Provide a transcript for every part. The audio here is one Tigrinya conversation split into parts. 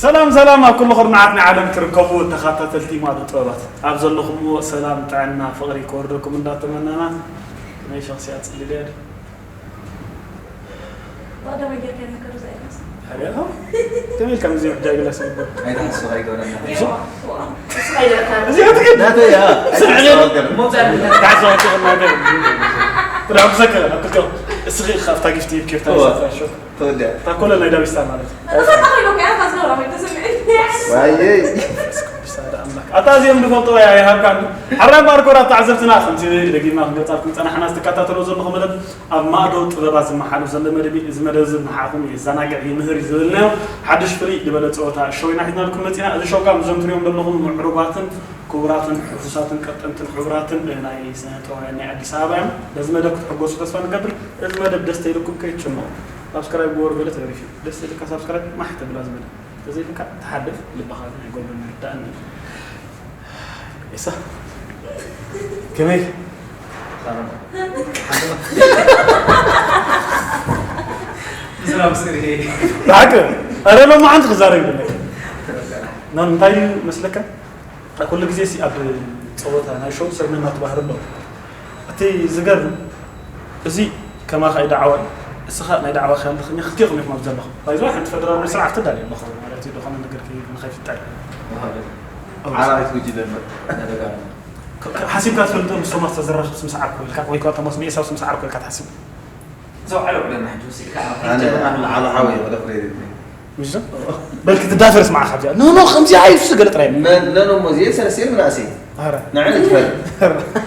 ሰላም ሰላም ኣብ ኩሉ ኩርናዓት ናይ ዓለም ትርከቡ ተኸታተልቲ ማዶ ጥበባት ኣብ ዘለኹምዎ ሰላም ጥዕና ፍቕሪ ክወርደኩም እንዳተመነና ናይ ሸኽሲ ኣጽሊለ ብቐደመ ጌርካ ይመከሩ ዘእለስ ከመይ ኢልካ ምዚ ጉዳይ ግለስ ይበል ኣይትሓስብ ኣይገብረና እዚኣ ትግድ ናተይ እያ ትራብሰከ ኣብታ ጊፍቲ ኬፍታ ይሳታ ሾክ ተወዲያ ታኮለ ናይ ዳቢስታ ማለት እዩ ተወዲያ ዋየይ ኣታ እዚኦም ዝፈልጥዎ እያ ይሃብካ ሓራይ ባርኮራ ተዓዘብትና ከምቲ ደጊምና ክንገልፃልኩም ፀናሕና ዝትከታተሎ ዘለኹም መደብ ኣብ ማእዶ ጥበባት ዝመሓሉ ዘሎ መደብ እዩ። እዚ መደብ እዚ ንዓኹም የዘናግዕ ይምህር እዩ ዝብልናዮ ሓድሽ ፍልይ ዝበለ ፀወታ ሸው ኢና ሒዝናልኩም መፂና። እዚ ሸው ካብ እዞም ትሪኦም ዘለኹም ምዕሩጋትን ክቡራትን ሕፉሳትን ቀጠንትን ሕቡራትን ናይ ስነ ጥበባውያን ናይ ኣዲስ ኣበባ እዮም። በዚ መደብ ክትሕጎሱ ተስፋ ንገብር። እዚ መደብ ደስ ተይልኩም ከይትጭነቑ። ሳብስክራይብ ግበሩ ገለ ተሪፉ እዩ። ደስ ኢልካ ሳብስክራይብ ማሕ ተብላ እዚ መደብ ተዘይልካ ትሓልፍ ልብኻ ግን ኣይጎብርን ይርዳእኒ። ኢሳ ከመይ ዝናብ ስሪ ብሓቂ ኣረ ሎማዓንቲ ክዛረብ ይብለ ና እንታይ እዩ መስለካ ኩሉ ግዜ ሲ ኣብ ፀወታ ናይ ሾው ሰብ ነናቱ ባህሪ ኣለዎ እቲ ዝገርም እዚ ከማኻ እዩ ዳዕዋ እስኻ ናይ ዳዕዋ ክያለኽኛ ክልቲኹም ኢኹም ኣብ ዘለኹም ባይዞ ሓንቲ ፈደራል ስርዓት ተዳልዩ ኣለኹ ማለት እዩ ዝኾነ ነገር ንኸይፍጠር ዓራዊት ጉጅለ እምበር ሓሲብካ ትፈልጥ ምስ ቶማስ ተዘራኽብ ምስ ዓርኩ ኢልካ ወይ ከዓ ቶማስ ንኤሳው ምስ ዓርኩ ኢልካ ትሓስብ እዞም ዓለ ውዕለና ሕጂ ወሲድካ ኣነ ዓሉ ሓወይ ወደ ፍሬ ምሽ በልክ ትዳፈር ስማዓ ካብዚኣ ኖ ኖ ከምዚ ኣይሱ ገለ ጥራይ መን ነኖ ሞ እዚኤ ሰለስቴ ምናእሰይ ኣረ ንዕን ትፈል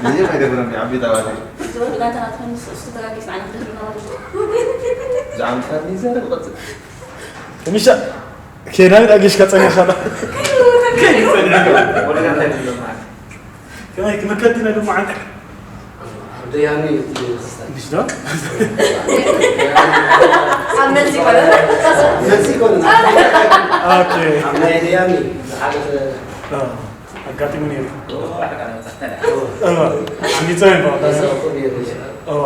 እዚኦም ኣይደብረኒ ዓበይቲ ኣባተይ ዝወርድ ጋንታና ትኾን ምስ እሱ ተጋጊስ ንዓና ክደፍርና ማለት እዩ ብዛዕባ ምትፋል ይዛረብ ይቐፅል ምሻ ኬዳን ኣጊሽካ ጸኒኻ ወደ ጋንታ ይደብረና ከመይ ክምከት ኢና ድማ ዓንተ ደያኒ እንዲሽ ዶ ኣብ መልሲ ይኮነ መልሲ ይኮን ኦኬ ናይ ደያኒ ዝሓለፈ ኣጋጢሙ ነይሩ እዋ እንዲጸ ይባል እዋ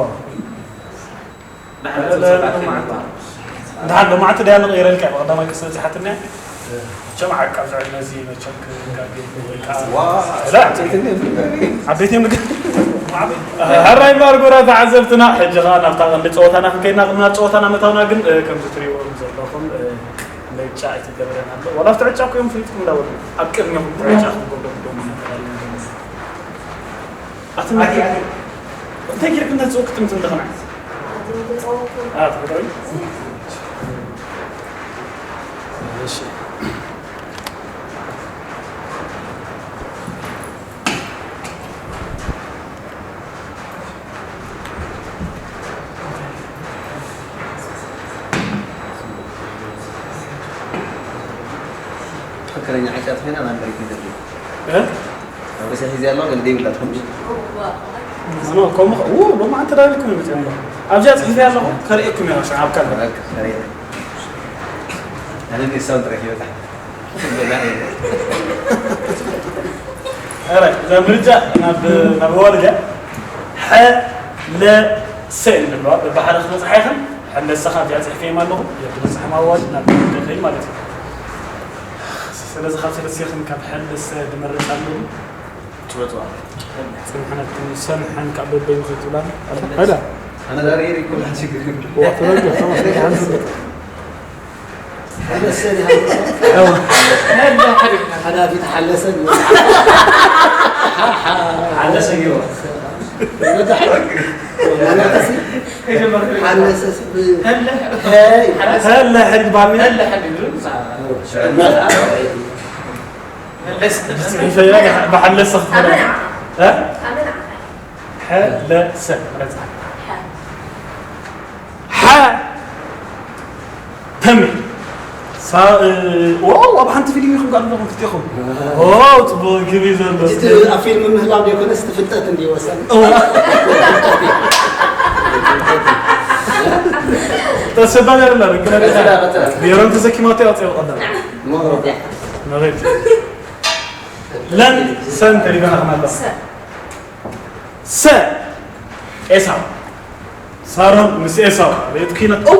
እንድሓን ሎማዓንቲ ድያ ንቕይረልካ ብቐዳማይ ክስለ ዝሓትኒ መቸም ዓቃብ ዝዕድመ እዚ መቸም ክጋገ ወይ ከዓ ዓበይቲ ምግብ ሕራይ ባር ጎራ ተዓዘብትና ሕጂ ከዓ ናብታ ቀንዲ ፀወታና ክንከይድና ቅድሚ ናብ ፀወታና ምእታውና ግን ከምዚ ትሪእዎም ዘለኹም ምርጫ ኣይተገብረን ኣሎ ዋላ ኣብቲ ዕጫ እኮ እዮም ፍሊጥኩም እንዳበሉ ኣብ ቅድሚኹም እቲ ዕጫ ክንገብረኩም ኣቲ ማኪ እንታይ ጌርክ እንተ ጽውክ ጥምት እንደኸና ኣቲ ተፈጥሮ እሺ ትክክለኛ ዕጫ ተኮይና ናብ መሬት ይደርግ እ ኣብ ርእሲ ሒዚ ኣለዋ ገለ ደይብላ ትኾንሽ ኖ ከምኡ ኡ ሎማዓንቲ ዳይልኩም ይመፅእ ኣሎ ኣብዚኣ ፅሒፈ ኣለኹ ከርእየኩም እያ ሽዓ ኣብ ካልእ ኣነ ኔሳውን ረኪበታ ኧረ እዛ ምርጫ ናብ ናብ ዋልጋ ሐ ለ ሰ ንብለዋ በባሓደ ክመፅሓ ይኽእል ሐለሰኻ ኣብዚኣ ፅሒፈዮም ኣለኹ የብልፅሕም ኣዋጅ ናብ ከይድ ማለት እዩ ስለዚ ካብ ሰለስቲኽን ካብ ሐለሰ ድመርፅ ኣለኹ ትመፅዋ ፅንሕነትኩም ሰንሐን ካብ በበይኑ ከይትብላን ሐዳ ኣነ ዛሬ ይሪኩም ሽግር ተረዲኦ ተማስ ሓንቲ ሓለሰ ሓዳፊት ሓለሰ ሓለሰ ጊሮ ሓለሰ ሀለ ሕድ ባሚ ሀለ ሕድ ብሓለሰ ክትበላ ሐለሰ ረፃ ሓ ተሚ ዋው ኣብ ሓንቲ ፊልም ኢኹም ጋር ኣለኹም ክልቲኹም ዋው ፅቡቅ ግቢ ዘሎ እቲ ኣብ ፊልም ምህላው ዘይኮነስ እቲ ፍልጠት እንዲ ወሰን ተሰባል ያለ ቢሮም ተሰኪማቶ ያውፅኦ ቀዳም መሬት ለን ሰን ተሪበና ከማላ ሰ ኤሳው ሳሮን ምስ ኤሳው ቤት ኪነት እው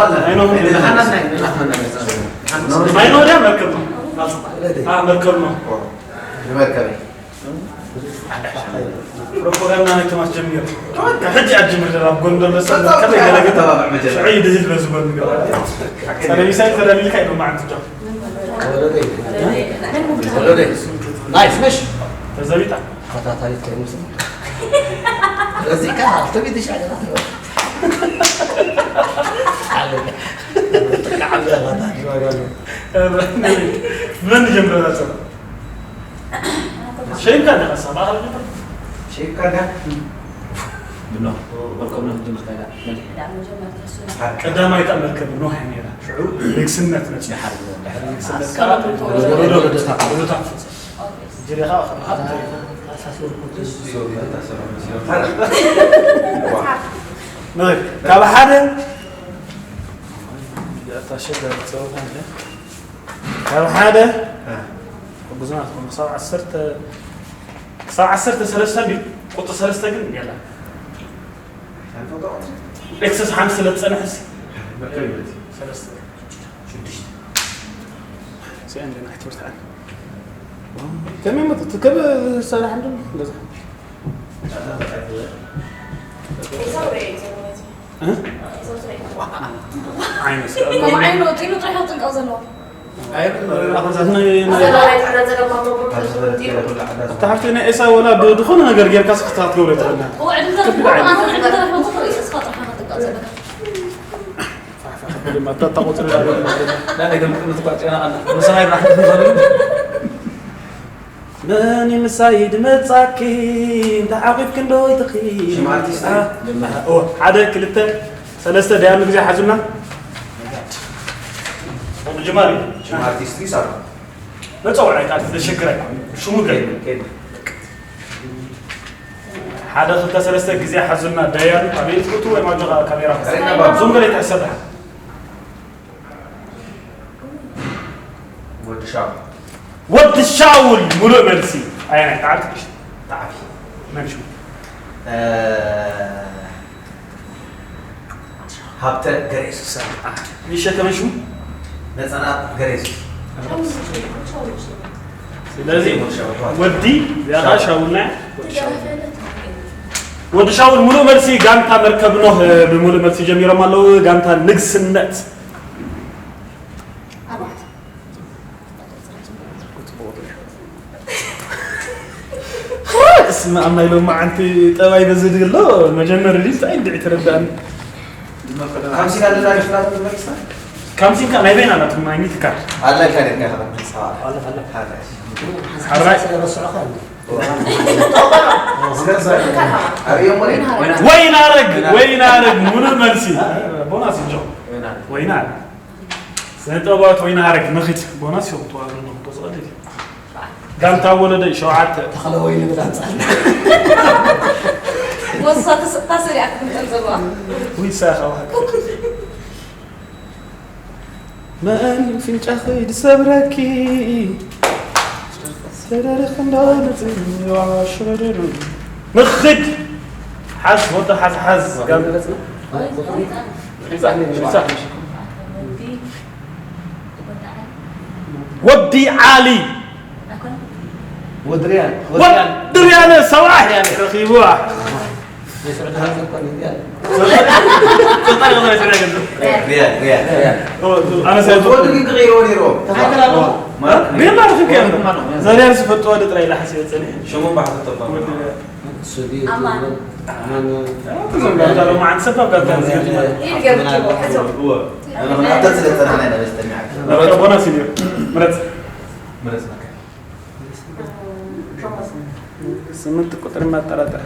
ኣለ። ኣይኖ፣ ኣይኖ። ኣይኖ፣ ድያ መርከብ ነው። አ፣ መርከብ ነው። ንመርከበይ። ፕሮፓጋንዳ ናይ ቶማስ ጀሚር። ካብ ሕጂ ኣጅምር፣ ኣብ ጎን ዘሎ ሰብ ከመይ ገለ ገለ ተባብዕ መጀመርያ። ሽዑ ይድህል በዚ ጎን ገለ። ጸረ ሚሳይል ተዳሊልካ እዩ ብመዓልቲ ጃ። ወለደይ። ወለደይ። ናይስ፣ ምሽ? ተዘቢጣ። ተኸታታሊት ከይመስል። ረዚእካ፣ ክልተ ሚእቲ ሺሕ ገና ትበል። ዓለ። ዓለ፣ ዓለ፣ ዓለ። መን ጀምረና ጸባ? ሸይብካ ኣለኻ፣ ሳባ፣ ኣኽሊ ጀምር። ሸይብካ ኣለኻ? ብኖ፣ መርከብና ክንጅምር ከይዳ፣ መን? ቀዳማይ እታ መርከብ ኖህ እያ ነይራ። ሽዑ ንግስነት መጽኡ። ድሓር፣ ድሓር ንግስነት ኣስቀድሙ ከዓ ተወለደ። ወለዶታት፣ ወለዶታት ፈጸመ። ሕጂ ዲኻ፣ ካብ ሓደ፣ ካብ ሓደ፣ ሕጉዝና ትኾኑ፣ ክሳብ ዓሰርተ፣ ክሳብ ዓሰርተ ሰለስተ እንድዩ፣ ቁጽሪ ሰለስተ ግን የላ። ኤክሰስ ሓንቲ ስለ ትጸንሕሲ። ሰለስተ። ሽዱሽተ። እዚኣ እንደ ናይ ትምህርቲ ዓለም። ከመይ መጥት-፣ ከመይ ዝሰራሕ እንዶ እንደዛ። እ? ዓይነስ ከም ዓይኑ ወጢሉ ጥራሕ ጥንቃቕ ዘለዎ። ኣታ ሓፍተይ ናይ ኤሳው ወላ ብዝኾነ ነገር ጌርካ ስክታት ክትገብሮ ይትኽእልና። እዋ፣ ዕድል ተረኺቡ፣ ከቢድ ዓይነት። ኣነ ዕድል ተረኺቡ፣ እስኻ ጥራሕ ክትጥንቀቕ ዘለካ። ፋሕ፣ ፋሕ፣ ድማ እታ፣ እታ ቁፅሪ ናይ ነገር ምጥምት እኳ ጨና ኣላ። ምሳይ ራሕቲ ትፈልግ። መን ምሳይ ድመጻኪ፣ እንተ ሓቂፍኪ እንዶ ይትኺ። ሽም ኣርቲስት አ፣ እዩ። እዎ፣ ሓደ፣ ክልተ፣ ሰለስተ፣ ደያኑ ግዜ ሓዙና። ጅማሪ። ሽም ኣርቲስት እዩ፣ ሳባ። መጸውዒ ቃል ዘሸግር ኣይኮነን። ሽሙ ገይሩ። ከይዱ፣ ከይዱ። ሓደ፣ ክልተ፣ ሰለስተ ግዜ ሓዙና። ደያኑ ኣበይ ትፍቱ ወይ ማጆኻ ካሜራ? ካሜራ ባብ። ዞም ገለ ይትሕሰብ። ወዲ ሻው። ወዲ ሻውል፣ ሙሉእ መልሲ። ኣየናይ? ተዓርቂ ቅሽ-? ተዓርቂ። መን ሽሙ? እ፣ ሃብተ ገሬሱስ። ይሸከመ ሽሙ ነጸናት ገሬሱስ። ስለዚ ወዲ ያኻ ሻውልና ወዲ ሻውል ሙሉእ መልሲ። ጋንታ መርከብ ኖህ ብሙሉእ መልሲ ጀሚሮም ኣለዉ። ጋንታ ንግስነት እስማ ኣብ ናይ ሎማዓንቲ ጠባይ በዚ ድግሎ መጀመሪ ድዩ እንታይ እንድዒ ትረዳእኒ። ካምሲና ለላ ይፍላት መልሳ ካምሲንካ ናይ በይና ናትኩም ኣይኒ ትካል ኣላ ኢልካ ደካ ከተምልሳ ሓራይ ኣርእዮም ወሬ ወይናረግ ወይናረግ ሙሉእ መልሲ ቦናስ እንጆ ወይናረግ ስነ ጥበባዊት ወይናረግ ንኺድ ቦናስ እዮም ተዋግሎ ተስቐድድ ጋንታ ወለደ ሸውዓተ ተኸለ ወይኒ ብላ ኣምፃልና ወሳ ተሰሪዓ ክትምጠል ዘለዋ ውይ ሳኻ ዋሃ መን ፍንጫኺ ድሰብረኪ ሰደርኽ እንዶ ንጽዋ ሸረደሩ ንኽድ ሓዝ ወዲ ሓዝ ሓዝ ጋም ወዲ ዓሊ ወድርያን ወድርያነ ሰብኣሕ ረኺብዋ ሪያል ሪያል ኣነ ሰብ ወዲ ግን ክቕይርዎ ነይርዎ ቤላ ርክብ ዘርያን ዝፈልጥዎ ዶ ጥራይ ኢላ ሓሲበ ጸኒሐ ሽሙ ባሕተጠባ ኣማን እዞም ጋንታ ሎማዓንቲ ሰብ ኣብ ጋንታ ዝገጥሙ ኢድ ገርብዎ ሕዞ እወ ኣተን ስለ ጸናሕና ኢና በስተኛ ቦናስ እዩ ምረጽ ምረጽ መከ ስምንት ቁጥር እናጠራጠረ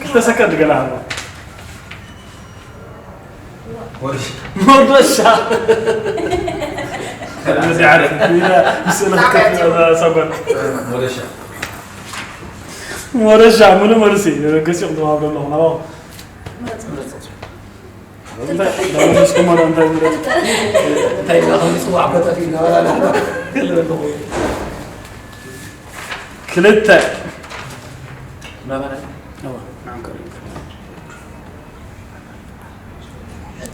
ክልተ ሰከንድ ገና ኣሎ ወርሽ ሞዶሻ እዚ ዓርፍ ስእሊ ክከፍት ሰጎን ወደሻ ሞዶሻ ሙሉ መልሲ ገሲኹም ተዋህዶ ኣለኹ ናባኹም እንታይ ኢልና ከም ንፅዋዕ ኮተት ይነበራና ክልተ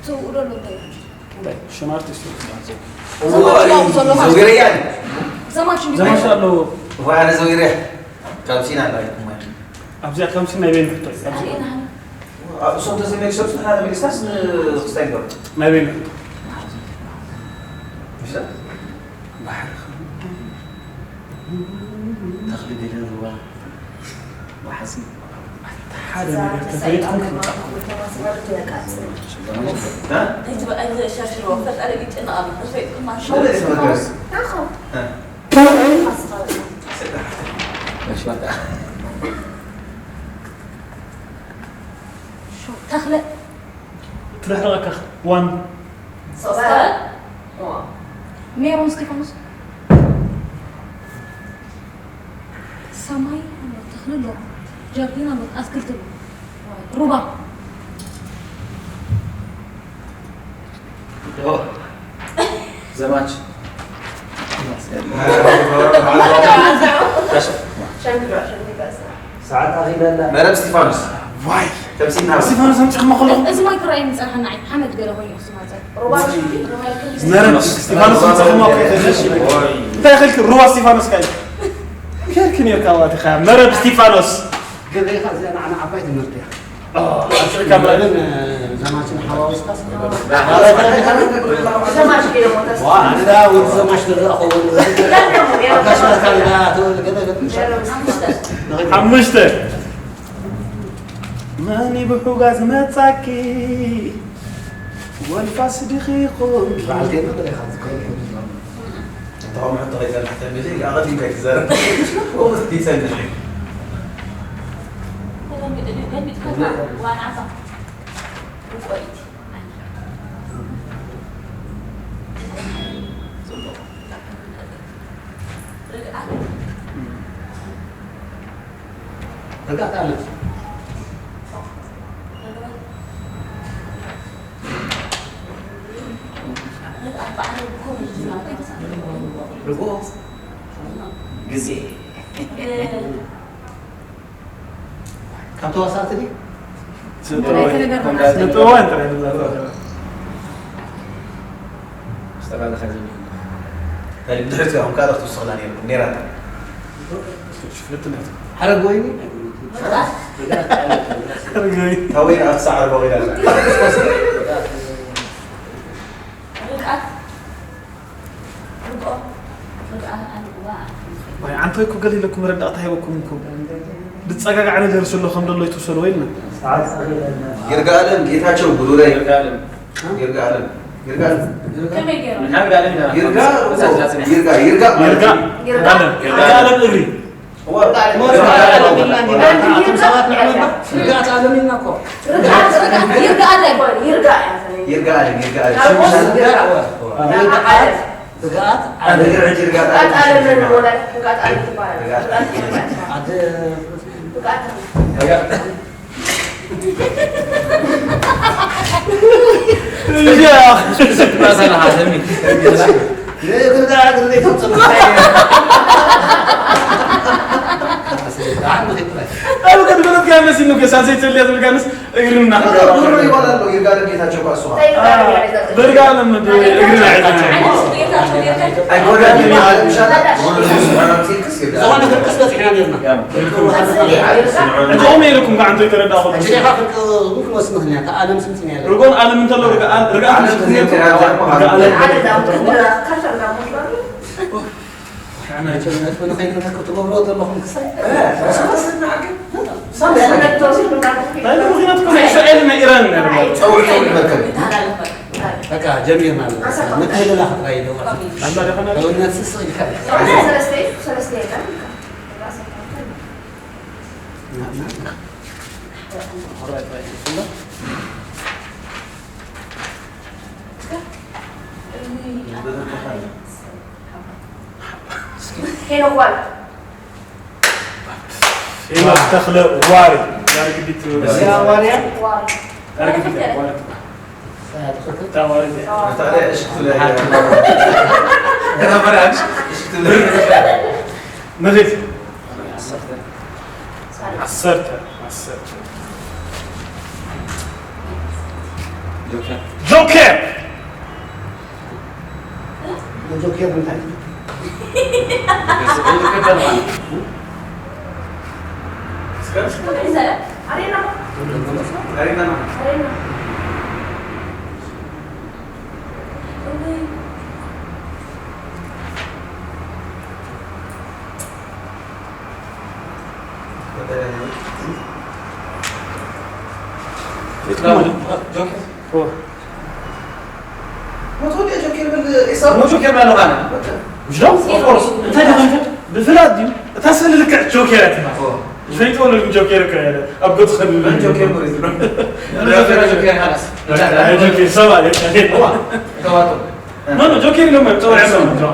ትውእሎ ኣሎ እንታይ እዩ? ሽም ኣርቲስት ዘማች ነው ዘሎ ማለት ዘውገረያን ዘማች እንዲ ዘማች ኣለዎ ዋነ ዘውገረ ካብ ሲና ኣለዋ ይኩማ ኣብዚኣ ከምሲ ናይ በይን ሕቶ እዩ። እሶም ተሰሚያ ክሰብሱ ንሓደ ሚኒስታስ ንክስታይ ይገሩ ናይ በይን ሕቶ ባሕሪ ተኽሊ ገለ ሩባ ወሓዚ ሓደ ነገር ተፈሊጥኩም ክምፃ ተኽለ ትርሕረቀካ ዋን ሜሮን እስጢፋኖስ ሰማይ ኣሎ፣ ተኽሊ ኣሎ፣ ጃርዲን ኣሎ፣ ኣትክልቲ ኣሎ፣ ሩባ ዘማች ሰዓት ኣኺለና መረብ እስጢፋኖስ ዋይ ተምሲልና እስጢፋኖስ ኣምፂኹሞ ከለኹም እዚ ማይ ክረኣየኒ ዝፀንሐና ዓይነት ሓመድ ገለ ኮይኑ ክስማፀ መረብ እስጢፋኖስ ኣምፂኹሞ እንታይ ኸልክ ሩባ እስጢፋኖስ ካይ ከልክ ነርካ ዋትኻ መረብ እስጢፋኖስ ገበይኻ እዚኣ ንዓና ዓባይ ትምህርቲ እያ ኣስርካ ብራድን ዘማችን ሓዋውስካስ ዘማች ገለ ሞተስ ኣነዳ ወዲ ዘማች ተረኣ ኸውን ኣጋሽመካ ገለ ሓሙሽተ መን ብሑጋ ዝመጻኪ ወልፋስ ድኺ ይኹን በዓል ገና ጥሪኻ ዝከውን ተቃውሞ ሕቶ ከይጸንሕ ተሚሉ ኣቐዲምካ ይትዛረብ ከምኡ ይጸንሕ ርግኣት ኣለት ርግኦ ግዜ ካብ ተዋሳእቲ ድዩ? ስነጥበባውያን ጥራይ ንብላ። ኣስተቃለ ከዚ ናይ ድሕሪት እዮም ካልኦት ትውስኽላ ነይርኩም ነይራታ። ሽፍልትነት ሓረግ ወይኒ ታወይ ኣክሳ ዓርባ ወይና ርግኣት ርግኦ ርግኣት ኣንዋ ወይ ዓንቶይ እኮ ገለ ኢለኩም መረዳእታ ሂበኩም እኮ ዝፀጋጋዕ ነገር ስለ ከም ዘሎ ይትውሰድ ወይ ኢልና ይርጋለም ጌታቸው ጉዱረይ ይርጋለም ይርጋለም ይርጋለም ከመይ ገይሩ ምንሓብ ጋለም ኢና ይርጋ ይርጋ ይርጋ ይርጋ ይርጋ ይርጋ እግሪ ኣቶም ሰባት ንዕመና ርግኣት ኣለም ኢልና እኮ ይርግኣት ይርግኣት ኣይኮነ ይርጋ ይርጋ ኣለም ይርጋ ኣለም ርግኣት ርግኣት ይርጋ ሕጂ ይርጋ ርግኣት ኣለም ነን ወላድ ርግኣት ኣለም ትባላል ኣደ እዚኣ ንእግርና እግሪ ዘይተውፅእ ኣብ ከድገለትካ መሲሉ ገሳ ዘይተልያ ዝብልካንስ እግርና ጉሮ ይባላል ይርጋ ጌታቸው ኳሱ ብርጋ ለምድ እግርና ኣይጎዳድን ይባላል ይሻላል ዝኾነ ክርክስ በፂሕና ነርና እጅኦም ኢልኩም ከዓንቶ ይተረዳኹ ሕጂ ዲኻ ፍርቂ እውን ክንወስድ ምኽንያት ኣለም ስምፂና ያለ ርጎን ኣለም እንተሎ ርጋ ኣለም ንኸይንረክብ ትገብሮ ዘለኹም ክሳይ ናይ ምኽንያት ኮነ እስራኤል ናይ ኢራን ነርና ፀውር ፀውር መርከብ በቃ ጀሚርና ኣለና መክልላ ክትራይ ደዋ ኣላ ደኸና እውነት ስስቕ ኢልካ ሄኖክ ዋል ሄኖክ ተኽለ ዋሪ ዳርግዲት እዚኣ ዋርያ ዋል ዳርግዲት ዋሪ ታዋሪ ታዲያ እሽክቱ ላይ ነፊት ዓሰርተ ዓሰርተ ጆኬር ጆኬር እንታይ ሞጆ ኬር ኣለኻነ ምሽ ዶ ኦፍኮርስ እንታይ ደኸንከ ብፍላት ድዩ እታ ስእሊ ልክዕ ጆኬር እያ ትማ ዝፈይጥዎ ነዚ ጆኬር እኮ እያ ኣብ ገጽ ኸዱ ጆኬር ሞሪዝ ጆኬር ኻላስ ጆኬር ሰብ ኣለ ተዋቶ ኖ ኖ ጆኬር ኢሎም እዮም ጸውዕ ያለው ነው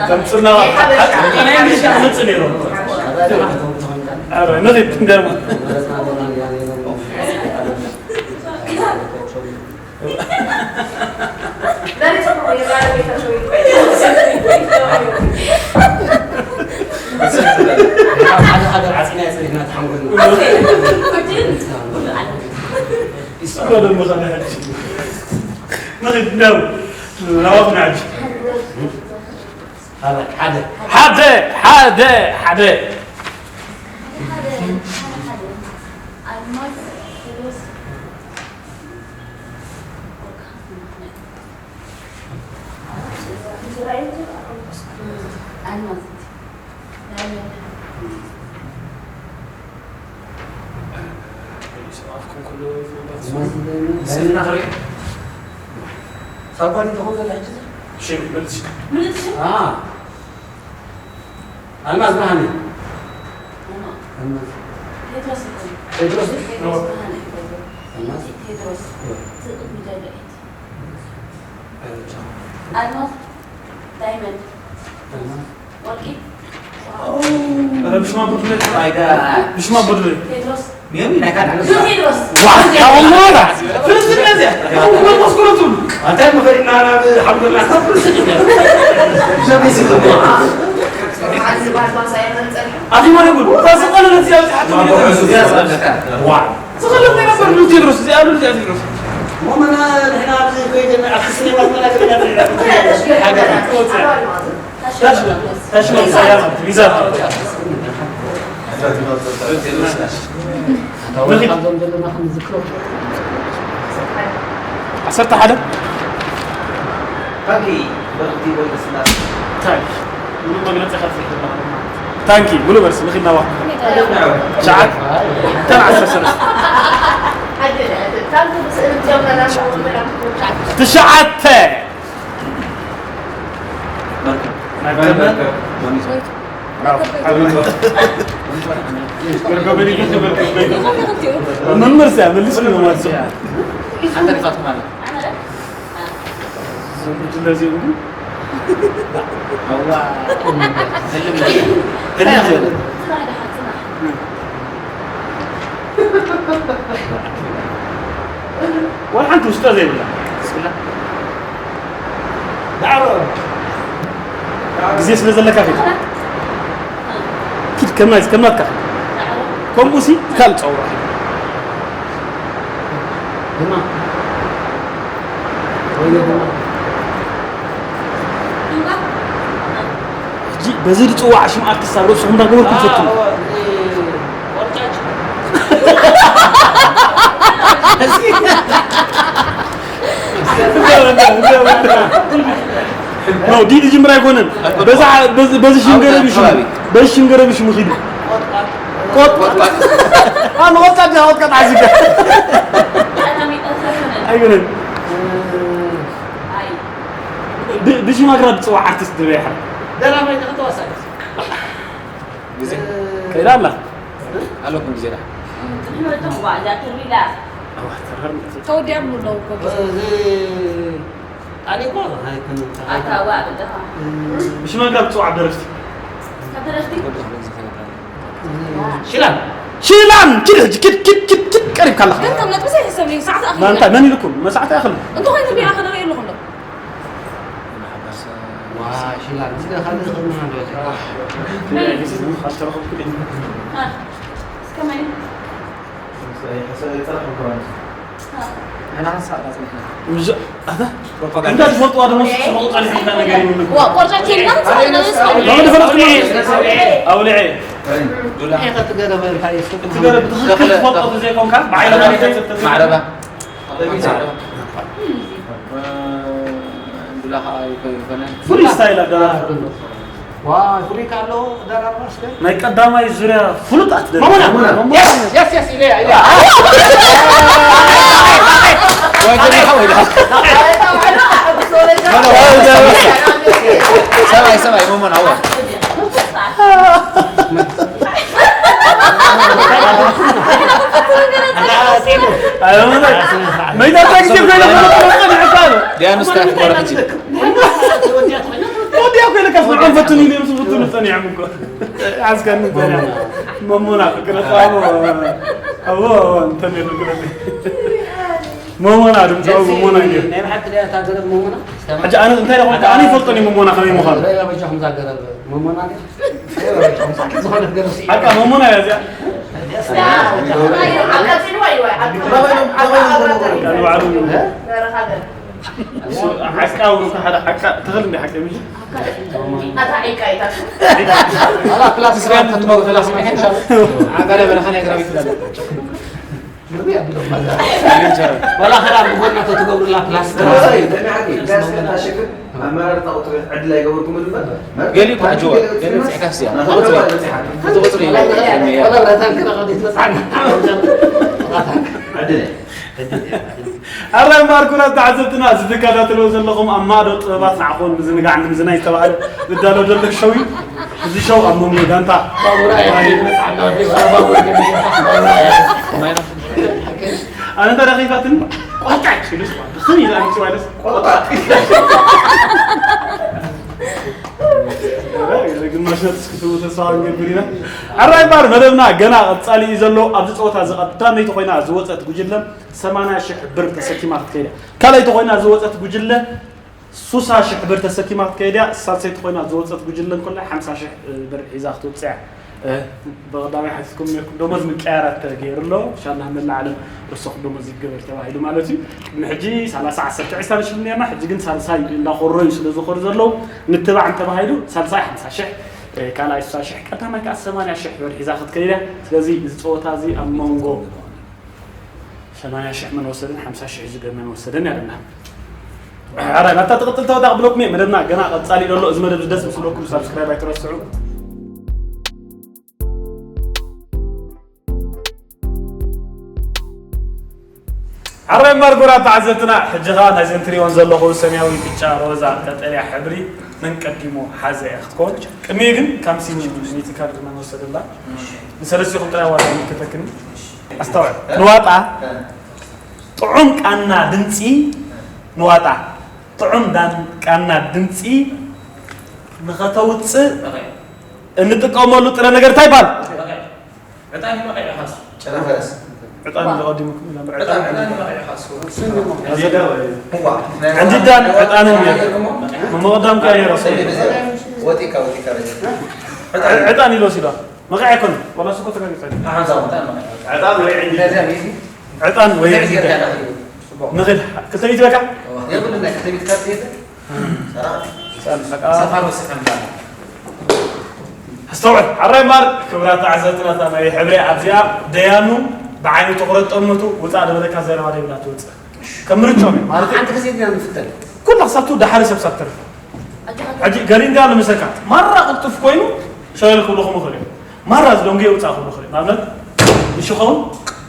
ከምፅና ሓደ ሓደ ሓደ ሓደ ሓደ ሳጓኒ ተኾን ዘላ ሕጂ ኣልማዝ ብርሃነ ኣልማዝ ቴድሮስ ኣልማዝ ኣልማዝ ዳይመንድ ኣልማዝ ወርቂ ብሽማ ብድሬ ብሽማ ብድሬ ቴድሮስ ሜቢ ናይ ካልእ ዓለም። ቴድሮስ። ዋ፣ ያው ሞራ። ፍልስፍና እዚኣ። ያው ሞራ መስኮረቱ። ኣንታይ መኸሪና ናብ ሓምዶላ። ኣብዚ ማለት ጉድ። እዛ ዝቐለለት እዚኣ ኣብዚ ሓንቲ ዋ። ዝቐለለ ነበር ሉ ቴድሮስ፣ እዚኣ ሉ እዚኣ ቴድሮስ። ሞመና ንሕና ኣብዚ ኮይደና ኣብቲ ሲኔማ ዝመላክ ኢና ንሪኣ። ዓሰርተ ሓደ። ታንኪ፣ በረኽቲ ወልደስላሴ። ታንኪ፣ ሙሉእ መግለጺ ኢኻ ትጽሕፍ ኣለኻ። ታንኪ፣ ሙሉእ መልሲ፣ ንኺድ ናባኹም። ትሽዓተ፣ ተን ዓሰርተ ሰለስተ። ትሽዓተ። መመርስ እያ፣ መልስ ነው ማለት ነው። እንደዚህ ነው። ወላ ሓንቲ ውሽጣ ዘይብላ። ግዜ ስለ ዘለካ ኺድ። ኪድ ከም ናይዚ፣ ከም ናትካ። ከምኡ ሲ ካልእ ጸውራ። ድማ። ወይ ድማ። ሕጂ በዚ ዝጽዋዕ ሽም ኣርቲስት ኣብ ርእስኹም እንዳገበርኩም ፈትኑ። ኖ፣ ዲዲ ጅምር ኣይኮነን። በዛ፣ በዚ፣ በዚ ሽም ገረብ ሽሙ፣ በዚ ሽም ገረብ ሽሙ ኺዱ። ቆጥ፣ ቆጥ። ኣነ ቆጥ፣ ቆጥ፣ ቆጥ፣ ቆጥ፣ ኣይኮነን። ብ-፣ ብሽም ኣግራብ ዝጽዋዕ ኣርቲስት ድበ ይሓ። ደራፋይ ተኸተዋሳይ። ግዜ ከይዳ ኣላ። ኣለኩም ግዜ ዳ። ተወዲኣ ብሉ ኣለዉ እኮ ግዜ። እዚ ጣሊ እኮ ኣይኮነን። ኣታ ዋ፣ ብደኻ። ብሽም ኣግራብ ዝጽዋዕ ደረፍቲ። ካብ ደረፍቲ? ሽላን። ሽላን፣ ኪድ ሕጂ፣ ኪድ፣ ኪድ፣ ኪድ፣ ኪድ፣ ቀሪብካ ኣለኻ። ግን ከም ነጥቢ ዘይሕሰብ እዩ፣ ሰዓት ኣኺሉ። ማንታ፣ መን ኢልኩም? መሳዕቲ ኣኽሉ። እንተኾይኑ ቢራ ከደረ የለኹም ዶ? ዋ፣ ሽላን፣ እዚ ካልእ ዝኽእል ምናምን ዶ? ኣልተረኸብኩ ድዩ? እስከ መን? ንሕና ክንሳቕ ጸኒሕና። ምዝ-፣ ኣታ? ፕሮፓጋንዳ። እንዳ ትፈልጥዋ ደሞ ስቕ ስቕ ጸኒሕና ነገር ይብሉ። ዋ፣ ቆርጫ ኬልና ንስኻ ኣለና። ለምን ፈለጥኩም? ኣውልዐ። ዱላ። ይሄ ክትገረበ ኢልካ የሱ። እቲ ገረብ ብትኽክል ትፈልጦ ዘይኮንካ፣ ብዓይንኻ ማዕረባ። ዱላ ከዓ ይኮ-፣ ይኮነ። ፍሉይ ስታይል ኣደራርባ። ዋ፣ ፍሉይ ካሎ ኣደራርባ እስከ። ናይ ቀዳማይ ዙርያ ፍሉጣት ደረፍቲ። መሞና። መሞና። የስ፣ የስ፣ የስ፣ ኢለ፣ ኢለ። ወይ ደረኻ፣ ወይ ደረኻ። ሰብኣይ፣ ሰብኣይ፣ መሞና፣ ኣዋ። መይታ ታክሲ ኮይነ ዲያኑ ስታፍ ኮረክቲ። ወዲያ ኮይነ ከስምዖም ፈትኑ ኢሉ ምስ ፈትኑ ጸኒዖም እኮ። ሓዝካኒ ጸኒዖም። መሞና ፍቅረ ጻቦ። ኣዎ፣ ኣዎ፣ እንተን የሉ ግረቢ። መሞና ድምጻዊ መሞና እዩ። ናይ ብሓቂ ድያ እታ ገረብ መሞና? ሕጂ ኣነ እንታይ ደኾንኩ? ኣነ ይፈልጦን እዩ መሞና ከመይ ምዃኑ። በጃኹም እዛ ገረብ መሞና ድያ? ሓቃ መሞና እያ እዚኣ። ቀልባዕሉ። ሓቃ እውን እኮ ሓደ ሓቃ ትኽእል እንዲ ሓቂ ምሽ? ኣላ ፕላስ ስራ ተትመሩ ፕላስ ማይ ሓይሻ። ዓጋለ በረኻ ናይ ግራቢት ትላለ። ግርም ያብለው ማለት። ዋላ ኸራ ብጎና ተትገብሩላ ፕላስ ስራ። ኣመራርታ ቁጥሪ ዕድል ኣይገበርኩምን እምበር፣ ገሊኡ እኮ ኣጆዋ፣ ገሊኡ በፂሕካስ እያ። ናተቆፅሪ፣ ናተቆፅሪ እዩ። ወላ ብረታን ክረኸብ ይትመፅዓና። ዕድል እያ። ኣራይ እምበኣር፣ ኩቡራት ተዓዘብትና፣ እዚ ትከታተልዎ ዘለኹም ኣብ ማእዶ ጥበባት ንዓኹም ምዝንጋዕ ንምዝናይ ዝተባህለ ዝዳሎ ዘሎ ሸው እዩ። እዚ ሸው ኣብ መንጎ ጋንታ ኣነ እንተ ረኺባትኒ፣ ቆርጣጭ ኢሉስ፣ ብኸመይ ኢሉ ኣምጺኡ ኢሉስ፣ ቆርጣጭ። ግማሽ ነጥቢ ክትህቡ ተስፋ ክንገብር ኢና። ሕራይ እምበኣር መደብና ገና ቀጻሊ እዩ ዘሎ። ኣብዚ ጸወታ እዚ ቀዳመይቲ ኮይና ዝወጸት ጉጅለ ሰማንያ ሽሕ ብር ተሰኪማ ክትከይድ እያ። ካልኣይቲ ኮይና ዝወጸት ጉጅለ ሱሳ ሽሕ ብር ተሰኪማ ክትከይድ እያ። ሳልሰይቲ ኮይና ዝወጸት ጉጅለ እንኮላ ሓምሳ ሽሕ ብር ሒዛ ክትወጽእ እያ። እ፣ ብቐዳማይ ሓቲትኩም ነርኩም፣ ደሞዝ ምቅያራት ተገይሩ ኣሎ። ሻላ መላእ ዓለም ርሱኽ ደሞዝ ይገበር ተባሂሉ ማለት እዩ። ቅድሚ ሕጂ ሰላሳ፣ ዓሰርተ፣ ዕስራ ንሽልም ነርና። ሕጂ ግን ሳልሳይ እንዳኾረዩ ስለ ዝኾሩ ዘለዉ፣ ንትባዕ እንተባሂሉ ሳልሳይ ሓምሳ ሽሕ፣ እ፣ ካልኣይ ሱሳ ሽሕ፣ ቀዳማይ ከዓ ሰማንያ ሽሕ ብር ሒዛ ክትከይድ እያ። ስለዚ እዚ ጸወታ እዚ ኣብ መንጎ ሰማንያ ሽሕ መን ወሰደን፣ ሓምሳ ሽሕ ዝገመን ወሰደን ያለና። ኣረ፣ ናብታ ትቕጽል ተወዳቕ ብለኩም እየ። መደብና ገና ቀጻሊ ዘሎ። እዚ መደብ ደስ ምስ በለኩም ሳብስክራይብ ኣይትረስዑ። ኣረ፣ ማርጎራ ተዓዘብትና፣ ሕጂ ኸኣ ናይዘን ትሪኦን ዘለኹም ሰማያዊ፣ ብጫ፣ ሮዛ፣ ቀጠልያ ሕብሪ መን ቀዲሙ ሓዘ እያ ክትኮን። ቅድሚኡ ግን ካምሲኒ ሚቲ ካርድ መን ወሰደላ? ንሰለስቲኹም ጥራይ ዋላ ይምልከተክኒ። ኣስተውዕል። ንዋጣ ጥዑም ቃና ድምፂ፣ ንዋጣ ጥዑም ዳን-፣ ቃና ድምፂ ንኸተውፅእ እንጥቀመሉ ጥረ ነገር እንታይ ይባል? ዕጣን እዩ በቂዑ ካሱ። ጨና ፈረስ። ዕጣን እዩ ቀዲሙኩም ኢላ። ዕጣን፣ ዕጣን እዩ በቂዑ ካሱ። እዋ። ዕንድዳን ዕጣንን እዩ። መመቐዳም ከ ይረሱ። ወጢካ፣ ወጢካ በጀ። ዕጣን። ዕጣን ኢሉ ወሲዳ። መቐዕ ኣይኮነ። ዋላ ስኮ ተጋጊ ጸኒ። ኣሓንሳ ዕጣን መቐዕ። ዕጣን ወይ ዕንድዳን። ዕጣን ወይ ዕንድዳን። ንኽድ። ክልተ ሚእቲ በቃ? የብልና፣ ክልተ ሚእቲ ካርድ የለ? ሰራ-፣ ሰፋር ወሲኻ ምጣ። ኣስተውዕል። ሓራይ ማር፣ ክብራት ተዓዘብትና፣ እታ ናይ ሕብሪ ኣብዚኣ ደያኑ ብዓይኒ ትኹረት ጠምቱ፣ ውፃእ ዝበለካ ዘረባ ደይብላ ትወፅእ። ከም ምርጫው እዩ። ማለት ሓንቲ ግዜ ዲና ንፍተን። ኩላ ክሳቱ ደሓሪ ሰብ ሳብ ተርፍ። ሕጂ ገሊንጋ ንምሰካ፣ ማራ ቅልጡፍ ኮይኑ፣ ሸለል ክብሉ ክምኽር እዩ። ማራ ዝደንጉ የውፃእ ክብሉ ክርኢ። ንኣብነት፣ ንሽኸውን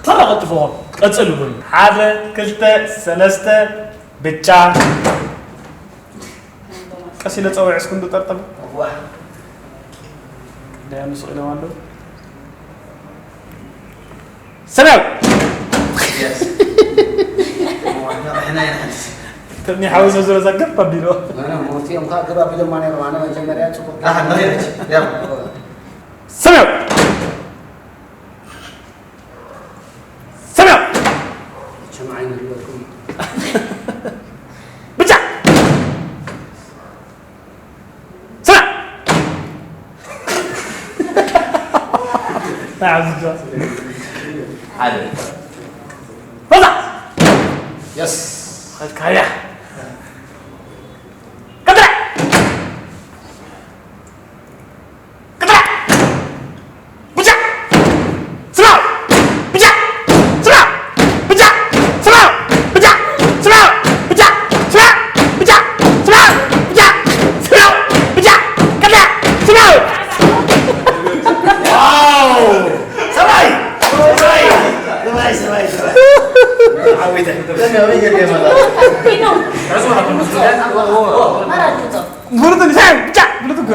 ማራ ቅልጡፍ ኾን፣ ቀፅል ይብሉ። ሓደ፣ ክልተ፣ ሰለስተ፣ ብጫ። ቀስ ኢለ ጸዊዐ እስኩ እንዶ ጠርጠም። እዋ። ደያኑ ስቕ ኢሎም ኣለዉ። ሰላም። የስ። እዋ፣ ንሕና ኢና ሓንቲ። ተኒ ሓዊ ዘዝረ ዘገብ ኣቢሎ። ኣነ ሞቲ እዮም፣ ካብ ግባ ቢሎም ማን እዮም፣ ኣነ መጀመርያ ጽቡቕ። ኣህ፣ ንኽእል። ያ። ሰላም። ሰላም። ሸምዓይ ንግበርኩም። ብጫ። ሰላም። ናይ ዓብዚ ጃ። ሓደ። ሮዛ። የስ። ኸድካያ። ቀጥላ። ብሉጽ ብቻ፣ ብሉጽ እኮ።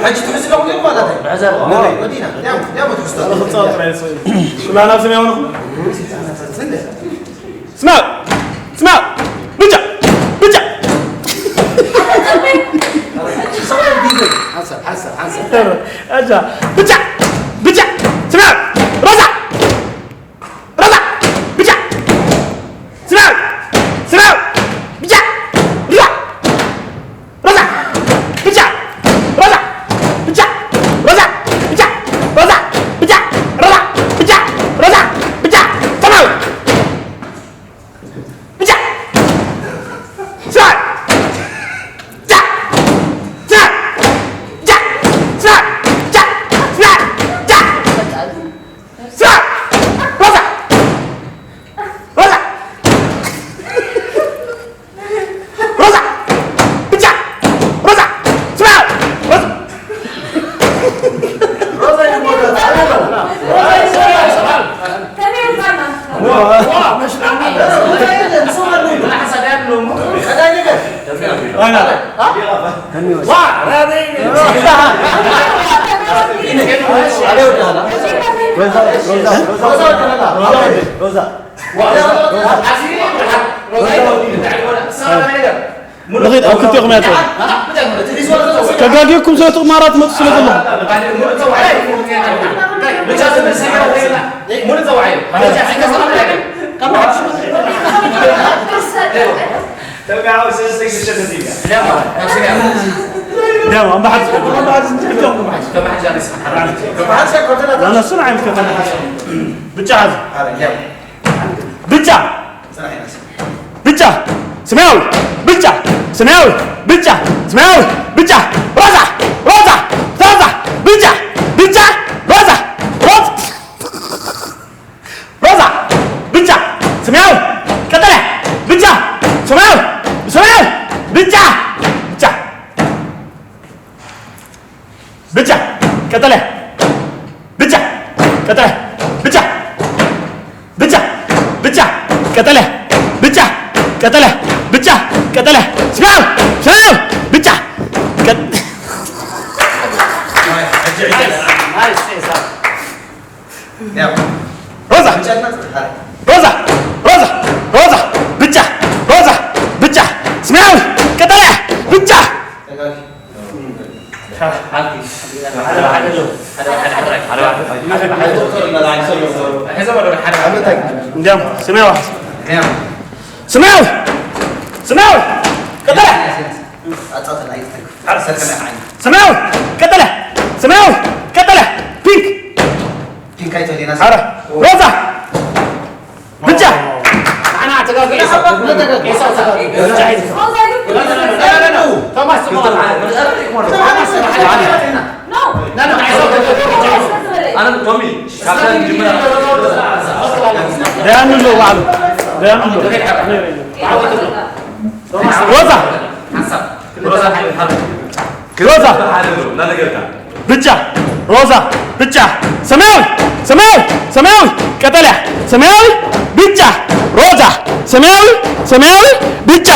ሕጂ ትሕዝ ኣለኹም ማለት እዩ። ወዲና፣ ያም፣ ያም ትሕዝቶ። ክጻወት ጥራይ ሰው። ኩላና ስም ያሆነ። ስማ፣ ስማ፣ ብጫ፣ ብጫ። ሓንሳብ፣ ሓንሳብ፣ ሓንሳብ። ኣጃ፣ ብጫ፣ ብጫ፣ ስማ፣ ሮዛ። ሮዛ! ብጫ! ስማያዊ! ስማያዊ! ብጫ! ሮዛ! ሮዛ! ብጫ! ሮዛ! ብጫ! ሮዛ! ብጫ! ሮዛ! ብጫ! ሮዛ! ብጫ! ሮዛ! ብጫ! ሰማያዊ! ብጫ! ስማያዊ! ብጫ! ስማያዊ! ብጫ! ስማያዊ! ብጫ! ስማያዊ! ብጫ! ስማ! ሮዛ! ሮዛ! ሮዛ! ብጫ! ሮዛ! ስማ! ሮዛ! ሮዛ! ንኺድ ኣብ ክልቲኦም እያ ትብል። ከጋግየኩም ስለ ትቕማራ ትመጡ ስለ ዘለኹም። ደም ኣምባሓት ዝገብር። ኣነሱን ዓይነት ከተማ። ብጫ ሓዙ። ብጫ። ብጫ። ሰማያዊ። ብጫ። ሰማያዊ። ብጫ። ሰማያዊ። ብጫ። ሮዛ። ሮዛ። ሮዛ። ብጫ። ብጫ። ሮዛ። ሮዛ። ሮዛ። ብጫ። ሰማያዊ። ቀጠልያ። ብጫ። ሰማያዊ። ሰማያዊ። ብጫ። ብጫ። ብጫ። ቀጠልያ። ብጫ። ቀጠልያ። ብጫ። ብጫ። ብጫ። ቀጠልያ። ብጫ። ቀጠልያ። ብጫ። ቀጠልያ። ሰማያዊ። ሰማያዊ። ብጫ። ቀጥ- ሮዛ። ሮዛ። ሮዛ። ሮዛ። ብጫ። ሮዛ። ብጫ። ሰማያዊ። ቀጠልያ። ብጫ። እንዲያም ሰማያዊ። ሰማያዊ። ሰማያዊ። ቀጠልያ። ሰማያዊ። ቀጠልያ። ሰማያዊ። ቀጠልያ። ፒንክ። ፒንክ ኣይትበል ኢና። ኧረ ሮዛ። ብጫ። ኣነ ቶሚ፣ ካብታ ንጅምር። ደያኑ ኣሎ ባዕሉ። ደያኑ ኣሎ። ሮዛ። ሮዛ። ሮዛ። ብጫ። ሮዛ። ብጫ። ሰማያዊ። ሰማያዊ። ሰማያዊ። ቀጠልያ። ሰማያዊ። ብጫ። ሮዛ። ሰማያዊ። ሰማያዊ። ብጫ።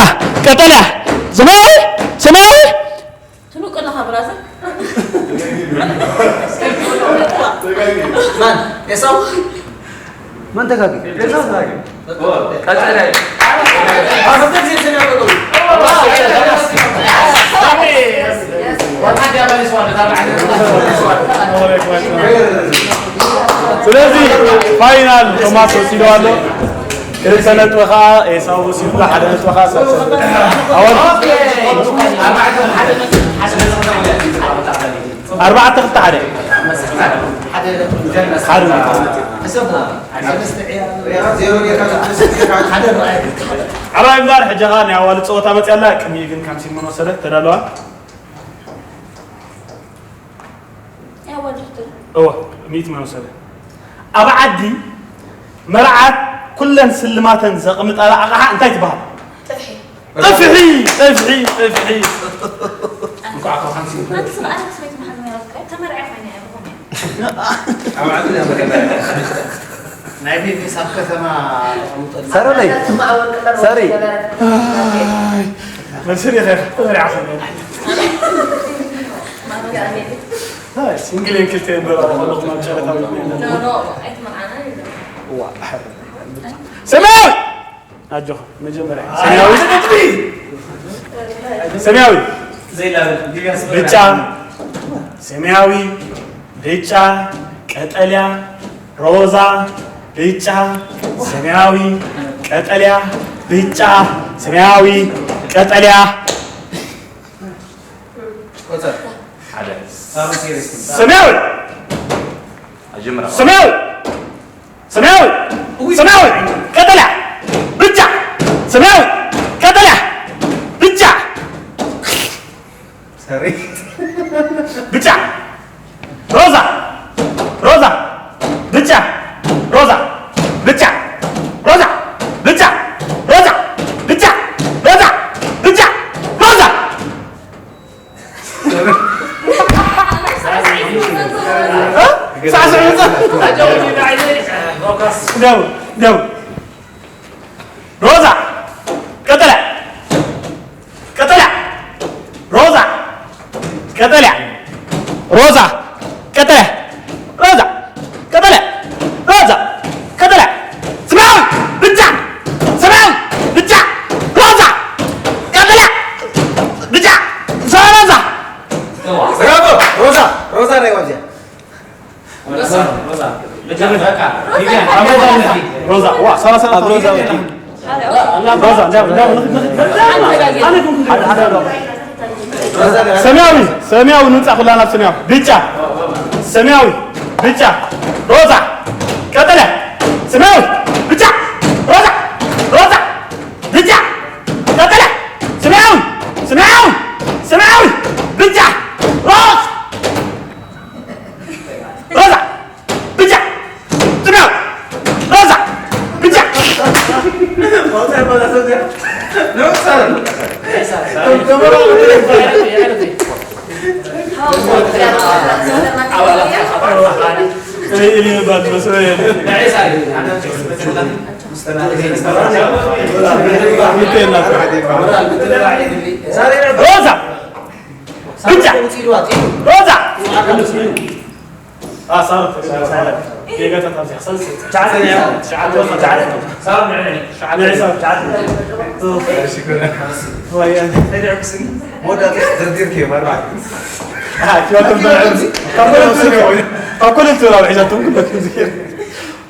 ቀጠልያ። ሰማያዊ። ሰማያዊ። ትንቁ ኣለኻ ብራዘር። ማን? ኤሳው? መን ተጋጊ? ኤሳው ተጋጊ። ቀጠልያ። ስለዚ ፋይናል ቶማስ ወሲዱ ኣሎ። ክልተ ነጥቢ ኸዓ ኤሳው ወሲዱ፣ ሓደ ነጥቢ ኸዓ ሳልሳይ። ኣወል። ኣርባዕተ ክልተ ሓደ። ሓደ። ዓባይ እምበር ሕጂ ኸዓ ናይ ኣዋልድ ፀወታ መፅያ ኣላ። ቅድሚኡ ግን ካምሲን መን ወሰደ? ተዳለዋ? ናይ ኣዋልድ ውድድር። እወ፣ ሚእቲ መን ወሰደ? ኣብ ዓዲ መርዓት ኩለን ስልማተን ዘቕምጣላ ኣቕሓ እንታይ ትበሃል? ጥፍሒ። ጥፍሒ፣ ጥፍሒ፣ ጥፍሒ። እንኳዕ ካብ ሓንቲ ኣንቲ ስለ ኣንቲ ሰበይቲ መሓዝ ነይራትካ፣ ተመርዐ ኮይነ እየ፣ ብኸመይ? ኣብ ዓዲ እያ መጀመርያ። ናይ ቤት ሂሳብ ከተማ ተቐምጦ። ሰሩለይ። ሰሪ። ኣይ፣ መልሲ ዲኻ? ተመርዐ ኮይነ እየ። ኣይ፣ ሲንግል እየን ክልተ እየን፣ በላ፣ ከለኹም ኣብ ጨረታ። ኖ፣ ኖ፣ ኣይትመርዓና። ዋ፣ ሰማያዊ! ኣጆኻ፣ መጀመርያ። ሰማያዊ። ሰማያዊ። ብጫ። ሰማያዊ። ብጫ። ቀጠልያ። ሮዛ። ብጫ። ሰማያዊ። ቀጠልያ። ብጫ። ሰማያዊ። ቀጠልያ። ቁጽር ሓደ። ሰማያዊ። ኣጀምራ። ሰማያዊ። ሰማያዊ። ሰማያዊ። ቀጠልያ። ብጫ። ሰማያዊ። ቀጠልያ። ብጫ። ሰሪ። ብጫ። ሮዛ። ሮዛ። ብጫ። ሮዛ። ብጫ። ሮዛ። ብጫ። ሮዛ። ብጫ። ሮዛ። ብጫ። ሮዛ። ሳዕስዕ ይውፅእ። ደው፣ ደው። ሮዛ፣ ቀጠልያ፣ ቀጠልያ። ሮዛ፣ ቀጠልያ። ሮዛ፣ ቀጠልያ። ሮዛ፣ ቀጠልያ። ሮዛ፣ ቀጠልያ። ሰማያዊ፣ ብጫ፣ ሰማያዊ፣ ብጫ፣ ሮዛ። ብራቮ! ሮዛ፣ ሮዛ ናይ ዋብዚያ። ሮዛ፣ ሮዛ። ሮዛ፣ ዋ፣ ሰላሳ ኣብ ሮዛ ወኪ። ሮዛ፣ እንዳ፣ እንዳ፣ ሓደ፣ ሓደ፣ ሓደ። ሰማያዊ፣ ሰማያዊ፣ ንውጻእ ኩላና ኣብ ሰማያዊ። ብጫ፣ ሰማያዊ፣ ብጫ፣ ሮዛ፣ ቀጠልያ፣ ሰማያዊ፣ ብጫ፣ ሮዛ፣ ሮዛ፣ ብጫ፣ ቀጠልያ፣ ሰማያዊ፣ ሰማያዊ፣ ሰማያዊ፣ ብጫ፣ ሮዛ፣ ሮዛ፣ ብጫ፣ ሰማያዊ፣ ሮዛ፣ ብጫ። ሮዛ፣ ብጫ፣ ሮዛ።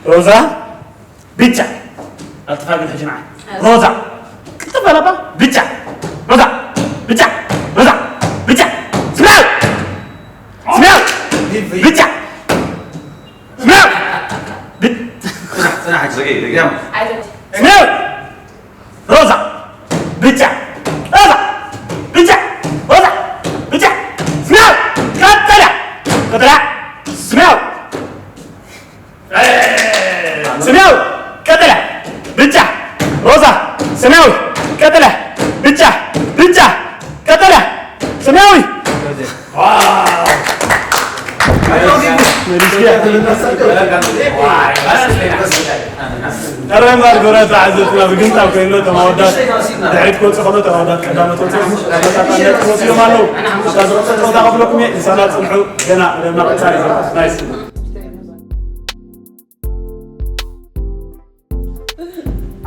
ሮዛ፣ ብጫ። ኣልጥፋ ግን ሕጂ ንዓ። ሮዛ። ቅልጥፍ በል ኣባ። ብጫ። ሮዛ። ብጫ። ሮዛ። ብጫ። ስምያዊ። ስምያዊ። ብጫ። ስምያዊ። ብ-፣ ጽናሕ፣ ጽናሕ፣ ዘገይ፣ ዘገይ። ስምያዊ። ሮዛ። ብጫ። ሮዛ። ብጫ። ሮዛ። ብጫ። ስምያዊ። ቀጠልያ። ቀጠልያ። ስምያዊ። ሰማያዊ፣ ቀጠልያ፣ ብጫ፣ ሮዛ፣ ሰማያዊ፣ ቀጠልያ፣ ብጫ፣ ብጫ፣ ቀጠልያ፣ ሰማያዊ። ዋው! መሪስያ። ቀረባ ግብረ ተዓዘብትና ብግንጣብ ኮይኖ ተማወዳት ድሕሪት ክወፅእ ከሎ ተማወዳት ቀዳመት ወፅኦም መጣጣነት ወሲዶም ኣለዉ። እታ ዝቐፅል ፀወታ ከፍለኩም እየ። ንሳና ፅንሑ። ገና መደብና ቀፃሊ እዩ። ናይስ።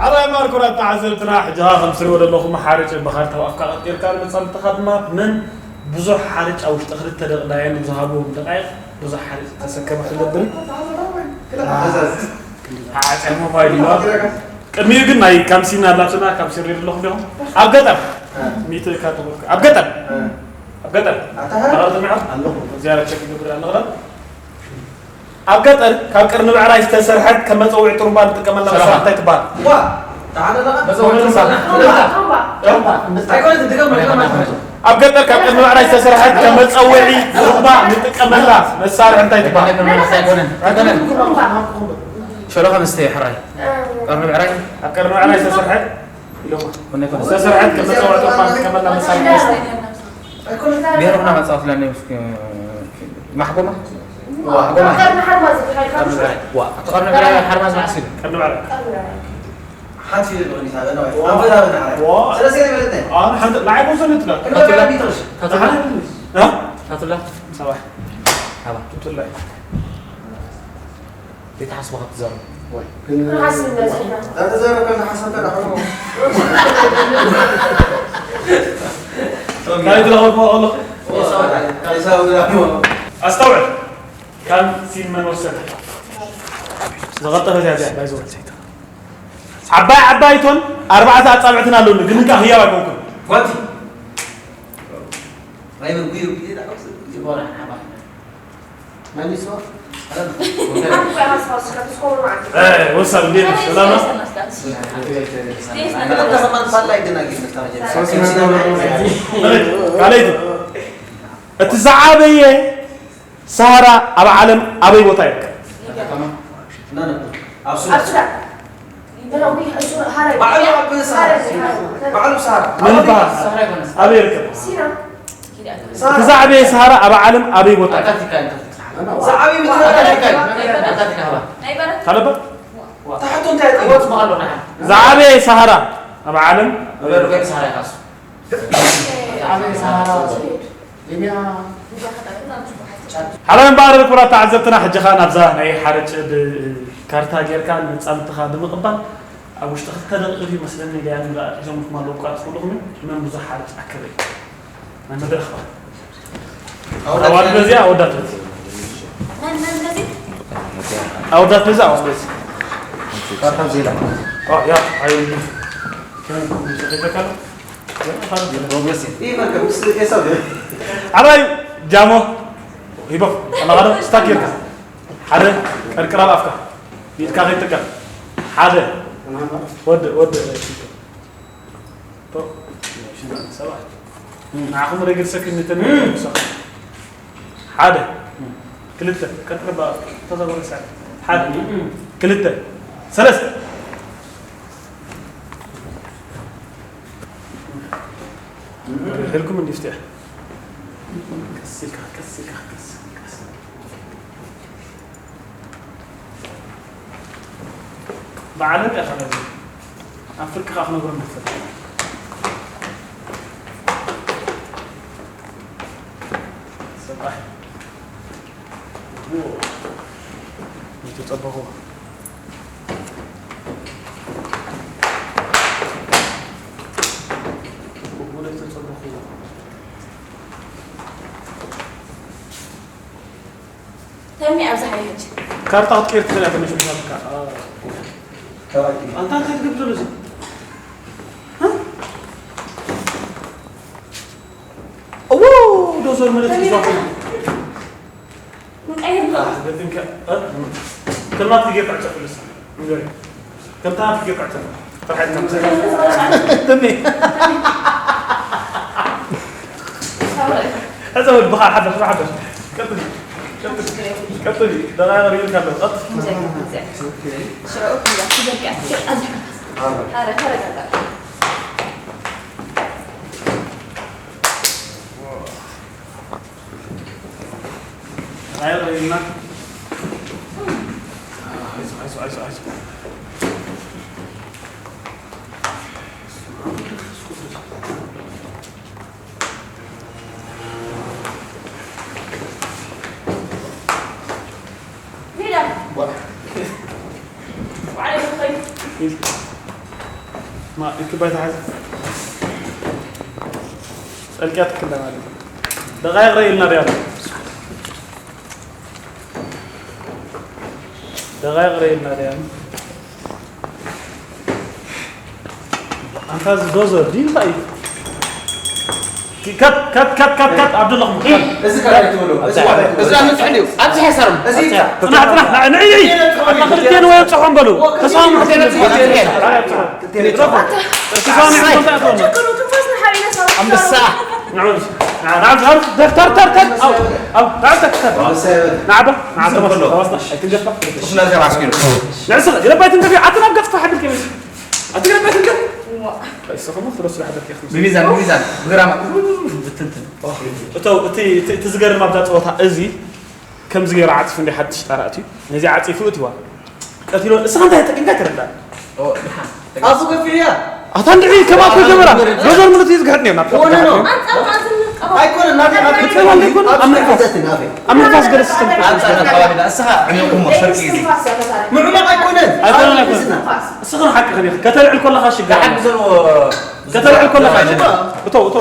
ዓባይ ማርኮራት ተዓዘብትና፣ ሕጂ ኸዓ ከም ትሪእዎ ዘለኹም ሓርጭ ብኻርታ ኣፍካ ቀልቂልካ ንመጻምድትኻ ድማ መን ብዙሕ ሓርጭ ኣብ ውሽጢ ክልተ ደቂቕ ዳየን ዝሃብዎም ደቃይቕ ብዙሕ ሓርጭ ተሰከመ ክገብር። ዓፀ ሞባይል እዩ። ቅድሚኡ ግን ናይ ካምሲን ኣላትና፣ ካምሲን ሪድ ኣለኹም ዲኹም? ኣብ ገጠር ሚእቲ እካ ተበልኩ። ኣብ ገጠር፣ ኣብ ገጠር ኣታ? ኣቐርብ ትምዕር? ኣለኹ። እግዚኣብሔር ቸክ ይገብር ኣለኽላ። ኣብ ገጠር ካብ ቀርኒ ብዕራይ ዝተሰርሐት ከም መጸውዒ ጥሩምባ እንጥቀመላ መሳርሒ እንታይ ትበሃል? ዋ! ተዓለለኻ? መጸውዒ ጥሩምባ። ጥሩምባ። ጥሩምባ። ኣይኮነትን፣ ድገም፣ ድገም፣ ድገም። ኣብ ገጠር ካብ ቀርኒ ብዕራይ ዝተሰርሐት ከም መጸውዒ ጥሩምባ እንጥቀመላ መሳርሒ እንታይ ትበሃል? ኣይኮነን፣ ኣይኮነን። ጥሩምባ። ሸሎኻ መስተ እዩ፣ ሕራይ። ቀርኒ ብዕራይ? ኣብ ቀርኒ ብዕራይ ዝተሰርሐት ኢሎማ። ኮነ፣ ኮነ። ዝተሰርሐት ከም መጸውዒ ጥሩምባ እንጥቀመላ መሳርሒ መስተ። ብሄርና መጻወት ለኒ ምስ ማሕጎማ? ዋ፣ ማሕጎማ። ቀርኒ ሓርማዝ ዝበሃል ካብ ዋ፣ ኣቲ ቀርኒ ብዕራይ ሓርማዝ መዓስ ኢሉ? ቀርኒ ብዕራይ። ሓንቲ ኢሉ ብቕድሚት ሃበና ወይ? ዋ። ኣንፈት ሃበና ሓራይ። ዋ። ሰለስተ ኢሉ ይበለጥና። ኣነ ሓንቲ ንዓይ መውሰድ እትላ። ክንበላ ቢትርሽ። ታቱላ? እ? ታቱላ? ሰባሕ። ሃባ። ታቱላ። ዘይተሓስቦ ካብ ትዛረብ። ወይ። ክንሓስብ ኢና ዘለና። ዳተዛረብካ ንሓሰብካ ዳሕሮ። እንታይ ትረኽቦ ኣለኹ? ኣስተውዕል። ካብ ሲን መን ወሰደ? ዝቐጠፈት እያ እዚኣ፣ ባይዘወይ። ዓባይ ዓባይ እቶን ኣርባዕተ ኣጻብዕትን ኣለውኒ፣ ግን እንካ ህያው ኣይኮንኩን። ጓንቲ። ናይ መግቢ ይኾነ ሓባ። መሊስዋ? እ፣ ወሳብ እንዴት ነሽ? ሰላም ነው? ካልኣይቲ፣ እቲ ዝዓበየ ሰሃራ ኣብ ዓለም ኣበይ ቦታ ይርከብ? ኣብ ሱዳን። ባዕሉ ኣብ ሰሃራ። ባዕሉ ሰሃራ። መን ይበሃል? ኣበይ ይርከብ? እቲ ዝዓበየ ሰሃራ ኣብ ዓለም ኣበይ ቦታ? ኣንታርክቲካ፣ ኣንታርክቲካ። ዝዓበየ ምድሪ ኣንታርክቲካ። ኣንታርክቲካ፣ ሃባ። ካለባ? ታሕቱ እንታይ እዩ? ዝዓበየ ሰሃራ ኣብ ዓለም ኣበይ ይርከብ? ሰሃራ ይካሱ። ዝዓበየ ሰሃራ ሊብያ። ሓላዊ እምበኣር ክቡራት ተዓዘብትና፣ ሕጂ ኸኣ ናብዛ ናይ ሓርጭ ብካርታ ጌርካ ንመጻምድትኻ ብምቕባል ኣብ ውሽጢ ክልተ ደቂቕ እዩ መስለኒ ኢለ እያ ንብላ ሒዞምልኩም ኣለዉ። ቋጽ ኩልኹም እዩ። መን ብዙሕ ሓርጭ ኣከበ እዩ። ናይ መድረኽ ኸኣ። ኣዋልድ በዚኣ ኣወዳት በዚ ኣወዳት በዚ ኣዋልድ በዚ ያ ኣይ ኣባይ ጃሞ ሂቦ ኣናጋዶ ስታክ ጌርካ ሓደ ቀርቅር ኣብ ኣፍካ ኢድካ ከይትጥቀም ሓደ ወድ ወድ ንዓኹም ረግድ ሰክን ንተን ሓደ ክልተ ቀጥቅባ ተዛወረ ሓደ ክልተ ሰለስተ ህልኩም እንዲፍትሕ ቀስ ኢልካ ቀስ ኢልካ ቀስ ብዓለም እያ ከመዚ ኣብ ፍርቅኻ ክነግሮም ንኽእል ሰብኣይ ዝተጸበኹ ተሚ ኣብዛ ሓይልች ካርታ ክትቀይር ትኽእል እያ ተመሽ ምሻትካ ኣንታ እንታይ ትገብር ዘሎ እዚ እዎ ዶዞር ምለት ይዛኹ ንቀይር ከማት ጌር ዕጨፍ ልሳ ከምታ ጌር ዕጨፍ ሕፀወድ ብኻ ሓደሽ ሓደሽ ቀጥሊ ቀጥሊ ቀጥሊ ደቃይቕ ሪኢልካ ኣለዉ ቀጥሊ ሽረኡ ክያ ክዘርግያ ኣዝዩ ሓረ ተረጋጋ ማ እንክባይ ተሓዝ ጸልቅያ ትክለ ማለት ደቃይቅ ረኢልና ሪያል ደቃይቅ ረኢልና ሪያል ኣንታ እዚ ዶዘር ድዩ እንታይ እዩ ከት ከት ከት ከት ከት ኣብ ዘለኹም እዚ ካልኣይ ትበሎ እዚ ዋላ እዚ ኣብ ምትሕል እዩ ኣብዚ ሓሳርም እዚ ጽናሕ ጽናሕ ንዒ ንዒ ኣታ ክልቴን ወይ ኣብጽሖም በሉ ተስማሙ ክልቴን ኣብጽሖም ኣንበሳ ሚዛን ሚዛን ብግራማ ብትንትን እቶ እቲ ዝገርም ኣብዛ ፀወታ እዚ ከምዚ ገይሩ ዓፂፉ እንደ ሓድሽ ጣራ ኣትዩ ነዚ ዓፂፉ እትዋ ቀቲሎ እስኻ እንታይ ተጠቂምካ ይተረዳ ኣፉ ከፊት እያ ኣታ እንድዒ ከማት ከገበራ ዶዘር ምሉት እዩ ዝግሕጥ ነና ኣይኮነ ናተይ ኣብ ንፋስ ገለ ሲስተም ምዕማቕ ኣይኮነን ኣይኮነ ኣይኮነ እስኻ ሓቂ ከመይ ከተልዕል ከለኻ ሽግር ከተልዕል ከለኻ ሽግር እቶ እቶ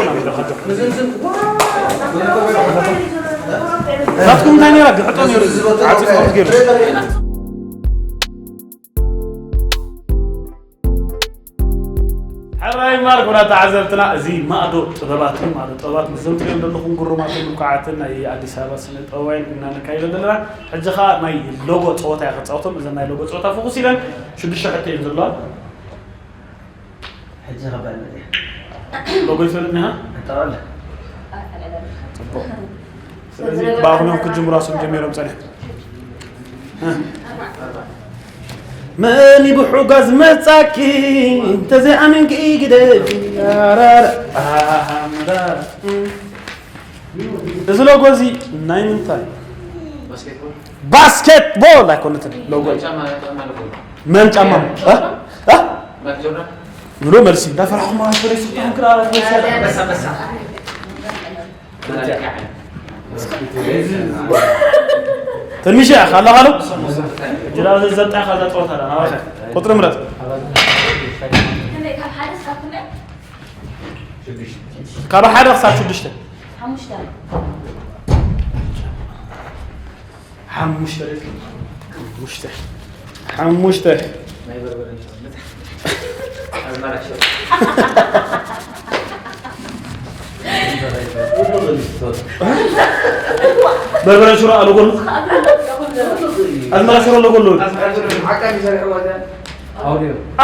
ናትኩም እንታይ ነራ ግሕጦ ነሩ ዓፂ ገይሩ ሕራይ ማር ኩብራ ተዓዘብትና እዚ ማእዶ ጥበባት እዩ ማእዶ ጥበባት ምስ ዘምፅኦም ዘለኹም ግሩማትን ምኩዓትን ናይ ኣዲስ ኣበባ ስነ ጥበባይን ኢና ነካይዶ ዘለና ሕጂ ከዓ ናይ ሎጎ ፀወታ እያ ክፃወቶም እዘን ናይ ሎጎ ፀወታ ፍኩስ ኢለን ሽዱሽተ ሕቶ እየን ዘለዋ ሕጂ ከባድ መፅያ ሎጎ ይፈልጥ ኒሃ ጠቃለ ፅቡቅ ስለዚ ብኣኹም እዮም ክጅምሩ ኣስም ጀሚሮም ፀኒሖም መን ይብሑጋዝ መጻኪ እንተዘይኣመንኪ ግደፊ ኣራራ ኣሃምራ እዚ ሎጎ እዚ ናይ ምንታይ ባስኬትቦል ኣይኮነትን ሎጎ መን ጫማ ንብሎ መልሲ እንዳፈራሕኩም ኣፈረስኩም ክራ ተንሚሻ ካላ ካሎ ጅላ ዘዘጣ ካዛ ጸወታ ዳ ናባኸ ቁጥሪ ምረጥ ካብ ሓደ ክሳብ ሽዱሽተ ሓሙሽተ ሓሙሽተ ደቂ ሓሙሽተ ሓሙሽተ ናይ በርበረ ሽሮ። ኣዝመራ ሽሮ። በርበረ ሽሮ ኣሎ ጎኑ። ኣዝመራ ሽሮ ኣሎ ጎኑ። ኣዝመራ ሽሮ ዓቃብ ይሰርሕዋ እዚኣ።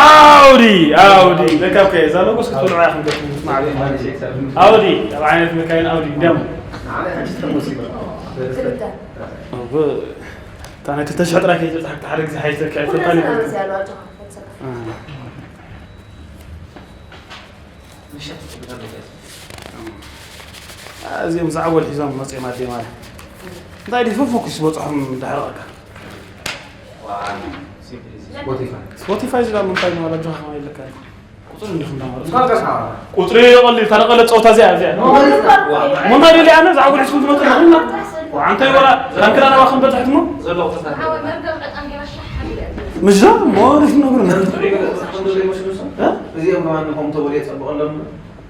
ኣውዲ ኣውዲ ለካ እኮ እዛ ሎጎስ ክትብልዑ ኢኹም ገትሙ ማለት ማለት ኣውዲ ኣብ ዓይነት መካይን ኣውዲ እንዲያም ታና ክልተ ሽሕ ጥራይ ከይተጻሕክ ሓደ ግዜ ሓይተካ ኣይፈልጣን ይፈልጥ እዚኦም ዛዕጎል ሒዞም መጽኦም ኣዴ ማለት እንታይ ድዩ ፎኩስ በጽሖም ድሕሪ ቀካ ስፖቲፋይ ዝላ ምንታይ ማለት ጆኻ ከማይ ይለካ ቁጽሪ እንዲኹም ዳማሩ ቁጽሪ የቐሊ ተነቐለ ጸወታ እዚኣ እዚኣ ምንታይ ደሊ ኣነ ዛዕጎል ሒዝኩም ትመጡ ኣለኹም ኣንታይ ወላ ታንክራ ናባኹም በጽሕትሞ ምሽ ዛ ሞ ነሽ ነግሩና እዚኦም ከማን ንኾም ተወልየ ጸብቐሎም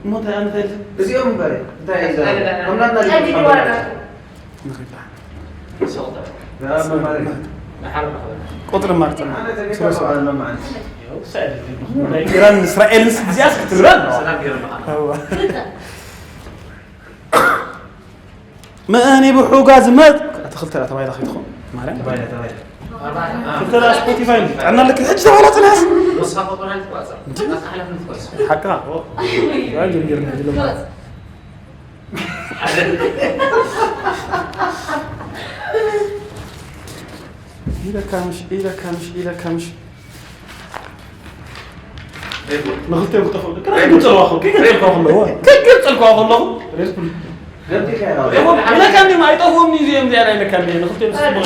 እሞ እንታይ ኣነ እንታይ እዚኦም እምበር እንታይ እዩ ዘረባ? ከምናትና ሊግ ጸዲዱ ዋላ። ንኽላ። ያ መማሪ። ቁጥሪ ማርጽና። ኣነ ተገዛ ስለ ስለ በዓል መማዓን። ኢራን እስራኤልን ስግዚያስ ክትብላ ኣለዋ። ሰላም ገይሮም በዓል። እዋ። መእኒ ብሑጋ ዝመጥ ኣትኽልቲ እያ ተባሂላ ከይትኾን ማርያም ተባሂላ ተባሂላ ክልተ ደኣ ስፖቲፋይ ጥዕና ልክ ሕጂ ተባሂላ ጽንያስ ንስኻ ቁጥራ ኣይትቋጸር። እንጂ? ኣታ ሓላፍነት ትቋጸር። ሓቅኻ ኦ። ያ ጀሚርና ጅለማ ኢለካ ምሽ ኢለካ ምሽ ኢለካ ምሽ ንክልቲኦም ክጠፍኡ ከይገልጸልዋ ከለኹ ከይገልጸልዋ ከለኹ ኢለካ እንዲም ኣይጠፍኡም እዩ እዚኦም ዝያዳ ኢለካ እንዲ ንክልቲኦም ዝስሙ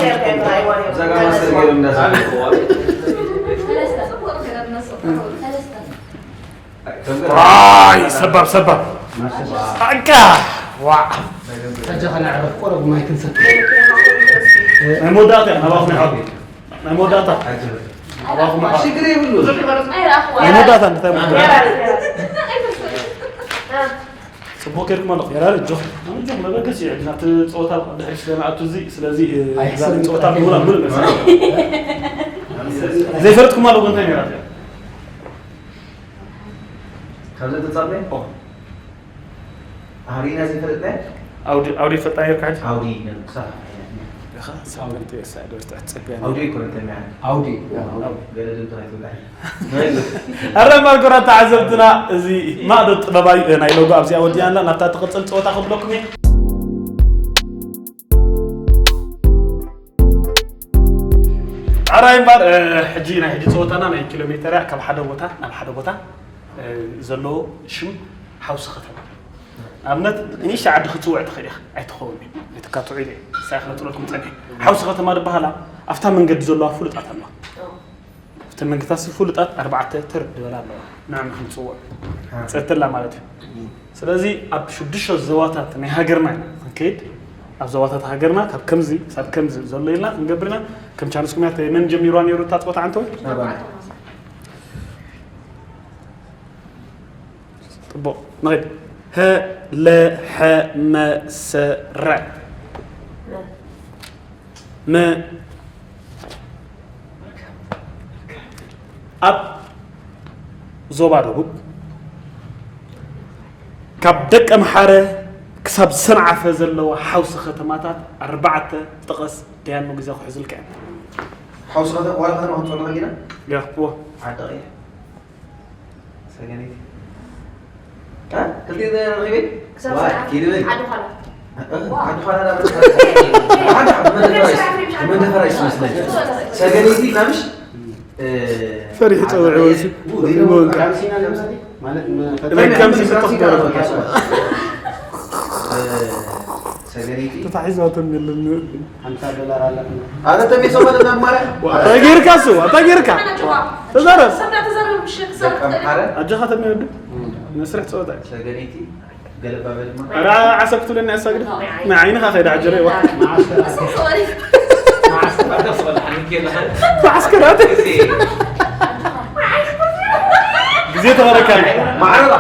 ዋይ ሰባብ ሰባብ ኣጋ ዋዕ ሕጂ ከነዕርፍ ቆረብ ማይ ክንሰቲ ናይ መወዳእታ እያ ናባኹም ይሓቱ ናይ መወዳእታ ናባኹም ይሓቱ ሽግር የብሉ ናይ መወዳእታ እንታይ መወዳእታ ጽቡቅ ጌርኩም ኣለኹ የራር እጆኹም ኣጆኹም መበገሲ እዩ ናብቲ ፀወታ ድሕሪ ስለንኣቱ እዚ ስለዚ እዛ ፀወታ ምሁራ ምሉእ መስ ዘይፈለጥኩም ኣለኹ እንታይ ነራት እያ ካብዚ ተጻበ ኣሪና ዘይፈለጥና ኣውዲ ኣውዲ ፈጣ ነርካ ሕጂ ኣውዲ ነርኩሳ ኢኻ ሳምንት የሳዶ ትጸበያ ኣውዲ ይኮነ ተሚያ ኣውዲ ገለ ድምፅ ኣይትብላ ኣረ ማልኮራ ተዓዘብትና እዚ ማእዶ ጥበባዊ ናይ ሎጎ ኣብዚኣ ወዲኣና ናብታ ትቕፅል ፀወታ ክብለኩም እየ ኣራይ እምበር ሕጂ ናይ ሕጂ ፀወታና ናይ ኪሎ ሜተር እያ ካብ ሓደ ቦታ ናብ ሓደ ቦታ ዘለዎ ሽም ሓውሲ ከተማ ኣብነት ንእሽተ ዓዲ ክትፅውዕ ትኽእል ኢኻ ኣይትኸውን እየ ኣይትካትዑ ኢለ እየ ሳይ ክነፅረልኩም ፀኒሐ ሓውሲ ከተማ ዝበሃላ ኣብታ መንገዲ ዘለዋ ፍሉጣት ኣለዋ ኣብቲ መንገድታት ፍሉጣት ኣርባዕተ ተር ዝበላ ኣለዋ ንዕም ክንፅውዕ ፀተላ ማለት እዩ ስለዚ ኣብ ሽዱሽተ ዘዋታት ናይ ሃገርና ኢና ክንከይድ ኣብ ዘዋታት ሃገርና ካብ ከምዚ ሳብ ከምዚ ዘሎ ኢልና ክንገብር ኢና ከም ቻንስኩም እያ መን ጀሚሯ ነይሩ እታ ፀወታ ዓንተወይ ፅቡቕ ንኸይድ ህለሐመሰረ ም ኣብ ዞባ ደቡብ ካብ ደቀምሓረ ክሳብ ሰንዓፈ ዘለዋ ሓውሲ ከተማታት ኣርባዕተ ጥቐስ ደያኑ ግዜ ክሕዙልካ እዮም ሓውሲ ከተማ ዋላ ከተማ ክንፅወ ንኽእል ኢና ያ እዎ ዓዲ ቀይሕ ሰገነይቲ ክልቲኡ ረኺበ ክሳብ ሰዓት ኪድበል ዓዲ ዃላ ዓዲ ዃላ መደፈራሽ መስለኝ ሰገነይቲ ናምሽ ፈሪሑ ፀውዕዎ ማለት መን ከምዚ ዝተኽበረ ሰገነይቲ ተታሒዛቶም የለን ሓምሳ ዶላር ኣለትና። ኣረ ተሜሶ ማለት ናብ ማርያም። እንታይ ጌርካ እሱ? እንታይ ጌርካ? ተዛረብ። ኣጆኻ ተሜ ወዱ። መስርሕ ጸወታ እዩ። ሰገነይቲ ገለባ በልማ። ኣረ ዓሰብ ክትብለኒ ኣሳግድ። ንዓይንኻ ከይዳ ዓጀረ ይዋ። መዓስከራት። መዓስከራት። ግዜ ተበረካ። ማዕረባ።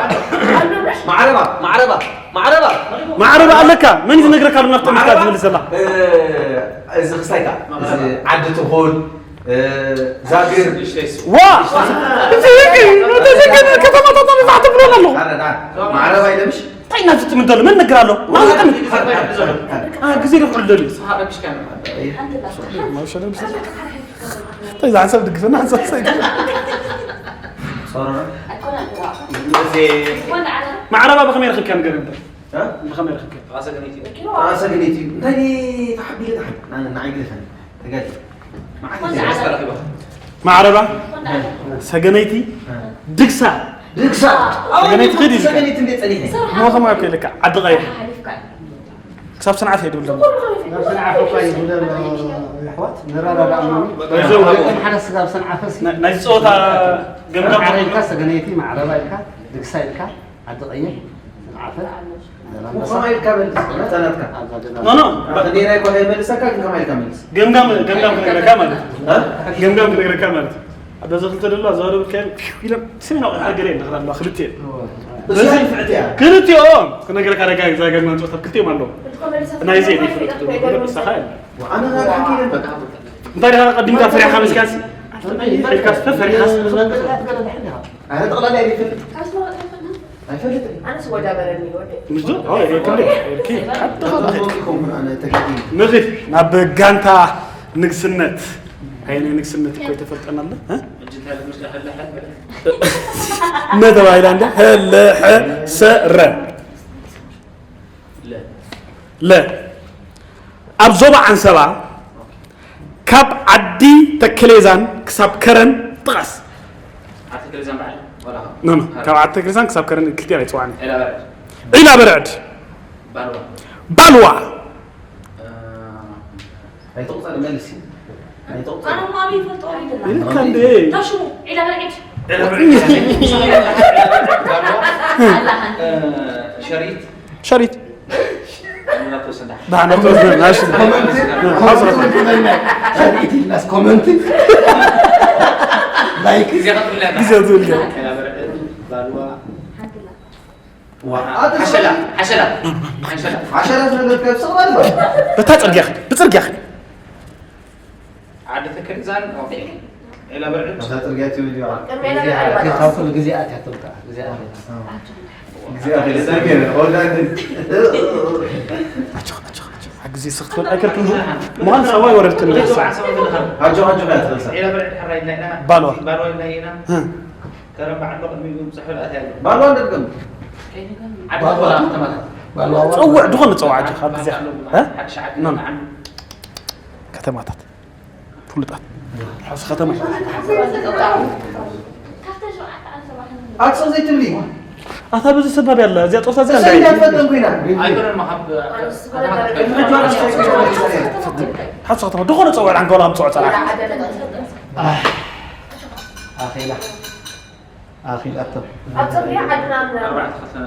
ማዕረባ። ማዕረባ። ማዕረባ ማዕረባ ኣለካ መን ዝነግረካ ኣሎ ናብቶም ኢልካ ዝምልሰላ እዚ ክስታይ ከኣ፣ እዚ ዓዲ ትኹል፣ እ፣ ዛግር። ዋ! እዚ ህጊ፣ ነቲ ህጊ ከተማታት መብዛሕትኡ ብሎን ኣለኹ። ኣረ፣ ና፣ ማዕረባ ኢለምሽ። እንታይ ኢና ዝጥምደሉ? መን ነገር ኣሎ? ማን ይጥምድ? አ፣ ግዜ ደፍዑ ደልዩ። እንታይ እዛ ሓንሳብ ድግፈና፣ ሓንሳብ ሰይድ። ሶሮና። እዚ ማዕረባ ብኸመይ ረኺብካ ንገር ነበር? እ? ብኸመይ ረኺብካ? ራሰ ገነይቲ እዩ። እንታይ ተሓቢለ ተሓቢለ? ና-፣ ንዓይ ግደፈኒ። ተጋጊ። መዓት ግዜ ተረኺባ። ማዕረባ፣ ሰገነይቲ፣ ድግሳ። ድግሳ። ሰገነይቲ ክድ እዩ። ሰገነይቲ እንዴት ጸኒሐ? ሞ ከማይ እኮ ኢልካ፣ ዓዲ ቀይሕ። ክሳብ ሰንዓፈ ይድውል ዘሎ። ናብ ሰንዓፈ እኳ ይድውል ኣሎ፣ የሕዋት። ንረዳዳእ እሞ። በይዞም። ደቂ ሓደ ስጋብ ሰንዓፈ ሲ። ናይ፣ ናይ ጸወታ ገምጋም። ዓረ ኢልካ፣ ሰገነይቲ፣ ማዕረባ ኢልካ፣ ድግሳ ኢልካ፣ ዓዲ ቀይሕ፣ ሰንዓፈ፣ ዛላምበሳ። ከማይ ኢልካ መልስ፣ መታናትካ። ኣብዛ ገዛ። ኖ፣ ኖ። ክንደየናይ እኳ ከይመልሰካ፣ ግን ከማይ ኢልካ መልስ። ገምጋም፣ ገምጋም ክነግረካ ማለት እዩ። እ? ገምጋም ክነግረካ ማለት እዩ። ኣብ በዚ ክልተ ደሎ ኣዘዋርብ ከይም ኢሎም ስሚና ቆይ ሓገለ ይንኽራ ኣለዋ ክልቲኤን። እዛ ንፍዕቲ እያ። ክልቲኦም ክነግረካ ደጋ እዛ ገምጋም ጸወታ ክልቲኦም ኣለዉ። ናይዚ እየ ዘይፈልጥ። ንሳኻ እያ። ኣነ ዛጋ ሓንቲ ኢለን በቃ። እንታይ ደኣ ቀዲምካ ፈሪሕካ መስካሲ? ኢልካ ፈሪሕካ። ኣረ ጠቕላላ እየ ዘይፈልጥ። ኣይፈልጥን። ኣነስ ወዳ በረኒ ወደ። ምሽ ዶ? ኣዎ፣ ይፈልጥ። ይፈልጥ። ይፈልጥ። ይፈልጥ። ይኸውን ኣነ ተጋጊ። ንኺድ ናብ ጋንታ ንግስነት። ኣየናይ ንግስነት እኮ ይተፈልጠና ኣሎ? እ? ነተባሂላ እንደ ሀለሐ ሰረ። ለ። ለ። ኣብ ዞባ ዓንሰባ ካብ ዓዲ ተክሌዛን ክሳብ ከረን ጥቐስ። ዓዲ ተክሌዛን በዓል ዋላ ኖ፣ ኖ። ካብ ዓዲ ተክሌዛን ክሳብ ከረን ክልቲኤን ኣይጽዋዕን። ዒላ በርዕድ። ዒላ በርዕድ። ባልዋ። ባልዋ። እ፣ ኣይተቑጸር መልሲ። ኣይተቑጸር። ኣነ ማሚ ይፈልጦ ወይ ደላ? ኢልካ እንዴ? ታሽሙ፣ ዒላ በርዕድ። ዒላ በርዕድ። ባልዋ። ኣላሃን። እ፣ ሸሪት። ሸሪት። ኣምላኽ ተወሰዳ። ብሓንሳብ ተወስደ፣ ናሽ። ኮመንት፣ ኮመንት፣ ኮመንት፣ ኮመንት፣ ላይክ። ግዜ ክትብለና። ግዜ ትብል ገ። ዒላ በርዕድ፣ ባልዋ። ዋ፣ ሓሸላ፣ ሓሸላ፣ ሓሸላ። ሓሸላ ስለ ዘትከብ ስቕ በል። በታ ጽርግያ ኽድ፣ ብጽርግያ ኽድ። ዓዲ ተክልዛን፣ ኦኬ። ዒላ በርዕድ። እዛ ጽርግያ ትብል እዩ። ካብ ኩሉ ግዜ ኣትያቶም ከዓ፣ ግዜ ኣትያቶም። ግዜ ኣትያቶም። ግዜ ኣትያቶም። ኣጆኻ፣ ኣጆኻ፣ ኣጆኻ። ግዜ ስኽ ትብል ኣይከልክም። ምዃን ሰብኣይ ወረድክን። ኣጆኻ፣ ኣጆኻ፣ ኣጆኻ። ዒላ በርዕድ ሕራይ ኢልና ኢና። ባልዋ። ባልዋ ኢልና ኢና። እ። ከረን በዓል ቅድሚኡ ምብጻሕ ወላ ኣትያ ኣሎ። ባልዋ እንደድገም። ዓዲ ባልዋ። ባልዋ ከተማታት። ባልዋ። ጸውዕ፣ ድኾነ ጸውዕ፣ ኣጆኻ፣ ኣብ ግዜኻ። እ? ሓድሽ ዓዲ ኖ፣ ኖ። ንዓም። ከተማታት። ፍሉጣት። ሓውሲ ከተማ። ኣክሱም ዘይትብሊ። ኣታ በዚ ሰባብ ያለ፣ እዚኣ ጦሳ እዚኣ እዛ እንታይ? እንዳትፈተን ኮይና። ኣይበረን መሓብ ከተማታት። ሓውሲ ከተማ፣ ድኾነ ጸውዕ፣ ዓንከውላ ምጽዖ ጸራ። ኣኼላ። ኣኺላቶም። ኣብ ጽርግያ ዓድና ምናምን። ኣርባዕተ ከተማ።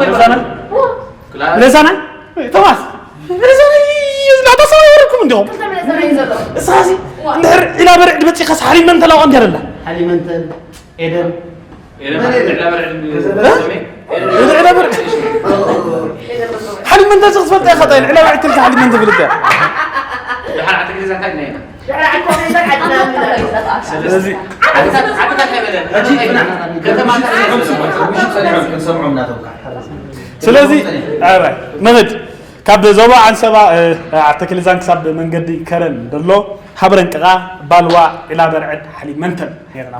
ለዛና። ለዛና? ቶማስ። ለዛና ይዝላታ ሰው ይወርኩም እንዲሁም። ክልተ ለዛና እዩ ዘሎ። እሳዚ እንድሕር ኢላ በርዕድ በጺኻ ሳሕሪ መን ተላቆ እንዲያ ደላ? ሓሊመንተን፣ ኤደን። ኤደን ማለት ዕላ በርዕድ እ? ሰሜን። ዕላ በርዕድ። ሓሊመንተን ዝኽፈት ኢኻ ጣይል፣ ዕላ በርዕድ ትልካ ሓሊመንተን ፍልጥ እያ። ደሓር ዓዲ ግዜ እንታይ ናይ? ስለዚ ስለዚ ዓድታት ዓድታት ኣይበለን። ሕጂ ከተማ ምሽት ጸኒሖም፣ ምሽት ጸኒሖም ክንሰምዖም እናተውካ። ስለዚ ኣረ ንኽድ ካብ ዞባ ዓንሰባ፣ እ፣ ዓተክልዛን ክሳብ መንገዲ ከረን ደሎ ሃብረን ቅቓ ባልዋ ዒላ በርዕድ ሓሊ መንተን ነይረና።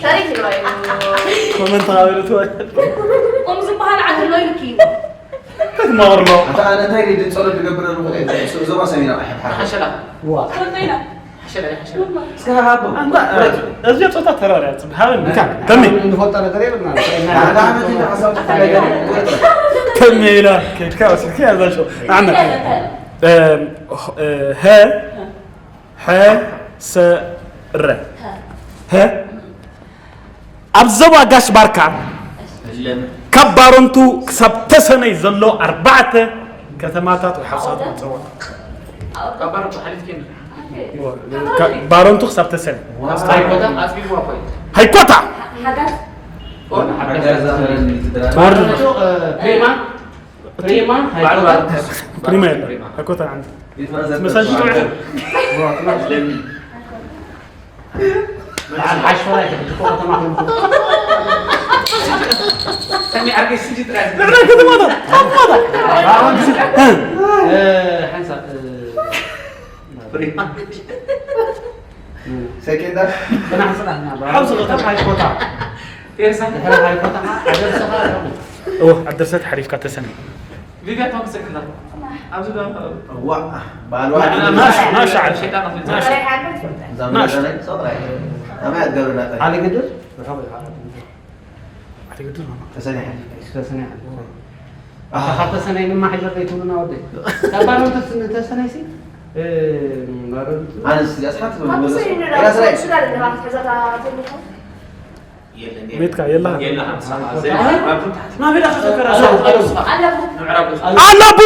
ሸሪክ ይብራዩ። ኮመንት ሃበሉ ትወ-፣ እም ዝበሃል ዓዲ ኣሎ ኢልኪ እዩ። ትማወር ኣሎ። ኣታ ኣነ እንታይ ድን ጸሎት ትገብር ኣለኹ? ዞባ ሰሜናዊ ሓሸላ። ዋ። ፈልጦ ኢና። ሓሸላ፣ ሓሸላ። እስከ ሃቦ። ኣንታ፣ እዚ ጾታ ተራራ ጽብ ሃበን። እንካ፣ ተሚ። እንፈልጦ ነገር የብልና። ኣታ ኣመት ሓሳብ ተፈለገ። ተሚ ኢላ፣ ከድካ፣ ወሲድካ፣ ያዛ ሾ። ኣመት። እ፣ እ፣ ሀ፣ ሐ፣ ሰ፣ ረ። ሀ። ኣብ ዞባ ጋሽ ባርካ ካብ ባረንቱ ክሳብ ተሰነይ ዘሎ ኣርባዕተ ከተማታት ወይ ሓሳብ ይጸወት። ካብ ባረንቱ ሓሊፍኪ? ካ-፣ ባረንቱ ክሳብ ተሰነይ። ሃይኮታ ኣጽቢብዋ እኮ እዩ። ሃይኮታ! ሓጋዝ። ኦ፣ ሓጋዝ። ተወርድ። እ፣ ፕሪማ። ፕሪማ ባዕሉ ሃይኮታ። ባዕሉ ፕሪማ የለ። ፕሪማ። ሃይኮታ ዓንዲ። ይትመዘዝ መሳጅ ተባለ። ጥዑም። በዓል ሓሽፈራ ይሕድኮ ከተማ። ሰሚ ዓርገ ስጂ ጥራይ። ንሕና ከተማታት፣ ከተማታት። እ፣ ሓንሳብ፣ እ፣ ፕሪማ። ሰኪንዳ። ብናሕስራ ኢና። ሓውስ ከተማ ሃይኮታ። ቴርሳ። ድሕሪ ሃይኮታ፣ ኣደርሰኻ። ኦ፣ ኣደርሰት ሓሪፍካ ተሰነይ። ቪድዮ ኣታ ክሰክላ። ኣብዚ ዶ? ዋ፣ ባልዋ። ናሽ፣ ናሽ ዓዲ። ሸይጣን ኣፍልጦ። ናሽ። ዛምራ ናሽ። ዛምራ ዛምራ። ኣመይ ኣትገብርና ጠሪ። ዓሊ ግድር? ዓሊ ግድር ነው። ተሰነይ ሓዲ። ተሰነይ ሓዲ። ኣታ ካብ ተሰነይ ድማ ሕጀር ዘይትብሉና ወደይ። ካብ ባሮንት ተሰነይ ሲ? እ፣ ባሮንት። ኣነስ እዚኣ ስሓት ትብል። ካብ ተሰነይ ንላ፣ ራስ ራይ። ሱዳን ንላ፣ ሕዛታ ትብሉ። የለን፣ የለን። ቤትካ የለህን? የለህን፣ ስኻ፣ ኣይ፣ ዘይ-፣ ኣይ፣ ናበይ ዳኣ ክትዘከር? ኣላ፣ ኣላ፣ ምዕራብ ኣለቡ፣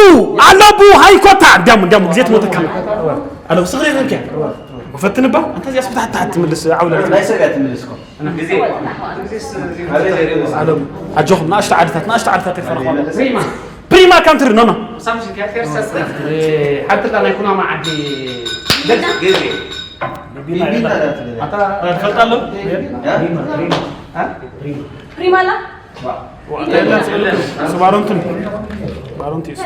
ኣለቡ፣ ሃይኮታ። እንዲያም፣ እንዲያም፣ ግዜ ትሞተካ። ኣለቡ፣ ስኽሪ ይኽንከ። ወፈትንባ፣ ኣንተ እዚኣስ ብታሕቲ ታሕቲ ትምልስ፣ ዓውላ። ናይ ሰብ እያ ትምልስ እኮ። ግዜ። ኣለቡ፣ ኣጆኹም፣ ንኣሽቱ ዓድታት፣ ንኣሽቱ ዓድታት ይፈርኹም። ፕሪማ ካንትሪ፣ ኖ፣ ኖ። ሳምሽን፣ ቲያትር፣ ሰስተ። ሓንቲ ናይ ኩናማ ዓዲ። ግዜ። ቢቢና ዳት ገለ። ኣታ ትፈልጣ ኣሎ? ያ? ሪማ፣ ሪማ። አ? ሪማ። ፕሪማ ኣላ? ዋ፣ ዋ፣ የለን፣ የለን። ስባሮንቱን። ባሮንቲስ።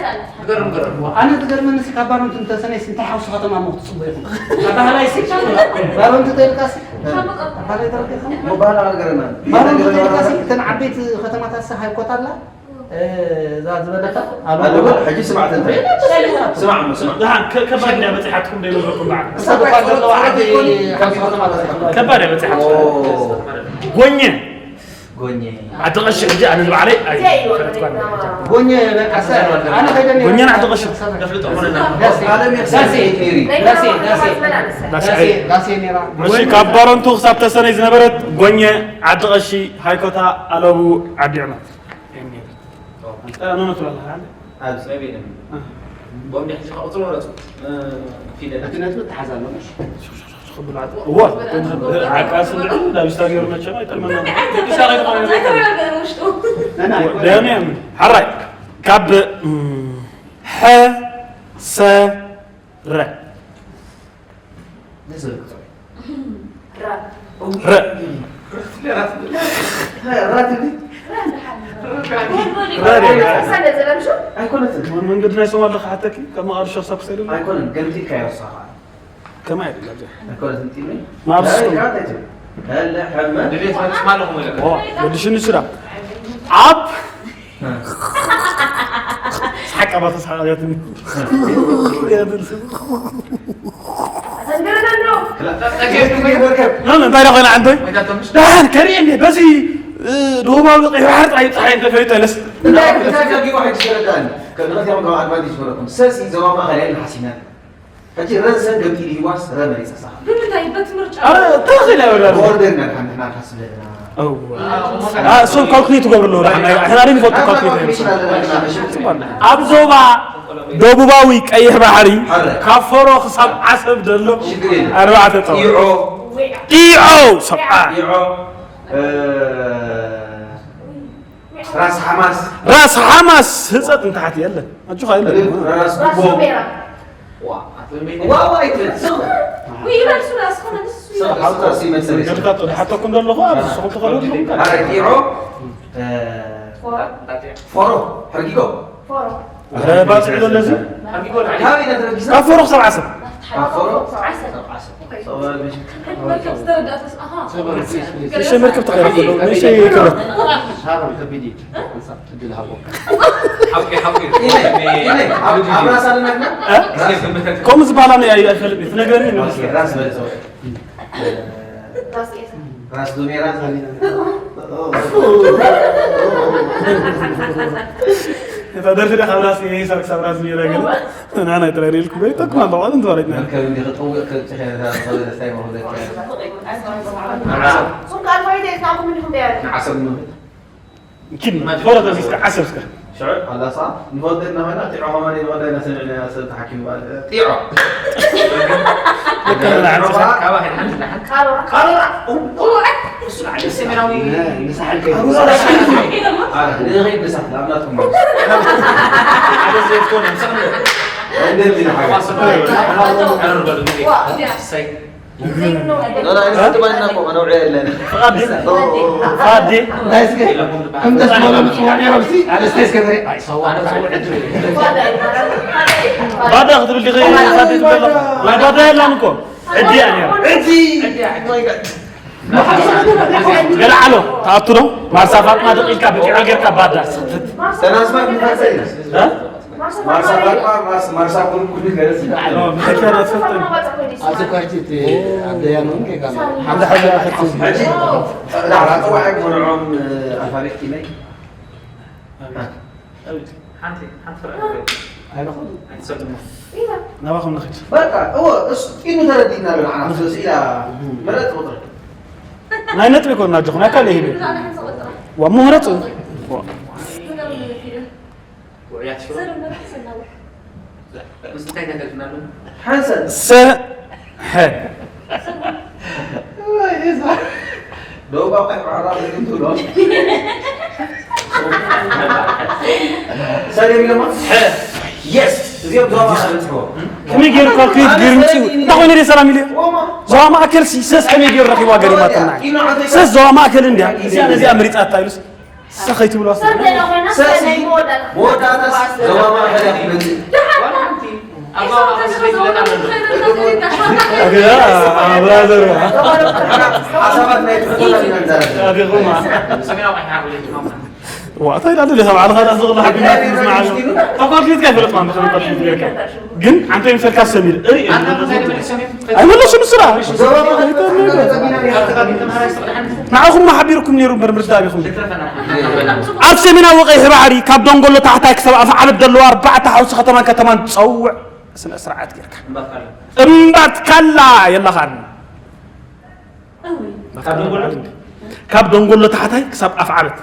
ገርም፣ ገርም። ዋ፣ ኣነ ዝገርመኒ ሲ ካብ ባሮንቱን ተሰነይ ሲ እንታይ ሓውሲ ከተማ ሞ ክትጽቡ ኢኹም? ኣባህላይ ሲ፣ ባሮንቱ ተልካ ሲ፣ ኣባህላይ ተረዲኻ? ሞ ባህላ ገረመኒ። ባሮንቱ ተልካ ሲ፣ እተን ዓበይቲ ከተማታት ሲ ሃይኮታ ኣላ? እ፣ እዛ ዝበለካ ኣለዎ። ኣለዎ። ሕጂ ስማዕ ተንተ። ስማዕ፣ ስማዕ። ደሓን፣ ከ-፣ ከባድ እንድያ በፂሓትኩም ዶ ይመስለኩም በዓል? እሳ እኳ ዘለዋ ዓዲ ካብ ከተማ ተሰማ። ከባድ እያ በፂሓትኩም። ኦ። ጎኘ። ጎኘ። ዓዲ ቐሺ ሕጂ ኣነ ንባዕለይ ኣይ-፣ ዘይወርድ ፈለጥኳን። ጎኘ በቃ ሰ-፣ ኣነ ከይደ ነይረ። ጎኘ ንዓዲ ቐሺ። ነፍልጦ ኾነና። ዳሴ። ዓለም የኽሰር ዳሴ። ነይሪ። ዳሴ፣ ዳሴ። ዳሴ። ዳሴ፣ ዳሴ ነይራ። እሺ፣ ካብ ባረንቱ ክሳብ ተሰነይ ዝነበረት ጎኘ ዓዲ ቐሺ ሃይኮታ ኣለቡ ዓዲ ዕመር። ኣነ መትባል ሓደ ኣብዚ ናይ ቤት እ። ቦምቢ ሕጂ ከቕጽሎ ረጹ። እ፣ ፊደል። እቲ ነጥቢ ተሓዝ ኣሎ፣ እሺ። ክብሉ ዓጥዋ። እዋ፣ ዓቃስ እንድዒ ናብ ስታዲዮም መቸም ኣይጠልመና። ደም ያምን። ሓራይ፣ ካብ፣ እም፣ ሐ፣ ሰ፣ ረ። ንዝብል ቁጽሪ። ራ። ረ። ራ ትብሊ? ራ ትብሊ? ራ ትብሊ? ራ ትብሊ? ሰለ ዘለ ምሹ? ኣይኮነትን። መን መንገዲ ናይ ሶማል ለኻ ሓተኪ? ካብ መቓድሾ ክሳብ ክሰይድ ኣሎ? ኣይኮነን። ገምጢልካዮ ንስኻ ኸኣ። ከማይ ኣይደለም፣ ኣብዚኣ። ኣይኮነትን፣ ጢመይ? ንኣብዚ ኣይ፣ ስቶም። ራ እንታይ ትብል? ኣለ፣ ሓመ። ድሌት ፈጽማ ኣለኹም ኢለ። ኦ፣ ወዲ ሽኒ ሽዳ። ኣብ ሓቂ ኣባተ ሰሓቕ ያትኒ። ያትኒ። ኖ፣ ኖ፣ እንታይ ደኾነ ዓንተ? ደሓን ከርእየኒ፣ በዚ፣ እ፣ ደቡባዊ ቀይሕ ባሕሪ ጥራይ ፀሓይ እንተፈሊጠለስ። እንታይ፣ እንታይ ከቢቡ ሕጂ ተረዳእኒ? ከም ንኽልቲኦም ከም ኣድቫንቴጅ ዝበለኩም። ሰሲ ዞባ ማእኸል እያ ኢልና ሓሲብና። ሕጂ ረንሰን ገምጢሉ ሂዋስ ረ መሪጸ ሳኻ። ብምንታይ? በቲ ምርጫ። ኣረ፣ እንታይ ኽኢላ ይወዳደር? ብኦርደር ኢና ድሓን ንሕና ንሓስብ ዘለና። እዋ። አ፣ እሶም ካልኩሌት ይገብሩ ኣለዉ ድሓን። ንሕና ግን ንፈልጦ ካልኩሌት ኣይነብስን። ኣብ ዞባ ደቡባዊ ቀይሕ ባሕሪ፣ ሓረ። ካብ ፈሮ ክሳብ ዓሰብ ዘሎ ሽግር የለን። ኣርባዕተ ጸብዓ። ጢዖ። ጢዖ፣ ሰብዓ። ጢዖ፣ እ፣ ራስ ሓማስ። ራስ ሓማስ ህጸት ንታሕቲ የለን። ኣጆኻ የለን። ራስ ራስ ጉቦ። ሜራ። ዋ፣ ኣቶ ሜራ። ዋው ኣይትበል። ስቕ። ውይ፣ ይበል፣ ሱራ፣ ስቕ፣ ንሱ ስቕ፣ ይበል። ሓውታ ሲመሰል። ገድካ ጥ-፣ ሓተኩም ዘለኹ፣ ኣብ ንስኹም ትኸዱ ኣለኹም። ኣረ፣ ጢዖ። እ፣ ፎሮ። ፎሮ፣ ሕርጊጎ። ፎሮ። ኣረ፣ ባጽዕ ዘሎ እዚ? ካብ ኢና ተበጊስና? ካብ ፎሮ ክሳብ ዓሰብ። ካብ ፎሮ? ዓሰብ። ኦኬ። መርከብ ዝተረዳእተስ፣ ኣሃ። እሺ፣ መርከብ ተቐይራ ከሎ፣ እሺ፣ ክብረት። ሓቂ፣ ሓቂ። ኢለ፣ ኢለ፣ ኣብ፣ ኣብ ራስ ኣለና ግና? እ? ራስ። ከምኡ ዝበሃል ኣነ ኣይ-፣ ኣይፈልጥን። ትነግረኒ ነው። ኦኬ፣ ራስ በል፣ ሶሪ። ራስ ዶ ሜራ? እታ ደርፊ ዳ ካብ ራስ ሜራ ክሳብ ራስ ሜራ ገለ? ንሕና ጥራይ ሪኢልኩም በይተኩም ኣለኹ፣ ኣንተ ወረድና። መርከብ እንዲህ ጠውቕ ከብፅሕ እያ፣ እዛ ዝኾነ ደስታ ይመኽለካ። ሱም ካልፋይት እየ፣ እስካሁን ምንድን ነው ያለው? ንዓሰብ ንመኽት። ኪድ፣ ፎረታ እስከ፣ ዓሰብ እስከ። ሽዑ፣ ኣላ ሰዓት፣ ንፈልጦ ኢና ኮይና፣ ጢዖ ከማን ንፈልጦ ኢና፣ ሰሚዕና ኢና፣ ሰብ ተሓኪሙ በዓል፣ ጢዖ። ልክ ነው፣ ንዓሰብ። ካባ፣ ካባ፣ ሓንቲ ደሓን። ካባ። ካባ፣ ኡ-፣ ኡ-፣ እሱ ንዓዲ ሰሜናዊ። እ፣ ንሳሕል ከይዱ። እ፣ ንኸይድ ንሳሕል፣ ኣብ ናትኩም። ዘይፍትዎ ነምሳሌ እንደዚህ ነው። ኳስ ነው። ቀረር በሉ እንግዲህ። እሰይ። لا لا እሱ ባይና እኮ ነው ያለን። ፍቓድ ድዩ? ፍቓድ ድዩ? لا እስኪ ከም ደስ በሎ ምጽዋዕ ነይሮም ሲ ኣነስተይ እስከ ዘሪ ባዳ ክትብል ዲኺ? ፍቓድ ድዩ ትብል ኣለኻ? ናይ ባዳ የላን እኮ። ዕዲ እያ ነይራ። እዚ ገለ ዓሎ ትኣቱ ዶ? ማርሳ ፋጥማ ደቒልካ ብቂዖ ጌርካ ባዳ ስትት። ሰናስማ ንፋሰይ እ? ማርሳ ፋጥማ ማርሳ ኩሉ ኩሉ ገለጽ መኪና ትፈልጥ። ኣብዚ ኳይቲት ኣብ ደያኑ ጌጋ ሓደ ሓደ ሕክም። ሕጂ ራዕፀ ዋዕግ መርዖም ኣፋሪቅ ኢለይ ሓንቲ ሓንቲ ፍረ ኣይትሰልሙ። ናባኹም ንኽድ። በቃ እዎ እሱ ኢሉ ተረዲእና ኣሎ ንዓና ስለዚ ኢላ ምረጥ ቁጥሪ ናይ ነጥቢ ኮና ኣጆኹም ኣካል ይሄዱ። ዋ ምረጹ። ውዕያት ሽሮ ምስ እንታይ ተገልጽና ኣሎ? ሓንሰን ሰ ሐ ደቡብ ኣፍሪቃ ዕራብ ዝግምቱ ዶ ሰሊም ኢሎማ የስ እዚኦም ዞባ ዝበፅሕዎ ከመይ ገይርካ ክሪት ገይሩ ምፅኡ እንታይ ኮይኑ ደ ሰላም ኢልዮ ኦማ ዞባ ማእከል ሲ ሰስ ከመይ ገይሩ ረኪብዋ ገሪማትና ሰስ ዞባ ማእከል እንድያ እዚኣ ነዚኣ መሪፃታ ኢሉስ ሰኸይትብሎ መወዳእታስ ዞባ ማእከል እያ ክትመፅእ ብራዘር ሓሳባት ናይ ትሕትና ኢና ንዛረብ ኣቢኹማ ዋእታ ኢላ ደለ ካብ ዓልኻ ዳ ዝቕላ ሓቢና ዝስማዓሉ ተቋርፊትካ ይፈለጥ ማለት ከመይ ቀርፊት ጌርካ ግን ኣንተ ይምሰልካ ሰሚር እሪ ኣይመለሱን ስራ ንዓኹም ሓቢርኩም ነይሩ እምበር ምርዳእ ኢኹም ኣብ ሰሜናዊ ቀይሕ ባሕሪ ካብ ደንጎሎ ታሕታይ ክሳብ ኣፍ ዓበት ዘለዋ ኣርባዕተ ሓውሲ ከተማን ከተማን ትፀውዕ ስነ ስርዓት ጌርካ እምባትካላ የላኻን ካብ ደንጎሎ ታሕታይ ክሳብ ኣፍ ዓበት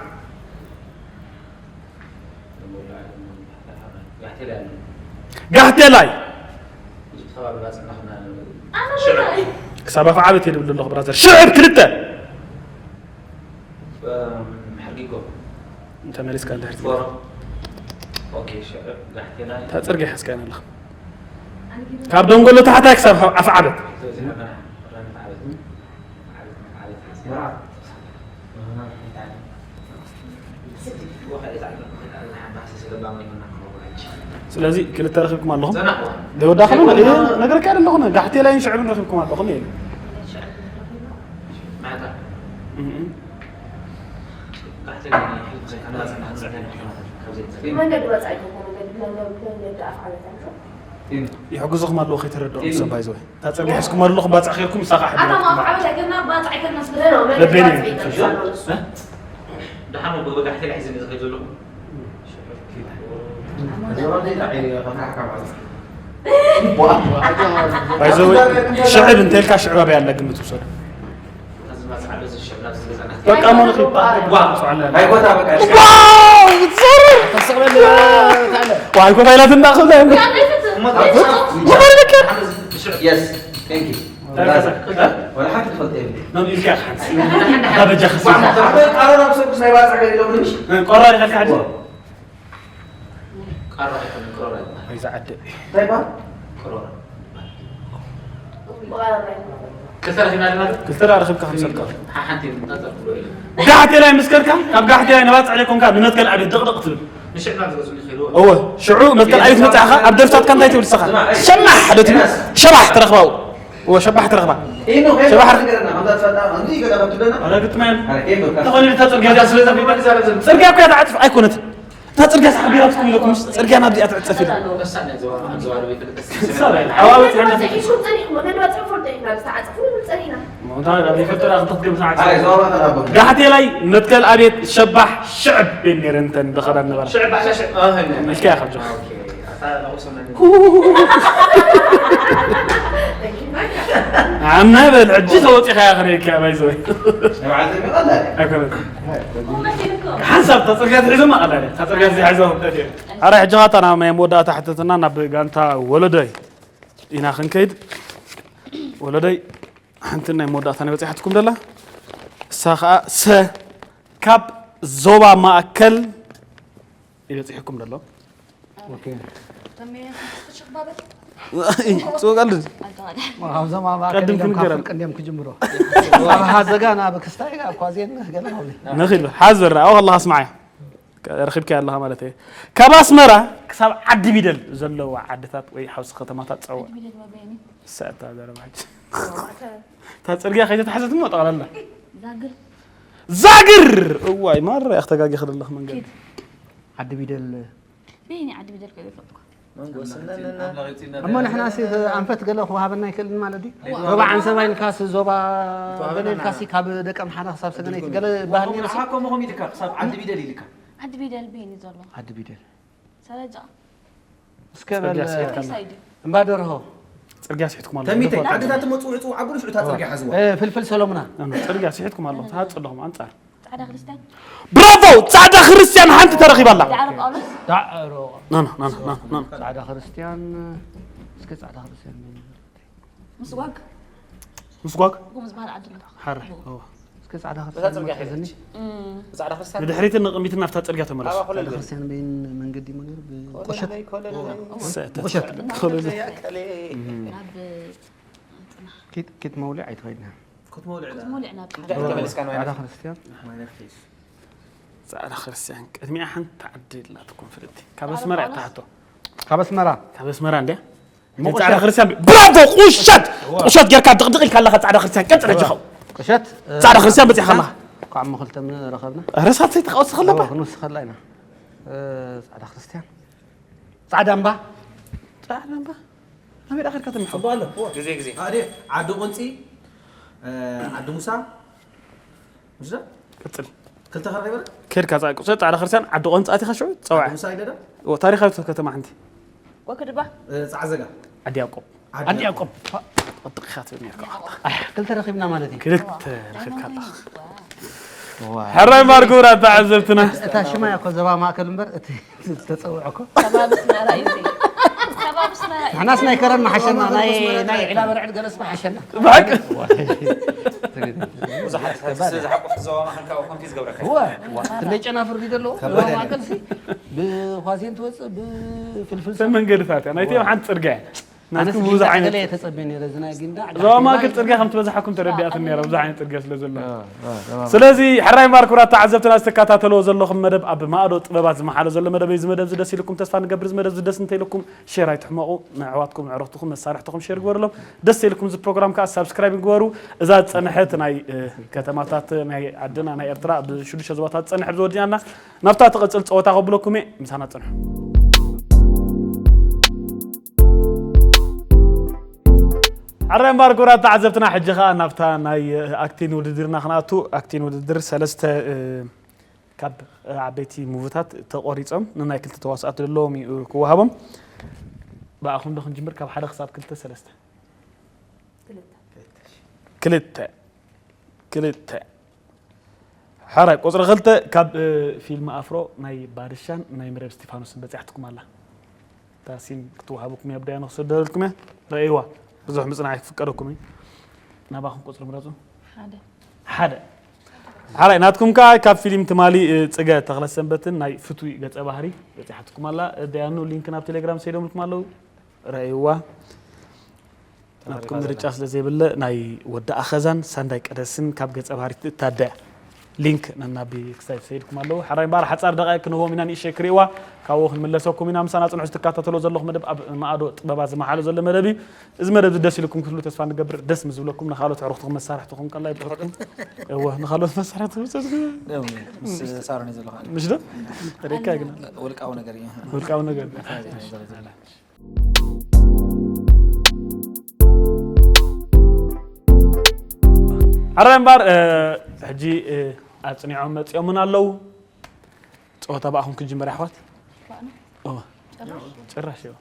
ጋሕቴላይ ክሳብ ኣፍ ዓበት እየ ዝብል ዘለኹ ብራዘር ሽዕብ ክልተ ተመሊስካ እንድሕር እታ ፅርግያ ሓዝካያ ኣለኻ ካብ ደንጎሎ ታሕታይ ክሳብ ኣፍ ዓበት ስለዚ ክልተ ረኺብኩም ኣለኹም ደወዳኸሉ ነገርካ ኣለኹ ጋሕቴ ላይን ሽዕብን ረኺብኩም ኣለኹም እየ መንገዲ ወፃኢ ዝኾነ መንገዲ መንገዲ ኣፍ ዓመት ይሕግዙኹም ኣለዉ ከይተረድኦም ሰብ ባይዘወይ እታ ፅርጊ ሒዝኩም ኣለኹም ባፅዕ ኸይርኩም ንሳ ከዓ ኣታ ማፍ ዓመት ኣይገና ባፅዕ ኣይገና ስለ ለበይነ ደሓን ወ በጋሕቴ ላይ ሒዘ ዝኸይድ ዘለኹ ባይዘወይ ሽዕብ እንተልካ ሽዕብ ኣበይ ኣለ ግምት ውሰዱ በቃ ሞንኺ ናይ ቦታ በቃ ዋይ ኮታ ኢላትና ክብላ Yes, thank you. ወላ ሓንቲ ትፈልጥ የብለይ መምኢልካ ሓንቲ ኣበጃ ክስ ቃረራ ብሰብኩስ ናይ ባፅዕ ገሊሎም ምሽ ቆራሪ ኸልካ ሓንቲ ቃራ ኣይኮነን ቅሮራ ይበሃል ኣይዛ ዓደ እንታይ ይበሃል ቅሮራ ክልተ ረኺብና ኣለና ክልተ ዳ ረኺብካ ከምሰልካ ሓንቲ ምጣጣ ትብሎ ኢለ ጋሕቴ ላይ ምስ ከድካ ካብ ጋሕቴ ላይ ነባፅዕ ዘይኮንካ ንመትከል ዓብየት ደቕደቕ ትብል ንሽዕና ዝገዝኡኒ ከይሉ እወ ሽዑ መትከል ዓብየት መፅዕኻ ኣብ ደርሳትካ እንታይ ትብል ሰኻ ሸማሕ ዶ ትብል ሸባሕ ትረኽባ እወ ሸባሕ ትረኽባ ኢኖ ከይበሃል ነገርና ከምዛ ትፈልጣ ከምዚ ይገዳ ከምትብለና ኣረ ግጥማ ኣረ ከይበልካ ተኾነ እታ ፅርግያ እዚኣ ስለ ዘቢባ ክዛረብ ዘሎ ፅርግያ እኮ እያ ትዓፅፍ ኣይኮነትን እታ ፅርግያ ሳሕቢራትኩም ኢለኩም ጽርግያ ናብዚኣ ትዕጸፍ ኢላ። ዓዋወት ሓንዳ ሒዝኩም ጸኒሕኩም ወገን ባጽዕ ፍርዶ ኢና ዝተዓጸፉ ንብል ጸኒሕና። ሞንታ ናብ ይፈጠራ ክትገብር ሰዓት። ኣይ ዞባ ተላቦ ጋሕቴ ላይ መትከል ኣቤት ሸባሕ ሽዕብ ቤት ነይረ እንተ እንደኸዳ ነበረ። ሽዕብ ባሻ ሽዕብ ኣህ መልክያ ካብ ጆ ኣታ ናቁሰና ኣና በል ዕጂ ተወጺኻ ያኸነ ይካ ባይዘወይ ንባዓል ዘሚቐላ ኣይኮነ ሓንሳብ ተጽርግያ ትሒዞማ ቀላል እያ። ተጽርግያ ዘይሓዞ ተፊ ኣረ ሕጂ ኻታ ናብ ናይ መወዳእታ ሕተትና ናብ ጋንታ ወለዶይ ኢና ክንከይድ። ወለዶይ ሓንቲ ናይ መወዳእታ ናይ በጺሓትኩም ደላ እሳ ኸኣ ሰ ካብ ዞባ ማእከል ይበጺሕኩም ደሎ ኦኬ። ጽቡቅ ቀልድ። ኣብዞም ኣብ ማእከል ቀድም ኢሎም ካብ ክንገረም። ፍርቂ እንዲዮም ክጅምሮ። ኣብ ሃዘጋ ናብ ክስታይ፣ ኣብ ኳዜን ገለ ሃውሊ። ነኺድ በል። ሓዝ በል፣ ኣብኡ ከለኻ ስምዓያ። ረኺብካያ ኣለኻ ማለት እየ። ካብ ኣስመራ ክሳብ ዓዲ ቢደል ዘለዋ ዓድታት ወይ ሓውሲ ከተማታት ጸውዕ። ዓዲ ቢደል መበየኒ? ሰእታ ዘረባ ሕጂ። እታ ጽርግያ ከይተታሕዘት እሞ ጠቕላላ። ዛግር። ዛግር! እዋይ፣ ማራ ኢኻ ተጋጊኻ ዘለኻ መንገዲ። ኪድ። ዓዲ ቢደል። በየኒ ዓዲ ቢደል ከይደ ፈጥኳ። መንጎ ስነንና። እሞ ንሕና ሲ ኣንፈት ገለ ክወሃበና ይክእልን ማለት ድዩ? ዋ። ዞባ ዓንሰባ ኢልካስ ዞባ ገለ ኢልካሲ ካብ ደቀ ምሓራ ክሳብ ሰገነይቲ ገለ ባህል ነይሩ ሲ? ንዓኻ ከምኡ ኢልካ ክሳብ ዓዲ ቢደል ኢልካ። ዓዲ ቢደል በየኒ ዘሎ? ዓዲ ቢደል። ሰረጃ። እስከ በል፣ ጽርግያ ስሒትካ። ሳይዲ። እምባ ደርሆ። ጽርግያ ስሒትኩም ኣሎ። ተሚተይ፣ ተፈጥሮ። ዓድታት ትመጽኡ፣ ዕጹ፣ ዓጉሪ ሽዑ እታ ጽርግያ ሓዝዋ። እ፣ ፍልፍል ሰሎምና። ኖ፣ ኖ፣ ጽርግያ ስሒትኩም ኣሎ። ትሃጽ ኣለኹም ኣንጻር። ጻዕዳ ክርስቲያን። ብራቮ! ጻዕዳ ክርስቲያን ሓንቲ ተረኺባ ኣላ። ዳዕሮ ጳውሎስ። ዳዕሮ። ኖ፣ ኖ፣ ኖ፣ ኖ፣ ኖ። ጻዕዳ ክርስቲያን፣ እስከ ጻዕዳ ክርስቲያን። ምስጓግ። ምስጓግ? ጎም ዝበሃል ዓዲ ኣሎ። ሓረ። እዎ። እዎ። እስከ ጻዕዳ በዛ ክርስቲያን ጽርግያ መጽእኒ። ሒደትኒ። እም። ጻዕዳ ክርስቲያን። ንድሕሪትን ንቕድሚትን ናብታ ጽርግያ ተመለሱ። ኣባ ኮለል ጻዕዳ በል። ክርስቲያን በይን መንገዲ ይመነር ብ-፣ ኮለል ቁሸት። በይ፣ ኮለል በይ። ሰ-፣ ቁሸት። ኮለል በይ፣ ኮለል። ኣከለይ። እም። ናብ ጽና። ኪት፣ ኪት መውሊዕ ኣይትኸይድና። ኮት መውሊዕ ኮት መውሊዕ ናብ እንድሕር ተመሊስካ ንዋይ ጻዕዳ ነፍሲ። ክርስቲያን። ንዋይ ነፍሲ። ጻዕዳ ክርስቲያን ቅድሚኣ ሓንቲ ዓዲ ኣላትኩም ፍልጥቲ። ካብ ጻዕዳ ኣስመራ እያ ጳውሎስ። ትሓቶ። ካብ ኣስመራ። ካብ ኣስመራ እንድያ? እሞ ጻዕዳ ቁሸት። ክርስቲያን ብ-፣ ብራቮ! ቁሸት! እዋ። ቁሸት ጌርካ ድቕድቕ ኢልካ ኣለኻ ጻዕዳ ክርስቲያን። ቀጽል ሕጂ እዋ። ኸው። ቁሸት፣ እ፣ ጻዕዳ ክርስቲያን በጺሕካ ኣለኻ። እኳ እሞ ክልተ ምን ረኸብና? ኧረ ሳብ ዘይተቃወስኻ ኣለባ። እዋ፣ ክንውስኸላ ኢና። እ፣ ጻዕዳ ክርስቲያን። ጻዕዳ እምባ። ጻዕዳ እምባ። ኣበይ ደኣ ኸድካ ትምሓ? ጽቡቕ ኣሎ። እዋ። ግዜ፣ ግዜ። ኣደ፣ ዓዲ ቁንጺ፣ እ፣ ዓዲ ሙሳ፣ ምሽ ዶ? ቀጽል። ክልተ ከረኺበ ዶ? ከድካ ጻ-፣ ቁሸት ጻዕዳ ክርስቲያን ዓዲ ቆንጻ ኣቲኻ ሽዑ ጸውዓ። ዓዲ ሙሳ ኢለ ዶ? ኦ፣ ታሪኻዊት ከተማ ሓንቲ። ወክድባ። እ፣ ጻዕዘጋ። ዓዲ ያዕቆብ። ዓዲ ዓዲ ያዕቆብ። ያዕቆብ። ፋ-፣ ወጥቕኻ ትብል ነርካ። ኣይ፣ ክልተ ረኺብና ማለት እዩ። ክልተ ረኺብካ ኣለኻ። ዋ። ሕራይ ማርጉራ ተዓዘብትና። እታ ሽማ እያ እኮ ዞባ ማእከል እምበር እቲ ዝተጸውዐ እኮ። ከባቢ ኣስመራ እዩ እዚ። ከባቢ ኣስመራ እዩ። ንሕናስ ናይ ከረን መሓሸና፣ ናይ፣ ናይ ዒላ በርዕድ ገለስ መሓሸና። ብሓቂ? ብዙሓት ዝሓቁፍ ዞባ ማእከል ካብኡ ኮንፊዝ ገብረካ። እወ፣ እወ። ክንደይ ጨናፍር ድዩ ዘለዎ? ከባድ ዞባ እዩ። ማእከል ሲ ብኳሴን ትወጽእ፣ ብፍልፍል ሰብ መንገድታት እያ። ናይቶም ሓንቲ ጽርግያ እያ። ኣነስ ናትኩም ብዙሕ ጊንዳዕ ዓይነት ገለ እየ ተጸብየ ነይረ፣ እዚ ናይ ጊንዳዕ ዞባ ጋሽ ማእከል ጊንዳዕ ጽርግያ ከም ትበዝሓኩም ተረዲኣትን ነይራ፣ ብዙሕ ዓይነት ጽርግያ ስለ ዘሎ። አ፣ አ፣ ዞባ ማእከል። ስለዚ ሕራይ ማርኩራ ተዓዘብትና ዝተከታተልዎ ዘለኹም መደብ ኣብ ማእዶ ጥበባት ዝመሓሎ ዘሎ መደብ እዩ። እዚ መደብ እዚ ደስ ኢልኩም ተስፋ ንገብር። እዚ መደብ እዚ ደስ እንተኢልኩም ሼር ኣይትሕመቑ። ንኣሕዋትኩም፣ ኣዕሩኽትኹም፣ መሳርሕትኹም ሼር ግበርሎም። ደስ ኢልኩም እዚ ፕሮግራም ከኣ ሳብስክራይብ ግበሩ። እዛ ዝጸንሐት ናይ፣ እ፣ ከተማታት ናይ ዓድና ናይ ኤርትራ ኣብ ሽዱሽተ ዞባታት ዝጸንሐ ብዝወዲናና ናብታ ትቕጽል ጸወታ ከብለኩም እየ። ምሳና ጽንሑ። ሕራይ እምባር ክቡራት ተዓዘብትና፣ ሕጂ ኸኣ ናብታ ናይ ኣክቲን ውድድርና ክንኣቱ። ኣክቲን ውድድር ሰለስተ፣ እ፣ ካብ ዓበይቲ ሙቭታት ተቖሪጾም ንናይ ክልተ ተዋሳእቲ ዘለዎም እዩ ክወሃቦም። ብኣኹም ዶ ክንጅምር? ካብ ሓደ ክሳብ ክልተ፣ ሰለስተ? ክልተ። ክልተ። ክልተ። ሕራይ፣ ቁጽሪ ክልተ ካብ፣ እ፣ ፊልም ኣፍሮ ናይ ባድሻን ናይ መደብ እስቲፋኖስን በጺሓትኩም ኣላ። እታ ሲን ክትወሃበኩም እያ፣ ብዳያ ንክሰደደልኩም እያ። ረእይዋ፣ ብዙሕ ምጽናዕ ኣይክፍቀደኩም እዩ። ናባኹም ቁጽሪ ምረጹ። ሓደ። ሓደ። ሕራይ፣ ናትኩም ከኣ ካብ ፊልም ትማሊ፣ እ፣ ጽገ ተኽለሰንበትን ናይ ፍትዊ ገጸ ባህሪ በጺሓትኩም ኣላ። እ፣ ደያኑ ሊንክ ናብ ቴሌግራም ሰይዶምልኩም ኣለዉ። ረእይዋ። ናትኩም ምርጫ ስለ ዘይብለ ናይ ወዲ ኣኸዛን ሳንዳይ ቀደስን ካብ ገጸ ባህሪ ትእታደ ሊንክ ነናቢ ክሳይ ሰይድኩም ኣለዉ። ሕራይ እምበኣር ሓጻር ደቃይቅ ክንህቦም ኢና፣ ንእሽተይ ክርእይዋ፣ ካብኡ ክንምለሰኩም ኢና። ምሳና ጽንሑ። ዝትከታተሎ ዘለኹም መደብ ኣብ ማእዶ ጥበባት ዝመሓሎ ዘሎ መደብ እዩ። እዚ መደብ እዚ ደስ ኢልኩም ክትብሉ ተስፋ ንገብር። ደስ ምስ ዝብለኩም ንኻልኦት ኣዕሩኽትኹም መሳርሕትኹም ቀላይ ብሕትኩም፣ እወ፣ ንኻልኦት መሳርሕትኹም ሰስግሩ። ምስ ሳሮን እዩ ዘለኹ። ምሽ ዶ? ተደካ ግን። ውልቃዊ ነገር እዩ። ውልቃዊ ነገር። ሕራይ እምበኣር፣ እ፣ ሕጂ፣ እ፣ ኣጽኒዖም መጺኦምን ኣለዉ። ጸወታ ብኣኹም ክጅመር፣ ኣሕዋት። ባእና? እወ። ጭራሽ? ጭራሽ፣ እወ።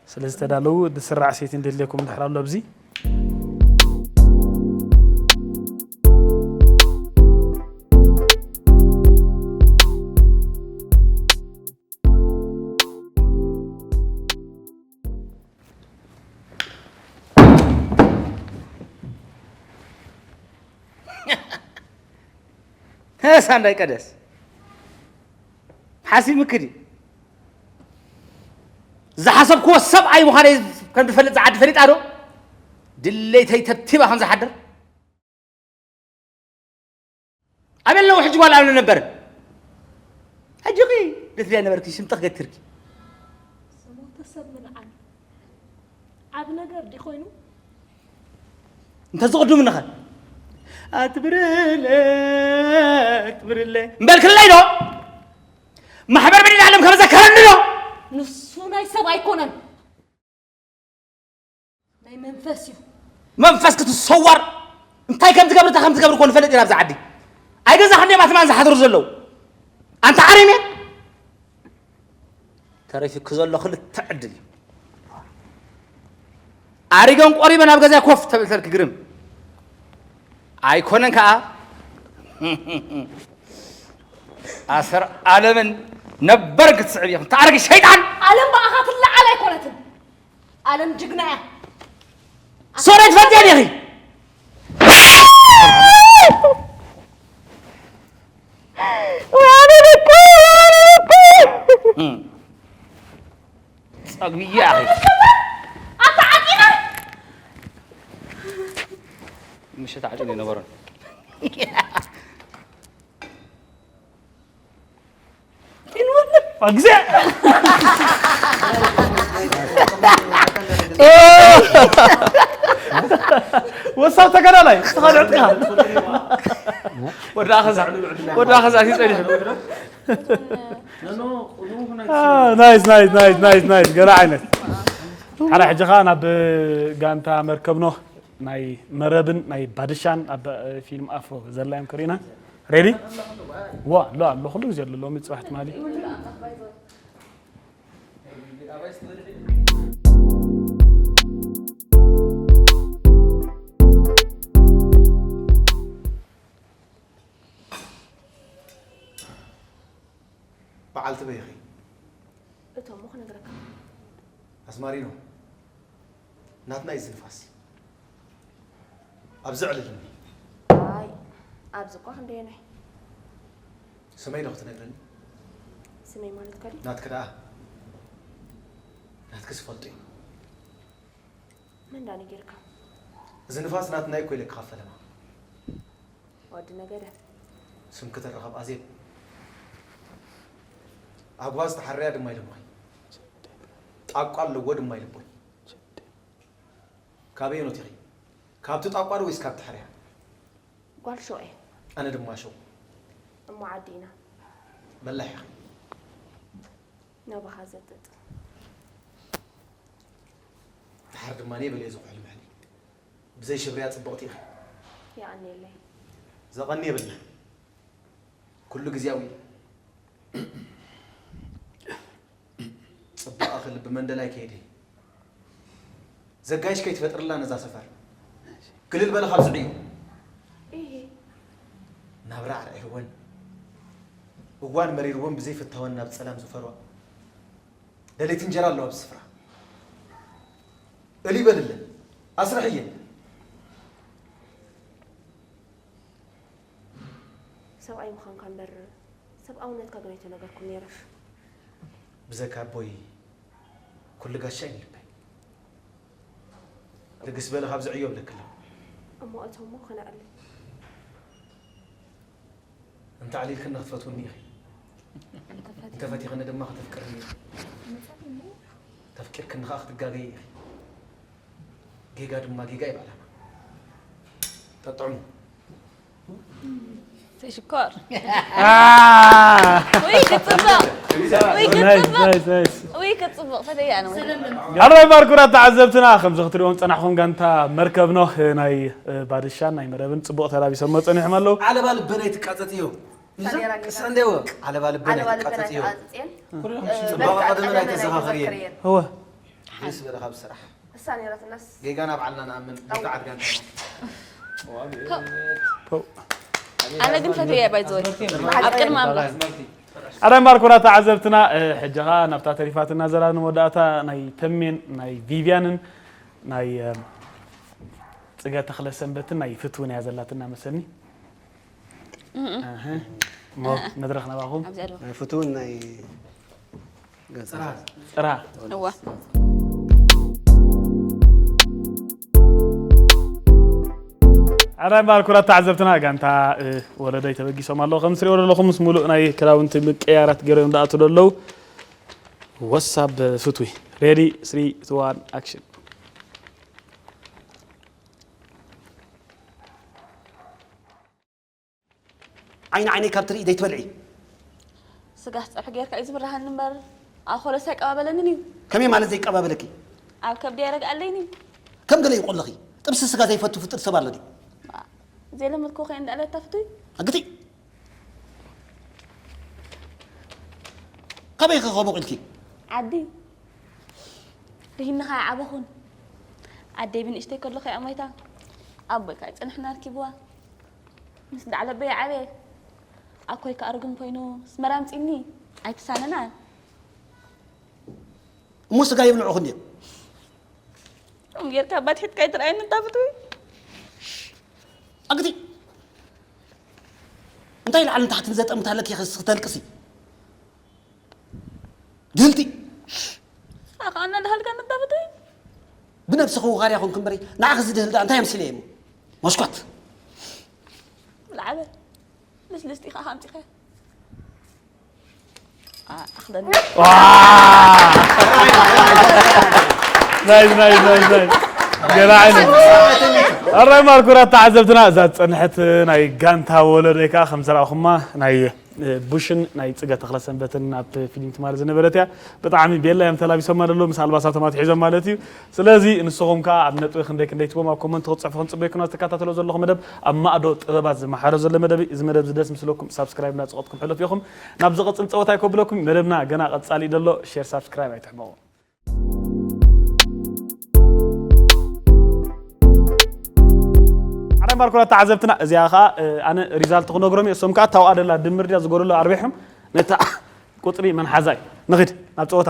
ስለዚ ተዳለዉ፣ ዝስራዕ ሴቲንግ ደድልየኩም እንድሕር ኣሎ ኣብዚ። ሳንዳይ ቀደስ ሓሲምክ ድዩ? ዝሓሰብክዎ ሰብኣይ ምዃነይ ከም ዝፈልጥ ዝዓዲ ፈሊጣ ዶ? ድሌተይ ተብቲባ ከም ዝሓድር? ኣበይ ኣለዉ ሕጂ ጓል ኣምነ ነበርን? ሕጂ ኺ ደትልያ ነበርኪ ሽምጥኽ ገትርኪ። ዝሞተ ሰብ ምልዓል ዓብ ነገር ድዩ ኮይኑ? እንተ ዝቕዱምኒ ኸ ኣትብርለ ኣትብርለ እምበልክለይ ዶ? ማሕበር መድኃኔዓለም ከም ዘከረኒ ዶ? ንሱ ናይ ሰብ ኣይኮነን ናይ መንፈስ እዩ። መንፈስ ክትሰዋር እንታይ ከም ትገብር እንታይ ከም ትገብር እኮ ንፈልጥ ኢና ኣብዚ ዓዲ። ኣይገዛኽን ድዮም ኣትማን ዝሓድሩ ዘለዉ? ኣንታ ዓሪሜ ተረፊኩ ዘሎ ክልተ ዕድል እዩ። ኣሪገን ቆሪበን ኣብ ገዛይ ኮፍ ተብል ተልኪ ግርም ኣይኮነን ከኣ ኣሰር ኣለምን ነበር ክትስዕብ ኢኽን ተኣረጊ ሸይጣን። ኣለም ብኣኻ ትለዓል ኣይኮነትን። ኣለም ጅግና እያ። ሶሬት ፈትያ ዲኺ? ጸግብያ ኣኺ። ኣታ ዓቂና ምሸት ዓጭን የነበረን። ግዜ ወሳብ ተጋዳላይ ንስኻ ንዕጥካ ወዳ ኸዛ ወዳ ኸዛ ሲጸኒሑ ናይስ ናይስ ናይስ ናይስ ናይስ ገለ ዓይነት ሓደ ሕጂ ኸዓ ናብ ጋንታ መርከብ ኖህ ናይ መረብን ናይ ባድሻን ኣብ ፊልም ኣፍሮ ዘላ እዮም ክሪና ሬዲ ዋ ኣሎ ኣሎ ኩሉ ግዜ ኣሎ ሎሚ ፅባሕ ትማሊ በዓልቲ በይኺ እቶም ክነግረካ ኣስማሪኖ ናትና እዩ እዚ ንፋስ ኣብዚ ዕልልኒ ኣይ ኣብዚ እኳ ክንደየናይ ስመይ ዶ ክትነግረኒ ስመይ ማለት ከዲ ናትኪ ደኣ ናትኪ ዝፈልጦ እዩ መን ዳ ነጊርካ እዚ ንፋስ ናትና እዩ እኮ ኢለ ክኻብ ፈለማ ወዲ ነገደ ስምኪ ተረኸብ ኣዜብ ኣጓዝ ተሓርያ ድማ ኢሎምኺ ጣቋ ኣለዎ ድማ ኢልቦይ ካበየኖት ኢኺ ካብቲ ጣቋ ዶ ወይስ ካብቲ ሕርያ ጓል ሸው እየ ኣነ ድማ ሸው እሞ ዓዲ ኢና በላሕ ኢኺ ናባኻ ዘጥጥ ድሓር ድማ በልየ ዝኹሕል ምሕሊ ብዘይ ሽብርያ ጽብቕቲ ኢኺ ይቐንየለይ ዘቐኒ የብልና ኩሉ ግዜያዊ እዩ ጽባቐኺ ልቢ መንደላይ ከይዲ ዘጋይሽ ከይትፈጥርላ ነዛ ሰፈር ክልል በለ ካብ ዝዕዩ ናብራ ኣርዒርወን እዋን መሪርወን ብዘይ ፍታወን ናብ ጸላም ዝፈርዋ ደሌት እንጀራ ኣለዋ ኣብዚ ስፍራ እሊ በልለን ኣስርሕየን ሰብኣይ ምዃንካ እምበር ሰብኣውነትካ ግን ኣይተነገርኩም ነይረሽ ብዘካ ኣቦይ ኩሉ ጋሻ እዩ ልበይ ልግስ በለ ካብዚ ዕዮ ብለክ ኣለኹ እሞ እቶሞ ከነዕልል እንተ ዓሊልክኒ ክትፈትውኒ ኢኺ እንተ ፈቲኽኒ ድማ ከተፍቅርኒ ኢኺ ተፍቂርክኒ ከዓ ክትጋገይ ኢኺ ጌጋ ድማ ጌጋ ይባላና ጠጥዕሙ ተሽኮር ውይ ክፅብቕ ውይ ክፅብቕ ውይ ክፅብቕ ፈተያ ነው ኣራይ ማርኩራ ተዓዘብትና ከምዚ ክትሪኦም ፀናሕኹም ጋንታ መርከብ ኖህ ናይ ባድሻን ናይ መረብን ፅቡቕ ተላቢሶሞ ፀኒሖም ኣለዉ ዓለባ ልበን ኣይትቃፀፅዮ እንዴዎ ዓለባ ልበን ኣይትቃፀፅዮ ፅባቐ ቀደመን ኣይተዘኻኽርየን እወ ደስ በለ ካብ ስራሕ እሳ ነይራትናስ ጌጋ ናብ ዓልና ንኣምን ብርቱዓት ጋንታ ኣነ ግን ፈትያ ባይዘወይ ኣብ ቅድሚ ኣምላኽ ኣራይ ማርኮራ ተዓዘብትና ሕጂ ኸዓ ናብታ ተሪፋትና ዘላ ንመወዳእታ ናይ ተሜን ናይ ቪቪያንን ናይ ፅገ ተኽለ ሰንበትን ናይ ፍትውን እያ ዘላትና መሰኒ መድረኽ ናባኹም ፍትውን ናይ ጥራ። እዋ። ኣራይ ባርኩራት ተዓዘብትና፣ ጋንታ ወለደይ ተበጊሶም ኣለዉ። ከም ትሪእዎ ዘለኹም ምስ ሙሉእ ናይ ክዳውንቲ ምቅያራት ገይሮም ዝኣትዉ ዘለዉ። ወሳብ ፍትዊ። ሬዲ፣ ስሪ፣ ቱ፣ ዋን፣ ኣክሽን። ዓይኒ ዓይነይ ካብ ትርኢ ዘይትበልዒ። ስጋስ ፀብሒ ጌርካ እዩ ዝብርሃኒ እምበር ኣኮለስ ኣይቀባበለንን እዩ። ከመይ ማለት ዘይቀባበለኪ? ኣብ ከብዲ ኣይረግኣለይን እዩ። ከም ገለ ይቆለኺ። ጥብሲ ስጋ ዘይፈቱ ፍጥር ሰብ ኣሎ ድዩ? ባ፣ ዘይለመድኩ ከ እንዳለ ታፍቱይ። ኣግቲ። ካበይ ከ ከቦቕ ኢልኪ? ዓዲ ርሂንኻ ዓበኹን። ኣደይ ብንእሽተይ ከለኹ እያ ሞይታ። ኣቦይ ከዓ ፅንሕና ኣርኪብዋ። ምስ ዳዕለበይ ዓብየ ኣኮይ ከዓ ርጉም ኮይኑ ስመራ ኣምፂኒ ኣይትሳነናን። እሞ ስጋ ይብልዑኹ እንድዮም። ኦም ጌርካ ባትሒትካ ኣይትርኣየኒ እንዳ ፍትዊ። ኣግቲ። እንታይ ላዕልን ታሕትን ዘጠምት ኣለኪ ክስ ክተልቅሲ? ድህልቲ። ኣኻ ኣና ዳሃልካ እንዳ ፍትዊ። ብነብስኺ ውኻርያ ኾንክ እምበሪ ንዓኺ ዝድህል ደኣ እንታይ ኣምሲለ እየ እሞ? መስኮት። ላዕበ ልስልስቲ ኢኻ ኣምፂኸ። ኣኽለኒ። ናይስ ናይስ ናይስ ናይስ። ገለ ዓይነት። ኣራይ ማርኩራት ተዓዘብትና፣ እዛ ዝፀንሐት ናይ ጋንታ ወለዶ ከዓ ከም ዘረኣኹማ ናይ ቡሽን ናይ ፅገ ተኽለሰንበትን ኣብ ፊልም ትማሊ ዝነበረት እያ። ብጣዕሚ ቤላ እዮም ተላቢሶማ ዘለዉ ምስ ኣልባሳቶም ኣትሒዞም ማለት እዩ። ስለዚ ንስኹም ከዓ ኣብ ነጥቢ ክንደይ ክንደይ ትቦም ኣብ ኮመንት ክትፅሕፉ ክንፅበ ይኩና። ዝተከታተሎ ዘለኹም መደብ ኣብ ማእዶ ጥበባት ዝመሓረ ዘሎ መደብ እዩ። እዚ መደብ እዚ ደስ ምስለኩም ሳብስክራይብ እናፀቐጥኩም ሕለፉ ኢኹም። ናብ ዝቐፅል ፀወታ ይከብለኩም። መደብና ገና ቀፃሊ እዩ ዘሎ። ሼር ሳብስክራይብ ኣይትሕመቑ። ሓራይ ማርኮላ ተዓዘብትና፣ እዚኣ ኸዓ ኣነ ሪዛልት ክነግሮም እየ። እሶም ከዓ ታውኣ ደላ ድምር ድያ ዝጎደሎ ኣርቢሖም ነታ ቁፅሪ መን ሓዛ እዩ። ንኺድ ናብ ፀወታ።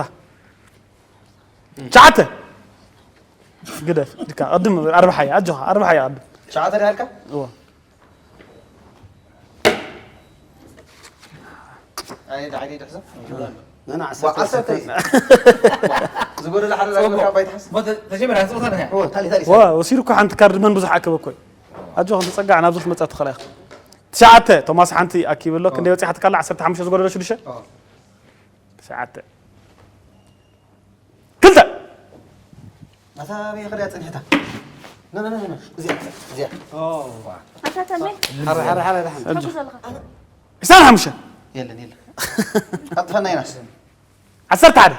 ትሽዓተ። ግደፍ ድካ ቅድም ኣርባሓያ ኣጆኻ ኣርባሓያ ቅድም። ትሽዓተ ዳርካ እዎ። ኣይ ዳዕዲ ድሕዞ ነና ዋ፣ ዓሰርተ እዩ። ዝጎደለ ሓደ ዳርካ ባይትሓስ ተጀመረ ህንፅቕታ ንያ ኦ ታሊ ታሊ ዋ ወሲዱ እኮ ሓንቲ ካርድ መን ብዙሕ ኣከበ እኮ እዩ። ኣጆኻ ተፀጋዕ ናብዚ ክትመፃ ትኽእላ ኢኻ። ትሽዓተ ቶማስ ሓንቲ ኣኪቡ ኣሎ። ክንደይ በፂሓትካ ኣላ? ዓሰርተ ሓሙሽተ ዝጎደሎ ሽዱሽተ። ትሽዓተ ክልተ። ኣታ በይ ኸዳ ጽንሕታ ና ና ና ና እዚኣ እዚኣ ኣታ ተመይ ሓረ ሓረ ሓረ ደሓን ተጉዘልኻ ዕስራን ሓሙሽተን የለን የለን ቀጥፈና ኢናስ ዓሰርተ ሓደ።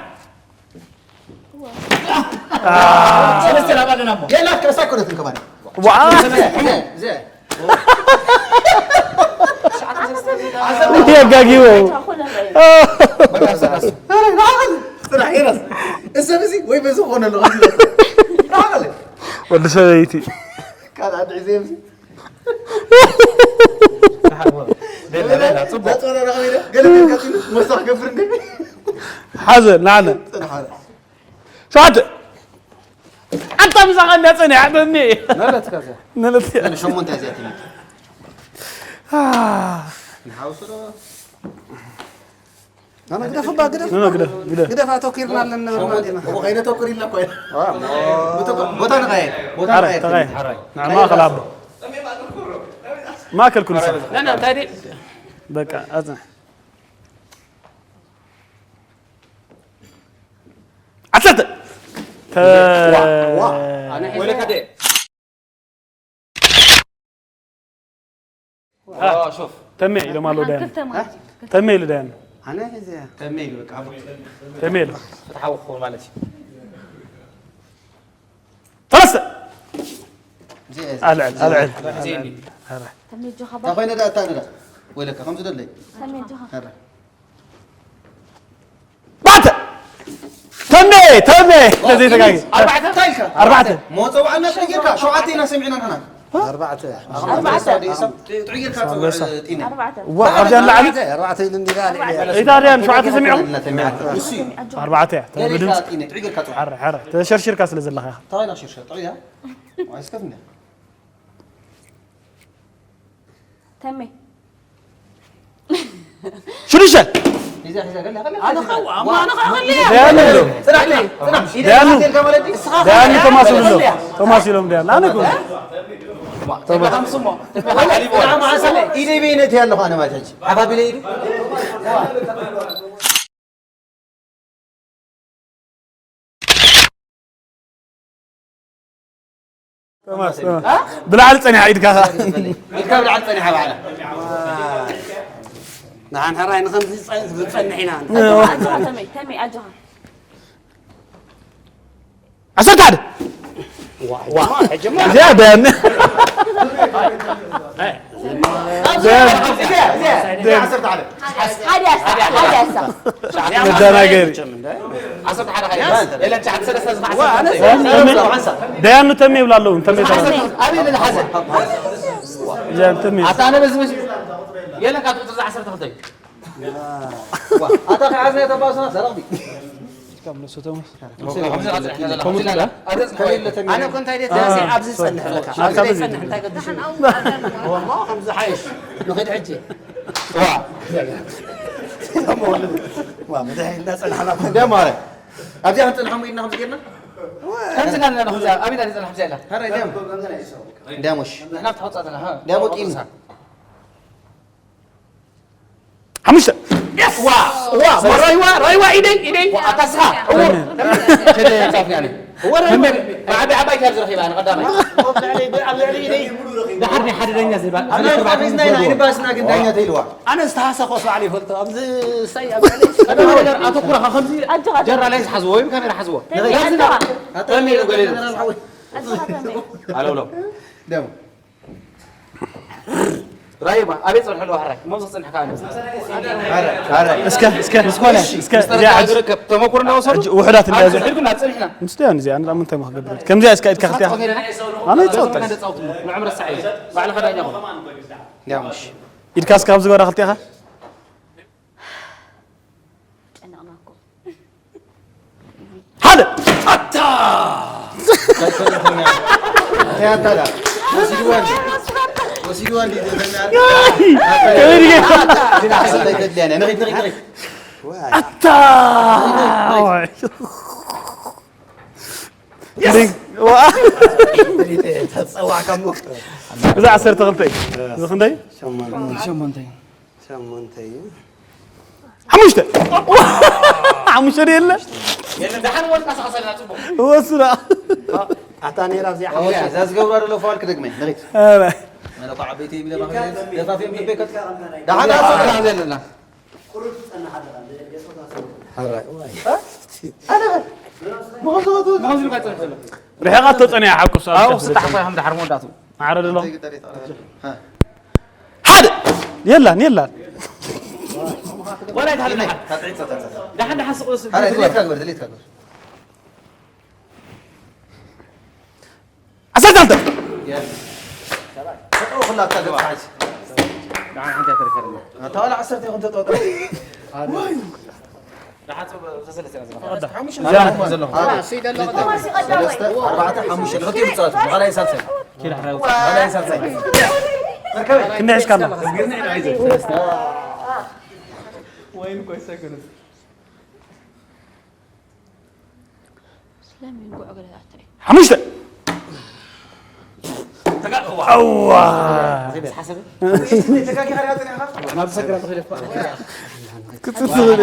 ሰለስተ ናብ ኣለና እሞ የላ ከሳ ኮነት እንከባኒ ዋኣ እዚኣ እዚኣ የጋጊዎ በቃ ሰላስ ጽናሕ ኢናስ እሰብ እዚ ወይ በዚ ኾነ ኣለኹ ወዲ ሰበይቲ ካልኣ ድዒ ዘየብዚ ገለ ገለ ገለ ገለ ገለ ሞሳ ክገብር እንደ ሓዘ ንዓነ ጽናሕ ሸዓተ ኣንታ ምሳኻ እንዳ ጸኒሓ ደኒ ናላትካ እዚኣ ነለት ሸሞንተ እዚኣ ትምት ንሓውሱ ዶ ግደፍ እባ ግደፍ ኖ ግደፍ ግደፍ ግደፍ ኣተኪርና ኣለና ማለት ኢና ከይነተኩር ኢልና ኮይና ቦታ ንኸየ ቦታ ኣረ ንኸየ ተኸየ ንማእኸል ኣቦ ማእከል ኩሉ ሰብ ና ና እንታይ ደይ በቃ ኣጽንሕ ዓሰርተ ወለከደ ሾፍ ተሜ ኢሎም ኣለዉ ዳያን ክልተ ማለት እዩ። ተሜ ኢሉ ዳያን ኣነ እዚ ተመይ በቃ ኣቦ ተሜ ኢሉ ፍትሓዊ ክኸውን ማለት እዩ ተነስተ ኣልዕል ኣልዕል ሕዜኒ ተሜ እጆኻ እንታይ ኮይነ ዳ እታ ንዳ ወለካ ከምዚ ደለይ ተሜ እጆኻ ኧረ ባተ ተሜ ተሜ ተዘይተጋጊ ኣርባዕተ እንታይ ኢልካ ኣርባዕተ መወፀ ዋዕና ጥዑይ ጌርካ ሸውዓተ ኢና ሰሚዕና ንሕና ኣርባዕተ ኣርባዕተ ጥዑይ ጌርካ ጢነ ኣርባዕተ ዋ ካብዚኣ ንላዕሊ ኣርባዕተ ኢሉ እንዲራ ኢታ ድያ ንሸውዓተ ሰሚዑ እሱ ኣርባዕተ እያ ገለ ብድምፂ ጥዒ ጌርካ ጥዑይ ሓረ ሓረ ተሸርሺርካ ስለ ዘለኻ ኢኻ እንታይ ኢና ሽርሸር ጥዑይ እያ ኣይስከፍ እንደ ተሜ ሽዱሽተ። ሒዛ፣ ሒዛ፣ ገለ፣ ገለ፣ ኣነ ገለ። ኸው፣ ኣማ፣ ኣነ ኸው፣ ገለ። ደያኑ ኣሎ። ጽናሕ፣ ጽናሕ፣ ጽናሕ። ኢደ ደያኑ። ኢደ ኢልካ ማለት ድዩ? ደያኑ ተማሲሉ ኣሎ። ተማሲሎም ደያኑ። ኣነ እኮ። ተማስ-፣ ተማስ-፣ ኢደ በይነ እቲ ኣለኹ ኣነ ማለት ሕጂ። ዓፋፍ ኢለ ኢዱ። ተማስ፣ ተማስ። እ? ብላዕሊ ጸኒሓ ኢድካ። ኢድካ ብላዕሊ ጸኒሓ ባዕላ። ንሓን ሕራይ ንኸምዚ ዝጸ-፣ ዝጸንሕ ኢና። ኣጆኻ፣ ኣጆኻ፣ ተመይ፣ ተመይ፣ ኣጆኻ። ዓሰርተ ሓደ። ዋ፣ ዋ፣ ሕጂ እማ። እዚኣ ደን። እዚኣ፣ እዚኣ፣ እዚኣ፣ እዚኣ ዓሰርተ ሓደ። ሓደ፣ ሓደ፣ ሓደ፣ ሓደ። መደናገሪ። ዓሰርተ ሓደ ኸይድ። የለን፣ ትሽዓተ ሰለስተ ዝኸዓ ዋ፣ ኣነ ዓሰርተ ሓደ። ደያኑ ተሜ ይብላ ኣለዉ፣ ተሜ ተራ። ኣበይ ኢለ ዝሓዘ? ደያኑ ተሜ። ኣታ ኣነ በዚ መሲ-፣ የለን፣ ካብ ቁፅሪ ዓሰርተ ክልተ እዩ። ዋ፣ ኣታ ከዓዝና ተባሱና ሰረቕቲ። ከም ንሱ ተመስ-፣ ከምዚ፣ ከምዚ፣ ከምዚ፣ ከምዚ፣ ከምዚ፣ ከምዚ፣ ኣነ እኮ እንታይ ደት-፣ ኣብዚ ዝጸንሕ ለካ። ኣብዚ ኣብዚ ዘይጸንሕ እንታይ ገድሽ? ወላ ከምዚ ሓይሽ። ንኸይድ ሕጂ። ዋ። ዋ፣ መድሓኒት እንዳጸናሕና እኮ። እንዳ ማረ። ኣብዚኣ ክንጸንሖም ኢልና ከምዚ ጌርና? ከምዚ ጋር ንሕና ከምዚ ኣብ ኢዳ ንጸንሕ ከምዚ ኣላ። ኧረ፣ እንዲያም። እንዲያም ወሽ። ንሕና ብትኸውጻ ዘለና፣ ሃ? እንዲያም ወጢኑ። ሓሙሽተ። የስ! ዋ! ዋ! ራይዋ! ራይዋ! ኢደይ! ኢደይ! ዋ፣ ኣታ ስኻ! እዎ! ከደ ጻፍኒ ኣነ። እዎ፣ ራይዋ! ከመይ? ብዓቢ ዓባይ ካብ ዝረኺባ ኣነ ቀዳማይ። ኣብ ልዕሊ፣ ኣብ ልዕሊ ኢደይ። ድሓር ናይ ሓደ ዳኛ ዝባ-፣ ኣነ ዝባ-፣ ጻፊ ዝናይ ናይ ንባስና ግን ዳኛ ተይልዋ። ኣነ ዝተሃሰኾስ ባዕሉ ይፈልጦ። ኣብዚ ሳይ ኣብ ልዕሊ ቀዳማይ ነገር ኣተኩረኻ ከምዚ ኣጆኻ፣ ኣጆኻ። ጀራ ላይ ዝሓዝዎ ወይ ካሜራ ሓዝዎ። ተመይ፣ ያዝና። ኣጆኻ። ተመይ ኢሉ ገለ ኢሉ። ኣጆኻ፣ ተመይ። ኣለውለው። ደም። ራይባ፣ ኣበይ ጸንሑ ኣለዋ ሕራይ? እሞ ዝጸንሕካ ኣነ። ኣረ፣ ኣረ። እስከ፣ እስከ፣ እስከ፣ እዚኣ ሕጂ ዝርከብ ተመኩሮ እንዳወሰዱ ሕጂ ውሑዳት እንዳያዙ። ሕድግና ጸኒሕና። ምስ ደያን እዚኣ፣ ኣነ ምንታይ ምኽገብር? ከምዚኣ እስከ ኢድካ ክልቲኣ። ኣነ ይጸውጠ። ንዕም ረሳዕ እዩ። ባዕልኻ ዳኛ ኹን። እንዲያም እሺ። ኢድካ እስከ ኣብዚ ግበራ ክልቲኣኻ። ጨነቕናኩም። ሓደ! ኣታ! እንታይ ኮነ? እንታይ ኣታ ዳ? ወሲድዋ እንዲ? ወሲድዋ እንዲ? ከመይ ድየ? ግን ሓሰብ ኣይተድልያን እያ። ንኺድ፣ ንኺድ፣ ንኺድ። ኣታ! Yes! ዋ! ተጸዋዕካ እሞ። እዚ ዓሰርተ ክልተ እዩ። እዚ ክንደይ? ሸሞንተ። ሸሞንተ እዩ። ሸሞንተ እዩ። ሓሙሽተ። ሓሙሽተ ድዩ የለ? የለ፣ ደሓን ወድቃ ሰዓሰልና ጽቡቕ። ወስና። ኣታ ነይራ እዚኣ ሓሙሽተ። እዛ ዝገብራ ዘሎ ፋውል ክደግመ። ንኺድ። ኧረ። መለኳ ዓበይቲ ይብለ ማኽለ። ደፋፊም ልበይ ከት-፣ ደሓን ኣታ ዘለና። ቁሩብ ትጸንሕ ኣለኻ፣ ገጾታ ሰብ። ሓራይ፣ ዋይ። እ? ኣነ፣ ብኸምዚ ኸቱ-፣ ብኸምዚ ኢልካ ትጸንሕ ዘሎ። ርሒቓቶ ጸኒሓ ሓቁ፣ ኣብ ኣው፣ ሸፍ ስታሕ ዝጸንሕ። ፋይ፣ ከም ደሓር መወዳእቱ። ማዕረ ደሎ። ሃ። ሓደ! የላን፣ የላን። ወላ ይትሃለና ሓደ። ደሓን፣ ደሓን ስቕ፣ ስቕ፣ ሓደ፣ ድሌትካ ግበር፣ ድሌትካ ግበር። ዓሰርተ ክልተ። ተጠው ኩላትካ ገጽካ ሕጂ። ደሓን ሓንቲ ኣይተረፈልና። ኣታ ዋላ ዓሰርተ ይኹን ተጠውጠው። ደሓን ሰለስተ ኢና ዘለና። ሓሙሽተ እዚኣ ዘለኹ። ሓደ፣ ክልተ፣ ሰለስተ፣ ኣርባዕተ፣ ሓሙሽተ። ልኽልቲኡ ትጻወቱ። ብኻልኣይ ሳልሳይ። ብኻልኣይ ሳልሳይ። ክንደይ ሒዝካ ኣላ? ወይን ኮይሰ ስለምን ጉዕ ገለ ኣታይ። ሓሙሽተ። ተጋ-፣ እዋ። እዋ። ክትጽል።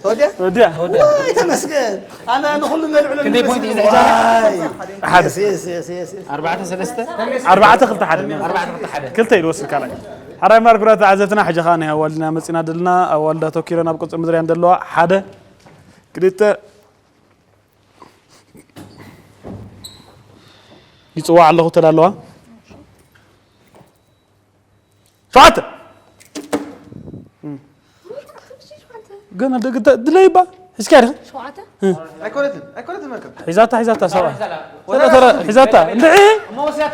ወዲያ? ወዲያ። ወይ ተመስገን። ኣነ ንኹሉ መልዕሎ ክንደይ ፖይንት እዩ ዝሕዛ? ዋይ። ሓደ። የስ፣ የስ፣ የስ፣ የስ፣ የስ። ኣርባዕተ ሰለስተ? ኣርባዕተ ክልተ ሓደ። ኣርባዕተ ክልተ ሓደ። ክልተ ኢሉ ወስድ ካልኣይ። ሓራይ ማር ክብራት ተዓዘብትና፣ ሕጂ ኸኣ ናይ ኣዋልድና መጺና ደለና። ኣዋልድ ኣተኪረን ኣብ ቅርጺ ምድርያን ደለዋ። ሓደ፣ ክልተ፣ ይጽዋዕ ኣለኹ ተዳለዋ። ሸውዓተ። ገና ደግ-፣ ደ-፣ ድለይባ። እስኪ ኣድኺ። ሸውዓተ? ኣይኮነትን፣ ኣይኮነትን መርከብ። ሒዛታ፣ ሒዛታ፣ ሰብኣ። ተረ፣ ተረ፣ ሒዛታ። እንድዒ።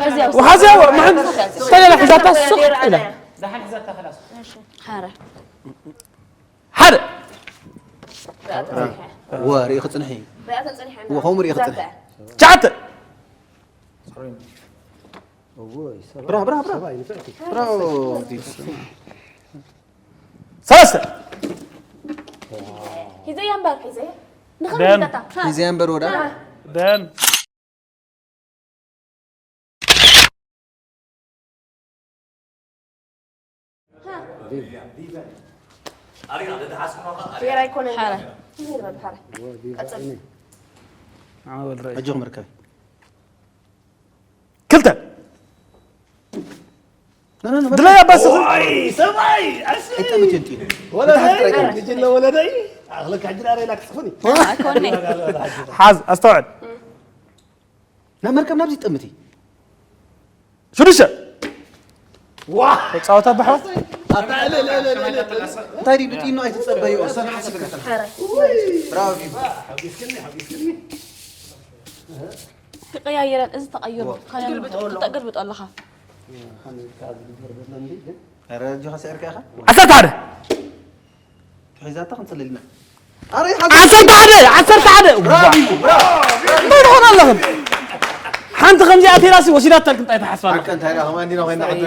እዚኣ ወሓዝያ፣ ወ-፣ መሐን-፣ ተለላ ሒዛታ፣ ስቕ ኢላ። ደሓን ሒዛታ፣ ከላስ። እሺ። ሓረ። ሓደ። ወ ርኢ ክጽንሕ እዩ። ብኣተን ጸኒሐና። ወ ከምኡ ርኢ ክጽንሕ። ዘርግሕ። ትሽዓተ። ብራ፣ ብራ፣ ብራ። ብራ። ዲስ። ሰለስተ። ሒዘያ እምበር ሒዘያ። ንኸም ደን። ይጠጣ። ሒዘያ እምበር ወዳ። ደን። ጌራ ኣይኮነን። ሓረ። ይበል ሓረ። ቀጽል። ዓመል ራእይ። ኣጆኹም ርከቢ። ክልተ። ና፣ ና፣ ና፣ ድላይ ኣባስኹ። ሰብኣይ ኣስ ኣይጠምት እንት እዩ። ወለደይ ግጅለ ወለደይ ኣኽለካ ሕጂ ዳረይ ላክስኹኒ ኣይኮነ። ሓዝ ኣስተውዕል። ናብ መርከብ ናብዚ ጠምቲ። ሽዱሽተ። ዋ ተጻወታ ባሕዋ። እንታይ ድዩ ብጥይኖ ኣይትጸበዩ። ሰን ሓሰብ ከተን። ብራቮ። ክቀያየረን እዚ ተቀይሩ ካልያ ተገልብጦ ኣለኻ። ኧረ እጆኻ ስዒርካ ኢኻ። ዓሰርተ ሓደ። ትሒዛታ ክንጽልልና። ኣረ ይሓዝ። ዓሰርተ ሓደ። ዓሰርተ ሓደ። እንታይ ትኾን ኣለኽን? ሓንቲ ከምዚኣ ቴራሲ ወሲዳታ ልክም እንታይ ትሓስባ ኣለኽን? ሓቀ እንታይ ኢኻ? ከማን ዲና ኮይና ዓዲ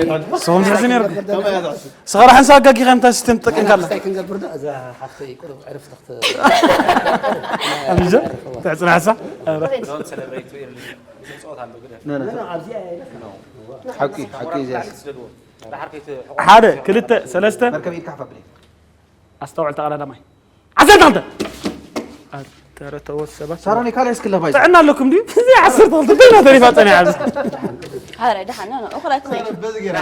ሰኹም ትሕዚ ነይርኩም። ከመይ እያ ትሕሱ? ስኸራ ሓንሳ ኣጋጊኻ እንታይ ሲስተም ትጠቀምካ ኣላ? እንታይ ክንገብር ዶ እዛ ሓፍተይ ቁሩብ ዕርፍቲ ክት ኣብዛ ተዕጽናሕሳ። ና፣ ና፣ ና። ሓቂ፣ ሓቂ እዚኣ። ሓደ ክልተ ሰለስተ መርከብ ኢድካ ሓፍ ኣብለይ። ኣስተውዕል ተቐዳዳማይ ዓሰርተ ክልተ ኣተረተወት ሰባት ሳሮን ካልእ እስክለ ባይ። ጥዕና ኣለኩም ድዩ? እዚ ዓሰርተ ክልተ ደና ተሪፋ ጸኒሓ ኣብዚ ሓረ ደሓን ነው እኽላ ትኸይድ። በዚ ገይራ።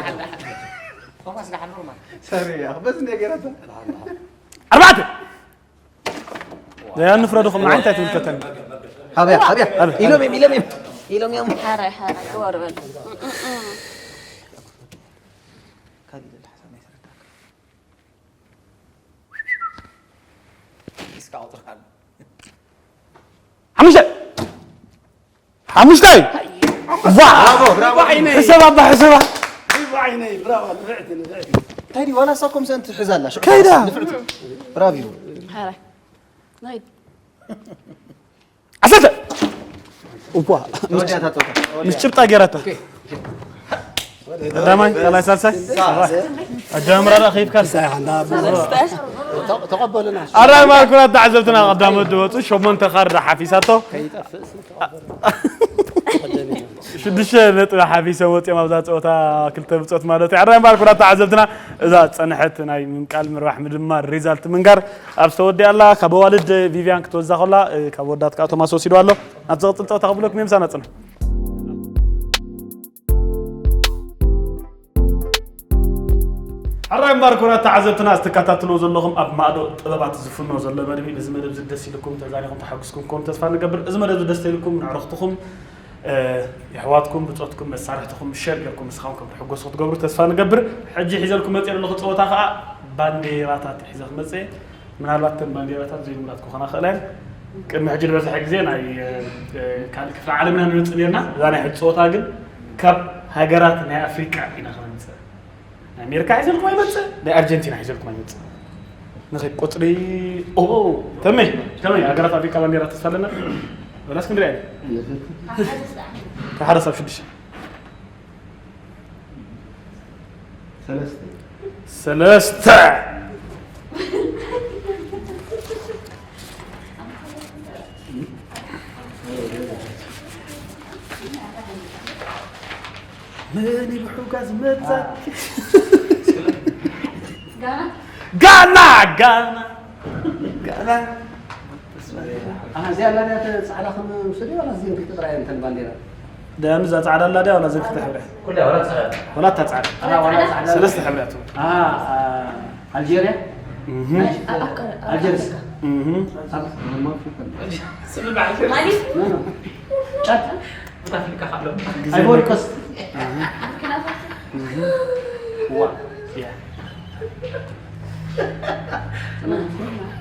ሰሪ፣ ያ፣ በዚ እንደ ገይራ። ኣርባዕተ ዘያ ንፍረድኹም ንዓይ እንታይ ትምልከተኒ? ሓብያ፣ ሓብያ። ኢሎም እዮም፣ ኢሎም እዮም። ኢሎም እዮም። ሓረ ሓረ ክወር በል። ሓሙሽተ ሓሙሽታይ ዋ ብራቮ፣ ብራቮ። ሕሰብ ኣባ ሕሰባ ዓይነይ ብራዋ ንፍዕቲ ንፍዕቲ እንታይ ድዩ ዋላ ሳኮም ሰንቲ ትሕዝ ኣላ። ሽዑ ከይዳ። ንፍዕቲ። ብራቪ። ሓረ ንኸይድ። ዓሰርተ እኳ ተወዲኣታ ጸወታ። ምስ ጭብጣ ገይራታ ቀዳማይ ካልኣይ ሳልሳይ ኣጀማምራ ዳ ከይፍካ ሰለስተ ተቐበሉና ኣራይ ማርኩራት ተዓዘብትና ቀዳሞት ዝወፁ ሸሞንተ ካርድ ሓፊሳቶ ሽዱሽተ ነጥቢ ሓፊሰ ወፂኦም ኣብዛ ፀወታ ክልተ ብፆት ማለት እዩ ኣራይ ማርኩራት ተዓዘብትና እዛ ፀንሐት ናይ ምንቃል ምርባሕ ምድማር ሪዛልት ምንጋር ኣብ ዝተወዲኣላ ካብ ኣዋልድ ቪቪያን ክትወዛ ከላ ካብ ወዳት ከዓ ቶማስ ወሲዱ ኣሎ ናብ ዝቕፅል ፀወታ ክብለኩም የምሳና ፅንሑ ኣራይ እምባር ኩቡራት ተዓዘብትና እትከታተልዎ ዘለኹም ኣብ ማእዶ ጥበባት ዝፍኖ ዘሎ መደብ እዩ። ነዚ መደብ እዚ ደስ ኢልኩም ተዛኒኹም ተሓጉስኩም ክኾኑ ተስፋ ንገብር። እዚ መደብ እዚ ደስ ኢልኩም ንዕረኽትኹም የሕዋትኩም ብፆትኩም መሳርሕትኹም ሸር ጌርኩም ንስኻም ከም ትሕጎሱ ክትገብሩ ተስፋ ንገብር። ሕጂ ሒዘልኩም መፅእ ዘለኹ ፀወታ ከዓ ባንዴራታት ሒዘ ክመፅእ ምናልባት ተን ባንዴራታት ዘይልሙዳት ክኾና ክእላ እየን ቅድሚ ሕጂ ዝበዝሐ ግዜ ናይ ካልእ ክፍሊ ዓለምና ንመፅእ ነርና እዛ ናይ ሕጂ ፀወታ ግን ካብ ሃገራት ናይ ኣፍሪቃ ኢና ክነምፅእ ናይ ኣሜሪካ ሒዘልኩም ኣይመፅእ ናይ ኣርጀንቲና ሒዘልኩም ኣይመፅእ ንኸይ ቁፅሪ ኦ ተመይ ተመይ ሃገራት ኣፍሪቃ ባንዴራ ተስፋ ኣለና በላስ ክንድሪ ኣይነ ካብ ሓደ ሳብ ሽዱሽተ ሰለስተ መን ብሑጋ ዝመፃ ጋና ጋና ጋና እዚኣ ላድያ ፃዕዳ ከም ውሰድ ዋላ ዝንክቲ ጥራይ እንተን ባንዴራ ደም እዛ ፃዕዳ ኣላ ድያ ዋላ ዘክተ ሕብረ ኩላ ወላ ፃዕዳ ወላ እታ ፃዕዳ ዋላ ፃዕዳ ሰለስተ ሕብርያት ኣልጀርያ ኣልጀርስ ጫት ኣፍሪካ ካሎ ኣይቮሪ ኮስት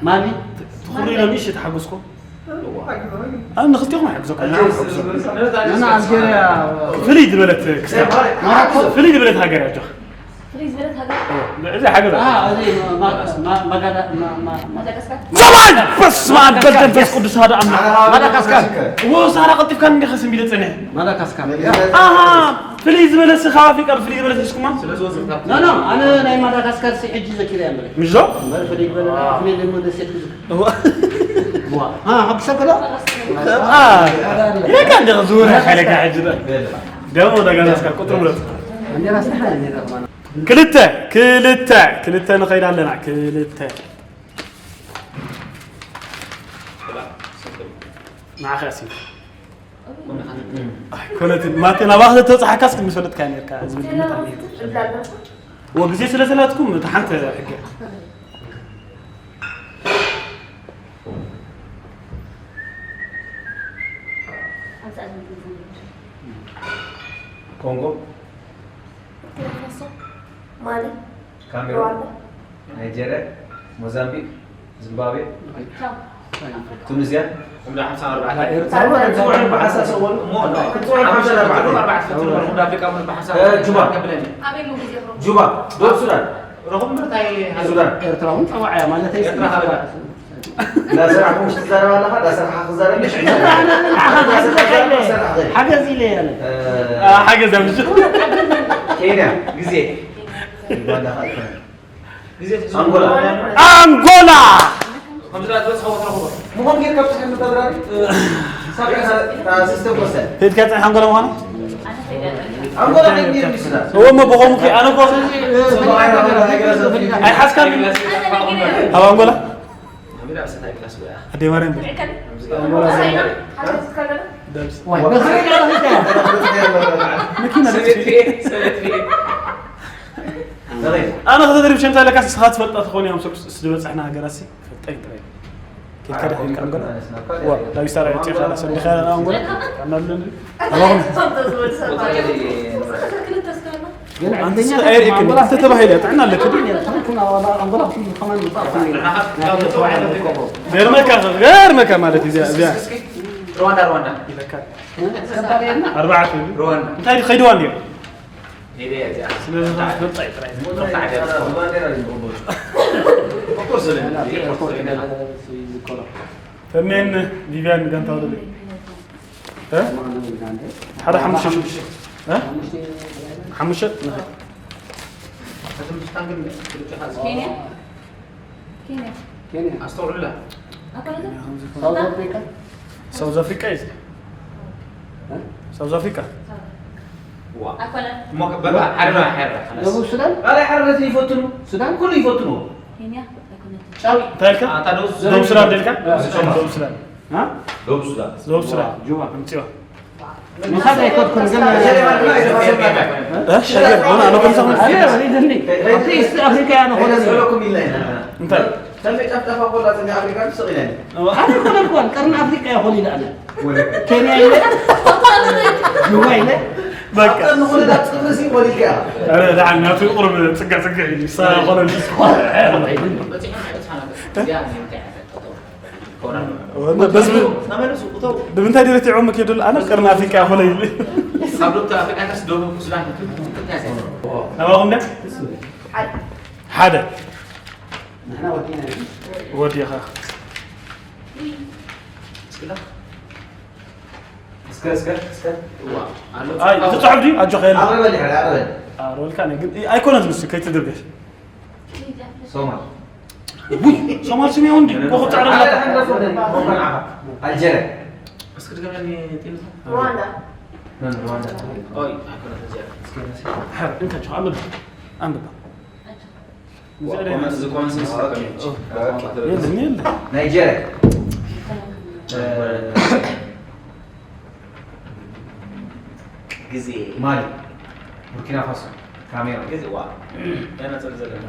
ማሊ ትኹሪ ኢሎም ይሽ ተሓጉስኩም ኣነ ንክልቲኹም ሓግዘኩም እና ኣልጀርያ ፍልይ ዝበለት ክስታ ፍልይ ዝበለት ሃገር እያ ጆኻ ፍልይ ዝበለት ሃገር እዚ ሃገር እዚ ማጋዳ ማዳጋስካር ሰማይ በስመ ኣብ በል መንፈስ ቅዱስ ሓደ ኣምላኽ ማዳጋስካር እዎ ሳራ ቀልጢፍካ እንዲኸ ስም ኢለ ጸኒሐ ማዳጋስካር ኣሃ ፍልይ ዝበለ ስኻ ኣፍሪቃ ብፍልይ ዝበለ ሒዝኩማ? ስለ ዝወዘፍታ። ኖ፣ ኖ፣ ኣነ ናይ ማዳጋስካር ሲ ሕጂ ዘኪረ እያ እምበር። ምሽ ዶ? እምበር ፍልይ ዝበለ ኣሕሜድ እሞ ደሴት ክዝክር። እዋ። እዋ። ሃ፣ ሓጉሰ ከሎ? አ፣ ይለካ እንደ ዝውረ ሓይለካ ሕጂ ዶ? ደሞ ማዳጋስካር ቁጥሩ ምረጥ። እንጀራ ስራሕ እንጀራ ከማን። ክልተ፣ ክልተ፣ ክልተ ንኸይድ ኣለና፣ ክልተ። ንዓኻ እስኪ። ኣይኮነትን። ማቴ፣ ናባኻ ተተብጻሕካስ ግን ምፈለጥካ ኔርካ ዝብል ግምት ኣለኒ። ወ ግዜ ስለ ዘላትኩም፣ እታ ሓንቲ ሕጊ። ኮንጎ። ቡርኪና ፋሶ፣ ማሊ፣ ካሜሩን፣ ሩዋንዳ። ናይጄርያ፣ ሞዛምቢክ፣ ዚምባብዌ፣ ቻው። ቱኒዝያ። እምዳ ሓምሳ ኣርባዕተ። ኤርትራ። ሓምሳ ኣርባዕተ። እሞ፣ እሞ፣ ሓምሳ ኣርባዕተ። ኣፍሪቃ እውን ብሓምሳ እ፣ juba። ከብለኒ። ኣበይ ሞ ግዜ ክረኽቡ? juba፣ ደቡብ ሱዳን። ረኹም ምርታይ ሱዳን። ኤርትራ እውን ጸዋዕ እያ ማለት ኣይስማዕ። ኤርትራ ሃበላ። እንዳሰራሕኩም ትዛረብ ኣለኻ፣ እንዳሰራሕኻ ክዛረብ። ሓገዝ ኢለ እየ ኣነ። እ፣ ሓገዝ ኣብ ምሽ። ኬንያ። ግዜ። ዩጋንዳ ኸኣ ኣይኮነን። ግዜ ትሕዝቡ። ኣንጎላ። ኣንጎላ! ከምዚ ዳኣ ዝበዝሐ ወትረኽቦ። ምዃን ጌርካ ብጽሕን ምተብራሪ። ሳብ እታ ሲስተም ወሰን። ከይድካ ጽንሕ ኣንጎላ ምዃኑ? ኣንጎላ ከይድ ነይሩ ዲስና። እዎ፣ እሞ ብኸምኡ ከ-፣ ኣነ እኮ ኣይሓዝካን። ኣብ ኣንጎላ? ኣዴ ማርያም። ኣንጎላ ዘላ። ደብስ። ዋይ፣ በኽሪ ዳርኺታ። መኪና ደብስ። ኣነ ከተደርብ ሸምታ ለካ ስኻ ትፈልጣ ትኾን እዮም፣ ስድበ ጻሕና ሃገራሲ። ፈልጠይ ጥራይ። ኬድካ ድሕሪልካ ኣንጎላ? ዋ፣ ዳዊት ሳራ ዕጥዩ ካላ ሰንዲኻ ያለና ኣንጎላ? ኣናብለን። ኣባኹም። ግን ኣንተ ዕድለኛ ስኻ ኣይርኢክን፣ ኣንጎላ ክልተ ተባሂለ፣ ጥዕና ኣለክ። ኣንጎላ ክልተ ከማን ምጻእ። ገርመካ፣ ገርመካ ማለት እዩ፣ እዚኣ፣ እዚኣ። ሩዋንዳ፣ ሩዋንዳ። ይለካ። ከባድ የና። ኣርባዕተ እዩ። ሩዋንዳ። እንታይ ድዩ፣ ከይድዋ እንድዮም? ሜዳ እያ እዚኣ። ስለዚ፣ መርታ ዓገብ። ባንዴራ እዩ ዝቕበሉ። ኦፍኮርስ፣ ኤርፖርት፣ ኤርፖርት፣ ኤርፖርት። ተሜን ቪቪያን ጋንታ ወለደ። እ? ሓደ ሓሙሽተ ሽዱሽተ። እ? ሓሙሽተ? ኬንያ? ኬንያ። ኬንያ። ኣስተውዕሉላ። ኣኮለተ? ሳውዝ ኣፍሪካ? ሳውዝ ኣፍሪካ እዩ። እ? ሳውዝ ኣፍሪካ። ዋ። ኣኮለ። እሞ በቃ፣ ሓደ ነው፣ ሓደ ነው፣ خلاص። ደቡብ ሱዳን? ካልኣይ ሓርነት ይፈትኑ። ሱዳን? ኩሉ ይፈትኑ። ኬንያ ኣይኮነትን። ጫው። እንታይ ኢልካ? ኣታ ደቡብ ደቡብ ሱዳን ደልካ? እ። ደቡብ ሱዳን። እ? ደቡብ ሱዳን። ደቡብ ሱዳን። ጁባ። ኣምጽዋ። ምኻድ ኣይኮንኩን፣ ግን እ? ሸገር፣ ሆነ፣ ኣነ ኮንሶ። ኣረ፣ ወሊድኒ። ኣብቲ ኢስት ኣፍሪካ እያ፣ ንኾነ። እንታይ? ተንቤ ጫፍጫፋ ኮላ፣ ተንቤ ኣፍሪካ ስቕ ኢለን። ኣነ ኮነ እኮ፣ ቀርኒ ኣፍሪካ እያ፣ ኮሊለ ኣነ። ወለ። ኬንያ ኢለ። ጁባ ኢለ። በቃ። ንኹሉ ዳ ጽፍሪ ሲ ኮሊልካ እያ። ኣረ፣ ደሓን፣ ናቱ ቁሩብ ጽጋ ጽጋ እዩ። ሳ ኮለ። ወሊድኒ። በዚ ብ-፣ ንምንታይ ድረትዖም ከይዱ ኣነ ቀርኒ ኣፍሪቃ ይኾነ ኢሉ። ካብ ዶክተር ኣፍሪቃ ከስ ደቡብ ሱዳን። ናባኹም ደ? ሓደ። ንሕና ወዲና እዩ። ወዲኻ። እስከ፣ እስከ፣ እስከ። እዋ፣ ኣሎ። ኣይ፣ እቲ ጽሑፍ ድዩ? ኣጆኻ የለ። ኣቕርበል፣ ይሓ-፣ ኣቕርበል። ኣቕርበልካ፣ እኔ ግን ኣይኮነን ዝምስል፣ ከይትድርገሽ። ሶማል። ውይ፣ ሶማል ስም ይሁን እንዲ? ኮኾብ ጻዕዳ ኣረ፣ ናታ። ኣረ፣ ኣረ፣ ኣረ፣ ኣልጀርያ። እስኪ ድገመኒ፣ ጢንቶ። ሩዋንዳ። ኖ፣ ኖ፣ ሩዋንዳ። ኦይ፣ ኣይኮነትን እዚኣ። እስኪ፣ እስኪ። ሓር፣ እንታይ ችኻ? ኣንብባ። ኣንብባ። ዋ፣ ኮመንት፣ እዚ ኮመንት ሴክሽን ኦኬ። ኦኬ። የለም፣ የለም። ናይጄሪያ። እ፣ ግዜ። ማሊ፣ ቡርኪና ፋሶ፣ ካሜሮን። ግዜ፣ ዋ። ያነጽር ዘለና።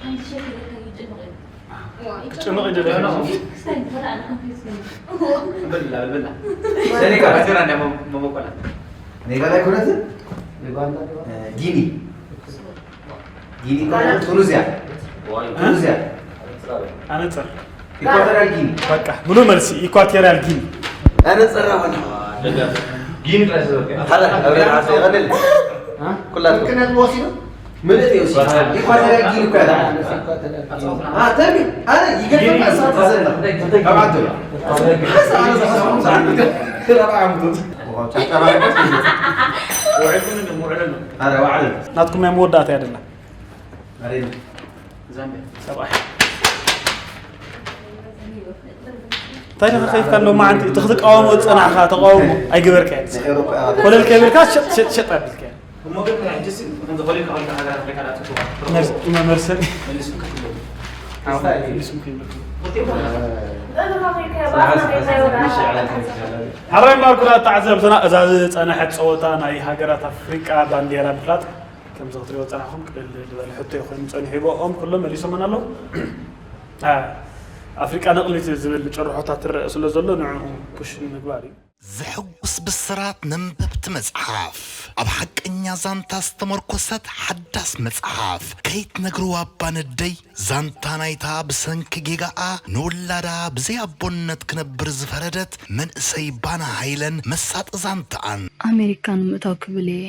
ኣይ፣ ሸክ ኢለካ ይጭንቕ እዩ። ክጭንቕ እዩ ደሎ። ክስታይ እንተበላ ኣነ ኮንፊውዝ ነኝ። ብላ፣ ብላ። ሴኔጋል። ባዜራ እንዳ መ-፣ መበቆላ። ኔጋል ኣይኮነትን? ዩጋንዳ። እ፣ ጊኒ። ጊኒ ኮነ ቱኒዝያ። ዋይ። ቱኒዝያ። ኣነጽር። ኢኳቶሪያል ጊኒ። በቃ፣ ምሉእ መልሲ ኢኳቶሪያል ጊኒ። ኣነጽር ኣበል። ደጋፊ። ጊኒ ጥራይ ስለዝወደቀ። ሓላ፣ ኣብ ሬድ ዓሳ ይቐልል። እ? ኩላትኩም። ምልእቲ እዩ። ኢኳቶሪያል ጊኒ እኮ እያ። አ፣ ተሚ፣ ኣነ ይገርመካ፣ እሳ ትዘላ። ካብ ዓዱ። ሓሳ ኣነ ዝሓስቦም ዝዓዱ። ክራብ ዓምቱ። ጨብጨባ። ውዕልኩም እንዶ ውዕለሉ። ኣረ፣ ውዕለሉ። ናትኩም ናይ መወዳእታ እያ ደላ። ኣሬ። ዛምቢያ። ሰብኣይ። እንታይ ተኸኺፍካ ኣሎ መዓንቲ? እቲ ክትቃወሞ ዝጸናሕካ ተቃውሞ ኣይገበርካዮን። ናይ ኤውሮጳ እያ። ኮለል ከይብልካ ሸጥ፣ ሸጥ፣ ሸጥ ኣቢልካዮ። እሞ ግን ሕጅስ ከም ዝኾነ ካብ ሃገራት ኣፍሪቃ ዳኣ ትብሉ። መርስ-፣ መርሰኒ። መሊስኩም ክትብሉ። ኣዎ፣ መሊስኩም ክትብሉ። ሓራይ ማርኩና ተዓዘብትና፣ እዛ ዝጸንሐት ጸወታ ናይ ሃገራት ኣፍሪቃ ባንዴራ ምፍላጥ፣ ከምዚ ክትሪኦ ዝጸናሕኩም ቅልል ዝበለ ሕቶ ይኾን ጸኒሑ፣ ብኦም ኩሎም መሊሶምን ኣለዉ። ኣ-፣ ኣፍሪቃ ነቕሊት ዝብል ጭርሖታት ትረአ ስለ ዘሎ፣ ንዕኡ ፑሽ ንምግባር እዩ። ዘሐጉስ ብስራት ነንበብቲ መጽሓፍ። ኣብ ሓቀኛ ዛንታ ዝተመርኮሰት ሓዳስ መጽሓፍ። ከይትነግርዋ እባ ነደይ፣ ዛንታ ናይታ ብሰንኪ ጌጋኣ ንውላዳ ብዘይ ኣቦነት ክነብር ዝፈረደት መንእሰይ ባና ሃይለን መሳጢ ዛንታኣን። ኣሜሪካ ንምእታው ክብል እየ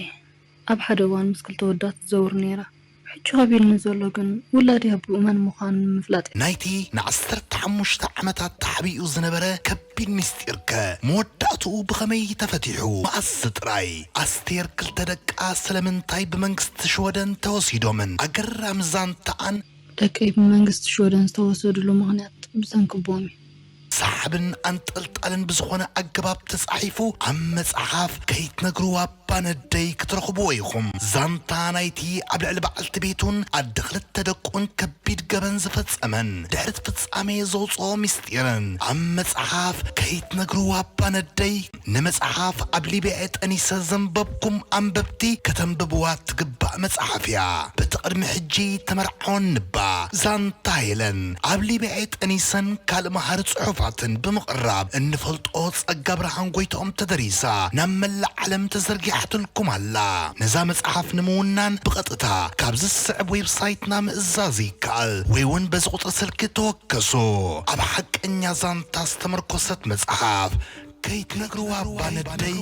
ኣብ ሓደ እዋን ምስ ክልተ ወዳት ትዘውር ነይራ። ሕጂ ከቢድኒ ዘሎ ግን ውላደይ ኣቦኡ መን ምዃኑ ንምፍላጥ እዩ። ናይቲ ንዓሰርተ ሓሙሽተ ዓመታት ተሓቢኡ ዝነበረ ከቢድ ምስጢርከ መወዳእትኡ ብኸመይ ተፈቲሑ? መኣስ ጥራይ? ኣስቴር ክልተ ደቃ ስለምንታይ ብመንግስቲ ሽወደን ተወሲዶምን? ኣገራሚ ዛንታኣን። ደቀይ ብመንግስቲ ሽወደን ዝተወሰድሉ ምኽንያት ብሰንኪ ኣቦኦም እዩ። ሰሓብን ኣንጠልጣልን ብዝኾነ ኣገባብ ተጻሒፉ ኣብ መጽሓፍ ከይትነግርዋ እባ ነደይ ክትረኽብዎ ኢኹም። ዛንታ ናይቲ ኣብ ልዕሊ በዓልቲ ቤቱን ኣደ ክልተ ደቁን ከቢድ ገበን ዝፈጸመን ድሕሪ እቲ ፍጻሜ ዘውጽኦ ምስጢርን ኣብ መጽሓፍ ከይትነግርዋ እባ ነደይ። ንመጽሓፍ ኣብ ሊብያ ጠኒሰ ዘንበብኩም ኣንበብቲ ከተንብብዋ ትግባእ መጽሓፍ እያ። በቲ ቅድሚ ሕጂ ተመርዓወን ንባ ዛንታ ሄለን ኣብ ሊብያ ጠኒሰን ካልእ መሃሪ ጽሑፋትን ብምቕራብ እንፈልጦ ጸጋ ብርሃን ጎይትኦም ተደሪሳ ናብ መላእ ዓለም ተዘርጊሓትልኩም ኣላ። ነዛ መጽሓፍ ንምውናን ብቐጥታ ካብዚ ዝስዕብ ዌብሳይትና ምእዛዝ ይከኣል ወይ እውን በዚ ቁጽሪ ስልኪ ተወከሱ። ኣብ ሓቀኛ ዛንታ ዝተመርኮሰት መጽሓፍ ከይትነግርዋ እባ ነደይ።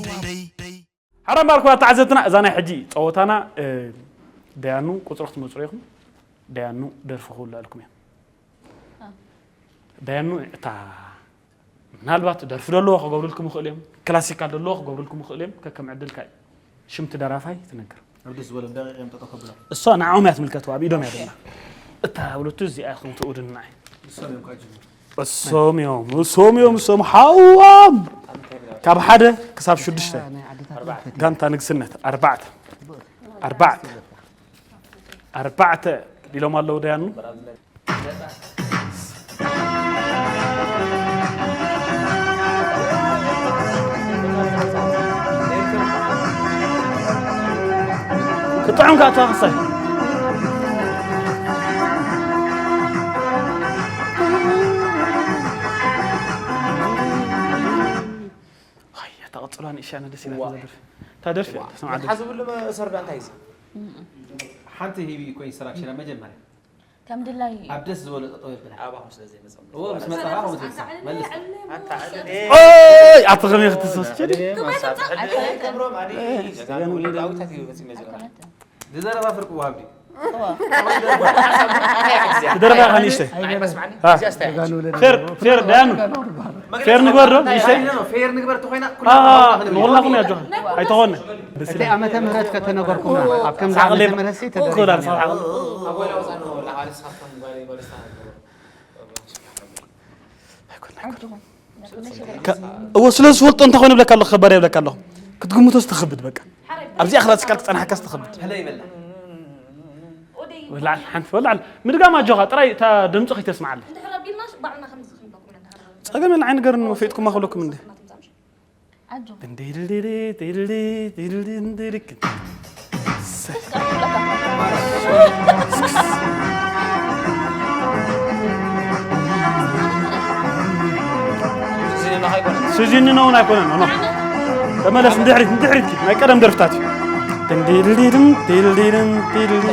ሓራይ ማርኩና ተዓዘብትና፣ እዛ ናይ ሕጂ ጸወታና፣ እ፣ ደያኑ ቁጽሪ ክትመጽሩ ኢኹም። ደያኑ ደርፊ ክውልዐልኩም እዮም። ደያኑ እታ ምናልባት ደርፊ ደለዎ ክገብሩልኩም ይኽእሉ እዮም፣ ክላሲካል ደለዎ ክገብሩልኩም ይኽእሉ እዮም። ከከም ዕድልካ እዩ። ሽምቲ ደራፋይ ትነግር። ኣብ ደስ ዝበሎም ደቂቕ እዮም ጠጠው ከብሎም። እሷ ንዓኦም እያ ትምልከት፣ ኣብ ኢዶም እያ ደላ። እታ ብሉቱ እዚኣ ኢኹም ትእውድና እዩ። ንሶም እዮም ከጅቡ። እሶም እዮም፣ እሶም እዮም፣ እሶም ሓዋም። ካብ ሓደ ክሳብ ሽዱሽተ። ጋንታ ንግስነት፣ ኣርባዕተ። ኣርባዕተ። ኣርባዕተ ኢሎም ኣለዉ ደያኑ። ክጥዑም ከኣ ተዋኽሳይ። ኣይ፣ እታ ቀጽሎ ንእሽቶ ኣነ ደስ ኢላትኒ እዛ ደርፊ። እታ ደርፊ እያ፣ ተስማዕ ደርፊ። ዝብሉ መእሰር ዶ እንታይ እዩ? ሓንቲ ሂቢ እኮ ኢንስትራክሽን ኣብ መጀመርያ። ከም ድላይ ኣብ ደስ ዝበሎ ጠጠው የብላ። ኣባኹም ስለ ዘይመጸም። እዎ፣ ምስ መጻኻ ከምኡ ትብሳ። መልስ። ኣታ ዕድል። ኦይ፣ ኣቲ ከመይ ክትሰስች? ዕድል እየ፣ ማንሳት ዕድል። ክብሮም ኣዲ፣ ጀጋኑ ወለዳዊታት እዩ መጺኡ መጺኡ። ዝዘረባ ፍርቂ ወሃብ ድዩ? ትደረባ ኢኻ ንእሽተይ። ኣይ፣ መስማዕኒ። ሃ። እዚኣ ስታይ። ፌር፣ ፌር፣ ደያኑ። ፌር ንግበር ዶ? ንእሽተይ። ኖ፣ ኖ፣ ፌር ንግበር ተኾይና፣ አ፣ ኩልና ንኹላኹም እያ ጆሃ። ኣይተኾነ። እቲ ዓመተ ምህረት ከተነገርኩምና፣ ኣብ ከምዚ ዓመተ ምህረት ሲ ተደሪኻ ክላል ነይራ። ሳብ ዓቕሊ። ኣይኮነ፣ ኣይኮነ። ከ-፣ እዎ፣ ስለ ዝፈልጦ እንታይ ኮይኑ እብለካ ኣለኹ፣ ከባድ እብለካ ኣለኹ። ክትግምቶ ዝተኸብድ በቃ። ኣብዚኣ ክላሲካል ክጸናሕካ ዝተኸብድ። ወላዕል፣ ሓንቲ ወላዕል። ምድጋም ኣጆኻ፣ ጥራይ እታ ድምፂ ከይተስምዓለይ። እንድሕር ኣቢልናስ ባዕልና ከምዚ ክንበኩም እንድሕር ጸገም የለን፣ ኣይንገርን፣ ፈይጥኩማ ክብለኩም እንዴ። ኣጆ። ድንዲልዲሊ፣ ዲልዲ፣ ዲልዲ፣ ድንዲልክ። ስዚንኖ እውን ኣይኮነን፣ ኖ፣ ኖ። ተመለስ፣ ንድሕሪት፣ ንድሕሪት ኪድ። ናይ ቀደም ደርፍታት እዩ። ድንዲልዲድን፣ ዲልዲድን፣ ዲልዲ።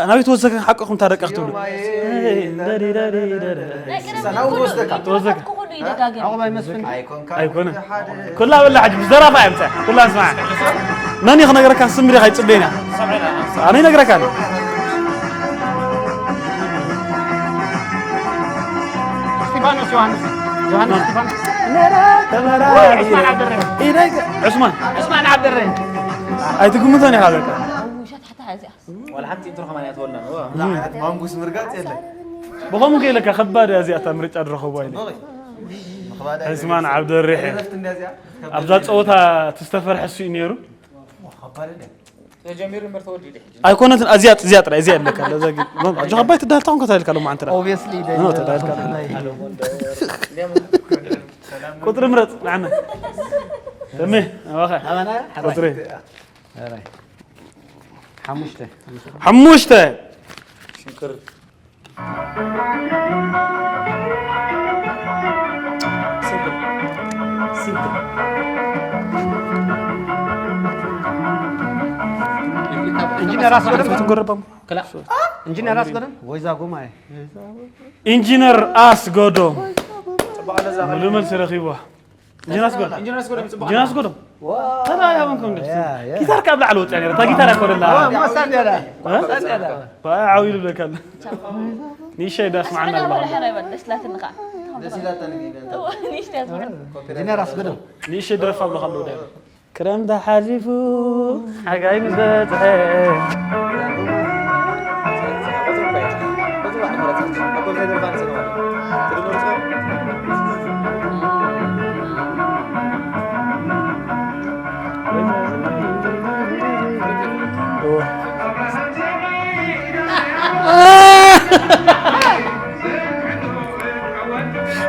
ናበይ ተወሰከ ሓቅኹም ታደቀ ክትብሉ? ተወሰከ። ተወሰከ። ዓቑባይ መስፍን። ኣይኮነ። ኩላ በላ ሕጂ ብዘራፋ እያ ምጻ። ኩላ ስማዕ። መን እዩ ክነግረካ? ስም ዲኻ ይጽበየና? ኣነ ይነግረካ። እስጢፋኖስ ዮሃንስ ዮሃንስ እስጢፋኖስ ዑስማን ዓብደረን ዑስማን ዑስማን ዓብደረን ኣይትግምቶን ኢኻ በቃ። ውሸት ሓታ እዚኣ ዋላ ሓንቲ ኢንትሮ ከማን እያ ተወልና ማንጉስ ምርጋፅ የለን ብኸምኡ ከይለካ ከባድ እያ እዚኣታ ምርጫ ድረኸቡ ኣይለ ምኽባድ ዕስማን ዓብደሪሕን ረፍት እንደዚያ ኣብዛ ፀወታ ትዝተፈርሐ እሱ እዩ ነይሩ ከባድ እንደ ተጀሚሩ እምበር ተወዲደ ሕጂ ኣይኮነትን እዚያ እዚያ ጥራይ እዚያ ኣለካ ለዛ ግን ኣጆ ኣባይ ትዳልታ ኮንካ ታልካ ሎማ አንተ ኦብቪየስሊ ኖ ተዳልካ ቁጥሪ ምረጽ ንዓና ተሜ ኣባኻ ቁጥሪ ሓሙሽተ ሓሙሽተ ሽንክር ኢንጂነር ኣስገዶም ትጎረባም ኢንጂነር ኣስገዶም ወይዛ ጎማ ኢንጂነር ኣስገዶም ሙሉ መልሲ ረኺብዋ ኢንጂነር ኣስገዶም ኢንጂነር ኣስገዶም ተዳያበን ከም ደስ ጊታር ካብ ላዕሊ ወፅያ ነረ እታ ጊታር ኣይኮነላ ዓው ኢሉ ብለካ ኣሎ ንእሸይ ዳ ስምዓና ብለካ ኣሎ ደስላትንኻ ደስ ኢላታ ንግሪዳ ንእሽተይ ኣስገዶም ኢንጂነር ኣስገዶም ንእሸይ ድረፍ ኣብለካ ኣለዉ ዳ ክረምቲ ሓሊፉ ሓጋይ ምስ በፅሐ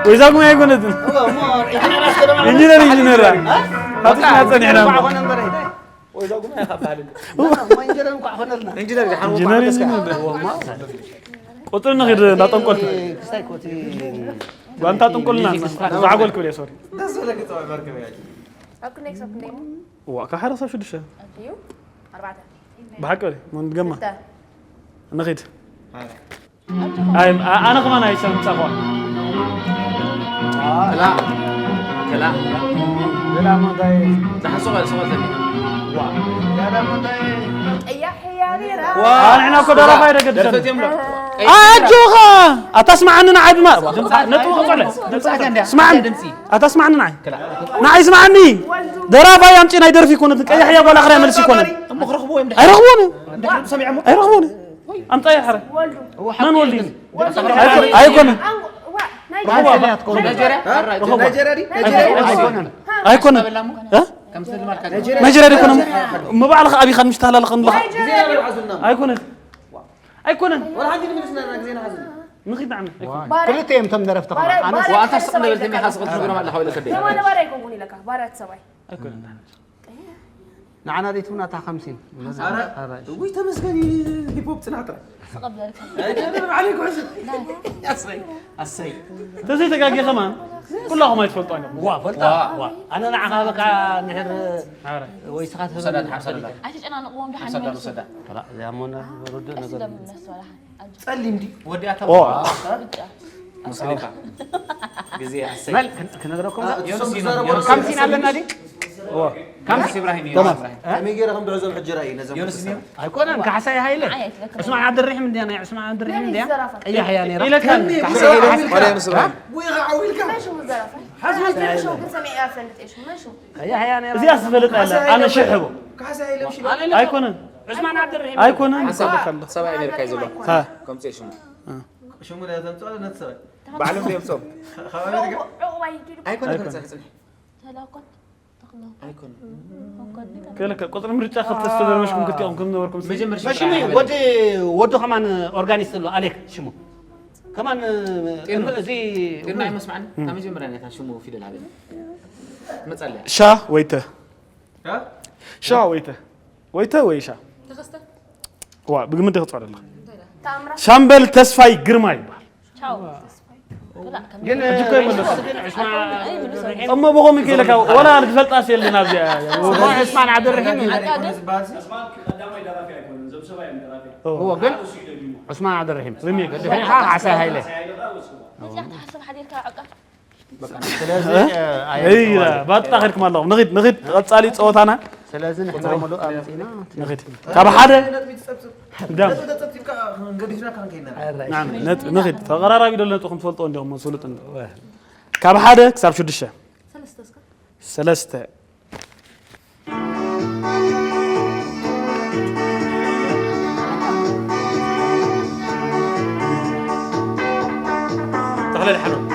ወይዛ ጉማ ኣይኮነትን ኢንጂነር ኢንጂነር ሓቲትና ፀኒዕና ኢንጂነር ኢንጂነር ቁፅሪ ንኺድ እንዳጠንቆልቲ ጓንታ ጥንቁልና ዛዕጎል ክብል እየ ሶሪ ኣብ ክንደይ ክሳብ ክንደይ እሞ ዋ ካብ ሓደ ክሳብ ሽዱሽተ ኣዩ ኣርባዕተ ብሓቂ በለ ምን ገማ ክልተ ንኺድ ኣይ ኣነ ከማን ኣይሰምጻ ኳ ክላ ክላ ሌላ ማንታይ ንሓሶ ቃል ሶቃል ዘለ ሌላ ማንታይ ቀያሕ እያ ነይራ ንሕና እኮ ደራፋይ ደገ ደርፈት እዮም ዶ ኣጆኻ ኣታ ስምዓኒ ንዓይ ብማ ነጥቡ ክቆለ ስምዓኒ ኣታ ስምዓኒ ንዓይ ንዓይ ስምዓኒ ደራፋይ ኣምጪ ናይ ደርፊ ይኮነት ቀያሕ እያ ጓል ኣኽርያ መልሲ ይኮነት እሞ ክረኽብዎ እዮም ኣይረኽቦን ሰሚዖም ኣይረኽቦን ኣምጻ ይሓረ መን ወልዲ ኣይኮነ ናይጀርያ ኣይኮነ ናይጀርያ ኣይኮነ ናይጀርያ ኣይኮነ ምባዕልኻ ኣቢኻ ምሽ ተሃላለኸ ንለኻ ኣይኮነ ኣይኮነ ንኺድ ንዓመ ክልተ እዮም እቶም ደረፍቲ ከማን ኣነስ ዋንታ ስቕ ነበልቲ ሚኻ ስቕት ትብሎም ኣለኻ ወለ ከደ የማነ ባርያ ኣይኮንኩን ኢለካ ባርያ እቲ ሰብኣይ ንዓና ዘይትብና እታ ከምሲን ውይ ተመስገን ሂፖፕ ፅናሕ ጥራይ ኣይደብር ባዕለይ ክሕዝ ኣሰይ ኣሰይ ተዘይተጋጊ ከማን ኩላኹም ኣይትፈልጡ እዮም ዋ ፈልጣ ዋ ኣነ ንዓኻ በቃ ንሕር ወይ ስኻ ትፈልጥ ኣይተጨናንቕዎም ድሓን ሰዳ መልሱ ሰዳ ያሞነ ርዱእ ነገር ስለምነስተዋላ ጸሊም ዲ ወዲያ ኦ ሙስሊካ ግዜ ኣሰይ መል ክነግረኩም ዮኑስ ይኖር ካምሲን ኣለና ዲ ዮኑስ ኢብራሂም ዮኑስ ኢብራሂም ከመይ ገይረ ከም ድዕዞም ሕጂ ራእዩ ነዞም ዮኑስ ክልተ ኒው ሰባት ኣይኮነን ካሕሳይ ሃይለ ዑስማን ዓብድርሒም እንድያ ናይ ዑስማን ዓብድርሒም እንድያ ቀያሕ እያ ነይራ ኢለካ ካሕሳይ ሃይለ ማርያም ስብራሂም መን ሽሙ ዘረፋ መን ሽሙ ግን ሰሚዐ እፈልጥ እየ ሽሙ መን ሽሙ ቀያሕ እያ ነይራ እዚኣ ዝፈልጥ ኣለ ኣነ ሽሕቦ ካሕሳይ ሃይለ ምሽ ኣይኮነን ዑስማን ዓብድርሒም ኣይኮነን ሰብኣይ ኣሜሪካ እዩ ዘሎ ከምፅእ ሽሙ ሽሙ ዳ ተምፅኦ ነቲ ሰብኣይ ባዕሎም ዘምፅኦም ካብ ኣሜሪካ ዕቑባይ ኪዱ ኣይኮነ ክነፅሕ ፅንሕ ተላቆት ተኽሎ ኣይኮነ መኮንን ከለካ ቁፅሪ ምርጫ ክልተ ዝተደርበሽኩም ክልቲኦም ከም ዝነበርኩም መጀመር መሽሙ ወዲ ወዱ ከማን ኦርጋኒስት ኣሎ ኣሌክ ሽሙ ከማን እዚ ጤና ኣይመስማዕን ካብ መጀመርያ ነታ ሽሙ ፊደል ሃበ መፀለያ ሻ ወይተ እ? ሻ ወይተ ወይተ ወይ ሻ ተኸስተ ዋ ብግምት ክፅዖ ኣለካ ተኣምራት ሻምበል ተስፋይ ግርማ ይበሃል ቻው ግን ሕጂ እኮ ይመለሱ። ግን ዑስማን እሞ ብኸምኡ ከይለካ ወላ ዝፈልጣስ የለን ኣብዚኣ ዑስማን ዓብድርሒም ኣቃድም እዎ ግን ዑስማን ዓብድርሒም ሪሜክ ድሕሪኻ ዓሳይ ሃይለ መፅያ ተሓስብ ሓዲርካ ዕቃ ስለዚ ባጥጣ ከድኩም ኣለኹም ንኺድ ንኺድ ቀፃሊ ፀወታና ስለዚ ንሕና ምሉእ ኣምጺና ንኺድ ካብ ሓደ ነጥቢ ትጸብጽብ ዳም ነጥቢ ተጸብጺብካ ገዲፍና ካን ከይና ናም ነጥ ንኺድ ተቐራራቢ ደሎ ነጥኹም ትፈልጦ እንዲኹም መስሉጥ እንዶ ካብ ሓደ ክሳብ ሽዱሽተ ሰለስተ እስከ ሰለስተ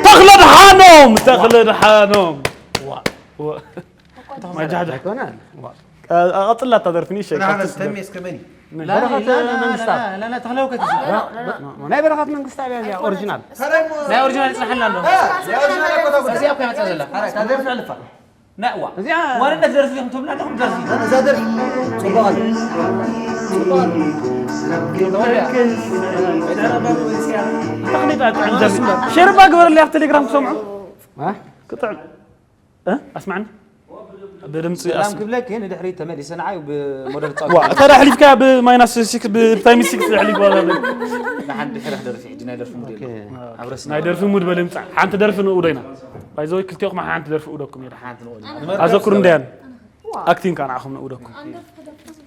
ተኽለ ደሓኖም ተኽለ ደሓኖም ተኽለ ደሓኖም ማጃጃ ኣይኮነን ቀጽላ ታደርፍኒ ሸይ ብርሃነ ተሜ እስከ መን እዩ? በረኸት መንግስታ ተኽለውከት ናይ በረኸት መንግስታ እያ እዚኣ ኦሪጂናል ናይ ኦሪጂናል ይፅናሓልና ኣሎ እዚኣ እኮ መፃ ዘላ ታደርፍ ዕልፋ ናእዋ እዚኣ ዋንነት ደርፊ ኢኹም ትብልና ኣለኹም ደርፊ እዛ ደርፍ ጽቡቕ ኣለ ጽቡቕ ኣለ ሸርባ ግበረለይ ኣብ ቴሌግራም ክሰምዑ ክጥዕም እ? ኣስማዕኒ ብድምፂ ሰላም ክብለክ ንድሕሪት ተመሊሰ ንዓይ ብሞደል ፃ ዋ እታ ዳ ሕሊፍካ ብማይናስ ሲክስ ብታይምስ ሲክስ ዳ ሕሊፍ ዋላ ንሓንቲ ድሕሪ ክደርፊ ሕጂ ናይ ደርፊ ሙድ የለን ኣብረስ ናይ ደርፊ ሙድ በለ ምፃ ሓንቲ ደርፊ ንእውዶ ኢና ባይዘወይ ክልቲኹም ሓንቲ ደርፊ እውደኩም ኢለ ሓንቲ ንቆል ኣዘክሩ እንዳያን ኣክቲንግ ከዓ ንዓኹም ንእውደኩም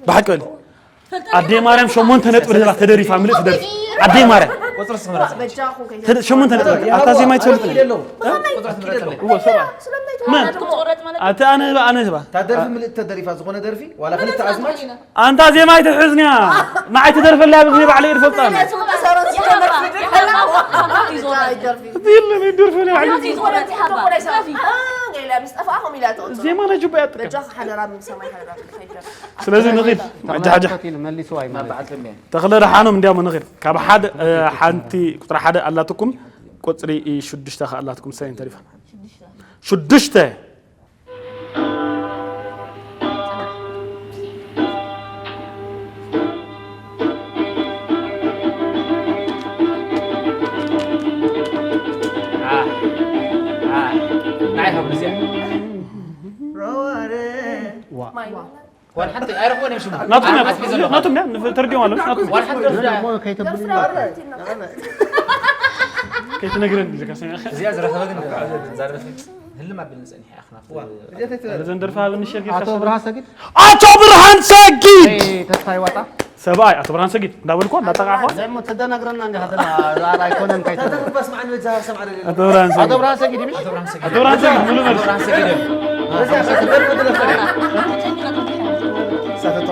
ብሓቂ በሊ ኣደይ ማርያም ሸሞንተ ነጥቢ ሂባ ተደሪፋ ምልእቲ ደርፊ ኣደይ ማርያም ቁፅሪ ስምረፅ በጃኹም ከይተ ተደ- ሸሞንተ ነጥቢ ኣታ ዜማ ይትፈልጥ የለውም ቁፅሪ ስምረፅ መን ኣቲ ኣነ ህባ ኣነ ህባ ታደርፍ ምልእቲ ተደሪፋ ዝኾነ ደርፊ ዋላ ክልተ ኣዝማች ኣንታ ዜማ ኣይትሕዝንያ ንዓይ ትደርፈለያ ብግዜ ባዕለ ይድፈልጣ ሰረት ዝጀመር ስድሪ ከላ የለን ይደርፈለያ ምስ ጠፋእኹም ኢላ ትቕጽ ዜማ ናይ ጁባ ያጥቀ በጃ ሓደራ ሰማይ ሓደራ ከይደር ስለዚ ንኺድ መጃሓጃ ተመልከት ኢሉ መሊስዋ እዩ ማለት እዩ። ተኽለ ደሓኖም እንዲያሞ ንኺድ ካብ ሓደ እ፣ ሓንቲ ቁፅሪ ሓደ ኣላትኩም ቁፅሪ እ፣ ሽዱሽተ ከ ኣላትኩም ሰይን ተሪፋ ሽዱሽተ ንዓይ ካብ ግዜ ማይ ዋን ሓንቲ ኣይረኽቦን እዮም ሽሙ ናቱም ኣርባዕተ ዘለኹ ናቱም ያ ንፍ- ተርዲኦም ኣለዉ ናቱም ዋን ሓንቲ ደርፊ እሞ ከይተብሉ ከይትነግረን ኢልካ ሰሚዕካ እዚኣ ዝረኸበ ግን ዛረፈ ህልም ኣቢልን ፀኒሐ ኣኽናፍ እዘን ደርፊ ሃብኒ ሸር ጌርካ ኣቶ ብርሃ ሰጊድ ኣቶ ብርሃን ሰጊድ ተስፋ ይዋጣ ሰብኣይ ኣቶ ብርሃን ሰጊድ እንዳበልኳ እንዳጠቃዕኳ ዘሞ ተደናግረና እንዲኻ ተላ ዛር ኣይኮነን እንታይ ተላ ታደርፍ በስማዕ ንበጃ ሰምዓ ደለ ኣቶ ብርሃን ኣቶ ሰጊድ ብርሃ ሰጊድ ይምሽ ኣቶ ብርሃን ሰጊድ ኣቶ ብርሃን ሰጊድ ሙሉ መልስ ብርሃን ሰጊድ እዮም በጃ ክደርፍ ድረፍ ሰተቶ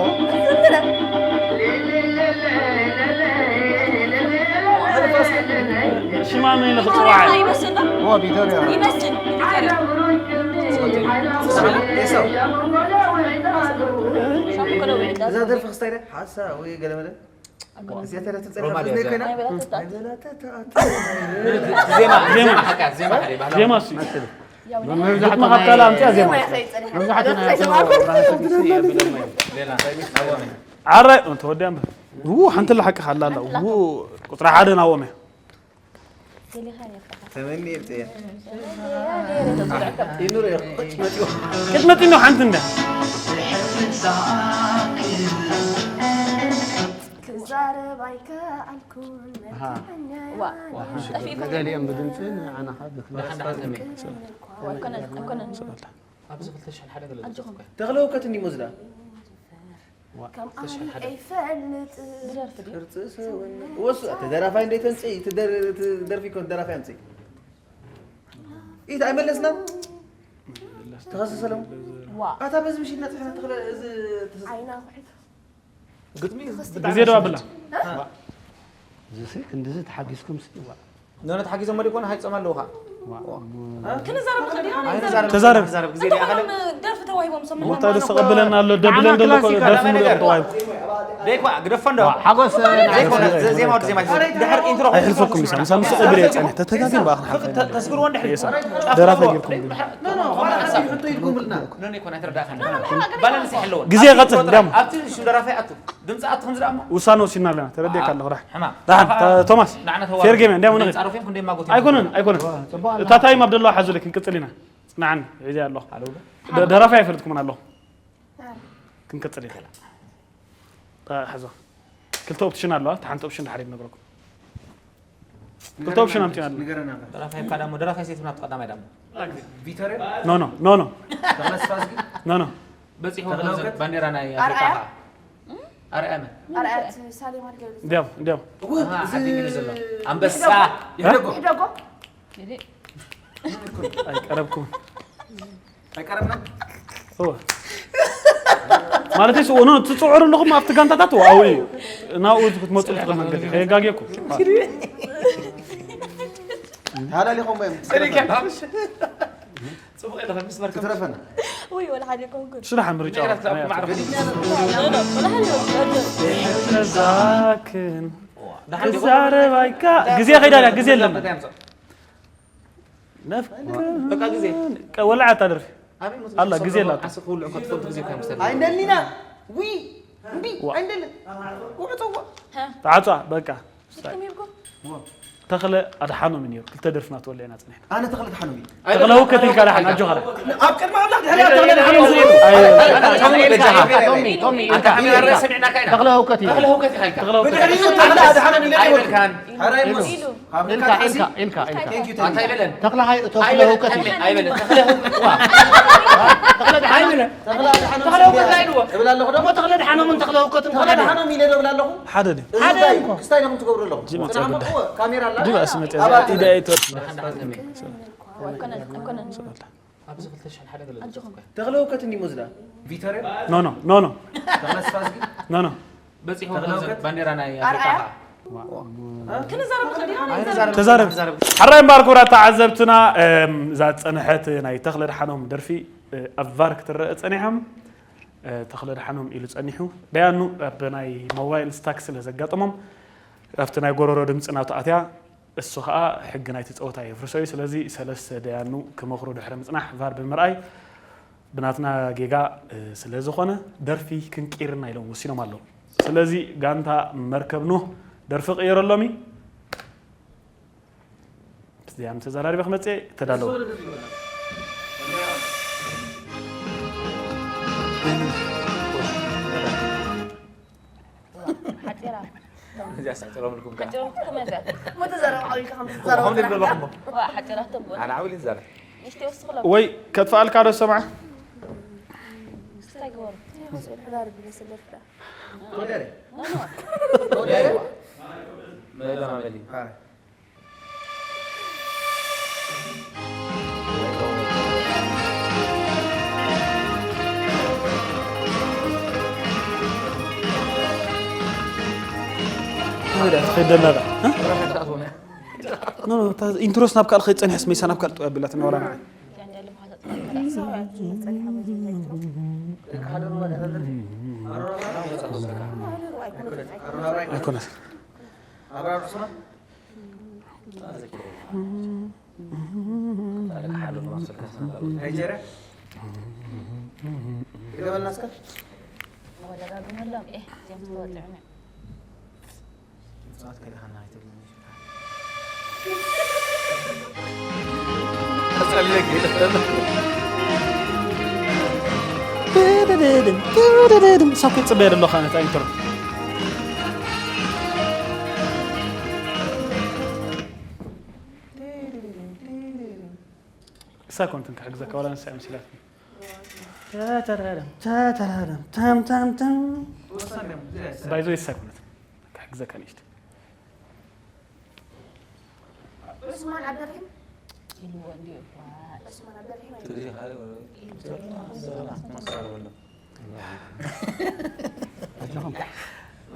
ሽማ መን ኢለ ክፅዋዕ ይመስል ኦ ቪቶሪያ ይመስል ኤሳው እዛ ደርፊ ክስታይ ደ ሓሳዊ ገለመለ እዚኣ ተዳ ትጸርፍ ሮማልያ እዝነይ እዚኣ። ኮይና ናይ በላተታ ዜማ ዜማ። ዜማ ሓቃ ዜማ ሓደ ባህላዊ ዜማ ሲ ግጥሚ ካብ ካልእ ኣምፅያ ዜማ ዜማ ይኸይድ ጸኒሓ መብዛሕትኡ ናይ ተይሰማዕኩ ሌላ ናወመ ዓራይ ተወዲያ እምበር ው ሓንቲ ለሓቂ ካላ ኣላ ው ቁፅሪ ሓደ ናወመ ገሊኻ የፍርሓ ተመኒ ይብጽየ ይኑር ይኹ ቁጭ መጥዮ ቅድመ ጢኖ ሓንቲ እንዳ ክዛረብ ኣይከኣልኩን ኣሃ። መልክዐኛ ዋ ጠፊእኩም ገሊኦም ብድምፂ ንዓናኻ ብክላ ኣይኮነን ኣይኮነን ኣብዚ ክልተ ሽሕን ሓደ ገለ ኣጆኹም ተኽለውከት እንዲ መዝዳ ከም ኣነ ኣይፈልጥ ቅርፂ ሰውነት ወሱ እቲ ደራፋይ እንደ ተንፅእ እቲ ደር- እቲ ደርፊ ኮን ደራፋይ ኣምፅእ ኢት ኣይመለስና ተኸሰሰሎም ዋ ኣታ በዚ ምሽት ነፅሕና ተኽለ እዚ ዓይና ኩሒት ግጥሚ ግዜ ደው ኣብላ እዚ ክንድዚ ተሓጊዝኩም ስዋ ነነ ተሓጊዞም መዲኮን ሃይጾም ኣለዉ ኸዓ ክንዛረብ ንኽእል ኢና ኣይንዛረብ ተዛረብ። ንዛረብ ግዜ ዲኣ ኸለ ደርፊ ተዋሂቦም ሰምና ቦታ ደስ ተቐበለና ኣሎ ደብለ እንደሎ ደርፊ ሙሉ ተዋሂቡ ደይኳ ግደፎ እንዶ ሓጎስ ዘይኮነ ዜማ ዜማ ድሕር ኢንትሮ ኣይሕልፈኩም ኢሳ ምሳ ምስ ቀብል እየ ጸኒሕ ተተጋግን በኣኽን ሓልፈ ተስግርዎ እንድሕር ደራፋ ጌርኩም ኖ ኖ ኾነ ሓሳብ ሕቶ ኢልኩም ብልና ኖ ኖ ይኮነ ኣይትረዳእካን ባላንስ ይሕለወ ግዜ ይቐጽል እንዲያም ኣብቲ ሽደራፋይ ኣቱ ድምፂ ኣቱ ከምዚ ደኣ እሞ ውሳነ ወሲና ኣለና ተረዲእካ ኣለኹ ራሕ ሕማም ዳሓን ቶማስ ንዓና ፌር ጌም እንዲያም ንኽእል ጻረፊም ክንደይ ማጎት ኣይኮነን ኣይኮነን እታ ታይም ኣብ ደለዋ ሓዙ ክንቅጽል ኢና ጽናዓኒ ሒዘ ኣለኹ ኣለዎ ደ- ደራፋይ ኣይፈልጥኩምን ኣለኹ ክንቅጽል ኢና ታ- ሓዞ ክልተ ኦፕሽን ኣለዋ እታ ሓንቲ ኦፕሽን ድሓር ነግረኩም ክልተ ኦፕሽን ኣምፅና ኣሎ ንገረና ደራፋይ ካዳሞ ደራፋይ ሴት ናብ ቀዳማይ ዳሞ ቪተርዮ ኖ ኖ ኖ ኖ ተኽለስፋዝጊ ኖ ኖ በፂሕዎ ተኽለ ከምዚ እውቀት? ባንዴራ ናይ ኣፍሪቃ ኣርኣያ? ኸዓ። ኣርኣያ መን? ኣርኣያ እቲ ሳሌማ ድገሉ። እንዲያም እንዲያም ኣሃ፣ ዓዲ እንግሊዝ ዘሎ። ኣንበሳ። ይሕደጎ። ይሕደጎ። ኣይቀረብኩም ኣይቀረብና። እወ ማለት ስ ኖ ትፅዕሩ ኣለኹም ኣብቲ ጋንታታት ዋው እዩ ናብኡ ክትመፁ ትኽእል መንገዲ ከየጋግየኩም ሃላሊኹም እዮም። ሰሪካ። ፅቡቅ ኢለ ምስ መርከብ። ክትረፈና። ወይ ወላ ሓደ ኮንኩን ሽራሕ ምርጫ ማዕረፍ። ወላ ሓደ ተዛክን ትዛረብ ኣይካ ግዜ ከይዳ ግዜ ኣለና ነፍ በቃ ግዜ። ወላዓታ ደርፊ ኣበይ ሞት ኣላ፣ ግዜ ኣላ። ዓሲ ክውልዑ ከትፈልጡ ግዜ እኮ እዮም ዝሰልሙ። ኣይንደልኒና። ዊ እምቢ ኣይንደልን። ውዕፀዋ። ተዓፃ በቃ ከመይ ይብኩም ተኽለ ኣድሓኖም እዩ ነይሩ ክልተ ደርፍና ትወልዕና ፅኒሕና ኣነ ተኽለ ድሓኖም እዩ። ተኽለ ህውከት ኢልካ ድሓን ኣጆኻ ኣብ ቅድሚ ኣምላኽ ድሕሪያ ተኽለ ድሓኖም ዝብል ቶሚ ኢልካ ኢኻ፣ ቶሚ፣ ቶሚ፣ ኢልካ፣ ኣንታ ኢልካ። ሰሚዕናካ ኢና። ተኽለ ህውከት እዩ። ተኽለ ህውከት ኢኻ ኢልካ። ተኽለ ህውከት። ብድሕሪኡ ተኽለ ኣድሓኖም ኢለ ይብሉ። ኣይበልካን። ሓራይ ሞስ። ኢልካ ኢልካ ኢልካ ኢልካ ኢልካ ኣንታ ኣይበለን። ተኽለ ሃይ ተኽለ ኣይበለን። ህውከት እዩ ተሚ-፣ ኣይበለን። ተኽለ ህውከት። ዋ። ተኽለ ድሓኖም ተኽለ ህውከት እንታይ ኢልዎ? እብል ኣለኹ ዶ? ተኽለ ድሓኖምን ተኽለ ህውከትን ተኽለ ተኻደ ድሓኖም ኢለ ዶ እብል ኣለኹ? ሓደ ድዩ እዚ እንታይ እዩ? ክስታይ ኢኹም ትገብሩ ኣለኹም? ጅማ ጽናሕ ጉዳይ። እኮ ካሜራ ኣላ። ጅባ ስመጽ ኣባቲ ኢደ ኣይትወጥ ደሓን ደሓን ተሚ። ኣይኮነን ኣይኮነን ኣብዚ ክልተ ሽሕን ሓደ ገለ ዝወሰድኩ። ተኽለ ህውከት እንዲሞ ዝዳ። ቪክቶርያ? ኖ ኖ ኖ ኖ ተኽለ ስፋዝጊ? ኖ ኖ በፂሕዎ ከምዚ ባንዴራ ናይ ኣፍሪቃ ኣርኣያ? ኸዓ። ክንዛረብ ንኽእል ኢና ኣይንዛረብ። ተዛረብ ሓራይ እምበኣር ክቡራት ተዓዘብትና እም፣ እዛ ዝፀንሐት ናይ ተኽለ ድሓኖም ደርፊ እ፣ ኣብ ቫር ክትረአ ፀኒሓ እ፣ ተኽለ ድሓኖም ኢሉ ፀኒሑ ደያኑ ኣብ ናይ ሞባይል ስታክ ስለ ዘጋጠሞም ኣብቲ ናይ ጎረሮ ድምፂ ናቱ ኣትያ እሱ ከዓ ሕጊ ናይቲ ፀወታ የፍርሶ እዩ ስለዚ ሰለስተ ደያኑ ክመኽሩ ድሕሪ ምፅናሕ ቫር ብምርኣይ ብናትና ጌጋ እ፣ ስለ ዝኾነ ደርፊ ክንቅይርና ኢሎም ወሲኖም ኣለዉ ስለዚ ጋንታ መርከብ ኖህ ደርፊ ቅየረሎም እዩ እዚኣም ተዛራሪበ ክመፅእ ተዳለወ ሓፂራ እዚኣ ሳዕፅሮምልኩም ከዓ። ሓፂሮም ክትመፅእ እሞ ተዛረብ ዓው ኢልካ ከም ትዛረብ ከምኡ ይብሎ ኣለኹም። ዋ ሓፂራ ተቦ ኣነ ዓው ኢለ ይዛረብ። ንሽቲ ወስኽሎ ወይ ከጥፋኣልካ ዶ ሰማዕ ስታይ ግበሩ ሕዳር ብለሰለፍዳ መለማመዲ። ትኸይድ ደላ ኢንትሮስ ናብ ካልእ ከይፀኒሐስ መይሳ ናብ ካልእ ጥው ኣቢላትና ዋላ ንዓይ ኣይኮነትን ናይጀርያ? ይገበልና እስከ። ወደጋግመሎም ኤ እዚኦም ዝተወጥዑ ሰዓት ከሊእኻና ኣይትብልኒ። ሳብ ክትፅበየ ደለኻ ነታ ኢንትሮ እሳ ኮንትን ክሕግዘካ ዋላ ንሳ እያ መሲላትኒ ተተረረም ተተረረም ተም ተም ተም ባይዞ ይሳ ኮነት ክሕግዘካ ንሽቲ ዑስማን ዓብደርሒም ኢልዎ እንዲዩ እባ ዑስማን ዓብደርሒም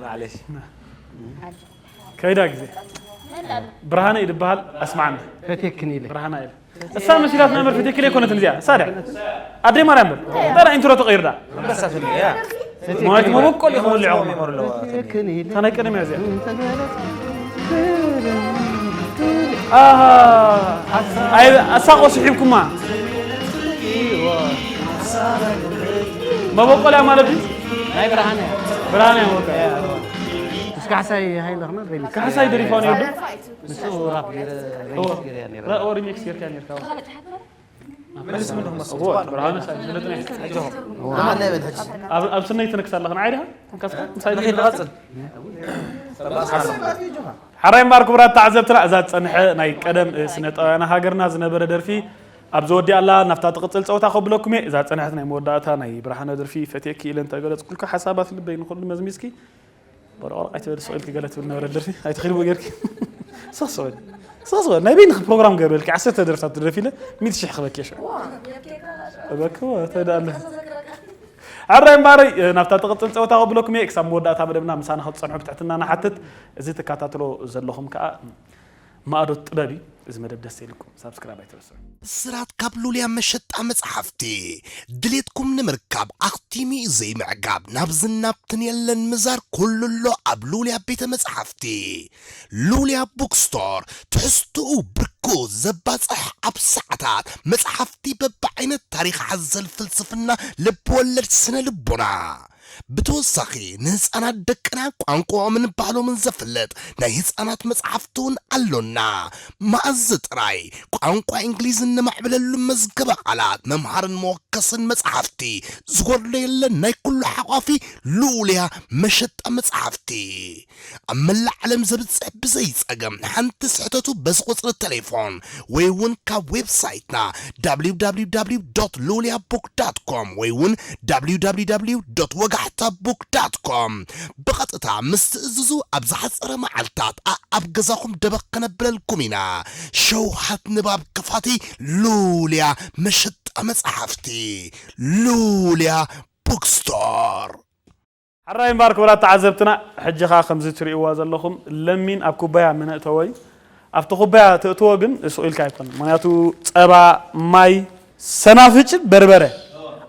ማዕለሽ ከይዳ ግዜ ብርሃነ እዩ ዝበሃል ኣስማዓና ፈትየክን ኢለ ብርሃና ኢለ እሳ መሲላትና እምበር ፈትየክን ኣይኮነትን እዚኣ እሳ ድያ ኣደይ ማርያም በል ጠራ ኢንትሮ ተቐይርዳ መሳፍኒ እያ ማለት መበቆል እዩ ክወልዖ ፈትየክን ኢለ እታ ናይ ቀደም እያ እዚኣ ኣሃ ኣይ ኣሳቆ ስሒብኩማ መበቆልያ ማለት እዩ ናይ ብርሃነ ብርሃን እያ መበቆልያ እስካሕሳይ ሃይለኽና በሊ ካሕሳይ ደሪፋ ነይሩ ንሱ ራፕ ገይረ ሪሚክስ ገይረ እያ ነይራ ራእዎ ሪሚክስ ጌርካ ነርካ መልስ ምን መስዋዕት እዎ ብርሃነ ሳይ ዝለጥነ ኣብ ኣብ ስነይ ትነክስ ኣለኽን ዓይዳ ምሳይ ንኸይድ ንቐፅል ሓራይ እምበኣር ክቡራት ተዓዘብትና እዛ ዝፀንሐ ናይ ቀደም ስነጣውያን ሃገርና ዝነበረ ደርፊ ኣብ ዘወዲኣላ ናብታ ትቕጽል ጸወታ ከብለኩም እየ። እዛ ጸንሐት ናይ መወዳእታ ናይ ብርሃነ ደርፊ ፈትየኪ ኢለ እንተገለጽኩልካ ሓሳባት ልበይ ንኹሉ መዝሚዝኪ በረቕረቕ ኣይትበል፣ ስቕ ኢልኪ ገለ ትብል ነበረ ደርፊ። ኣይትኽልዎ ጌርኪ። ስቕ ስቕ በል። ስቕ ስቕ በል። ናይ በይንኺ ፕሮግራም ገርበልኪ ዓሰርተ ደርፍታት ትደርፊ ኢለ ሚእቲ ሽሕ ክበኪ እየ ሽዑ። እበኪ፣ እወ፣ እንታይ ደኣ ኣሎ? ኣራይ እምበኣረይ፣ ናብታ ትቕጽል ጸወታ ከብለኩም እየ። ክሳብ መወዳእታ መደብና ምሳና ክትጸንሑ ብትሕትና ንሓትት። እዚ ትከታተሎ ዘለኹም ከኣ ማእዶት ጥበብ እዩ። እዚ መደብ ደስ ኢልኩም ሳብስክራይብ ኣይትረስዑ። ብስራት ካብ ሉልያ መሸጣ መጽሓፍቲ። ድሌትኩም ንምርካብ ኣኽቲሙ እዩ ዘይምዕጋብ። ናብዝን ናብትን የለን ምዛር፣ ኩሉ ኣሎ ኣብ ሉልያ ቤተ መጽሓፍቲ። ሉልያ ቡክስቶር፣ ትሕዝትኡ ብርኩ ዘባጽሕ፣ ኣብ ሰዓታት መጽሓፍቲ በብዓይነት፣ ታሪኽ ሓዘል፣ ፍልስፍና፣ ልብ ወለድ፣ ስነ ልቦና። ብተወሳኺ ንህፃናት ደቅና ቋንቋኦምን ባህሎምን ዘፍልጥ ናይ ህፃናት መፅሓፍቲ እውን ኣሎና። መኣዝ ጥራይ ቋንቋ እንግሊዝ እነማዕብለሉ መዝገበ ቃላት መምሃርን መወከስን መፅሓፍቲ ዝጎድሎ የለን። ናይ ኩሉ ሓቋፊ ልኡልያ መሸጣ መፅሓፍቲ። ኣብ መላእ ዓለም ዘብጽሕ ብዘይ ጸገም ሓንቲ ስሕተቱ በዚ ቁጽሪ ቴሌፎን ወይ እውን ካብ ዌብሳይትና www.luliabook.com ወይ እውን www.ወጋሕታbook.com ብቐጥታ ምስ ትእዝዙ ኣብ ዝሓጸረ መዓልታት ኣኣብ ገዛኹም ደበኽ ከነብለልኩም ኢና። ሸውሃት ንባብ ክፋቲ ሉልያ መሸጣ መጽሓፍቲ ሉልያ ቡክስቶር። ሕራይ እምበኣር ክቡራት ተዓዘብትና፣ ሕጂ ኸኣ ከምዚ ትርእይዋ ዘለኹም ለሚን ኣብ ኩባያ ምነእተወ እዩ። ኣብቲ ኩባያ ተእትዎ ግን ስቕ ኢልካ ኣይኮነን። ምኽንያቱ ጸባ፣ ማይ፣ ሰናፍጭ፣ በርበረ፣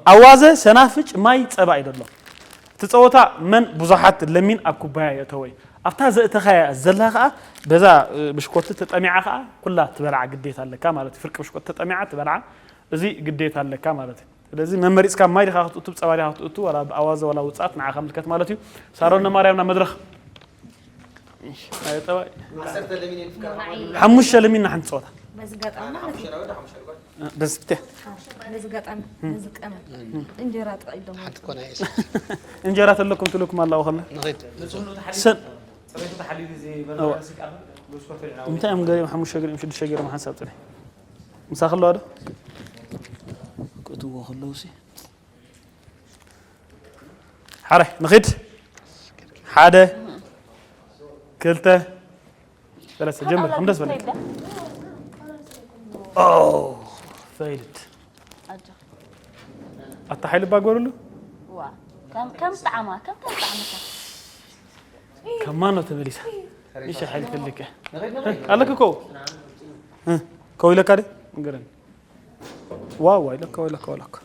ኣዋዘ፣ ሰናፍጭ፣ ማይ፣ ጸባ እዩ ዘሎ። እቲ ጸወታ መን ብዙሓት ለሚን ኣብ ኩባያ የእተወ እዩ። ኣብታ ዘእተኻያ ዘላ ኸኣ በዛ፣ እ፣ ብሽኮቲ ተጠሚዓ ኸኣ ኩላ ትበልዓ ግዴታ ኣለካ ማለት እዩ። ፍርቂ ብሽኮቲ ተጠሚዓ ትበልዓ፣ እዚ ግዴታ ኣለካ ማለት እዩ። ስለዚ መመሪጽካ ማይ ዲኻ ክትእቱ፣ ጸባ ዲኻ ክትእቱ፣ ዋላ ብኣዋዘ ዋላ ውጽኣት ንዓኻ ምልከት ማለት እዩ። ሳሮን ነማርያም ናብ መድረኽ። እሺ፣ ኣይ፣ ጠባይ። ዓሰርተ ለሚን የልፍካ። ሓሙሽተ ለሚን ንሓንቲ ጸወታ። በዚ ጋጣሚ ማለት እዩ። በዚ ብትያ። በዚ ጋጣሚ፣ በዚ ቀመ። እንጀራ ጥቕዒ ደሞ። ሓንቲ ኮነ እየ። እንጀራ ተለኩም ትልኩም ኣላው ከላ። ንኺድ። ሰን-፣ ጽሬቱ ተሓልዩ እዚ እዋ። እንታይ እዮም ገሪኦም ሓሙሽተ ገሪኦም ሽዱሽተ ገሪኦም ሓንሳብ ጽሬ። ምሳኺ ኣለዋ ዶ? ክእትዎ ከለውሲ። ሓረ፣ ንኺድ። ሓደ፣ ክልተ፣ ሰለስተ፣ ጀምር። ከም ደስ በለካ። ኦ፣ ፈይልድ። ኣታ ሓይሊ ባጎርሉ? ዋ፣ ከም፣ ከም ጣዕማ፣ ከም፣ ከም ጣዕምካ። ከማን ነው ተመሊሳ። እሺ፣ ሓይሊ ትልከ። ኣለክ እኮ። እ፣ ከው ኢለካ ደ? ንገረኒ። ዋው፣ ዋው ኢለካ፣ ዋው ኢለካ፣ ዋው ኢለካ።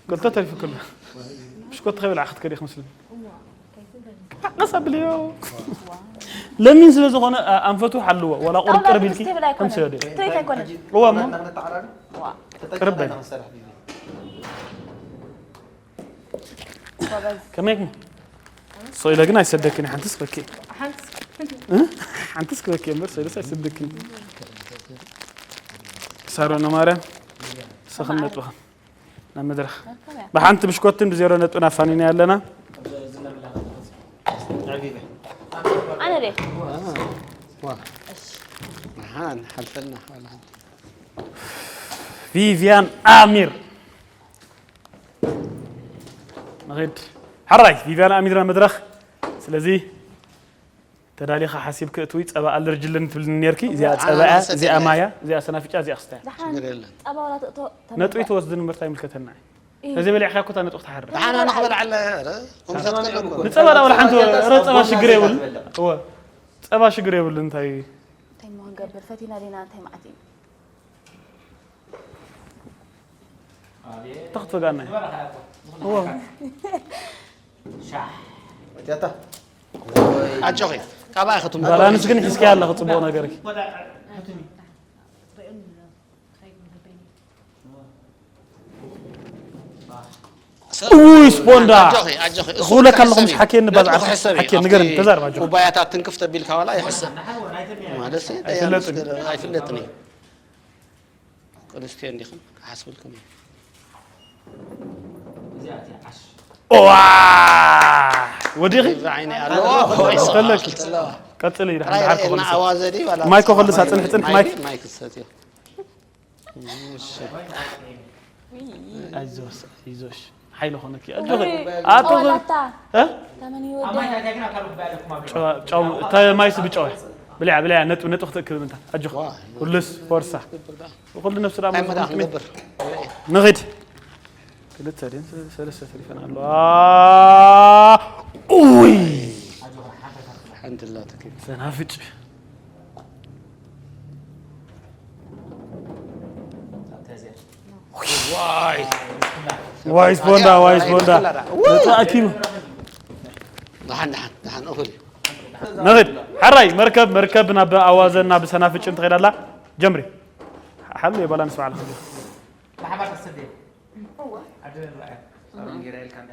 ክልተ ተሪፉ ክሎ። ብሽኮት ከይበልዓ ክትከዲ ክመስል። ቀስ ኣብልዮ። ለሚን ስለ ዝኾነ፣ ኣ-፣ ኣንፈቱ ሓልዎ። ዋላ ቁርጥር ጣውላ ቢልኪ ትብል ኣይኮነን። ከም ስለ ደ። ትሪት ኣይኮነን። እዋ እሞ። ዋ። ቅርብ በል። ጎበዝ። ከመይ ኢኹም? ሶኢለ ግን ኣይሰደክን፣ ሓንትስ ክበኪ። ሓንትስ እ? ሓንትስ ክበኪ እምበር ሶኢለስ ኣይሰደክን። ሳሮን ማርያም፣ ሰኽን ነጥብኻ ናብ መድረኽ። መርከብ እያ። ብሓንቲ ብሽኮትን ብዜሮ ነጥብን ኣፋኒና ኣለና። ኣነ ደ ዋ። መሓን ሓልፈልና ሓላ። ቪቪያን ኣሚር። ንኺድ። ሕራይ፣ ቪቪያን ኣሚር ናብ መድረኽ። ስለዚ ተዳሊኻ ሓሲብኪ እትዊ ጸባ ኣለርጂ ኣለኒ ትብልኒ ኔርኪ። እዚኣ ጸባ እያ፣ ኣናናስ እዚኣ እያ። ማያ፣ እዚኣ ሰናፍጫ፣ እዚኣ ክስታይ። ደሓን ሽግር የለን። ጸባ ዋላ ትእቶ ነጥቢ ተመርጣ። ትወስድን እምበር እንታይ ይምልከተና እዩ? እዩ። ነዚ በሊዕካ እኮ እታ ነጥቢ ትሓርር። ደሓን ኣነ ክበልዓ ኣለ፣ ኧረ፣ ኮምሳት ከለኩ። ንጸባ ዳ ዋላ ሓንቲ፣ ኧረ ጸባ ሽግር የብሉን። እወ፣ ጸባ ሽግር የብሉን፣ እንታይ እንታይ እሞ ክንገብር? ፈቲና ዲና፣ እንታይ መዓት እዩ? እንታይ ክትፈጋና እዩ? እወ። ኣጆኺ፣ ካባይ ክትምሃር። ባላንስ ግን ሒዝካያ ኣለኺ፣ ጽቡቕ ነገርኪ። ሰብ ውይ፣ ስፖንዳ። ኣጆኺ፣ ኣጆኺ። እሱ ክብለካ ኣለኹ፣ ክሕሰብ ምስ እዩ። ሓኪ እንባዛዕ ነጥቡ ክሕሰብ እዩ። ሓኪ ንገርኒ፣ ኣብቲ ተዛረብ፣ ኣጆኺ። ኩባያታት ትንክፍ ተቢልካ ዋላ ይሕሰብ። ማለት እዩ፣ ኣይፍለጥን። ኣይፍለጥን እዩ። ቅድስትዮ እንዲኹም ክሓስብልኩም እዩ። ዋ! ወዲኺ? እዛ ዓይኒ ኣለዎ። ተለኪ። ኣለዋ። ቀጽሊ፣ ድሓን ጥራይ ድሓን ርኤና ክኾንስ። ኣዋዘ ድዩ ዋላ ማይኮ ክልሳ፣ ጽንሒ፣ ጽንሒ፣ ማይክ። ማይክ ዝሰትዮ። ኣይዞሽ ኣይዞሽ ሓይሊ ኾነኪ ኣጆኺ ኣቶ ኣታ እ? ተመን ይወደ ጨዋ- ጨው- እታ ማይስ ብጨዋ ብልያ ብልያ ነጥብ ነጥብ ክትእክብ ምንታ ኣጆኺ ኩሉስ ፎርሳ ኩሉ ነብሲ ዳ ኣይ መጣ ክንገብር ንኺድ ክልተ ድን ሰለስተ ተሪፈን ኣለዋ ኡይ ሓንቲ ላተኪ ሰናፍጭ ዋይስ ቦንዳ ዋይስ ቦንዳ ተኣኪቡ ደሓን ደሓን ደሓን እኹል እዩ ነኽድ ሓራይ መርከብ መርከብ ናብ ኣዋዘና ብሰናፍጭ እንትኸይዳላ ጀምሪ ሓሉ የባላ ንስባዕላ ብሓባር ተሰደየ ዓዲ ንረኣያ ሳሮን ገይራ ኢልካ እንዳ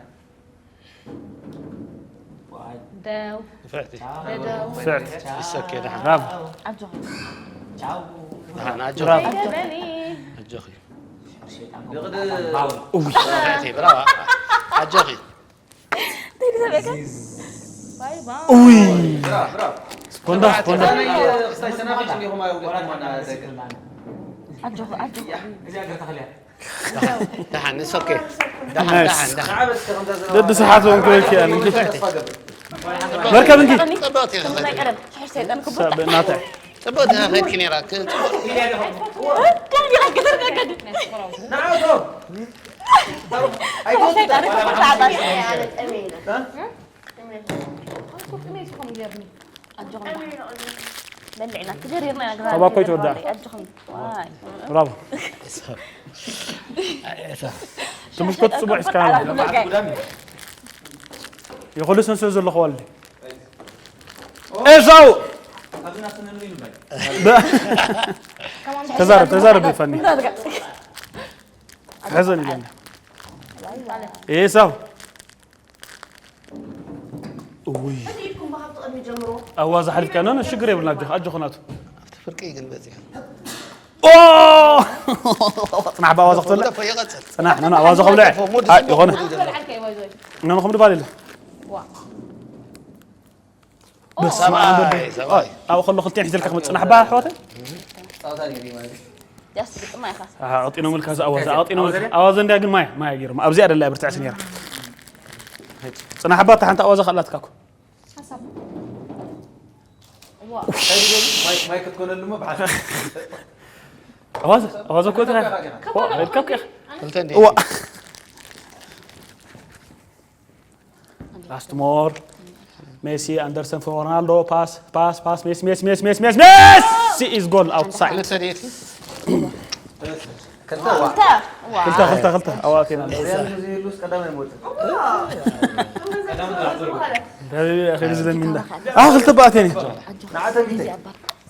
ደው ንፍዕቲ ደደው ንፍዕቲ ይሰኬ ደሓን ኣጆኺ ደሓን ኣጆ ደደው በሊ ኣጆኺ ይቕድም ንፍዕቲ ብራዋ ኣጆኺ ተይሰበከ ባይ ባይ ኡይ ስፖንዳ ስፖንዳ ክስታይ ሰናፍጭ እንዲኹም ኣይወለኩም ዋና ደገ ኣጆኺ ኣጆኺ እዚኣ ገር ተኽልያ ደሓን ንሶኬ ደሓን ደሓን ደሓን ዓበስ ከምዛ ዘረባ ደዲ ሰሓት ውን ክበልክ እያ እንኪ መርከብ እንኪ ጽብቕቲ ኢኺ ናይ ቀደም ሽሕሽ ሰይጣን ክቡር ሰብ እናታይ ጽብቕቲ ኢኺ ከይድኪ ነይራ ክ- ጽቡቕ በልዕና ትገሪርና ኢና ግራ ካባኮ ይትወዳእ። ኣጆኹም ዋይ ብራቮ ትምሽኮት ጽቡዕ እስካ የኹሉ ሰንሰ ዘለኹ ዋልዲ ኤሳው ተዛረብ ተዛረብ ይፈኒ ሕዘን ይለና ኤሳው እውይ ኣዋዛ ሓሊፍካ ኖ ሽግር የብልና ኣጆኹ ኣጆኹ ናቱ ኣብቲ ፍርቂ ግን በጺሑ ኦ ጽናሕ ብኣዋዛ ክትበልዕ ደፎ ይቐጽል ጽናሕ ኖ ኣዋዛ ከብልዕ ይኾነ ኖ ኖ ከም ድባል የለ በስመ ኣብ ወልድ ሰብኣይ ሰብኣይ ኣብኡ ከሎ ክልቲኤን ሒዘልካ ክመጽእ ጽናሕ ባ ኣሕዋተይ ፃውታ ገዲ ማለት ያስግጥማ ኢኻ ኣቕጢኖምልካ ዝኣዋዛ ኣቕጢኖምልካ ኣዋዛ እንዲያ ግን ማያ ማያ ገይሮም ኣብዚኣ ደላ ብርትዕሲ ነይራ ጽናሕ ባ እታ ሓንቲ ኣዋዛ ካላትካ እኮ ማይ ክትኮነሉ ሞ ብሓ ኣዋዛ ኣዋዛ እኮ ትኻ ኢልካ እኮ ኢኻ ክልተ እንዲ እዋ Last more. Messi, Anderson for Ronaldo. Pass, pass, pass. Messi, Messi, Messi, Messi, Messi. Messi is goal outside. ክልተ ድየት ክልተ ዋ ክልተ ዋ ክልተ ክልተ ክልተ ኣዋቴና ሪያል ሙዚ ሉስ ቀዳማይ ሞት ኣኺል ዝለሚንዳ ኣ ክልተ ብኣቴኒ ንዓተን ቢተ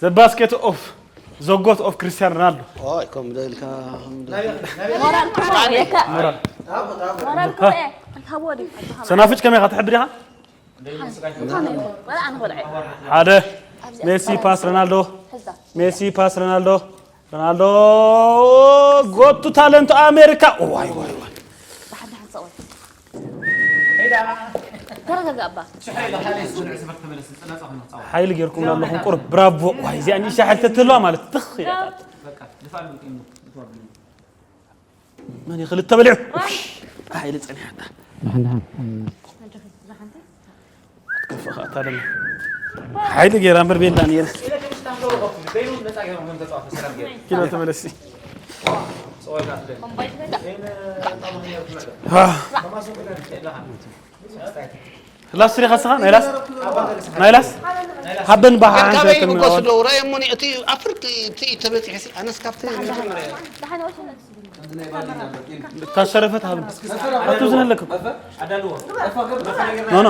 The basket of the goat of Cristiano Ronaldo. ኦይ ከም ደልካ ከም ሞራል ክቡር የካ ሞራል ሞራል ክቡር ካብ ወዲ ሰናፍጭ ከመይ ኢኻ ትሕብር ኢኻ? ወላ ኣነ ወላ ሓደ ሜሲ ፓስ ሮናልዶ ሕዛ ሜሲ ፓስ ሮናልዶ ሮናልዶ ጎቱ ታለንት ኣሜሪካ ዋይ ዋይ ዋይ ብሓደ ሓንሳእ ወይ ተረጋጋ ኣባ ሓይሊ ጌርኩም ኣለኹም ቁሩብ ብራቮ ዋይ እዚኣ ንእሽተይ ሓይሊ ተትህልዋ ማለት ትኽ ኢላ። መን እዩ ክልተ በሊዑ ሓይሊ ጸኒሓታ ክትከፍእ ከኣ እታ ደማ ሓይሊ ጌራ እምበር ቤላ ነይረ ኪሎ ተመለሲ ላስ ሪኻ ስኻ ናይ ላስ ናይ ላስ ሃበን ባሓ ከበይ ይምጎስ ዶ ረየሙኒ እቲ ኣፍርቂ እቲ ተበፂሐ ኣነስ ካብቲ መጀመርያ እታ ሸረፈት ሃብ ኣቱ ዝነለክ ኖ ኖ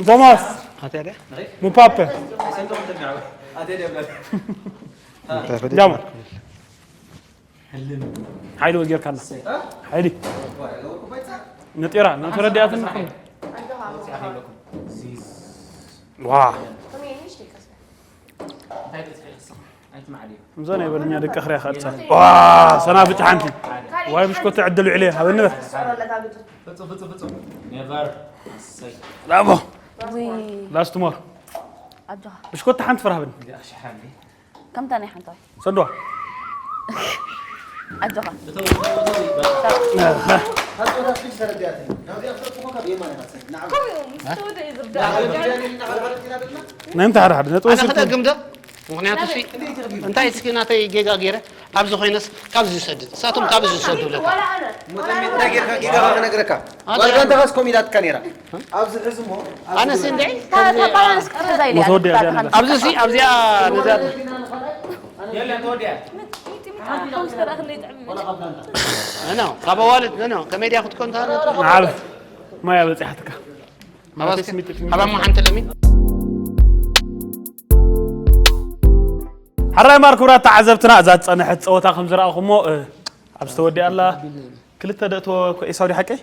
ቶማስ ኣተደ ሙፓፔ ዳሞ ሓይሊ ወጌርካና ሓይሊ ነጢራ ነተረዲኣትን ዋ እዛ ናይ በርኛ ደቂ ኣኽርያ ኸድሳ ዋ ሰናፍጭ ሓንቲ ዋይ ብሽኮቲ ዕድል ውዕለ ሃበኒ በር ላቦ ዊ ላስት ሞር ኣጆኻ ብሽኮቲ ሓንቲ ፍረ ሃበኒ ሸሓ ከምታ ናይ ሓንታይ ሰድዋ ኣጆኻ ናይ ምታ ሓደ ሓደ ነጥቢ ኣነ ወሲድኩም ክደግም ዶ? ምክንያቱ ሲ እንታይ እስኪ ናተይ ጌጋ ገይረ ኣብዚ ኮይነስ ካብዚ ዝሰድድ እሳቶም ካብዚ ዝሰዱ ብለካ ጌጋ ክነግረካ ጓልጋንታኻስ ኮሚዳትካ ነይራ ኣብዚ ሕዚ እሞ ኣነስ እንደ ተባላንስ ቀረዛ ኢለ መተወዲያ እዚኣ ነዛ ኣብዚ ሲ ኣብዚኣ ነዛ የለን ተወዲያ ኖ ካብ ኣዋልድ ኖ ከመይ ድያ ክትኮን ትሃለ ንዓብ ማያ በፂሓትካ ኣባስ ሓባ ሓንቲ ለሚ ሓራይ ማር ክቡራት ተዓዘብትና እዛ ዝፀንሐት ፀወታ ከም ዝረኣኹሞ ኣብ ዝተወዲኣላ ክልተ ደእቶ ኤሳው ዲ ሓቀይ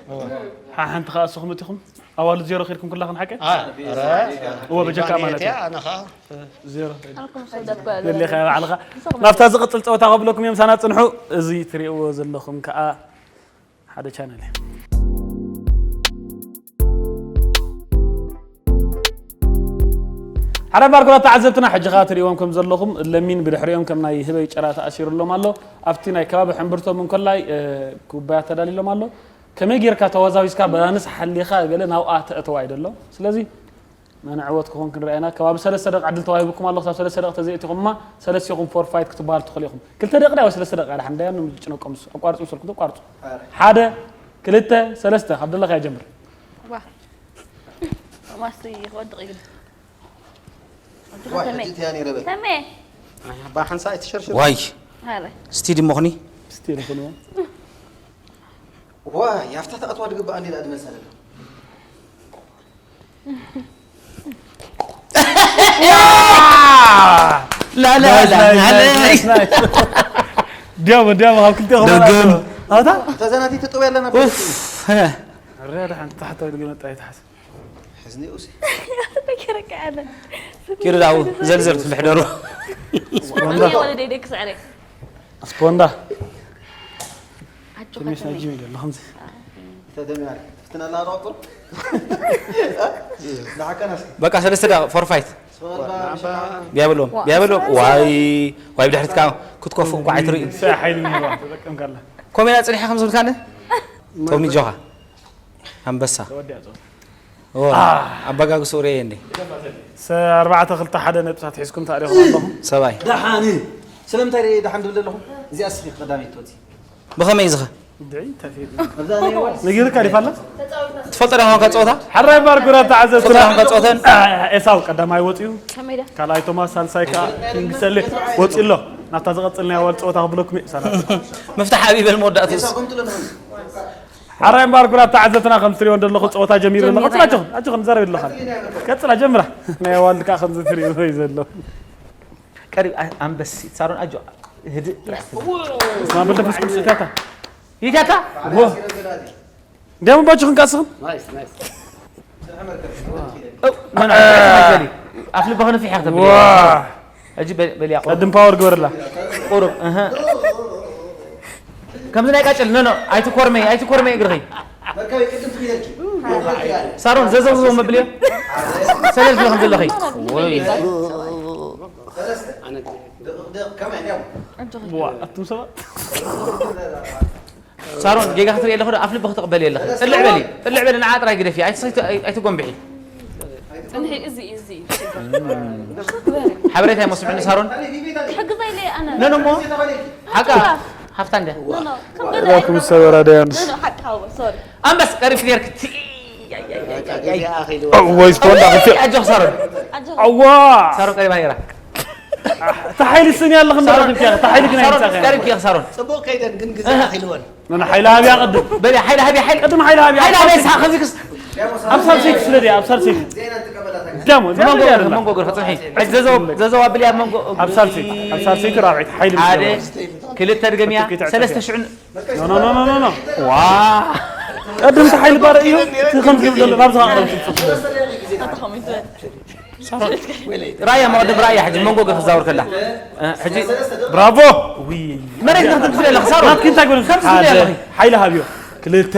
ሓንቲ ከዓ እስኹም እቲኹም ኣዋልድ ዜሮ ኬድኩም ኩላኽን ሓቀይ እወ በጀካ ማለት እዩ ዜሮ ገሊኻ ባዕልኻ ናብታ ዝቕፅል ፀወታ ከብለኩም እዮም ሳና ፅንሑ እዚ ትሪእዎ ዘለኹም ከዓ ሓደ ቻነል እዩ ሓደ ባርኮላት ተዓዘብትና ሕጂ ኸዓ ትሪእዎም ከም ዘለኹም ለሚን ብድሕሪኦም ከም ናይ ህበይ ጨራ ተኣሲሩሎም ኣሎ ኣብቲ ናይ ከባቢ ሕምብርቶም እንኮላይ ኩባያ ተዳሊሎም ኣሎ ከመይ ጌርካ ተዋዛዊዝካ ባላንስ ሓሊኻ ገለ ናብኣ ተእተዋ ይደሎ ስለዚ መን ዕወት ክኾን ክንርኣና ከባቢ ሰለስተ ደቂ ዕድል ተዋሂብኩም ኣሎ ክሳብ ሰለስተ ደቂ ተዘይእትኹም ድማ ሰለስቲኹም ፎርፋይት ክትበሃል ትኽእሉ ኢኹም ክልተ ደቂ ዳይ ሰለስተ ደቂ ዳሓን ዳዮም ጭነቆም ኣቋርፁ ምስልኩም ተቋርፁ ሓደ ክልተ ሰለስተ ካብ ደለኻ ጀምር ማስቲ ክወድቕ እዩ ዋይ ሕጂ ትያ ነይረ በል ተሜ ባሓንሳ ኣይትሸርሽር ዋይ ሃረ ስቲል እሞ ኹኒ ስቲል ኹንዎ ዋይ ኣብታ ተኣትዋ ድግባኣ እንዴ ድኣ ድመልሳ ደላ ላላላ ዲያሞ ዲያሞ ካብ ክልተ ደገም። ኣታ ተዘናቲ ተጠው ያለና ሪያ ደሓን ተሓታዊ ድገመጣ ይትሓስ ሕዝኒ ኡሲ ተከረቀ ኣለ ኪዱ ዳው ዘልዘል ትፍልሕ ደሩ ወለደይ ደቂ ስዕረ ስፖንዳ ኣጆኻ ትንሽ ናይ ተመይ ጂሚ ደሎ ከምዚ ተደሚያ ትፍትና ላሮቁ ንሓቀናስ በቃ ሰለስተ ደቂ ፎርፋይት ስፖንዳ ቢያብሎም ቢያብሎም ዋይ ዋይ ብድሕሪትካ ክትኮፉ እንኳ ኣይትርኢ ሰ ሓይሊ ንዋ ተጠቀምካላ ኮሜዳ ፅኒሐ ከም ዝብልካለ ቶሚ ጆኻ ኣንበሳ ተወዲያ ጾ ኦ፣ ኣበጋግስኡ ርኤየ እንዴ ሰ ኣርባዕተ ክልተ ሓደ ነጥብታት ሒዝኩም ተኣሪኹም ኣለኹም ሰብኣይ ደሓን ስለምንታይ ደሓን ድብል ኣለኹም እዚኣ ስኺ ቀዳመይቲ ትወፂ ብኸመይ ዝኸ ድዒ ተፊ ኣብዛ ናይ ዋል ነጊርካ ዲፋ ኣላ ትፈልጦ ዳ ኾንካ ፀወታ ሓራይ ባርኩራት ተዓዘብትና ትፈልጦ ዳ ኾንካ ፀወተን ኤሳው ቀዳማይ ወፂኡ ከመይ ዳ ካልኣይ ቶማስ ሳልሳይ ከዓ ኪንግሰሌ ወፂ ኣሎ ናብታ ዝቐፅል ናይ ኣዋል ፀወታ ክብለኩም እዩ ሰላም ምፍታሕ ኣብ ይበል መወዳእትስ ከምትሎ ንኹም ሓራይ ባርኩራት ተዓዘብትና ከም ትሪኦ እንደለኹ ፀወታ ጀሚሩ ኣሎ ቀፅል ኣጆኹም ኣጆኹም ንዛረብ ኣለኻ ቀፅላ ጀምራ ናይ ኣዋል ከዓ ከምዚ ትሪኦ እዩ ዘሎ ቀሪብ ኣንበሲ ሳሮን ኣጆ ህድእ ጥራሕ ስማ በል መንፈስ ቅዱስ ይታታ ይታታ እንዲያም ባችኹም ካስኹም ኣፍ ልበኺ ንፊሕ ያክተ ዋ ሕጂ በሊያ ቀድም ፓወር ግበርላ ቁሩብ እህ ከምዚ ናይ ቃጭል ኖ ኖ ኣይትኮርመይ ኣይትኮርመይ እግርኺ ሳሮን ዘዘውዘው መብልዮ ሰለል ትብሊ ከም ዘለኺ ኣቱም ሰባት ሳሮን ጌጋ ክትርኢ ኣለኹ ዶ ኣፍ ልብኺ ትቕበሊ ኣለኺ ፅልዕ በሊ ፅልዕ በሊ ንዓ ጥራይ ግደፊ ኣይትጎንብሒ ፅንሒ እዚ እዩ፣ እዚ እዩ። ሓበሬታ ይመስምዕኒ ሳሮን ትሕግዛ ኢለ ኣነ ነኖሞ ሓቃ ሃፍታ እንደ ኖ፣ ኖ፣ ከም ራኩም ሰበራ ደያንስ ኖ፣ ሓቂ ሃዎ፣ ሶሪ። ኣንበስ ቀሪፍ ጌርክ ወይ ስፖንዳ ክልቲኦ ኣጆኽ ሳሮን ኣጆ ኣዋ ሳሮን ቀሪባ ነይራ እታ ሓይሊ ስኒ ኣለኽ እንዳረኽብኪያ እታ ሓይሊ ግን ሳሮን ኣይምጻእክያ ቀሪብኪ ኢኻ ሳሮን ፅቡቅ ከይደን ግን ግዜ ኣኺልወን ኖ ሓይሊ ሃብያ ቅድም በሊ ሓይሊ ሃብያ ሓይሊ ቅድም ሓይሊ ሃብያ ሓይሊ ሃብያ ሳኸዚ ክስ ኣብ ሳልሰይቲ ስለድያ ኣብ ሳልሰይቲ ዳሞ መንጎ መንጎ ግርፈ ጽንሒ ዘዘው ዘዘው ኣብልያ መንጎ ኣብ ሳልሰይቲ ኣብ ሳልሰይቲ ራብዒት ሓይሊ ሓደ ክልተ ድገምያ ሰለስተ ሽዑን ኖ ኖ ኖ ኖ ዋ ቅድም ሓይሊ ባረ እዩ እቲ ከም ዝብል ዘሎ ናብዚ ኸዓ ራያ መቕድም ራያ ሕጂ መንጎ ገ ክዛወር ከላ ሕጂ ብራቮ ውይ መሬት ንክትምስል ኣለኽ ሳሮን ናትኪ እንታይ ጎደል ከምዚ ትብል ኣለኺ ሓይሊ ሃብዮ ክልተ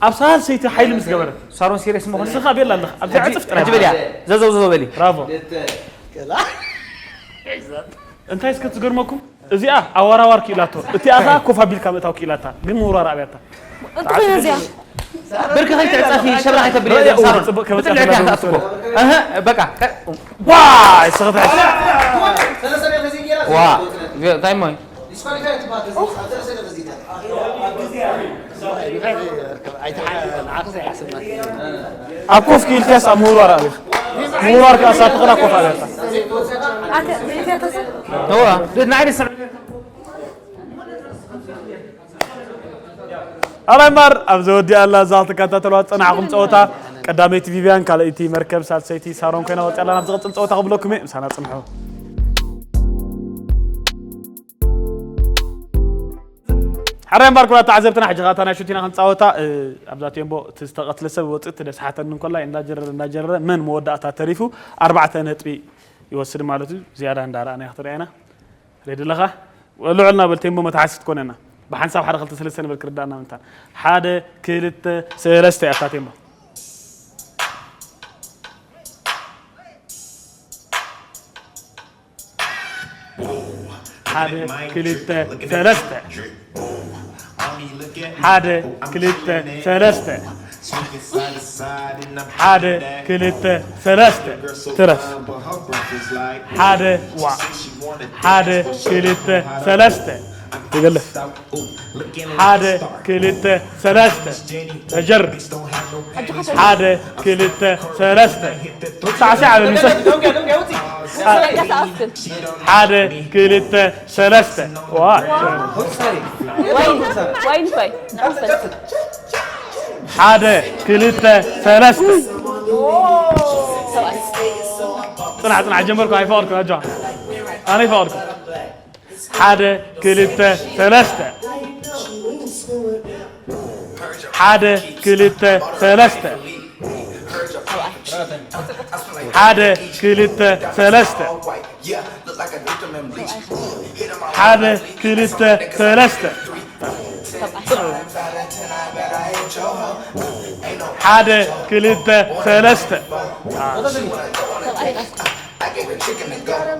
ኣብ ሳልሰይቲ ሓይሊ ምስ ገበረ ሳሮን ሲሪየስ መኾን ንስኻ ቤላ ኣለኻ ኣብዚ ዕፅፍ ጥራይ ሕጂ በልያ ዘዘው ዘዘው በሊ ብራቮ እንታይ እስከ ትገርመኩም፣ እዚኣ ኣዋራዋር ክኢላቶ፣ እቲኣ ከኣ ኮፍ ኣቢልካ ምእታው ክኢላታ፣ ግን ምውራር ኣብያታ። እንተኾይነ እዚኣ ብርኪ ከይትዕፀፊ ሸብራ ከይተብሊ ሳሮን ጽቡቅ ከመጻ ብጥልዕቲ እያ ትኣትዎ። እህ በቃ ዋይ ሰኽታት ዋ እንታይ ሞይ ኣብ ኮፍ ክኢልካስ ኣብ ምውራር ኣብያ። ምውራር ከኣ ሳብ ፍቕራ ኮፍ ኣብያታ። ኣተ ብኢትያተሰ እዋ ንዓይ ደስ ኣራይ ማር ኣብ ዘወዲኣላ እዛ ክትከታተልዋ ዝጸናሕኩም ጸወታ ቀዳመይቲ ቪቪያን ካልኣይቲ መርከብ ሳልሰይቲ ሳሮን ኮይና ወፂኣላ። ናብ ዝቕጽል ጸወታ ክብለኩም እየ፣ ምሳና ጽንሑ። ሓራይ እምባር ክቡራት ተዓዘብትና፣ ሕጂ ኸኣ እታ ናይ ሹቲና ክንጻወታ። ኣብዛ ቴምቦ እቲ ዝተቐትለ ሰብ ወጽእ እቲ ደስሓተኒ እንኮላይ እንዳጀረረ እንዳጀረረ መን መወዳእታ ተሪፉ ኣርባዕተ ነጥቢ ይወስድ ማለት እዩ። ዝያዳ እንዳረኣና ክትርኣየና ሬዲ ኣለኻ? ልዑልና በል ቴምቦ መታሓሲ ክትኮነና። ብሓንሳብ ሓደ ክልተ ሰለስተ ንበል ክርዳእና ምንታን። ሓደ ክልተ ሰለስተ እያ እታ ቴምቦ። ሓደ ክልተ ሰለስተ ሓደ ክልተ ሰለስተ ሓደ ክልተ ሰለስተ ትረፍ ሓደ ዋ ሓደ ክልተ ሰለስተ ትገልፍ ሓደ ክልተ ሰለስተ ተጀርብ ሓደ ክልተ ሰለስተ ሳዕሳዕ በል ምሰ ሓደ ክልተ ሰለስተ ዋ ወይን ወይን ሓደ ክልተ ሰለስተ ጽናሕ ጽናሕ ጀመርኩ ኣይፈቐድኩ ኣጆ ኣነ ይፈቐድኩ ሓደ ክልተ ሰለስተ ሓደ ክልተ ሰለስተ ሓደ ክልተ ሰለስተ ሓደ ክልተ ሰለስተ ሓደ ክልተ ሰለስተ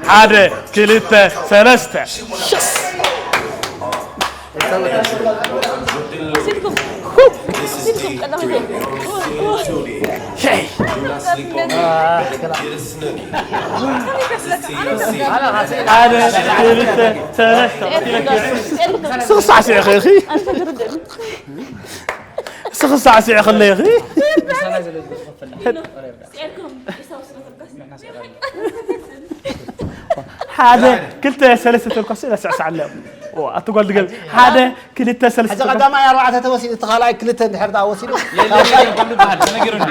ሓደ ክልተ ሰለስተ ሓደ ክልተ ሰለስተ ስኽሳዕ ስዕኺ ስኽሳዕ ስዕኺ ኣለይኺ ሓደ ክልተ ሰለስተ ተልኳስ ስዕሳዕ ኣለዮም ኣቲ ጓል ድገም ሓደ ክልተ ሰለስተ ቀዳማይ ኣርባዕተ ተወሲዱ እቲ ካልኣይ ክልተ እንድሕር ዳ ወሲዱ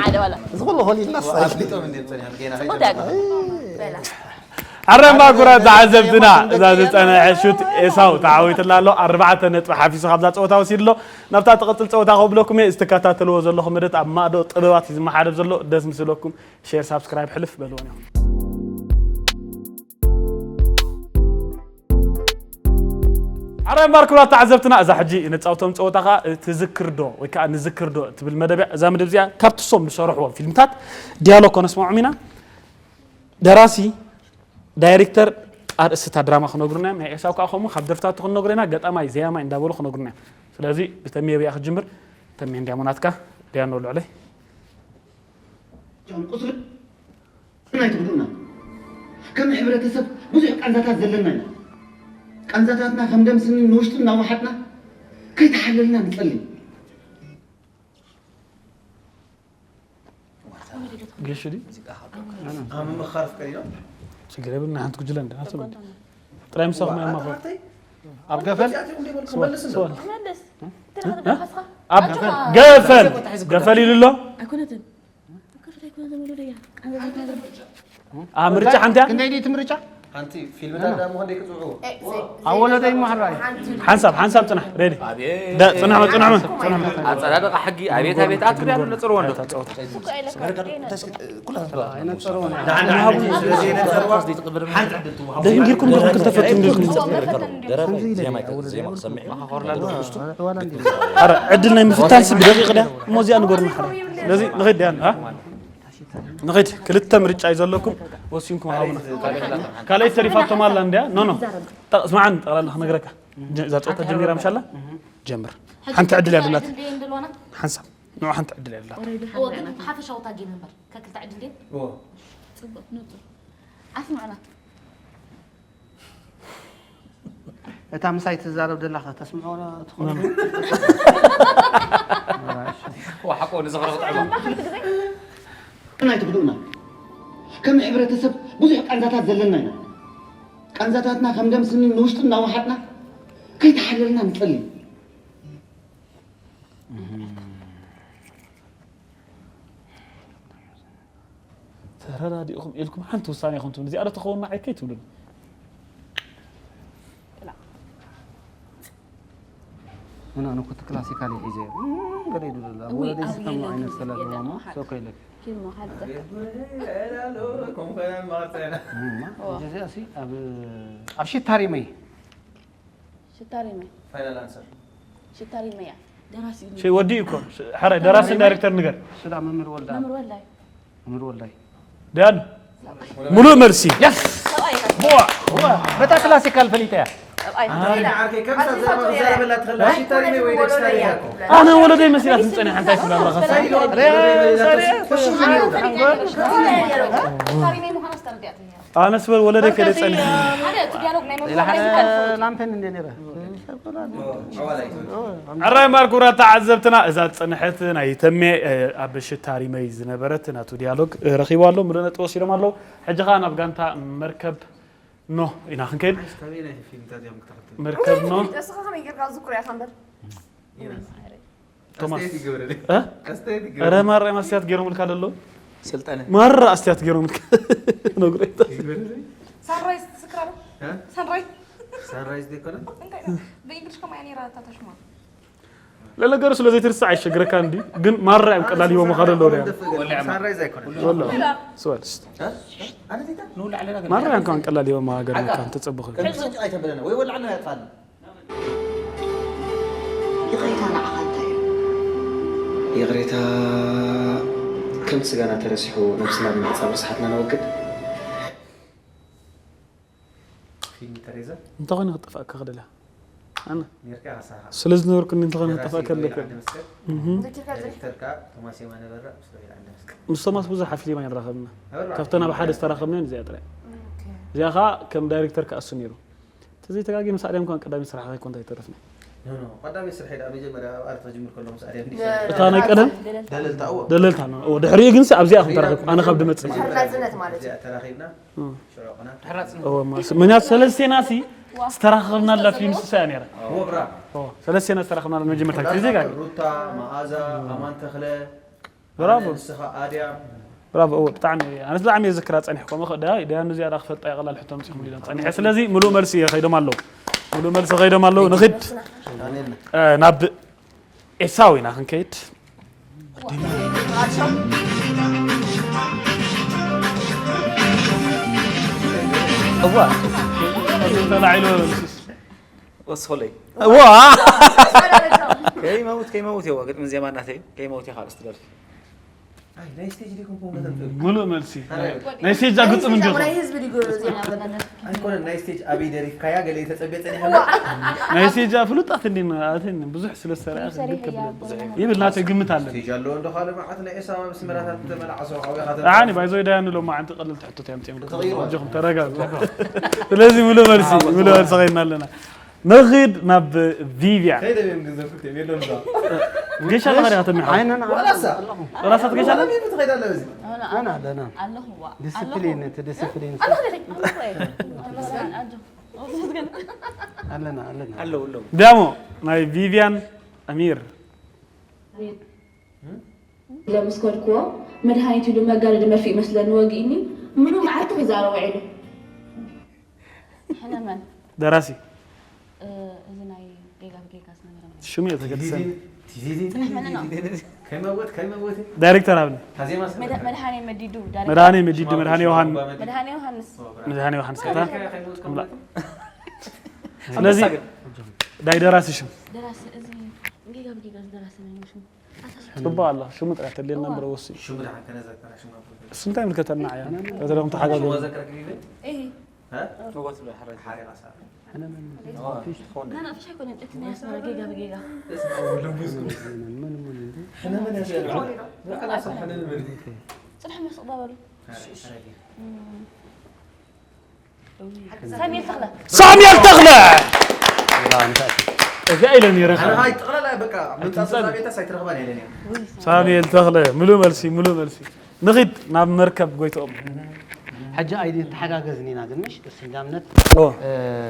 ሓደ ዋላ እዚ ኩሉ ሆሊድና ጽቡቅ ያገ ኣረ ማጉራ ተዓዘብትና እዛ ዝጸንሐ ሹት ኤሳው ተዓዊትላ ኣሎ ኣርባዕተ ነጥቢ ሓፊሱ ካብዛ ፀወታ ወሲዱ ኣሎ ናብታ ትቕፅል ፀወታ ከብለኩም እየ ዝተከታተልዎ ዘለኹም መደት ኣብ ማእዶ ጥበባት እዩ ዝመሓደብ ዘሎ ደስ ምስለኩም ሼር ሳብስክራይብ ሕልፍ በልዎን እዮም ኣረ እምባር ክብራት ተዓዘብትና እዛ ሕጂ ንፃውቶም ፀወታ ከዓ ትዝክርዶ ወይ ከዓ ንዝክርዶ ትብል መደብ እያ እዛ መደብ እዚኣ ካብቲ ሶም ዝሰርሕዎም ፊልምታት ዲያሎግ ኮነስማዖም ኢና ደራሲ ዳይሬክተር ኣርእስታ ድራማ ክነግሩና እዮም ናይ ኤሳው ከዓ ከምኡ ካብ ደርፍታቱ ክነግሩ ኢና ገጣማይ ዘያማይ እንዳበሉ ክነግሩና እዮም ስለዚ ብተሜ ብያ ክጅምር ተሜ እንዲያሞ ናትካ ዲያኖ ልዕለይ ቁስልና ኣይትጉድኡና። ከም ሕብረተሰብ ብዙሕ ቃንዛታት ዘለና ኢና። ቃንዛታትና ከም ደም ስኒ ንውሽጢ እናወሓጥና ከይተሓለልና ንጸሊ። ገሽ ድዩ? ኣብ ምምኻር ፍቅር ኢሎም ችግር የብልና ሓንቲ ጉጅለ እንደ ናቱ ጥራይ ምሳኹም ኣማኸሩ ኣብ ገፈል ስወል ኣብ ገፈል ገፈል ኢሉ ኣሎ ኣይኮነትን ከፍታ ኣይኮነ ዘመዶ ደያ ኣብ ምርጫ ሓንቲ እያ ክንደይ ድዩ እቲ ምርጫ ሓንቲ ፊልምና እንዳሞ ክንደይ ክፅውዑ ኣብ ወለደይ ማሕራይ ሓንሳብ ሓንሳብ ፅናሕ ሬዲ ጽናሕ ጽናሕ ኣጸዳድቃ ሕጊ ኣቤት ኣቤት ኣትብያ ነጽርዎ እንዶ ደንጊርኩም ዲኹም ክልተ ፈትም ዲኹም ኧረ ዕድል ናይ ምፍታንሲ ብደቂቕ ድያ እሞ እዚኣ ንገሩና ሓራ ስለዚ ንኸይድ ድያ ንኸይድ ክልተ ምርጫ እዩ ዘለኩም ወሲንኩም ሃቡና። ካልኣይ ተሪፋቶም ኣላ እንድያ? ኖ፣ ኖ። ጠ-፣ ስማዕን ጠቕላላ ክነግረካ። ጀ-፣ እዛ ጸወታ ጀሚራ ምሻላ? ጀምር። ሓንቲ ዕድል እያ ደላት። ሓንሳብ። ንዑ ሓንቲ ዕድል እያ ደላት። እዎ፣ ግን ሓፈሻዊ እታ ጌም እምበር። ከክልተ ዕድል ድየን? እዎ። ጽቡቕ፣ ንጹር። ኣስምዑና። እታ ምሳይ ትዛረብ ደላ ከተስምዖ ትኽእሉ? ዋ፣ ሓቆ ንዝኽሪ ክጥዕሞ። ኣይትኽድኡና። ከም ሕብረተሰብ ብዙሕ ቃንዛታት ዘለና ኢና። ቃንዛታትና ከም ደም ስኒ ንውሽጢ እናወሓጥና ከይተሓለልና ንጸሊ። ተረዳዲእኹም ኢልኩም ሓንቲ ውሳኔ ኢኹም ትብሉ። እዚኣ ዶ ትኸውን ንዓይ ከይትብሉኒ። እና ንኩት ክላሲካል ሒዘ ገለ ይብሉ። ወለደይ ዝከሙ ዓይነት ሰላት ማማ ሶኮ ይለክ። እዚኣ ሲ ኣብ ኣብ ሽታሪ መይ ሽታሪመ። ፋይናል ኣንሰር። ሽታሪመያ። ደራሲ እዩ። ሸይ ወዲ እኮ። ሽ-፣ ሓራይ ደራስን ዳይሬክተር ንገር። ስዳ መምህር ወልዳ። መምህር ወልዳይ። መምህር ወልዳይ። ዳን። ሙሉእ መልሲ። የስ። ዋ፣ ዋ፣ በታ ክላሲካል ፈሊጠያ። ሰብኣይ ኣነ ዓርከይ፣ ከም ሰብ ዘረባ ክዛረበላ ትኽእል። ሽታሪመ ወይ ደግ ሽታሪመ እኮ። ኣነ ወለደይ መሲላት ዝጸኒሐ እንታይ ስላላ ኸሳ። ሽታሪመ ምዃና ኣስተርዲኣትኒ። ኣነስ በል ወለደ ከደ ጸኒሐ። ሓደ እቲ ዲያሎግ ናይ መምህር ኢላ ሓደ ላምፔን እንደ ነረ። ኣራይ ማር ክቡራት ተዓዘብትና፣ እዛ ዝጸንሐት ናይ ተሜ፣ እ፣ ኣብ ሽታሪመይ ዝነበረት ናቱ ዲያሎግ፣ እ፣ ረኺቡ ኣሎ፣ ምሉእ ነጥቢ ወሲዶም ኣለዉ። ሕጂ ኸኣ ናብ ጋንታ መርከብ ኖ ኢና ክንከይድ። ኣይ፣ እስካብ ናይ ፊልምታት እዮም ክትኸተል። መርከብ ኖ። እስኻ ከመይ ጌርካ ዝክሮ ኢኻ እምበር? ኢና። ቶማስ። ኣስተያየት ይገብረለይ። እ? ኣስተያየት ይገብረለይ። ኧረ ማራ ኣስተያየት ገይሮምልካ ደሎ? ስልጠነ። ማራ ኣስተያየት ገይሮምልካ። ነግሮ ይታ። ይገብረለይ። ሳንራይዝ ትስክራ ዶ? እ? ሳንራይዝ። ሳንራይዝ ዘይኮነ? እንታይ ነው? ብእንግሊሽ ከማያ ነይራ እታ ተሽማ። ለነገሩ ስለ ዘይትርስዕ ኣይሸግረካ እንዲ፣ ግን ማራ እዮም ቀላል ይቦም ኻደ ሎ ሪያ። ሳንራይዝ ኣይኮነ። ወላ። ስወልስት። እ? ኣነ ዘይታ? ንውላ ዓለና ግን ማራ እዮም ካን ቀላል ይቦም ሃገር መካን ተጸብኹ። ከም ሰጭ ኣይተበለነ። ወይ ወላ ዓለና ያጥፋል። ይቕሬታ ንዓኻ እንታይ እዩ? ይቕሬታ ከምቲ ስጋና ተረሲሑ ነብስና ብምሕጻብ ርስሓትና ነወግድ። ፊልም ተሬዛ? እንተኾይኑ ክጠፍኣካ ክደልያ። ኣነ ኔርካ ኢኻ ሳኻ። ስለ ዝነበርኩኒ እንተኾይኑ ደራሲ ክጠፍኣካ ዮኤል ከለካ። ዓንደመስቀል። እህ። ዳይሬክተር ከኣ ቶማስ የማነ በራ ምስ ዮኤል ዓንደመስቀል። ምስ ቶማስ ብዙሕ ኣፊሊማ ይራኸብና። ኣብ ኣርባዕተ ካብተን ኣብ ሓደ ፊልም ዝተራኸብናን እዚኣ ጥራይ። ኦኬ። እዚኣ ኸኣ ከም ዳይሬክተር ክኣሱ ነይሩ። ተዘይተጋጊ ምስ ኣድያም እንኳን ቀዳሚ ስራሕ ኣይኮን እንታይ ተረፍና። ኖ፣ ኖ፣ ቀዳሚ ስራሕ ዳ መጀመርያ ኣብ ኣርት ክጅምር ከሎ ምስ ኣድያም ዲስ እ፣ እታ ናይ ቀደም? ደለልታ። ደለልታ፣ እዎ። ደለልታ፣ ኖ። እዎ፣ ድሕሪኡ ግን ኣብ እዚኣ ከም ተራኺብኩ፣ ኣነ ካብ ድመጽእ ማለት እዩ። መሓዝነት ማለት እዩ። እዚኣ ተራኺብና፣ እ። ሽዑ ቕና። እዎ፣ ማስ-፣ ምክንያቱ ሰለስቴና ሲ ዝተራኸብናላ ፊልም ስሳ እያ ነይራ። እዎ፣ ብራ። እዎ፣ ሰለስቴና ዝተራኸብናላ መጀመርታ ግዜ ዜጋ። ሩታ፣ መኣዛ፣ ኣማን ተኽለ፣ ብራቮ። ኣነ፣ ንስኻ፣ ኣድያም። ብራቮ፣ እወ፣ ብጣዕሚ፣ ኣነስ ብጣዕሚ እየ ዝክራ ጸኒሕኩም። እኸ፣ ዳ-፣ ዳያኑ እዚኣ ዳ ክፈልጣ እየ ቀላል ሕቶ ኣምጺኹም ኢሎም ጸኒሐ። ስለዚ ምሉእ መልሲ እየ ከይዶም ኣለዉ። ምሉእ መልሲ ከይዶም ኣለዉ። ንኺድ፣ ኣሜን። እ፣ ናብ ኤሳው ኢና ክንከይድ። እዋ። ተላዒሉ ወስኸለይ። ዋ! ከይመውት፣ ከይመውት የዋ፣ ግጥምን ዜማ እናተይ፣ ከይመውት እየ ካልእ ዝትደርፊ። ኣይ፣ ናይ ስቴጅ ዲኩም ኮንጎ ተንትብል። ሙሉእ መልሲ። ኣረ። ናይ ስቴጅ ግጥም እንዲኹም። ናይ ህዝቢ ዲጉ ዜማ በለነ። ኣይኮነን፣ ናይ ስቴጅ ኣበይ ደሪፍካያ ገለ ተጸብየ ጸኒሐ። ዋ! ናይ ስቴጅ ፍሉጣት እንዲን ኣትን ብዙሕ ስለ ዝሰርዐ ብዙሕ ሰሪሐ ክብል እያ፣ ብዙሕ ብዙሕ። ይብል ናተይ ግምት ኣለኒ። ስቴጅ ኣለዎ እንዶ ካልእ መዓት ናይ ኤሳው ኣብ ኣስመራታት ዝተመልዓሶ ሓውኻ ተንትብል። ኣዓኒ ባይዞይ ዳያኑ ሎማዓንቲ ቀለልቲ ሕቶታት እዮም ኣምጺኦም። ተቐይሩ። ኣጆኹም ተረጋጉ። ስለዚ ሙሉእ መልሲ፣ ሙሉእ መልሲ ኸይድና ኣለና። ንኺድ ናብ ቪቪያን። ከይደ እዮም ግን ዘፍኩት እዮም፣ የለን እዛ። ጌሻ ተኸሪኻ ተሚኻ። ኣይነና ዋላሳ። ዋላሳ ትገሻ ኣላ? ኣላ ቢቢ ትኸይድ ኣለ በዚ። ኣና ኣለና። ኣለኹ ዋ። ዲስፕሊን፣ ኣለኹ። እቲ ዲስፕሊን። ኣለኹ ዲኺ? ኣለኹ እየ። ኣለኹ እየ። ኣለና፣ ኣለና። ኣለዉ፣ ኣለዉ። ዳሞ፣ ናይ ቪቪያን ኣሚር። ኢለ ምስ ከድክዎ፣ መድሃኒት ኢሉ መጋረዲ መርፍእ ይመስለኒ ወጊእኒ፣ ምሉእ መዓልቲ ክዛረብ ውዒሉ። ሕነ መን? ደራሲ። እ፣ እዚ ናይ ጌጋ ብጌጋ ዝነበረ መን? ሽሙ እየ ተገድሰኒ። ሕነ ነው። ከይመወት፣ ከይመወት። ዳይሬክተር ኣብኒ። ታዜማ መድ-፣ መድሃኔ መዲዱ፣ ዳይሬክተር። መድሃኔ መዲዱ፣ መድሃኔ ዮሃን-፣ መድሃኔ ዮሃንስ። መድሃኔ ዮሃንስ፣ ከይታ? ከይመወት፣ ኣምላኽ። ከይመወት። ስለዚ፣ ዳይ ደራሲ ሽም። ደራሲ፣ እዚ ጌጋ ብጌጋ ዝደራሲ መን እዩ ሽሙ? ጽቡቕ ኣላ። ሽሙ ጥራሕ ተድልየና እምበር ወሲ። ሽሙ ደሓን ከነዘክራ፣ ሽሙ ኣብ እሱ እንታይ ምልከተና እያ? ተደረኹም ተሓጋገዙ። إيه. ها؟ هو تبع حرج. حريقة صار. لا لا فيش حيكون عندك ناس مرة جيجا بجيجا. احنا من يا شيخ؟ خلاص احنا من. صلح من يصدر. حريقة. ሳሙኤል ተኽለ። እዚኣ ኢለ ነይረ። انا هاي تقرا لا بقى من تصل بيتها سايت رغبان يعني. ሳሙኤል ተኽለ ምሉእ መልሲ፣ ምሉእ መልሲ። ንኺድ ናብ መርከብ ጎይትኦም። ሕጂ ኣይዲ ተሓጋገዝን ኢና ግን ምሽ እስ እንዳምነት ኦ።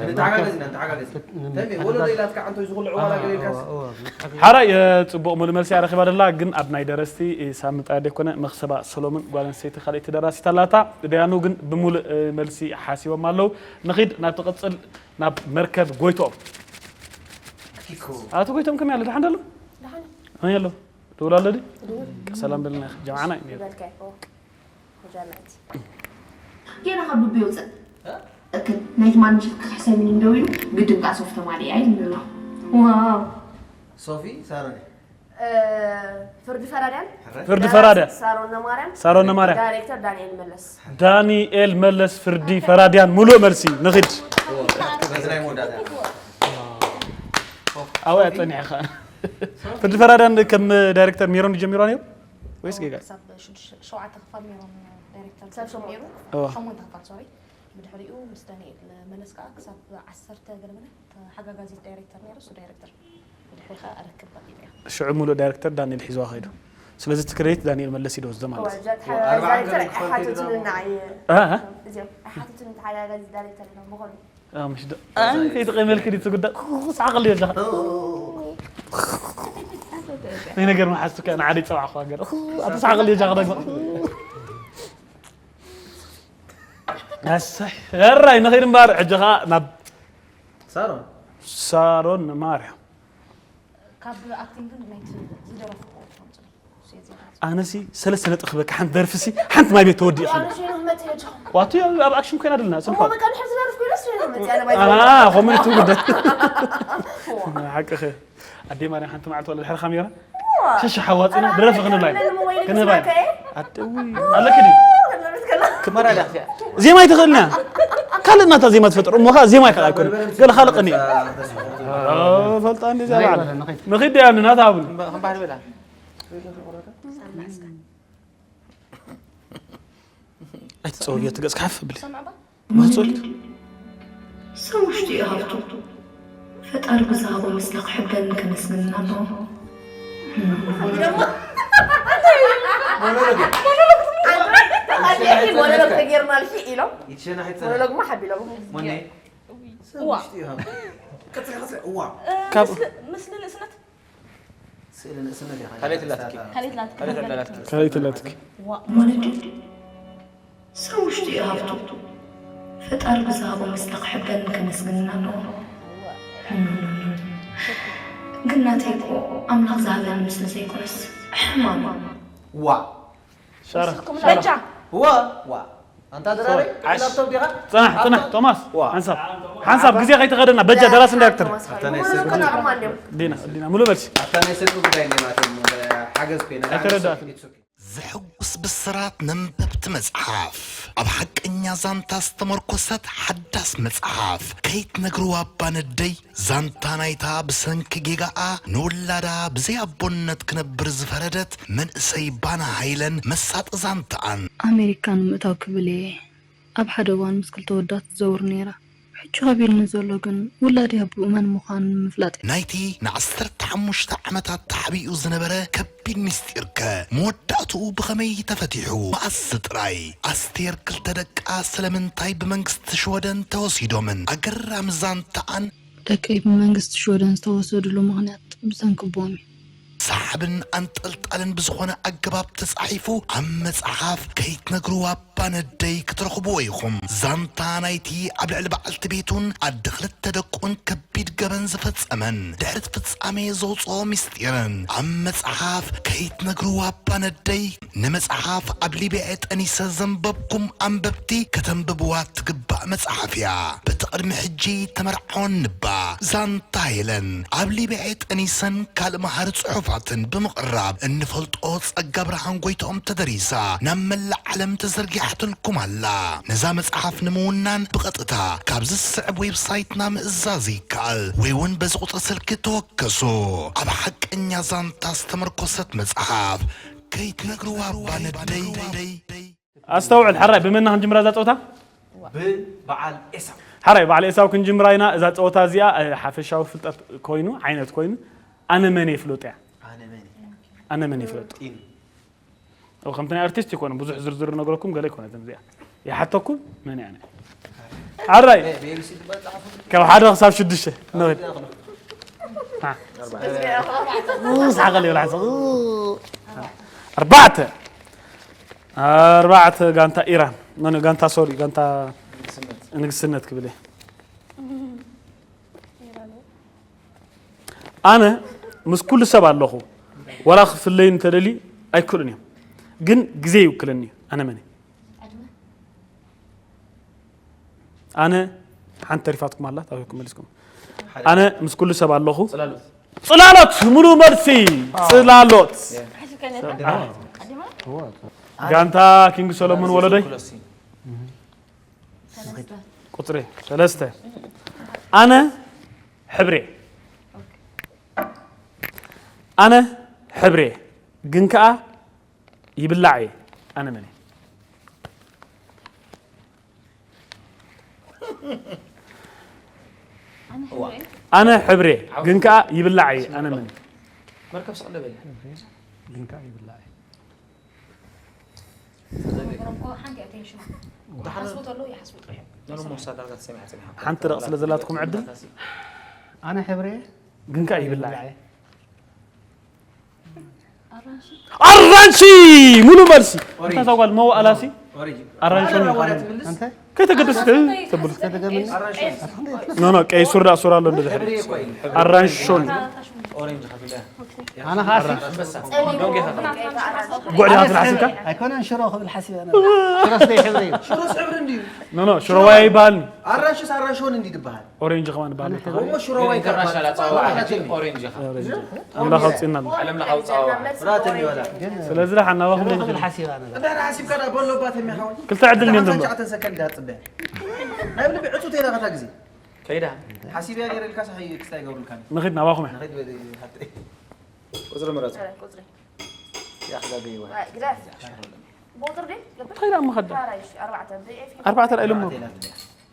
نتعاقد نتعاقد. تمام ولا لا تكع انتو يزغل عوالا قليل كاس. ሓራይ ጽቡቕ፣ ምሉእ መልሲ ኣረኺባ ደላ። ግን ኣብ ናይ ደረስቲ ሳምንት ኣደ ኮነ መኽሰባ ሰሎምን ጓል ኣንስተይቲ ካልኣይቲ ደራሲት ኣላታ። ደያኑ ግን ብምሉእ መልሲ ሓሲቦም ኣለዉ። ንኺድ ናብ ትቕጽል ናብ መርከብ ጎይትኦም። ኣቶ ጎይትኦም ከመይ ኣሎ? ደሓን ደሎ? ደሓን። ከመይ ኣሎ? ደውል ኣሎ ድዩ? ሰላም በልና ጀማዓና እዩ ነይሩ። ይበልካ ይኮ ጀመዕቲ። ጌና ካብ ልቡ የውፅእ። እክል ናይቲ ማንሽት ክሕሰብ ኢሉ ደው ኢሉ ግድም ከዓ ሶፍ ተማሊ እያ ኢሉ ኣሎ። ዋው ሶፊ ሳሮን እ፣ ፍርዲ ፈራድያን ፍርዲ ፈራድያን ሳሮን ነማርያም ሳሮን ነማርያም ዳይሬክተር ዳንኤል መለስ። ዳንኤል መለስ ፍርዲ ፈራድያን ምሉእ መልሲ ንኺድ። በዝናይ መወዳእታ ኣወያ ጸኒሕኻ። ፍርዲ ፈራድያን ከም ዳይሬክተር ሜሮን ጀሚሯ ነይሩ ወይስ ጌጋ? ክሳብ ሽዱሽተ ሸውዓተ ክፋል ነይሮም ዳይሬክተር ክሳብ ሸሞንተ። ነይሩ። እዋ። ሸሞንተ ክፋል ሶሪ። ብድሕሪኡ ምስ ዳንኤል መለስ ከዓ ክሳብ ዓሰርተ ገለመለ ተሓጋጋዚ ዳይሬክተር ነይሩ። እሱ ዳይሬክተር ብድሕሪ ከዓ ኣረክብ ቀጢለ እያ። ሽዑ ሙሉእ ዳይሬክተር ዳንኤል ሒዝዋ ከይዱ። ስለዚ እቲ ክሬዲት ዳንኤል መለስ እዩ ዝወስዶ ማለት እዩ። ዳይሬክተር ኣይሓትቱን ንዓይ እ፣ እ። እዚኦም ኣይሓትቱን ተሓጋጋዚ ዳይሬክተር እዮም ብኾኑ ኣምሽ ዶ ኣይ ከይትቐመልክ ዲ ትጉዳ ሳዕቕል ዮ ጃኻ ናይ ነገር መሓዝቱካ ንዓደ ይፀዋዕኹ ገር ኣቲ ሳዕቕል ዮ ጃኻ ደግሞ ኣሰይ እራይ ንኸይድ እምበር ሕጂ ኸዓ ናብ ሳሮን ሳሮን ማርያም ካብ ኣክቲንግ ግን ናይቲ ዝደረፍኩ ትፈልጡ እሱ የዚ ኣነሲ ሰለስተ ነጥብ ክበካ ሓንቲ ደርፍሲ ሓንቲ ማይ ቤት ተወዲእ ኸ ዋቱ ኣብ ኣክሽን ኮይና ደልና ስልኳ ኮመንት ጉዳይ ሓቅኸ ኣዴ ማርያም ሓንቲ መዓልቲ ወላ ድሕሪ ካሜራ ሸሽ ሓዋፂና ድረፊ ክንብላ ኢና ክንህባ ኢና ኣደዊ ኣለክ ዲ ክመራ ዳኽያ ዜማ ኣይትኽእልና ካልእ ናታ ዜማ ትፈጥር እሞ ኸዓ ዜማ ይኽእል ኣይኮነ ገለ ካልእ ቅኒ ፈልጣ እንዲ እዚኣ በዓል ንኺድ ዲኣ ንናት ኣብሉ ክንባህል በላ ኣይትፀወግዮ ትገጽ ካፍ ብሊ ወልድ ሰብ ውሽጡ እዩ ሃብቱ። ፈጣሪ ብዝሃቦ ምስላ ክሕብለኒ ከመስግንን ኣለዎ። ሞኖሎግ ተጌርና ልሒ ኢሎም ይትሸናሕ ይትሰ ሞኖሎግማ ሓቢሎም ሞኔ እዋ ቀጽል ቀጽል እዋ ካብ ምስሊ ንእስነት ስእሊ ንእስነት ኢኻ ካልኣይቲ ላትኪ። ካልኣይቲ ላትኪ። ካልኣይቲ ላትኪ። ካልኣይቲ ላትኪ ወለዲ ሰብ ውሽጡ እዩ ሃብቱ። ፈጣሪ ብዝሃቦ ምስላ ክሕብለኒ ከመስግንን ኣለዎ። ግን ናተይ እኮ ኣምላኽ ዝሃበኒ ምስሊ ዘይኮነስ ሕማም እዩ። ዋ ሻራ በጃ ዋ ዋ ኣንታ ድራሪ ላፕቶፕ ዲኻ ጽናሕ ጽናሕ ቶማስ ሓንሳብ ሓንሳብ ግዜ ከይተኸደና በጃ ደራሲ እንዳክተር ዲና ዲና ሙሉ መልሲ ኣብታ ናይ ስልኪ ጉዳይ እንዲማትም ሓገዝ ኮይና ኣይተረዳእትን። ዘሐጉስ ብስራት ነንበብቲ መጽሓፍ ኣብ ሓቀኛ ዛንታ ዝተመርኮሰት ሓዳስ መጽሓፍ ከይትነግርዋ እባ ነደይ ዛንታ ናይታ ብሰንኪ ጌጋኣ ንውላዳ ብዘይ ኣቦነት ክነብር ዝፈረደት መንእሰይ ባና ሃይለን መሳጢ ዛንታኣን ኣሜሪካ ንምእታው ክብል እየ ኣብ ሓደ እዋን ምስ ክልተ ወዳት ትዘውር ነይራ። ሕጂ ከቢድኒ ዘሎ ግን ውላደይ ኣቦኡ መን ምዃኑ ንምፍላጥ እዩ። ናይቲ ንዓሰርተ ሓሙሽተ ዓመታት ተሓቢኡ ዝነበረ ከቢድ ምስጢርከ መወዳእትኡ ብኸመይ ተፈቲሑ? መኣስ ጥራይ ኣስቴር ክልተ ደቃ ስለምንታይ ብመንግስቲ ሽወደን ተወሲዶምን? ኣገራሚ ዛንታኣን ደቀይ ብመንግስቲ ሽወደን ዝተወሰድሉ ምኽንያት ብሰንኪ ኣቦኦም እዩ። ሰሓብን ኣንጠልጣልን ብዝኾነ ኣገባብ ተጻሒፉ ኣብ መጽሓፍ ከይትነግርዋ ባነደይ ክትረኽብዎ ኢኹም። ዛንታ ናይቲ ኣብ ልዕሊ በዓልቲ ቤቱን ኣደ ክልተ ደቁን ከቢድ ገበን ዝፈጸመን ድሕሪ እቲ ፍጻሜ ዘውጽኦ ምስጢርን ኣብ መጽሓፍ ከይትነግርዋ ባነደይ። ንመጽሓፍ ኣብ ሊብያ ጠኒሰ ዘንበብኩም ኣንበብቲ ከተንብብዋ ትግባእ መጽሓፍ እያ። በቲ ቅድሚ ሕጂ ተመርዓወን ንባ ዛንታ ሄለን ኣብ ሊብያ ጠኒሰን ካልእ መሃሪ ጽሑፋትን ብምቕራብ እንፈልጦ ጸጋ ብርሃን ጎይትኦም ተደሪሳ ናብ መላእ ዓለም ተዘርጊሓትልኩም ኣላ። ነዛ መጽሓፍ ንምውናን ብቐጥታ ካብዚ ዝስዕብ ዌብሳይትና ምእዛዝ ይከኣል ወይ እውን በዚ ቁጽሪ ስልኪ ተወከሱ። ኣብ ሓቀኛ ዛንታ ዝተመርኮሰት መጽሓፍ ከይትነግርዋ ባነደይ። ኣስተውዕል ሓራይ፣ ብመና ክንጅምራ እዛ ጸወታ? ብበዓል ኤሳው። ሓራይ፣ በዓል ኤሳው ክንጅምራ ኢና። እዛ ጸወታ እዚኣ፣ እ፣ ሓፈሻዊ ፍልጠት ኮይኑ፣ ዓይነት ኮይኑ፣ ኣነ መን እየ ፍለጦ እያ። ኣነ መን እየ? ኣነ መን እየ ፍለጦ? ጢኑ። ኦ፣ ከምቲ ናይ ኣርቲስት ይኮነ፣ ብዙሕ ዝርዝር ነገረኩም፣ ገለ ይኮነ፣ እዚኣ። ይሓተኩም፣ መን እያ ኣነ? ሓራይ፣ እ፣ ብ ኤ ቢ ሲ ትበል ጸሓፉ። ካብ ሓደ ክሳብ ሽዱሽተ፣ ንኸይድ። ኣርባዕተ። ሃ። ኡ፣ ሳቐል ይብላ፣ ሓንሳብ። ኡ። ኣርባዕተ። ኣርባዕተ ጋንታ ኢራን። ኖ፣ ኖ፣ ጋንታ፣ ሶሪ፣ ጋንታ ንግስነት። ንግስነት ክብል እየ። ኣነ ምስ ኩሉ ሰብ ኣለኹ። ዋላ ክፍለዩ እንተደልዩ ኣይክእሉን እዮም። ግን ግዜ ይውክለኒ እዩ። ኣነ መን እየ? ኣነ ሓንቲ ተሪፋትኩም ኣላ፣ ታሪኽኩም መሊስኩም። ኣነ ምስ ኩሉ ሰብ ኣለኹ። ጽላሎት። ጽላሎት፣ ሙሉ መልሲ። ጽላሎት። የ። ጋንታ ኪንግ ሰሎሞን ወለደይ። ኩለሲ። ቁጽሪ ሰለስተ። ኣነ ሕብሬ። ኣነ ሕብሬ፣ ግን ከኣ ይብላዕ እየ። ኣነ መን እየ? ኣነ ሕብሬ፣ ግን ከኣ ይብላዕ እየ። ኣነ መን እየ? መርከብ ስቕ እንደ በለ። ግን ከኣ ይብላዕ እየ። ሓንቲ ረቕ ስለ ዘላትኩም ዕድል። ኣነ ሕብሬ ግን ከኣ ይብላዕ። ኣራንሺ! ሙሉ መልሲ! ኦሬንጅ። እንታ እዛ ጓል መዋእላሲ? ኦሬንጅ። ኣራንሺ ኣነ ነው። ወራት ምልስ? እንታይ? ከይተገደስቲ ተብሉ። ከተገምኒ? ኣራንሺ። ኖ፣ ኖ፣ ቀይ ሱር ዳ ሱር ኣሎ እንደ ድሕሪ። ሕብሪ እኮ እዩ። ኣራንሺ። ኦሬንጅ ከፍለ። ኣነ ኻሲ? ኣንበሳ። ዶንጌ ከፍለ። ጉዕዳ ክትሓስብካ? ኣይኮነን ሽሮ ክብል ሓሲበ ነበር። ሽሮ ስለ ሕብሪ እዩ። ሽሮስ ሕብሪ እንድዩ። ኖ፣ ኖ፣ ሽሮ ዋይ ይበሃል። ኣራንሽስ ኣራንሽን እንዲ ትበሃል። ኦሬንጅ ከማን በሃል። እሞ ሽሮ ዋይ ኢንተርናሽናል ኣጸዋውዓ ሕጂ ኦሬንጅ ኢኻ። ኦሬንጅ። ኣምላኽ ኣውጽእና ኣሎ። ዓለም ለኻዊ ኣጸዋውዓ። ብራተን ይበላ። ስለዚ ደሓን ናባኹም ሽሮ ደይንኽእል። ክብል ሓሲባ ነበር። እንድሕር ሓሲብካ ደኣ በሎ ባት የሚሓወይ። ክልተ ዕድል እንድዮም ዘሎ። ትሽዓተ ሰከንድ ደኣ ጽበያ። ናይ ብልቢ ዕጹ ተይላ ከታ ግዜ። ከይዳ። ሓሲብያ ነይረ ኢልካ ሳሒ ክስታይ ይገብሩልካ። ንኺድ ናባኹም እያ። ንኺድ በል ሓተይ። ቁጽሪ ምረጽ። ቁጽሪ። ያኽዳ በይዋ። ግዳፍ። ቁጽሪ ዲ? ገብር? እንታይ ደኣ ምኸዳ? ሓራይ፣ እሺ፣ ኣርባዕተ። ብኤፍ። ኣርባዕተ ደኣ ኢሎሞ። ኣርባዕተ ኢላ።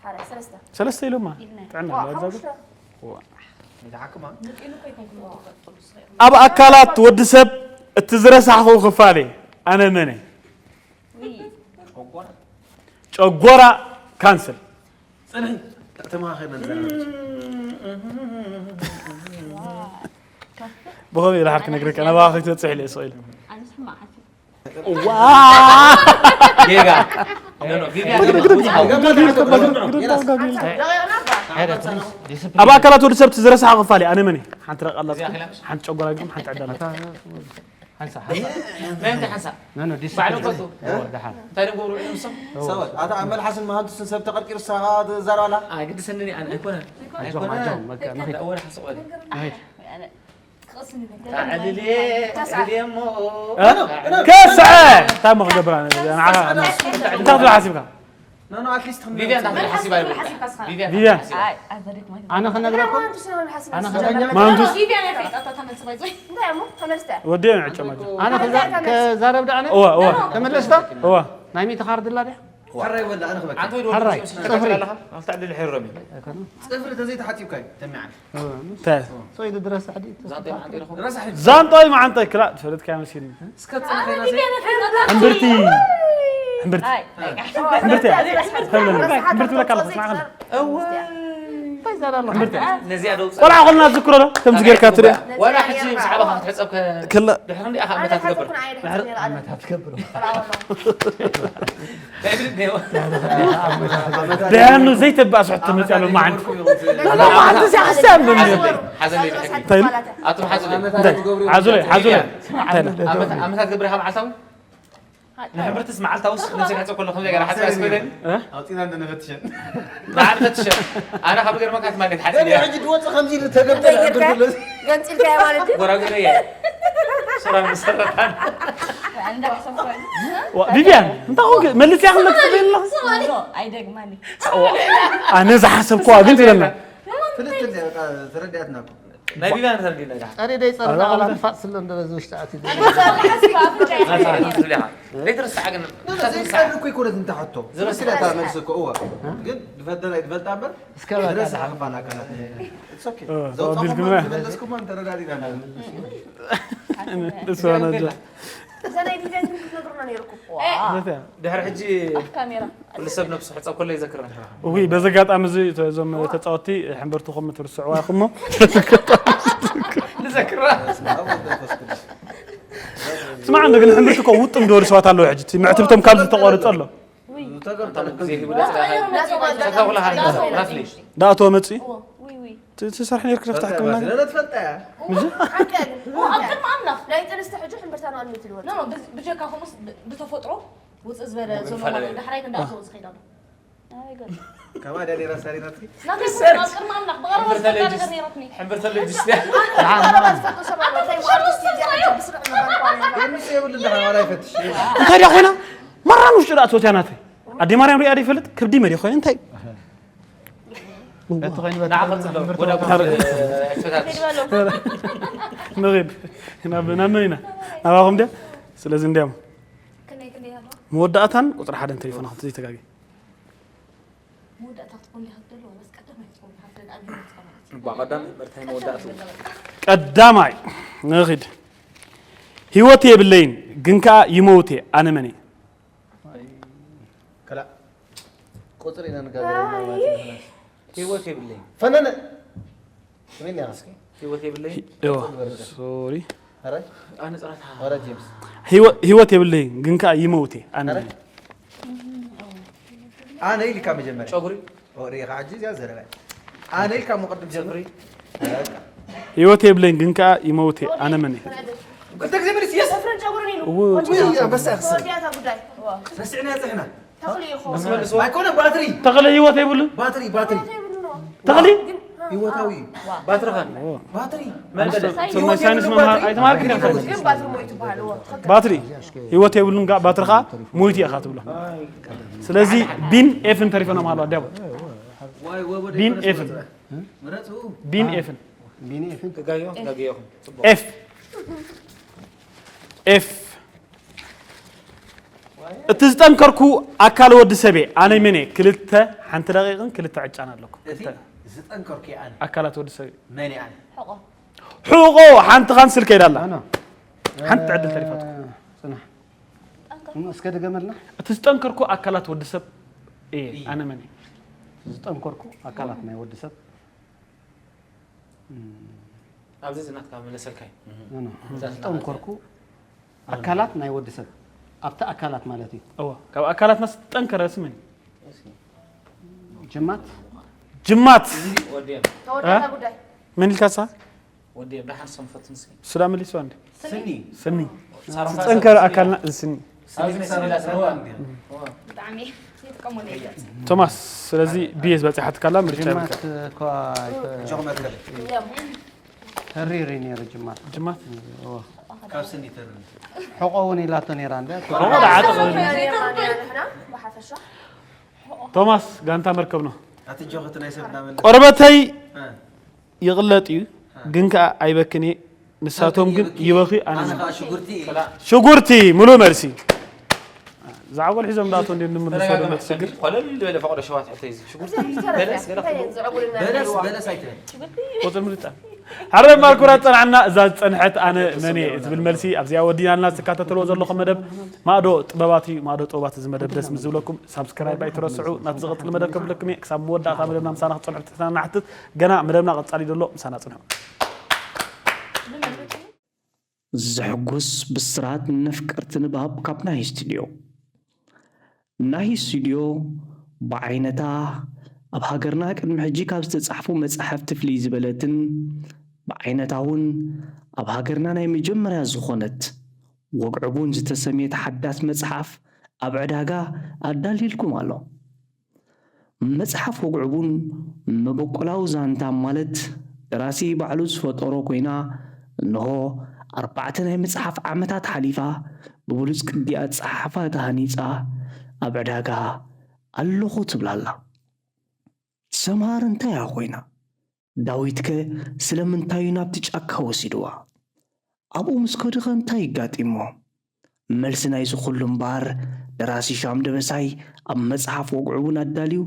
ሓራይ፣ ሰለስተ። ሰለስተ ኢሎማ። ኢልና። ጥዕና ዋ፣ ኣለዋ። ሓሙሽተ። ዋ። ንትሓክማ። ንቂሉ እኮ ይኮንኩም ትቐጥሉ፣ ስቕ ኢሉ። ኣብ ኣካላት ወዲ ሰብ እቲ ዝረሳሕኹ ክፋል እየ። ኣነ መን እየ? ውይ። ጨጎራ። ጨጎራ ካንስል። ጽንሒ። ተማኻኺርና ንዛረብ። ብኸመይ ኢለ ሓር ክነግረካ? ናባኻ ከይትበጽሕ ኢለ እየ ስቕ ኢለ። ኣነስ ሕማቕ ሓሲብ። ዋ! ጌጋ። ኖ፣ ኖ፣ ቪቪያን ግድን፣ ግድን፣ ግድን፣ ግድን፣ ግድን፣ ግድን፣ ግድን። ኣብ ኣካላት ወዲ ሰብ እቲ ዝረሳሕ ክፋል እዩ። ኣነ መን እየ? ሓንቲ ረቃላ እዚኣ ኣላ፣ ሓንቲ ጨጎራ ግድም፣ ሓንቲ ዕዳና። ሓንሳ፣ ሓንሳ። መን ሓንሳ? ኖ፣ ኖ፣ ዲስ ባዕሎም ፈልጡ። ኦ፣ ደሓን። እንታይ ደም ገብሩ እዮም ንሶም? ሰባት፣ ኣታ ኣብ መልሓስን መሃንቱስን ሰብ ተቐርቂሩ ንስኻ ትዛረብ ኣላ? ኣይግድሰንን ኣነ፣ ኣይኮነን። ኣጆኹም፣ ኣይኮነን። ኣጆኹም፣ በቃ፣ ንኺድ። ወደ ሓንሳ ቆለ። ንኺድ። ኣዕልሌ፣ ኣዕልሌ እሞ። እ? ከስዐ! እንታይ እሞ ክገብር ኣነ? ንዓኻ፣ እንታይ ክትብል ሓሲብካ? ኖ፣ ኖ፣ ኣትሊስት ቪቪያን እንታይ ክትብል ሓሲባ ይብሉ? ቪቪያን ቪቪያን። እንታይ ሓሲባ? ኣይ፣ ኣዘደክ ማለት ኣነ ክነግረኩም? ኣነ ክነግረኩም? ማንቱስ? ቪቪያን ኣይፈልጣ፣ እታ ተመልስ ባይዞይ። እንታይ እሞ? ተመልስተ። ወዲ እየ ንዕጨም ኣጆ። ኣነ ክዛ-፣ ክዛረብ ደኣ ኣነ? እወ፣ እወ። ተመለስታ? እወ። ናይ ሚእቲ ካርድ ኣላ ድያ? ሕራይ ወላ ኣነ ክበካ። ኣንተ ወይ ደወል ሓራይ፣ ቁጽሪ ጽፍሪ። ኣለኻ? ኣብታ ዕድል ሕረም እዩ። ኣይኮነ። ጽፍሪ ተዘይተሓጺብካ እዩ ተሚዓን። እወ። እንታይ? ሶይ ድረስ ሓዲ። ዛንታ ይመዓንተ ኢለኹም። ረሳሕ እዩ። ዛንታ ይመዓንተ ክላ ትፈልጥካ መሲልኒ። እስከ ጽናሕ ኢና። ሕምብርቲ። ሕምብርቲ። ኣይ፣ ኣይ፣ ሕምብርቲ። ሕምብርቲ ብለካ ኣለኹ፣ ስማዕ ከሎ። እወ። ነዚኣ ደው ቆልዓ ኮልና ዝክሮ ዶ ከምዚ ጌርካ ትሪኣ? ዋላ ሕጂ ምስ ዓበኻ ክትሕጸብ ከ-፣ ክላ ድሕሪ እንዲኣ ከ ኣመታት ትገብር። ደያኑ ዘይተባእ ስሕት ትመጽእ ኣሎ መዓንቲ። መዓንቲ እዚኣ ክሳብ ምን እዩ? ሓዘለይ፣ ሓዘለይ ብሕጊ። እንታይ ኢሉ? ኣቱም ሓዘለይ። እንታይ? ሓዙለይ፣ ሓዙለይ። እንታይ ኢሉ? ኣመት-፣ ኣመታት ገብረ ካብ ዓሳዊ? ንሕብርትስ መዓልታውስ ነብሰይ ክሕጸብ ከሎ ከምዚኣ ገይራ ሓጺባ ስበለኒ? እ? ኣውጺና እንደ ንፈትሸን። መዓል ፈትሸን። ኣነ ካብ ገርመካ ትማሊ ተሓጺበ እያ። ሕጂ ድወጽእ ከምዚ ኢሉ ተገብጠ እንደ ገርካ? ሕብርት ለዚ። ገንጺልካያ ማለት ድዩ? ጎራጉረ እያ። ሱራን መሰረታን። ዋ፣ ቪቪያን፣ እንታይ ኾንክ? መልስያ ክለክ ትብል ኣለኻ? ኣይደግማኒ። ኣነ ዝሓሰብኩዋ ግን ትብለና። ፍልጥ እንደ በቃ ተረዲኣትና እኮ። ናይ ቢባን ተረዲእና ኢኻ። ጸሬ ደይ ጸሬ ኣላ ቃላት ፋጽ ስለ እንደ በዚ ውሽጢ ኣትዩ። ኣንተ ጸሬ ሓሲብ ኣፍንጫ ኢኻ። ዘይትርስዓ ግን፣ ዘይትርስዓ። ዘይትጸሪ እኮ ይኮነት እንተ ሕቶ። ዝረስዓ ዝረስዓ መልሲ እኮ፣ እዋ። ግን ድፈልጠ ናይ ድፈልጣ እምበር፣ እስከ በቃ ዝረስዓ ድሓን። ክፋና ቃላት። It's okay። እ፣ ዘውጻኹማ ኣቢልኩምና። ዝመለስኩማ እንተ ረዳዲና። እሱ ኣነ እዛ ናይ ቢባን ግን ክትነግሩና ነይርኩም። ዘተ። ድሕሪ ሕጂ ኣፍ ካሜራ። ኩሉ ሰብ ነብሱ ሕጸብ ከሎ ይዘክረና። ውይ፣ በዚ ኣጋጣሚ እዚ እዞም ተጻወትቲ ሕንበርትኹም ትርስዕዋ ኢኹም እሞ። ንዘክራ። ስማዕ፣ እንዶ ግን ሕንበርቲ እኮ ውጥም ዝበሉ ሰባት ኣለዉ። ሕጂ እቲ ምዕትብቶም ካብ ዝተቋረጸ ኣሎ። ውይ። ኣንታ ግዜ ሂቡ ደጽጋ። ናቶም ኣለዉ። ሰካኹላ ሃንታ። ናፍሊ። ዳእቶ መጺ። ውይ፣ ውይ። ት-፣ ትሰርሕ ነርክ ረፍታ ሕክምና ግን? ስለለ ትፈልጣ እያ። ምዚ? ሓቂ እያ ግን። ኣብ ቅድሚ ኣምላኽ። ናይ ጥንስቲ ሕጂ ሕንበርታ ነው ኣልሚት ልወጥ። ኖ፣ ኖ፣ ብዝ-፣ ብጀካ ኹምስ ብ-፣ ብተፈጥሮ ውፅእ ዝበለ ብጉንፋን ዞማ ኣለ። ዳሕራይ ክንዳ ኣቶ ዝኸይድ ኣሎ። ኣይ፣ ገለ። ከማ ዳኒ ራሳሪ ናትኪ? ናተይ ሰርች። ኣብ ቅድሚ ኣምላኽ ብቐረባ ሕንበርታ ዝፈልጣ ለጅስ-፣ ነገር ነይራትኒ። ሕንበርታ ለጅስ እያ። ደሓን፣ ደሓን። ዝፈልጦ ሰብ ኣሎ። እንታይ ኣርቲስት እዩ እዚኣ ብስርዕ ምባል እኳ ነይራ። ምንም የብሉ ደሓን ዋላ ይፈትሽ። እንታይ ደኣ ኮይና? ማራም ውሽጡ ደኣ ትወትያ ናተይ። ኣደ ማርያም ሪኣ ዶ ይፈልጥ? ክብዲ መሪ ኮይኑ እንታይ? ንዓ ቀጽሎ፣ ወደ ኣቁርስ፣ እ፣ ሕቶታት። ንኺድ። ናብ፣ ናብ መን ኢና? ናባኹም ድያ? ስለዚ እንዲያም። ክንደይ፣ ክንደይ ኣሎ? መወዳእታን ቁጽሪ ሓደን ተሪፉና፣ ከምቲ ዘይተጋግየ። መወዳእታ ክትኮን ዲኻ ትደሊ፣ ወላስ ቀዳማይ ክትኮን ዲኻ ትደሊ? ኣብ ህይወትካ ማለት እዩ። እባ ቀዳማይ፣ መርታይ መወዳእቱ። ቀዳማይ፣ ንኺድ። ህይወት የብለይን፣ ግን ከኣ ይመውት እየ፣ ኣነ መን እየ? ከላ ቁጽሪ ኢና ንጋገር ኢና ማለት እዩ። ህይወት የብለይን። ፈነነ። ምን ያስኪ? ህይወት የብለይን። ሂ-፣ እዋ፣ ሶሪ። ኣረ? ኣነ ጽራታ። ኣረ ጄምስ። ህይወ-፣ ህይወት የብለይን፣ ግን ከኣ ይመውት እየ፣ ኣነ። ኣረ? ኣነ ኢልካ መጀመርያ። ጨጉሪ። ኦ፣ ሪኢኻ ሕጂ እዚኣ ዘረባ። ኣነ ኢልካ መቐድም ጀምሪ። ጸጉሪ። በቃ። ህይወት የብለይን፣ ግን ከኣ ይመውት እየ፣ ኣነ መን እየ? ክልተ ግዜ መልስ፣ የስ። ጽፍርን ጨጉርን ኢሉ። እዎ። ውይ፣ ኣንበሳ ክስር። ተወዲኣታ ጉዳይ። ረሲዕና ጽሕና። ተኽሊ ኢኹ። ምስ መልስዎ። ኣይኮነ፣ ባትሪ። ተኽሊ ህይወት የብሉን። ባትሪ፣ ባትሪ። ተኽሊ? ህይወታዊ እዩ። ባትሪ ኸ? ባትሪ። መን በለ? ኣንስቶ-፣ ህይወት ሳይንስ የብሉን መምሃር ባትሪ። ኣይተማሃርክን ኢኻ። ግን ባትሪ ሞይቱ በሃል፣ እዎ። ባትሪ ህይወት የብሉን፣ ጋ-፣ ባትሪ ኸኣ ሞይቱ ኢኻ ትብሎ። ስለዚ ቢን ኤፍን ተሪፈኖም ኣለዋ፣ ዲያቦ። ዋይ፣ ወ-፣ ወደ ቢን ይኮነስ ኤፍን። ምረጽ። ምረጽ፣ ኡ። ቢን አ። ኤፍን። ቢን ኤፍን። ተጋግዮም፣ ተጋግዮም። ጽቡቕ። ኤፍ። ኤፍ። እቲ ዝጠንከርኩ ኣካል ወዲ ሰብ እየ። ኣነ መን እየ? ክልተ፣ ሓንቲ ደቂቕን ክልተ ዕጫን ኣለኩም። እቲ ክልተ። ዝጠንከርኩ እየ ኣነ። ኣካላት ወዲ ሰብ እየ። መን እየ ኣነ? ሕቖ። ሕቖ፣ ሓንቲ ኻንስል ከይዳ ኣላ። ኣነ። ሓንቲ ዕድል ተሪፋትኩም። እ፣ ጽናሕ። ጠንከርኩ። እስከ ድገመልና። እቲ ዝጠንከርኩ ኣካላት ወዲ ሰብ እየ። እየ። ኣነ መን እየ? ዝጠንከርኩ ኣካላት ናይ ወዲ ሰብ። እም። ኣብዚ ዝናትካ መለሰልካይ። ኖ፣ ኖ። እዛ ዝጠንከርኩ ኣካላት ናይ ወዲ ሰብ። ኣብቲ ኣካላት ማለት እዩ። እወ፣ ካብ ኣካላትና ዝጠንከረ ስም እዩ። እስኪ። ጅማት። ጅማት። ወዲኦም። ተወዳእታ እ? ጉዳይ። መን ኢልካ ንስኻ? ወዲኦም፣ ደሓን ሰንፈት ንስኪ። ሱዳ መሊስዋ እንዴ? ስኒ። ስኒ። ሳሮን ዝጠንከረ ካሳ ኣካልና ስኒ። ስኒ ኣብዚ ናይ ስኒ ስኒ ላስኒ። ላስኒ። እወ። ብጣዕሚ ይጥቀሙሉ እዮም። ቶማስ፣ ስለዚ ቢ እየ ዝበጽሓትካ ኣላ፣ ምርጫ ጅማት የብልካ። እኳ ኣይተ-፣ ጆክ መትከል። እዮም። ተሪር እዩ ነይሩ ጅማት። ጅማት? እወ። ካብ ስኒ ተሪር። ሕቖ እውን ኢላቶ ነይራ እንደ። ሕቖ ደኣ ዓጥቕ። ቶማስ፣ ጋንታ መርከብ ነው። ኣቲ ጆክ እቲ ናይ ሰብ እናመለሰ። ቆርበተይ እ። ይቕለጥ እዩ፣ እ። ግን ከኣ ኣይበክን እየ። ንሳቶም ግን ይበክዩ፣ ኣነ ኣነ ከኣ ሽጉርቲ እየ። ሽጉርቲ፣ ምሉእ መልሲ። ዛዕጎል ሒዞም ዳኣቶ እንዴ ንምልሶ ተረጋግመ ዶ ክትሰግር? ሕሰብ፣ ኮለል ዝበለ ፈቐዶ ሸዋት ሕቶ እዩ። ሽጉርቲ፣ እዚ በለስ፣ ገለ እንታይ እዩ ዝዕጉልና በለስ፣ ዘለዋ? በለስ ኣይትበል። ሽጉርቲ። ቁጽሪ ምርጫ። ሓረር ማርኩራ ጸናዕና። እዛ ዝጸንሐት ኣነ መን እየ ዝብል መልሲ ኣብዚኣ ወዲናልና። ዝትከታተልዎ ዘለኹም መደብ ማእዶ ጥበባት እዩ። ማእዶ ጥበባት፣ እዚ መደብ ደስ ምስ ዝብለኩም ሳብስክራይብ ኣይትረስዑ። ናብቲ ዝቕጽል መደብ ከፍለኩም እየ። ክሳብ መወዳእታ መደብና ምሳና ክትጸንሑ ትሕትና ንሓትት። ገና መደብና ቀጻሊ ዘሎ፣ ምሳና ጽንሑ። ዘሕጉስ ብስራት ነፍቀርቲ ንባብ ካብ ናሂ ስቱድዮ። ናሂ ስቱድዮ ብዓይነታ ኣብ ሃገርና ቅድሚ ሕጂ ካብ ዝተጻሕፉ መጻሕፍቲ ፍልይ ዝበለትን ብዓይነታ እውን ኣብ ሃገርና ናይ መጀመርያ ዝኾነት ወግዕቡን ዝተሰምየት ሓዳስ መጽሓፍ ኣብ ዕዳጋ ኣዳልይልኩም ኣሎ። መጽሓፍ ወግዕቡን መበቆላዊ ዛንታ ማለት ደራሲ ባዕሉ ዝፈጠሮ ኮይና፣ እንሆ ኣርባዕተ ናይ ምጽሓፍ ዓመታት ሓሊፋ፣ ብብሉጽ ቅዲ ኣጸሓሕፋ ተሃኒጻ ኣብ ዕዳጋ ኣለኹ ትብል ኣላ። ሰምሃር እንታይ እያ ኮይና? ዳዊትከ ስለምንታይ እዩ ናብቲ ጫካ ወሲድዋ? ኣብኡ ምስ ከዱኸ እንታይ ኣጋጢምዎ? መልሲ ናይዚ ኩሉ እምበኣር ደራሲ ሻም ደበሳይ ኣብ መጽሓፍ ወግዑ እውን ኣዳልዩ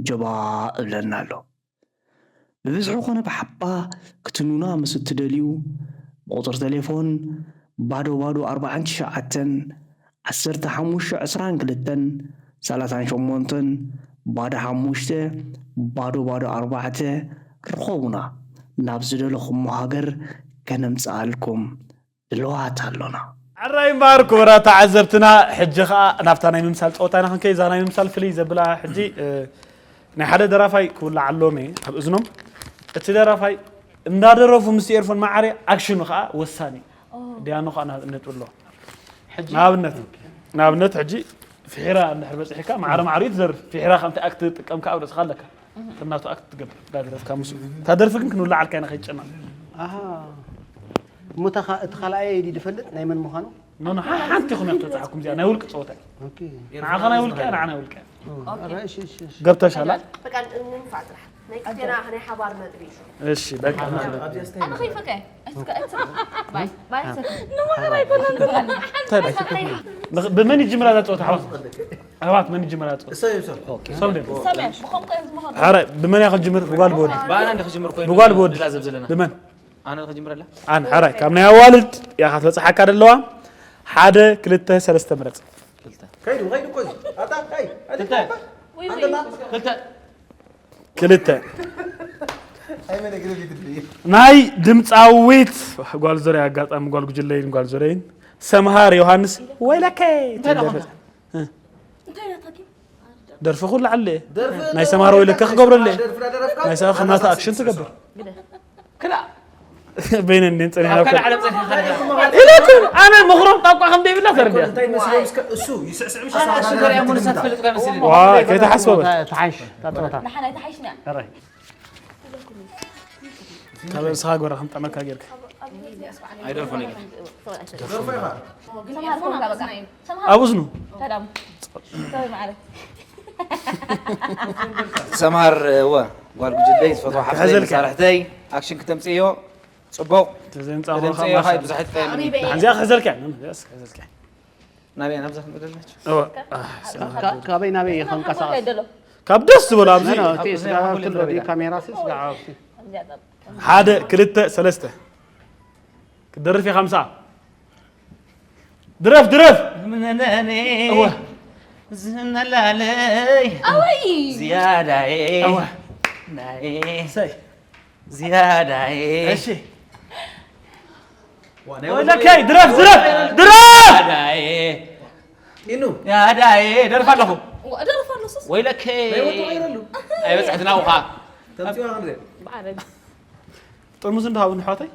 ጀባ እብለና ኣሎ። ብብዝሒ ኮነ ብሓባ ክትንኑና ምስ እትደልዩ ብቑጽሪ ተሌፎን ባዶ ባዶ ኣርባዓን ትሽዓተን ዓሰርተ ሓሙሽተ ዕስራን ክልተን ሰላሳን ሸሞንተን ባዶ ሓሙሽተ ባዶ ባዶ ኣርባዕተ ርኸቡና። ናብ ዝደለኹሞ ሃገር ከነምጽኣልኩም ድልዋት ኣሎና። ሕራይ እምበኣር ክቡራት ተዓዘብትና፣ ሕጂ ኸኣ ናብታ ናይ ምምሳል ጸወታ ኢና ክንከይድ። እዛ ናይ ምምሳል ፍልይ ዘብላ ሕጂ ናይ ሓደ ደራፋይ ክውላዓሎም እየ ኣብ እዝኖም። እቲ ደራፋይ እንዳደረፉ ምስ ኤርፎን ማዕረ ኣክሽኑ ኸኣ ወሳኒ። ዲያኑ ኸኣ ነጥብሎ። ንኣብነት ንኣብነት ሕጂ ፍሒራ እንድሕር በፂሕካ ማዕረ ማዕሪኡ ትደርፍ። ፍሒራ ከምቲ ኣክት ትጥቀም ከዓ ኣብ ርእስኻ ኣለካ። ተናቱ ኣክት ትገብር እንዳደረፍካ ምስኡ። እታ ደርፊ ግን ክንውላዓልካ ኢና ከይጨና። ኣሃ እሞ እታ ኻ- እቲ ካልኣይ ድዩ ዝፈልጥ ናይ መን ምዃኑ? ኖ ኖ ሓ- ሓንቲ ይኹን እያ ተብፅሓኩም እዚኣ ናይ ውልቂ ፀወታ እያ። ኦኬ። ንዓኻ ናይ ውልቂ እያ ንዓ ናይ ውልቂ እያ። ኦ፣ ኣረ፣ እሺ፣ እሺ፣ እሺ። ገብተሻላ? በቃ ንንፋዕ ጥራሕ ናይ ክልቴና ናይ ሓባር ነጥቢ እዩ። እሺ በቃ ኣነ ከይፈቀ እስከ እትራ ባይ ባይ ሰከ ንማራ ኣይኮነን ዝበሃል እንታይ ደስ ንኽ- ብመን ይጅምራ እዛ ፀወታ ኣሕዋት? ኣሕዋት መን ይጅምራ እዛ ፀወታ? እሰይ ይብሰል። ኦኬ። ሰብ ደም ሰምያ ብኸምኡ ከ ዝመኸ ሓረ ብመን እያ ክንጅምር? ብጓል ብወዲ ብኣና እንደ ክጅምር ኮይኑ ብጓል ብወዲ እዛ ዘብ ዘለና ብመን? ኣነ ክጅምረላ ኣን ሓራይ ካብ ናይ ኣዋልድ እያ ክትበፅሓካ ደለዋ። ሓደ ክልተ ሰለስተ ምረፅ። ክልተ ከይዱ ከይዱ እኮ እዚ ኣታ ታይ ኣታ ክልተ ክልተ ክልተ ኣይመነ ግረፊት ድዩ ናይ ድምፃዊት ጓል ዙርያ ኣጋጣሚ ጓል ጉጅለይን ጓል ዙርየይን ሰምሃር ዮሃንስ ወይለከይ ትብል። ደርፊ ኩሉ ዓለ ናይ ሰምሃር ወይለከ ክገብረለ ናይ ሰምሃር ከም ናታ ኣክሽን ትገብር ክላ በይነ እንዴን ጸኒሕና ኣብ እኮ ካልእ ዓለም ጸኒሕካ ኣለኻ ኢለ እኮ ኣነ ምኽሮም ጣቋ ከም ዘይብላ ተረዲኣ እንታይ መስሎም እስከ እሱ ይስዕስዕም ኣነ ኣሽከር እያ ሙሉሳት ፈልጥ ኣይመስልን ዋ ከይተሓስበ በል ተሓይሽ ታጥሮታ ንሓናይ ተሓይሽና ሕራይ ካብ ርእስኻ ጎራ ከምጠመካ ጌርካ ኣይደርፎን እዩ ኣብ እዝኑ ሰላም ሰላም ማለት ሰምሃር እወ ጓል ጉጅለይ ዝፈትዋ ሓፍተይ ክሕዘልካ። መሳርሕተይ ኣክሽን ክተምፅእዮ ፅቡቅ ተዘንጻኹ ተምፅእዮ ኻይ ብዙሕ ትጠየምኒ ሓንዚኣ ክሕዘልካ እዚኣስ ክሕዘልካ ናበይ ናብዛ ክንበደልናቸው እወ ካ- ካበይ ናበይ ይኸንቀሳቐስ ደሎ ካብ ደስ ዝበሎ ኣብዚ እቲ ስጋ ሃብቲ ኣሎ ድዩ ካሜራ ሲ ስጋ ሃብቲ ሓደ ክልተ ሰለስተ ክትደርፍ ኢኻ ምሳ ድረፍ ድረፍ ምነነኔ እወ ዝነላለይ ኣወይ ዝያዳዬ እወ ናይ ሰይ ዝያዳዬ እሺ ወለከይ ድረፍ ድረፍ ድረፍ ያዳዬ ኢኑ ያዳዬ ደርፍ ኣለኹ ደርፍ ኣሎ ሱስ ወይለከ ናይ ወጡ ቀይረሉ ኣይበፅሕትና ውኻ ተምፅዋ ክንሪኦ ብዓረቢ ጥርሙዝ እንዳሃቡ ንሕዋተይ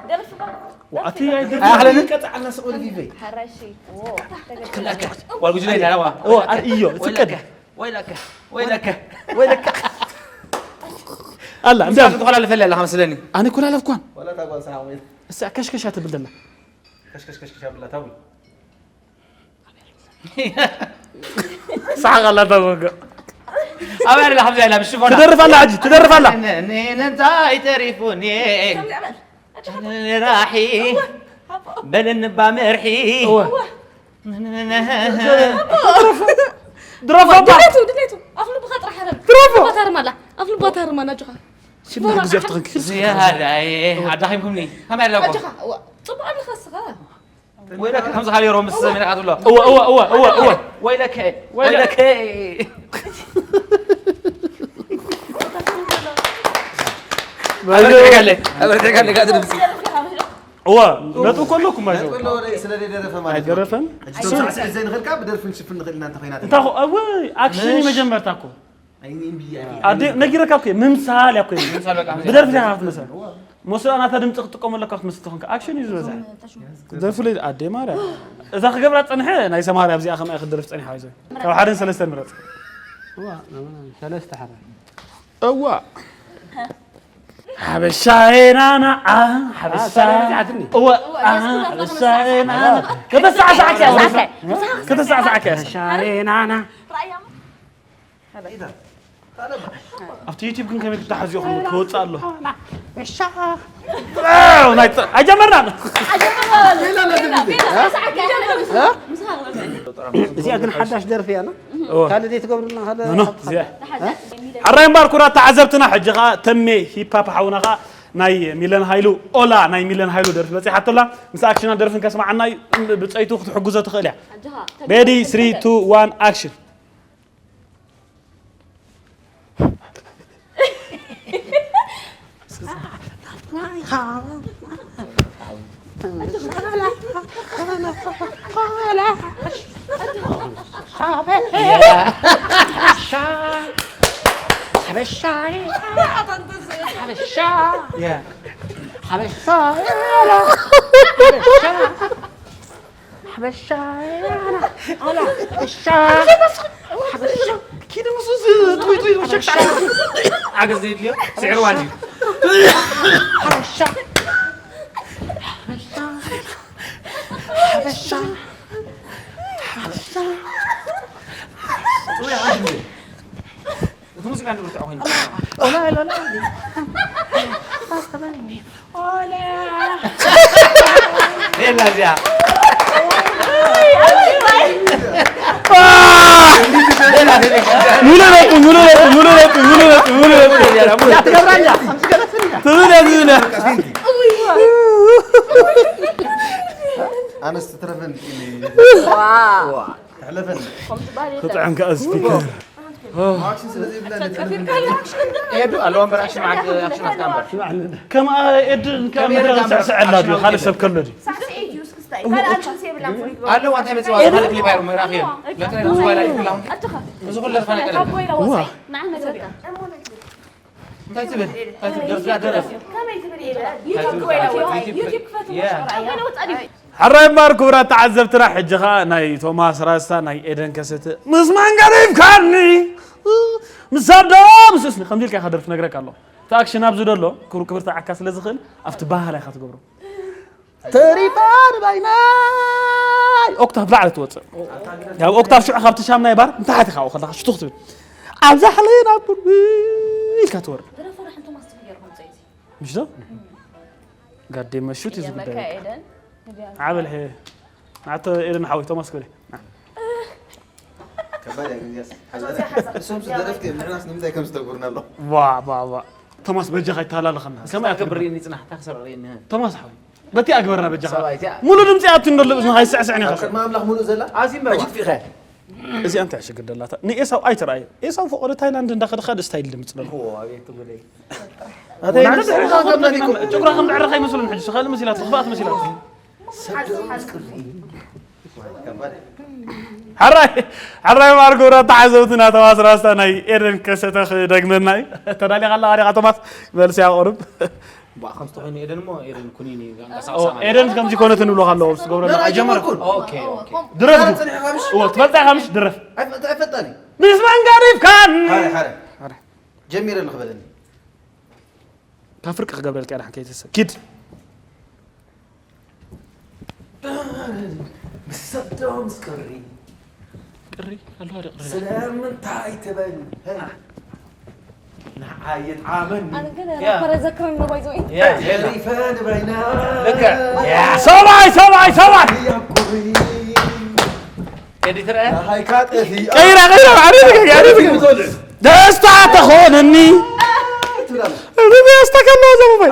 ደርፍ ኣቲ ኣይድር ኣሕለንን ቀፃዓልና ስቕ በል ፊፈይ ሓራሺ ጓል ጉጅለ ይዳለዋ እዎ ኣርእዮ ፍቀድ ወይለከ ወይለከ ወይለካ ኣላ እንዳ ትኾላለፈለ ኣለኻ መስለኒ ኣነ እኮ ላለፍኳን ወላ እታ ጓል ሰሓቕ ወይ እሳ ከሽከሻ ትብል ደላ ከሽከሽከሽከሽ ኣብላ ታውል ሰሓቕ ኣላ ታወገ ኣበይ ኣላ ከምዚ ኢላ ብሽፎና ትደርፍ ኣላ ሕጂ ትደርፍ ኣላ ነንታይ ተሪፉኒ ራሒ በለንባ መርሒ ድረፍ ኣባ ድሌቱ ድሌቱ ኣፍሉ ብኻ ጥራሕ ረብ ድረፍ ኣባ ታርማላ ኣፍልባ ታርማ ናጅኻ። ሽና ግዜ ኣፍትኽን ክኽስ ዝያዳ ኣዳኺምኩምኒ። ከመይ ኣለኩም? ኣጅኻ እዋ ጽቡቕ ኣለኻ እስኻ። ወይለከ ከምዚ ካብ ሮም ምስ ሰሚና ትብሎ። እወ እወ እወ እወ እወ ወይለከ ወይለከ። እወ ነጥብ ከለኩም ማይዞ ስለደረፈ ማለት ኣይደረፈን ዘይንኽእልካ ብደርፊ ንሽፍን ንኽእል እናንተ ኮይና እንታይ ኮ እወ ኣክሽን መጀመርታ እኮ ኣደ ነጊረካ እኮ ምምሳል እያ እኮ ብደርፊ ዲኻ ክትምሰል ሞስላ ናታ ድምፂ ክትጥቀመለካ ክትመስል ተኾንካ ኣክሽን እዩ ዝበዝሐ ደርፊ ለይ ኣደ ማርያ እዛ ክገብራ ፀንሐ ናይ ሰማርያ ኣብዚኣ ከማይ ክደርፍ ፀኒሓ ይዘ ካብ ሓደን ሰለስተን ምረፅ ሰለስተ ሓራ እዋ ሓበሻዬ ናና ሓበሻ እዋ ሓበሻዬ ናና ከተሳዕሳዕካ ከተሳዕሳዕካ ሻዬ ናና ኣብቲ ዩቲብ ግን ከመይ ክተሓዝዮ ከም ክወፅእ ኣሎ ኣይጀመርናን እዚኣ ግን ሓዳሽ ደርፊ እያ ካልእ ዘይትገብሩልና ካልእ እዚኣ ሓራይ እምበር ኩራት ተዓዘብትና ሕጂ ከዓ ተሜ ሂፓፕ ሓውና ከዓ ናይ ሚለን ሃይሉ ኦላ ናይ ሚለን ሃይሉ ደርፊ በፂሓቶላ ምስ ኣክሽና ደርፍን ከስማዓና እዩ ብፀይቱ ክትሕግዞ ትኽእል እያ ሬዲ ስሪ ቱ ዋን ኣክሽን ሓበሻ ኣላ ሓበሻ ሓበሻ ኪድ ምስ ትዊትዊ ሸክሻ ዓገዝ ዘይድልዮ ስዕርዋ እንድዩ ሓበሻ እቲ ሙዚቃ እንድርትዖ ኮይኑ ሌላ እዚኣ ሙሉ ነጥቢ ሙሉ ነጥቢ ሙሉ ነጥቢ ሙሉ ነጥቢ ሙሉ ነጥቢ ትብለ ትብለ ኣነስ ትትረፈን ተሕለፈን ክጥዕም ከኣ ስፒከር ኤዱ ኣለዎ እምበር ኣክሽን ዓድ ኣክሽን ኣፍካ እምበር ከምኣ ኤድ እንከ ምድረ ዝስዕስዐላ ድዩ ካልእ ሰብ ከሎ ድዩ ኣለዋ እንታይ መፅዋ ካልእ ክሊፕ ኣይሩ ምዕራፍ እዮም ለጥረ ዝዋላ ይብላሁ እዚ ኩሉ ደርፋ ነገር እንታይ ትብል እንታይ ትብል ደርፍ ደረፍ ሕራይ እምበር ክቡራት ተዓዘብትና ሕጂ ኸዓ ናይ ቶማስ ራስታ ናይ ኤደን ከሰተ ምስ መን ገዲፍካኒ ምስ ኣዶ ምስ እስኒ ከምዚ ኢልካ ኢኻ ደርፊ ነግረካ ኣለኹ እቲ ኣክሽን ኣብዚ ደሎ ክብሪ ክብርቲ ዓካ ስለ ዝኽእል ኣብቲ ባህላ ኢኻ ትገብሮ ተሪፋ ንባይናይ ኦክታቭ ላዕሊ ትወፅእ ካብ ኦክታቭ ሽዑ ካብቲ ሻምናይ ባር ንታሕቲ ካብኡ ከለካ ሽቱኽ ትብል ኣብዛ ሕሊ ናብ ቡርቢ ኢልካ ትወርድ ምሽ ዶ ጋዴ መሹት እዩ ዝጉዳይ ዓበል ሐ ናተ ኤደን ሓወይ ቶማስ ክብል እሶም ስደረፍቲ እዮም ንሕናስ ንምንታይ ከም ዝተጉርና ኣሎ ዋ ዋ ዋ ቶማስ በጃኻ ይተሃላለኸና ከመይ ኣትገብር ርእኒ ጽናሕታ ክሰብ ርእኒ ቶማስ ሓወይ በቲ ኣግበርና በጃኻ ሙሉ ድምፂ ኣቱ እንደሎ እዝንኻ ይስዕስዕኒ ቅድሚ ኣምላኽ ሙሉእ ዘላ ኣዚም በርዋ ጥፊኸ እዚኣ እንታይ ሽግር ደላታ ንኤሳው ኣይትረኣዩ ኤሳው ፈቐዶ ታይላንድ እንዳኸደኻ ድ ስታይል ድምፅ ደሎ ኣቤት ጉደይ ጭጉራ ከም ድዕረ ከይመስሉን ሕጂ ካልእ መሲላት ክፍኣት መሲላት ሕራይ ማርጎራ ተዓዘብትና ተማስ ራስታ ናይ ኤደን ከሰተ ክደግመና እዩ ተዳሊኻ ኣለኻ ዲኻ ቶማስ መልሲ ኣቕርብ ከምዚ ተኮይኑ ኤደን እሞ ኤደን ኩኒኒ ኤደን ከምዚ ኮነት ንብሎ ካለዎ ምስ ገብረና ኣይጀመረ ድረፍ ትፈልጣ ኢኻ ምሽ ድረፍ ኣይፈጣኒ ምስ መን ጋር ይብካን ጀሚረ ንኽበለኒ ካብ ፍርቂ ክገብረልካ ኢና ከይትሰ ኪድ ምስ ሰዶ ምስ ቅሪ ቅሪ ኣለዋ ዶ ቅሪ ስለምንታይ ትበል ንዓይ ይጥዓመኒ ኣነ ግን ራፐር ዘክረኒ ነው ባይዘ ሪፈ ንበይና ሰብኣይ ሰብኣይ ሰብኣይ ያቁሪ ኤዲተር ሃይካ ጠፊ ቀይራ ቀይራ ዓረብካ ዓረብካ ደስታ ተኾነኒ። ደስታ ከሎ ዘሙባይ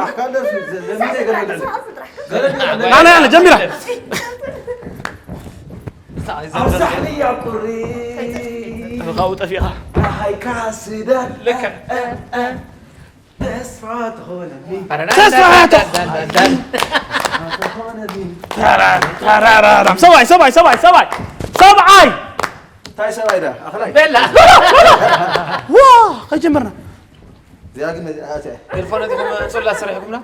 ኣነ ያለ ጀሚራ። ኣብዛሕልያ ቁሪ ካብኡ ጠፊእኻ። ፀሓይካ ስደድ ልክዕ። ተስፋ ተኾነኒ ተስፋ ተኾነኒ ተራራራም ሰብኣይ ሰብኣይ ሰብኣይ ሰብኣይ ሰብኣይ እንታይ ሰብኣይ ዳ ኣኽላይ ቤላ ዋ ከጀመርና እዚኣ ግን ነዚኣ ኣትያ ቴሌፎን ነዚኹም ፅላ ስርሕኩምና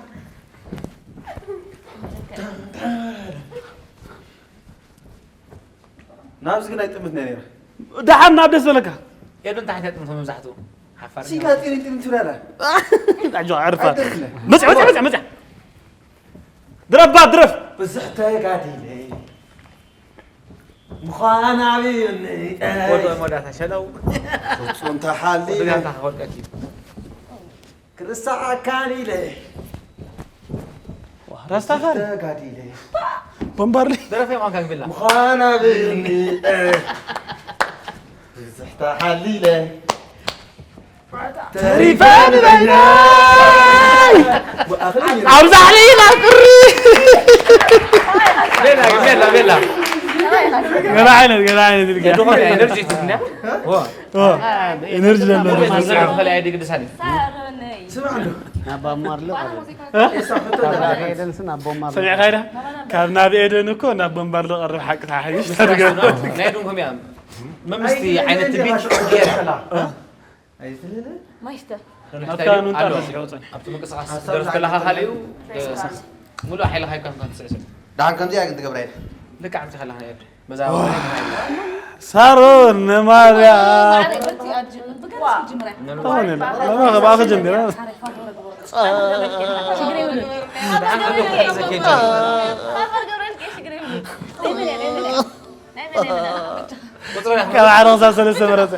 ናብዚ ግን ኣይጥምት ናይ ነራ ደሓን ናብ ደስ ዘለካ የዱ እንታይ ዓይነት ጥምቶ መብዛሕትኡ ሓፋር ሲጋ ጢሪን ጢሪን ትብላላ ኣጆ ዕርፋ ኣይደርስለ መጽ መጽ መጽ መጽ ድረባ ድረፍ ብዙሕ ተጋዲለ ምዃን ኣብዩኒ ወዶ መወዳእታ ሸለው ፍጹም ተሓሊለ ወድጋታ ከወድቀት እዩ ክርስዓካን ኢለ ራስታፋሪ ተጋዲለ ቦምባርሊ ደረፈ ማንካ ግብላ ምዃን ኣብዩኒ ብዙሕ ተሓሊለ ተሪፈ ንበይነይ ኣብ ዛዕሊ ናብ ቅሪ ቤላ ቤላ ቤላ ገና ዓይነት ገና ዓይነት ኢልካ ዶኾነ ኤነርጂ ትብኛ ኤነርጂ ዘለዎ ተፈለያ ድግድሳኒ ሳሮነይ ስምዕ ኣሎ ናብ ኣማርሎ ቀርብ ኤሳ ሕቶ ኤደንስ ናብ ቦማር ሰሚዕካ ኢዳ ካብ ናብ ኤደን እኮ ናብ ቦምባር ዝቐርብ ሓቂ ተሓይሽ ናይ ድንኩም እያ መምስቲ ዓይነት ትቢት ገይራ ማይስተ ኣብታ ኑንጣ ተስሒቑ ጸኒሑ ኣብቲ ምንቅስቃስ ደረፍ ከለካ ካሊኡ ሙሉእ ሓይልካ ይካፍካ ትስዕስዕ ደሓን ከምዚኣ ግን ትገብራ ኢለ ልክዕ ኣብቲ ከለካ ነየዱ በዛ ሳሮን ንማርያም ተኾነ ለማኸ ብኣኸ ጀሚራ ካብ ሓደ ክሳብ ሰለስተ መረፀ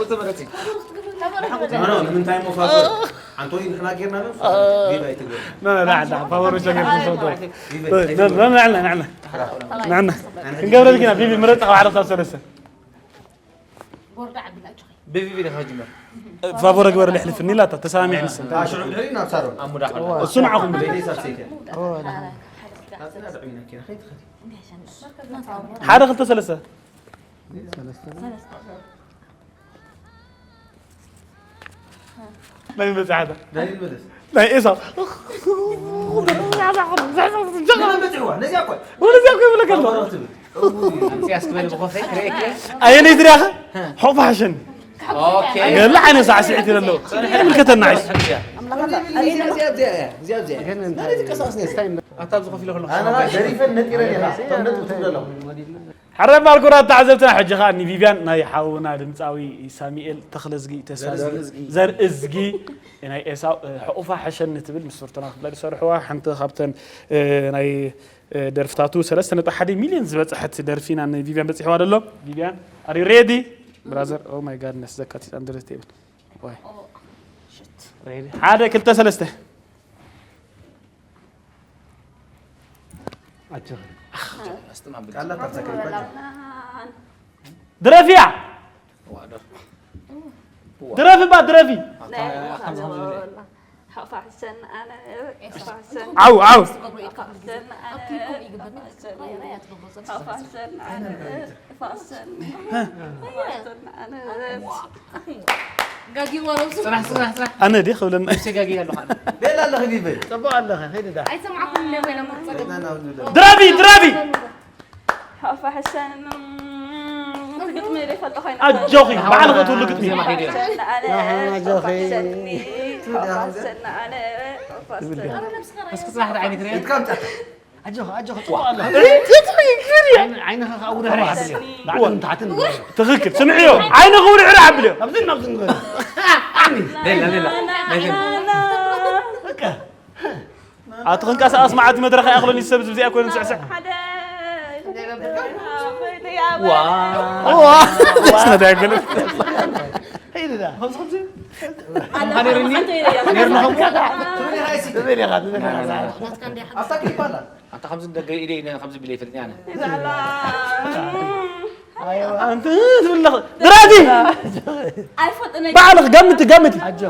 ምኖ ንምንታይ ሞ ፋጎ ኣንቶኒ ንሕና ጌርና ዶ ቪቫ ኣይትግበር ፋወር ሸገር ንሰዶ ንዕና ንዕና ንዕና ክንገብረ ዝግና ቢቢ ምረፀ ካብ ሓደ ክሳብ ሰለስተ ብቪቪ ዲኻ ጅመር ፋቮረ ግበር ልሕልፍኒ ኢላታ ተሰማሚዕ ንስ ሽዑ ድሕሪ ናብ ሳሮን ኣብ ሙዳ ከሎ እሱ ንዓኹም ብለይ ቤተሰብ ሴትያ ሓደ ክልተ ሰለስተ ናይ መፅሓታ ናይ መለስ ናይ ኤሳው መፅዋ ነዚያ እኮ ወደዚያ እኮ ይብለካ ኣሎ ትብል ያስክበል ብኮፈይ ክሬክ ኣየነይቲ ዲያኸ ሖፋ ሓሸኒ ኦኬ ገለ ዓይነት ሳዕስዒት ኢለ ኣለዎ ይምልከተና ዓይስ እዚኣ እዚኣ እዚኣ እዚኣ እዚኣ ግን እንታይ ተንቀሳቀስ ነዚ ኣታ ኣብዚ ኮፍ ኢለ ከለኹ ኣነ ደሪፈን ነጢረን ኢኻ ከም ነጥቢ ትብሎ ኣለኹ ሕረ ማልኩራት ተዓዘብትና ሕጂ ከዓ ኒቪቪያን ናይ ሓውና ድምፃዊ ሳሚኤል ተኽለዝጊ ተስፋ ዘርእዝጊ ናይ ኤሳው ሕቑፋ ሕሸኒ ትብል ምስ ፍርቱና ክፍለ ዝሰርሕዋ ሓንቲ ካብተን ናይ ደርፍታቱ ሰለስተ ነጥቢ ሓደ ሚልዮን ዝበፅሐት ደርፊ ኢና ንቪቪያን በፂሕዋ ደሎ ቪቪያን are you ready brother oh my goodness ዘካቲት under the table ሓደ ክልተ ሰለስተ ድረፊያ ድረፊ ባ ድረፊ ዓው ዓው ኣነ ዲ ክብለና ቤላ ኣለኺ ቢበይ ጽቡቕ ኣለኸ ኸይድ ዳ ድረፊ ድረፊ ኣጆኺ ባዕልኺ ትብሉ ግጥሚ ኣጆኻ ኣጆኻ ጽቡቕ ኣለኸ ዓይንኻ ከዓ ውርሕርሕ ኣብልዮ ላዕልን ታሕትን ትኽክል ስምዕዮ ዓይንኺ ውርሕርሕ ኣብልዮ ኣብዝን ናብዝን ዓሚ ሌላ ሌላ ኣቲ ክንቀሳቐስ መዓልቲ መድረኽ ኣይኣኽሎን እዩ ሰብ ዝብዚኣ ኮይኑ ስዕስዕ ሄድዳ ኔርና ከምኡ ኣታ ከምዚ ደገ ኢደ ኢደ ከምዚ ቢለ ይፈልጥ ኣነ ኣንቲ ትብለኽ ድራቲ ኣይፈጥነ ባዕልኽ ገምቲ ገምቲ ኣጆ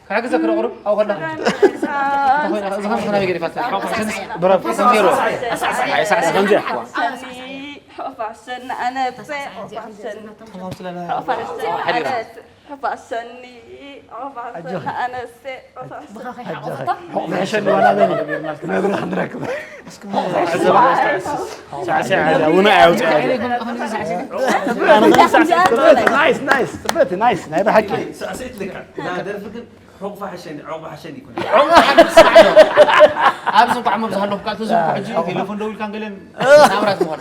ክሕግዘ ክነቕርብ ኣብ ከላ ኮይና እዚ ከም ዝናበይ ገዲፋ ብረብ ሰንዜሮ ኣይሳዕስ ከምዚያ ፋሽን ኣነብሰ ፋሽን ሓዲራ ፋሽን ኣነብሰ ናይ ብሓቂ ደርፊ ግን ሑቕፋ ሓሸኒ ዑቕባ ሓሸኒ ይኮን ኣብዚ እንኳዕ መብዝሃለኹ ካብ ተዘምኩ ሕጂ ቴሌፎን ደው ኢልካን ገለን ናብራት ምኾነ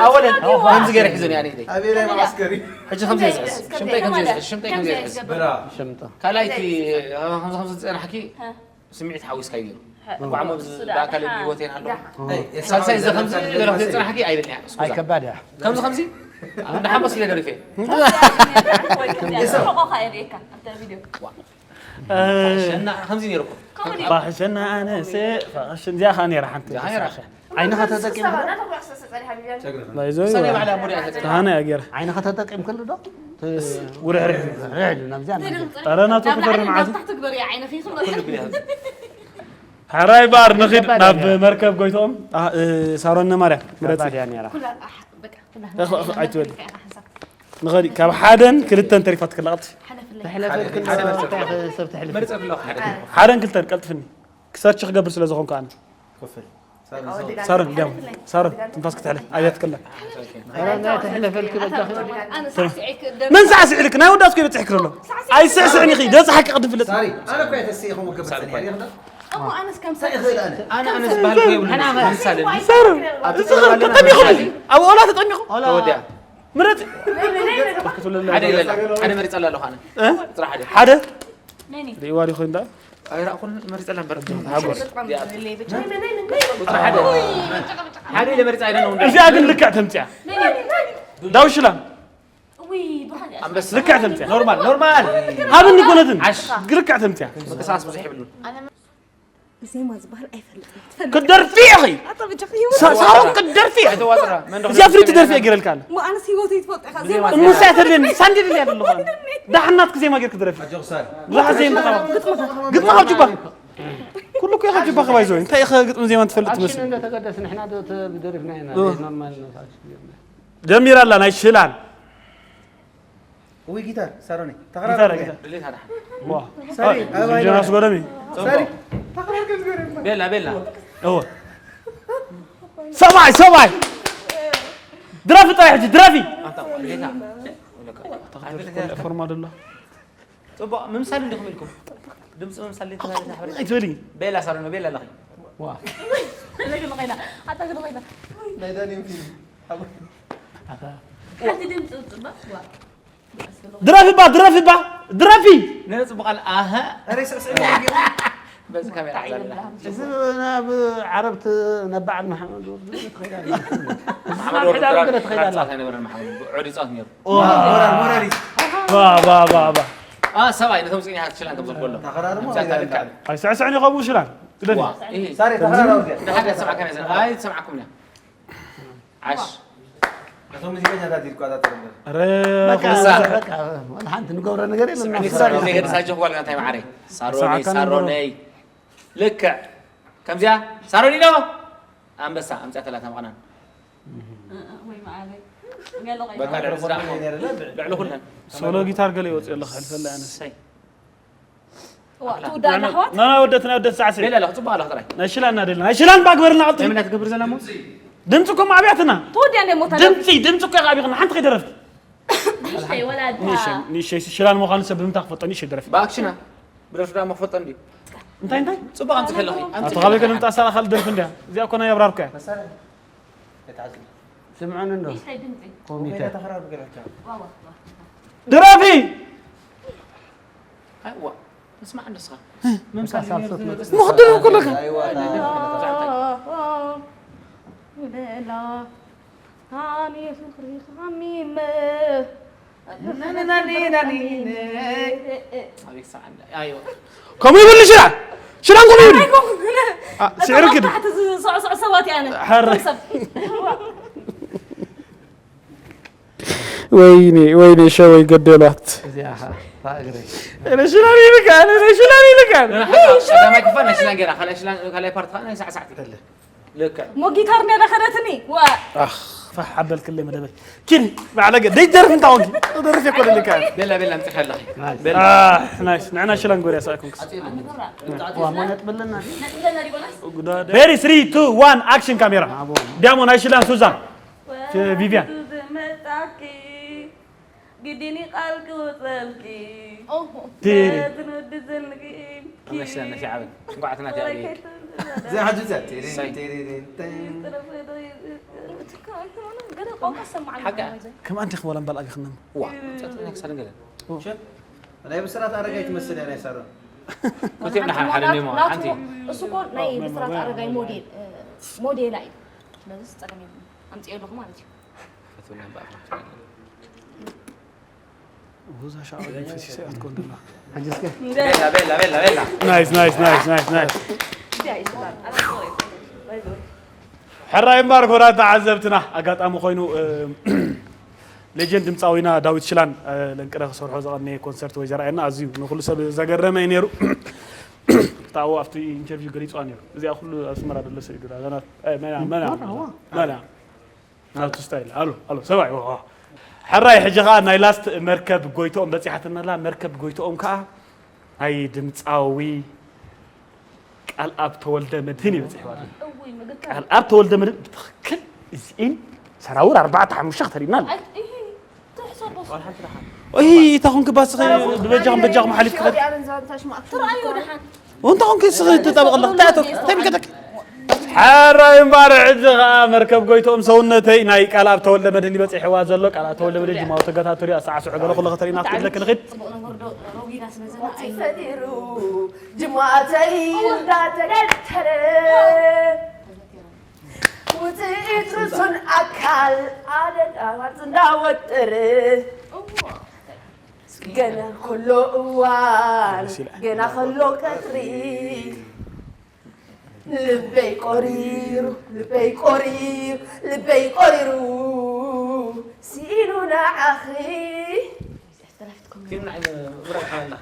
ኣወለን ከምዚ ገይረ ሒዞን እያ ነይተይ ኣበይ ላይ መዓስከር እዩ ሕጂ ከምዚ ይዝሕዝ ሽምጠይ ከምዚ ይዝሕዝ ሽምጠይ ከምዚ ይዝሕዝ ብራ ሽምጠ ካልኣይቲ ከምዚ ከምዚ ዝፀናሕኪ ስምዒት ሓዊስካ እዩ ነይሩ እንኳዕ መብዝ ብኣካል ብሂወት የን ኣለኹ ሳልሳይ እዚ ከምዚ ገለ ክትፀናሕኪ ኣይልን እያ እስኩዛ ኣይከባድ እያ ከምዚ ከምዚ እንዳሓመስ ኢለ ደሪፈ ሸና ከምዚ ነይሩ እኮ ፋሕሸና ኣነሰ ፋሕሽን እዚኣ ኸኣ ነይራ ሓንቲ እዚኣ ኸኣ ነይራ። ዓይንኻ ተጠቂምካ ዶ? ናይዞ ሰበይ ባዕላ ሙሪያ ተጠቂማ። ተሃነ እያ ገይራ። ዓይንኻ ተጠቂምክሉ ዶ? ውርሕርሕ። ርሕድ ናብዚኣ ናብዚኣ። ኧረ ናቱ ክፈሪ መዓቱ። ሕራይ በኣር ንኺድ ናብ መርከብ ጎይትኦም ሳሮን ነማርያም ምረፂ። ኣይትበሊ ንኸዲ ካብ ሓደን ክልተን ተሪፋትክላ ቀልጥፊ ሓደን ክልተን ቀልጥፍኒ ክሰርች ክገብር ስለ ዝኾንኩ ኣነ ሳሮን እንዲያም ሳሮን ትንፋስ ክትሕለ ኣብያትክላ መን ሳዕስዕልክ ናይ ወዳት ኮይ በፅሕክ ዘሎ ኣይስዕስዕን ኢኺ ደፅሓኪ ቅድም ፍለጥ ሳሮን ተጠሚኹ ኣብ ኦላ ተጠሚኹ ምረፅ ሓደ የለላ ሓደ መሪፀላ ኣለኹ ኣነ ጥራሕ ሓደ ሓደ ሪእዋ ዲኹ እንዳ ኣይራእኹን መሪፀላ እምበር ሓጎስ ቁፅሪ ሓደ ሓደ ኢለ መሪፃ ኣይደለኹ እዚኣ ግን ልክዕ ተምፅያ ዳውሽላ ኣንበሳ ልክዕ ተምፅያ ኖርማል ኖርማል ሃብኒ ኮነትን ዓሽ ልክዕ ተምፅያ ምቅሳስ ብዙሕ ይብሉን ዜማ ዝበሃል ኣይፈልጥን ክትፈልጥ ክትደርፊ ኢኺ ኣታ በጃኺ ህይወት ሳ- ሳሮን ክትደርፊ ኢኺ ኣይተዋጥራ መን ዶ እዚኣ ፍልይቲ ደርፊ እየ ገይረልካ ኣነ እሞ ኣነስ ህይወተይ ትፈልጦ ኢኻ ዜማ እሙሳ እያ ተድልየኒ ሳንዲ ድልያ ዘለኹ ኣነ ዳሕናትክ ዜማ ገይርክ ድረፊ ኣጆኽሳል ብዙሓት ዜማ ግጥምኻ ግጥምኻ ጅባ ኩሉ እኮ ኢኻ ጅባ ከባይ ዞይ እንታይ ኢኻ ግጥሚ ዜማ ትፈልጥ ትመስል ኣክሽን እንደ ተቀደስ ንሕና ዶ ተደሪፍና ኢና እ። ኖርማል ነው ኣክሽን ጀሚራ ኣላ ናይ ሽላን ወይ ጊታር ሳሮኒ ተኸራረብ ጊታር ጊታር ድሌት ሓደ ሓደ ዋ ሳሪ ኣባይ ጀናስ ጎደሚ ሳሪ ተኸራረብ ገዝገረ ቤላ ቤላ እወ ሰብኣይ ሰብኣይ ድረፊ ጥራይ ሕጂ ድረፊ ኣታ ጌታ ፎርማ ደሎ ጽቡቅ ምምሳል እንዲኹም ኢልኩም ድምፂ ምምሳል ኣይትበሊ ቤላ ሳሮኒ ቤላ ኣለኺ ናይ ዳንኤል ፊልም ድረፊ ባ ድረፊ ባ ድረፊ ነጽብቕ ኣል ኣሀ ሬስ ስዕስዕ ገይሩ በዚ ካሜራ ሓዛ ኣለና እዚ ናብ ዓረብቲ ናብ በዓል መሓመድ ወርዱ ትኸይዳ መሓመድ ወርዱ ትራንስፖርት ኣይነበረን መሓመድ ወርዱ ዑድ ይጻወት ነይሩ ሞራል ሞራል ባ ባ ባ ባ አ ሰብኣይ ነቶም ጽኒሓት ሽላን ከም ዘልኮሎ ተኸራርሞ ዛታ ልካ ኣይስዕስዕን ይኸውን ሽላን ግደፊ ሳሪ ተኸራርሞ ንሓደ ሰብዓ ከመይ ዘ ኣይ ትሰምዓኩም እያ ዓሽ እቶም ሙዚቀኛታት ይቆጻጸር እምበር ኧረ በቃ በቃ ወላ ሓንቲ ንገብሮ ነገር የለን ስምዒት ሰብ ዘይገድስ ኣጆኽ ጓል እንታይ መዓረይ ሳሮነይ ሳሮነይ ልክዕ ከምዚኣ ሳሮኒ ዶ ኣንበሳ ኣምፅኣተላ ተመቕናን ወይ መዓረይ ገለ ቆይ በቃ ልዕሊ ስራሕ ልዕሊ ኩለን ሶሎ ጊታር ገለ ይወፅእ ኣለካ ሕልፈላ ኣነስ ሰይ ትውዳእ ኣለሕዋት ናይ ወደት ናይ ወደት ሳዕስዒ ሌላ ለኽ ፅቡቅ ኣለኽ ጥራይ ናይ ሽላን እናደልና ናይ ሽላን ባግበርና ቀልጢ ለምና ትገብር ዘላ ሞ ድምፂ እኮ ማዕብያትና ትወድያ እንደ ሞታ ድምፂ ድምፂ እኮ ይቃቢኽና ሓንቲ ከይደረፍቲ ንእሽተይ ወላ ንእሸይ ንእሸይ ሽላን ምዃኑ ሰብ ብምንታይ ክፈልጦ ንእሸይ ደረፊ ብኣክሽና ብደርፊ ዳ መክፈጦ እንዲ እንታይ እንታይ ፅቡቅ ኣምፅእ ከለኺ ኣቶ ካበይ ከነምጣ ሳላ ካልእ ደርፊ እንድያ እዚኣ እኮ ናይ ኣብራርኩ እያ ስምዑኒ እንዶ ንእሽተይ ድምፂ ኮሚቴ ዋዋ ድረፊ ኣይዋ እስማዕ እንደስኻ ምኽድር ከለካ ሌላ ኣነ ፍቅሪ ካሚመ ኣዮ ከምኡ ይብል ሽራ ሽራን ከምኡ ይብል ስዕሪ ግድ ታሕቲ ዝስዕስዑ ሰባት እየ ኣነ ሕረ ሰብ ወይኔ ወይኔ ሸወይ ገደሏት። እዚኣ ኸዓ እታ እግረይ። ነሽላን ይልካል ነሽላን ይልካል። ቀዳማይ ክፋል ናይ ሽላን ገይራ፣ ካልኣይ ሽላን፣ ካልኣይ ፓርት ኸዓ ናይ ሳዕሳዕቲ። ልክዕ። ሞ ጊታር እንድያ ዳኸደትኒ ዋ ኣኽ ፋሕ ኣበልክለይ መደበይ። ኪዲ ባዕለገ ደይደርፍ እንታ ኾንኪ። ደርፍ እኮ ደልካ። ቤላ ቤላ ኣምፂኻ ኣለኺ። ቤላ። ኣህ ናይስ ንዕና ሽላን ጎርያ ሳይኮንክስ። ዋ ሞ ነጥብልና Ready three two one action camera. ዲያሞ ናይ ሽላን ሱዛን ቪቪያን። ዝመጣኪ ግዲኒ ቃል ክወፀልኪ ቲሪ ትንወዲ ዘንግኢም መሽላ ነፊዓበን እንኳዕ ትናት ያብይ። እዚኣ ሕጂ እዚኣ ቴሬን ሳይ። ቴሬን ቴን። ገለ ቋንቋ ሰማዓኒ ሓቂ። ከም ኣንተ ክወላ እምበል ኣግኽነም ዋ ጨጥና ክሳድን ገለን። ናይ ብስራት ኣረጋይ ትመስል እያ ናይ ሳሮን። ክልቲኦም ንሓደ ሓደ እኒኦሞ ሓንቲ። እሱ እኮ ናይ ብስራት ኣረጋይ ሞዴል እ፣ ሞዴላ እዩ። ስለዚ ጸገም የብሉን። ኣምፅዮ ኣለኹ ማለት እዩ። ፈትውና እምበኣር ናፍትና። ውዛ ሻዕሪ ፈሲሰ ኣትኮን ደላ ሕጂ እስከ ቤላ ቤላ ቤላ ቤላ። ናይስ ናይስ ናይስ ናይስ ናይስ። ሕራይ እምበር ጎራ ተዓዘብትና ኣጋጣሚ ኮይኑ እ፣ ሌጀንድ ድምፃዊና ዳዊት ሽላን እ፣ ለንቅነ ክሰርሖ ዝቐነየ ኮንሰርት ወይ ዘርኣየና ኣዝዩ ንኩሉ ሰብ ዘገረመ እዩ ነይሩ። ታዎ ኣብቲ ኢንተርቪው ገሊፅዋ ነይሩ። እዚኣ ኩሉ ኣስመራ ደሎ ሰብ እዩ። መና መና መና ናቱ ስታይል ኣሎ ኣሎ ሰብኣይ ዋ። ሕራይ ሕጂ ኸዓ ናይ ላስት መርከብ ጎይትኦም በፂሓትናላ። መርከብ ጎይትኦም ከዓ ናይ ድምፃዊ ቃልኣብ ተወልደ መድህን እዩ በፂሕዋ። ቃልኣብ ተወልደ መድህን ብትኽክል እዚኢን ሰራውር ኣርባዕተ ሓሙሽተ ክተሪእና ኣሎ። እይ እታ ኹን ክባስኸ ብበጃኹም በጃኹም ሓሊፍ ክኸድ ትረኣዩ ድሓን ወንታ ኹን ክስኸ ተጣበቐ ኣለኹ እንታይ ተምከተክ። ሓራይ እምባር ሕጂ ኸዓ መርከብ ጎይትኦም ሰውነተይ ናይ ቃልኣብ ተወልደ መድህን ይበፂሕዋ ዘሎ። ቃልኣብ ተወልደ መድህን ጅማው ተጋታተሉ ኣሰዓስዑ ገለ ኩሎ ከተሪእና ክትብለክ ንኽድ። ጽቡቕ ነገር ዶ ሮጊዳ ስለ ዘላ ኣይ ፈጢሩ ጅማተይ እንዳተገተረ ውፅኢት ርሱን ኣካል ኣደዳ ዋርፅ እንዳወጠረ ገና ከሎ እዋን ገና ከሎ ቀትሪ ልበይ ቆሪሩ ልበይ ቆሪሩ ልበይ ቆሪሩ ስኢኑ ንዓኺ ፊልም ንዓይ ምረብሓ ኣለኻ።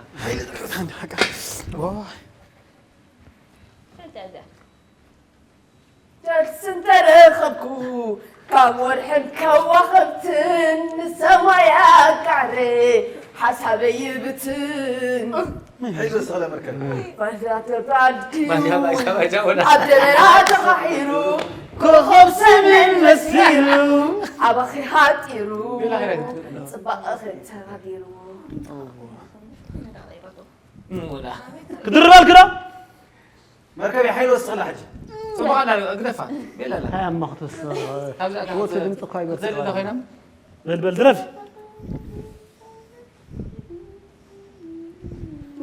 ጨርሲ እንተረኸብኩ ካብ ወርሕን ከዋኽብትን ንሰማይ ኣቃዕረ ሓሳበይ ይብትን ሒዙ ዝኸደ መርከብ። ባንዲራ ተባዲሉ ባንዲራ ባይዛ ባይዛ ወላ። ኣብ ደበና ተኻሒሩ ኮኸብ ሰሜን መሲሉ ኣባኺ ሃጢሩ ጽባቐኺ ተባዲሩ ወላ። ክድርበልክ ዶ? መርከበይ ሓይሊ ወስኽላ ሕጂ። ጽቡቕ ኣላ ግደፋ። ቤላ ኣላ። እንታይ ኣብ መኽተስ ካብዛ ወሲ ድምፂ እኳ ይበፅእ ዘለ ኮይኖም በልበል ድረፍ።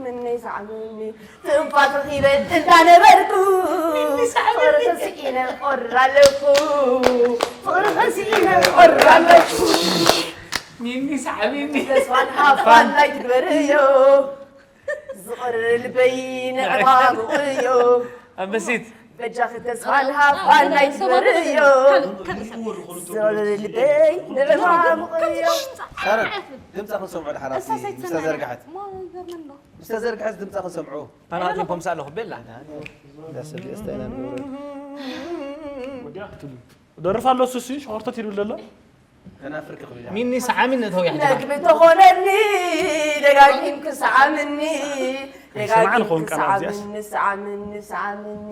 ምነይ ሰዓመኒ ትንፋስ ረኺበ እንዳነበርኩ ፍቕሪ ተስኢነ ቆር ኣለኩ ፍቕሪ ተስኢነ ቆር ኣለኩ ሚኒ ሰዓቢኒ። ተስፋን ሃፋን ኣይትግበርዮ ዝቕር ልበይ ንዕማሙ እዩ ኣንበሲት። በጃኺ ተስፋን ሃፋን ኣይትግበርዮ ዝቕር ልበይ ንዕማሙ እዩ ሳሮን ድምፃ ክንሰምዖ ድሓር ኣብቲ ምስ ተዘርግሐት ምስ ተዘርግሐት ድምፃ ክንሰምዖ። ኣነ ኣጥንኮም ሳለኹ ቤላ። ዳሰብ ስታይና ንገብሮ ደርፍ ኣሎ እሱ እሱ ሸኾርተት ይብል ዘሎ። ከናፍር ክኽብል ሚኒ ሰዓሚን እተው ያሕጂ። መግቢ ተኾነኒ ደጋጊም ክሰዓምኒ ይሰማዕ ደጋጊም ንኸውን ቃል ኣብዚኣስ? ክሰዓምኒ ሰዓምኒ ሰዓምኒ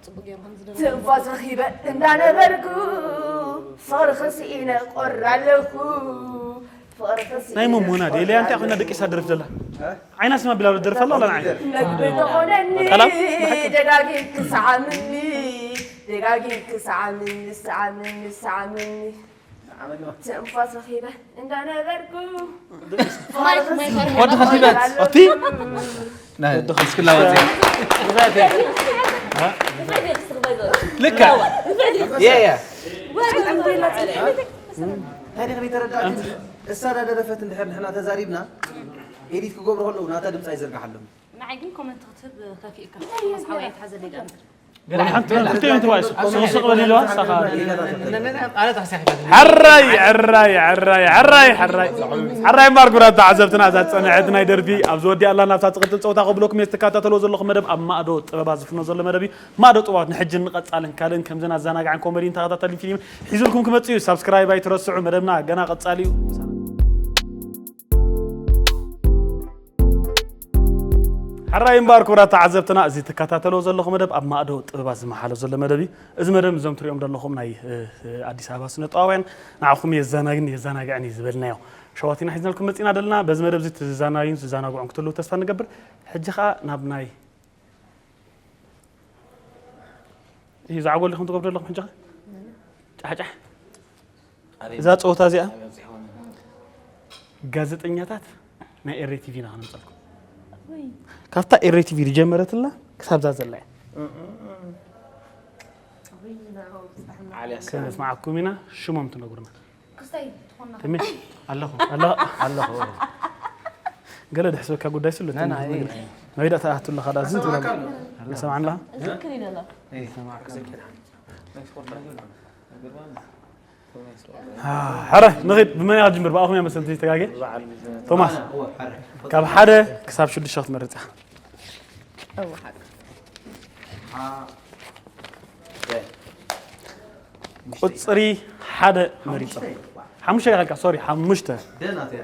ጽቡቅ ገይሩ ከም ዝደለ ትንፋስ ረኺበ እንዳነበርኩ ፍቕሪ ክስኢነ ቆር ኣለኹ ፍቕሪ ክስኢነ ናይ መሞና ደልያ እንታይ ኮይና ደቂሳ ደርፍ ዘላ ዓይና ስማ ቢላ ደርፍ ኣላ ወላ ንዓይ መግቢ ተኾነኒ ቀላም ብሓቂ። ደጋጊም ክሰዓምኒ ደጋጊም ክሰዓምኒ ሰዓምኒ ሰዓምኒ ትንፋስ ረኺበ እንዳነበርኩ ወዲ ኸቲበት ኣቲ ናይ እስክላወት ልካ የ የ ታሪክ ዘይተረዳእት እሳ ዳደረፈት እንድሕር ንሕና ተዛሪብና ኤዲት ክገብሩ ከለዉ ናታ ድምፂ ኣይዘርግሓሎም ንዓይ ግን ኮመንት ክትህብ ከፊእካ ሓወይ ኣይትሓዘለይ ደኣ ሓንቲ ክልቲኦም ተባኢሱ። ስቕ ስቕ በል ኢልዋ፣ ንሳኻ። ሕራይ፣ ሕራይ፣ ሕራይ፣ ሕራይ፣ ሕራይ። ሕራይ እምበኣር ክቡራት ተዓዘብትና፣ እዛ ዝጸንሐት ናይ ደርፊ ኣብዚ ወዲኣ ኣላ። ናብታ ትቕጽል ጸወታ ከብለኩም እየ። ትከታተልዎ ዘለኹም መደብ ኣብ ማእዶ ጥበባት ዝፍኖ ዘሎ መደብ እዩ። ማእዶ ጥበባት ንሕጅን ንቐጻልን ካልእን ከምዘን ኣዘናጋዕን ኮሜዲን ተኸታታሊ ፊልም ሒዙልኩም ክመጽእ እዩ። ሳብስክራይብ ኣይትረስዑ። መደብና ገና ቀጻሊ እዩ። ሕራይ እምበኣር ክቡራት ተዓዘብትና፣ እዚ ትከታተልዎ ዘለኹም መደብ ኣብ ማእዶ ጥበባት ዝመሓሎ ዘሎ መደብ እዩ። እዚ መደብ እዞም ትሪኦም ዘለኹም ናይ፣ እ፣ እ፣ ኣዲስ ኣበባ ስነ ጥበባውያን ንዓኹም የዘናግን የዘናግዕን እዩ ዝበልናዮ ሸዋት ኢና ሒዝናልኩም መፂና ዘለና። በዚ መደብ እዚ ትዘናግዩን ትዘናግዑን ክትህልዉ ተስፋ ንገብር። ሕጂ ኸኣ ናብ ናይ እዩ ዛዕጎል ዲኹም ትገብሩ ዘለኹም ሕጂ ኸ? ጫሕጫሕ። ኣበይ እዛ ጸወታ እዚኣ ኣበይ ኣብዚሕዎ? ጋዜጠኛታት ናይ ኤሪ ቲቪ ኢና ከነምጸልኩም። ወይ። ካብታ ኤሪ ቲቪ ዝጀመረትላ ክሳብ እዛ ዘላ እያ። ዓልያ ሰላም። ከነስማዓኩም ኢና፣ ሽሞም ትነግሩና። ክስታይ ትኾና። ትሜ፣ ኣለኹ። ኣለ-፣ ኣለኹ። ገለ ድሕስበካ ጉዳይ ስሉ ና፣ ና፣ ትሜ፣ እይ። መይዳ ተኣቱ ኣለኻ፣ ዳ ዝን ትብላ። ኣሰማዕካ ኣሎ። ንሰማዕ ኣለኻ? ዝክር ይደላ። እይ። አ፣ ሕረ፣ ንኺድ፣ ብመን ኢኻ ትጅምር? ብኣኹም እያ መሰለኒ ተጋግየ። ቶማስ፣ ካብ ሓደ ክሳብ ሽዱሽተ ክትመርጽ ኢኻ። እወ፣ ሓቂ። ቁጽሪ ሓደ መሪጾም። ሓሙሽተ ኢኻ ኢልካ፣ ሶሪ፣ ሓሙሽተ። ደህና እያ።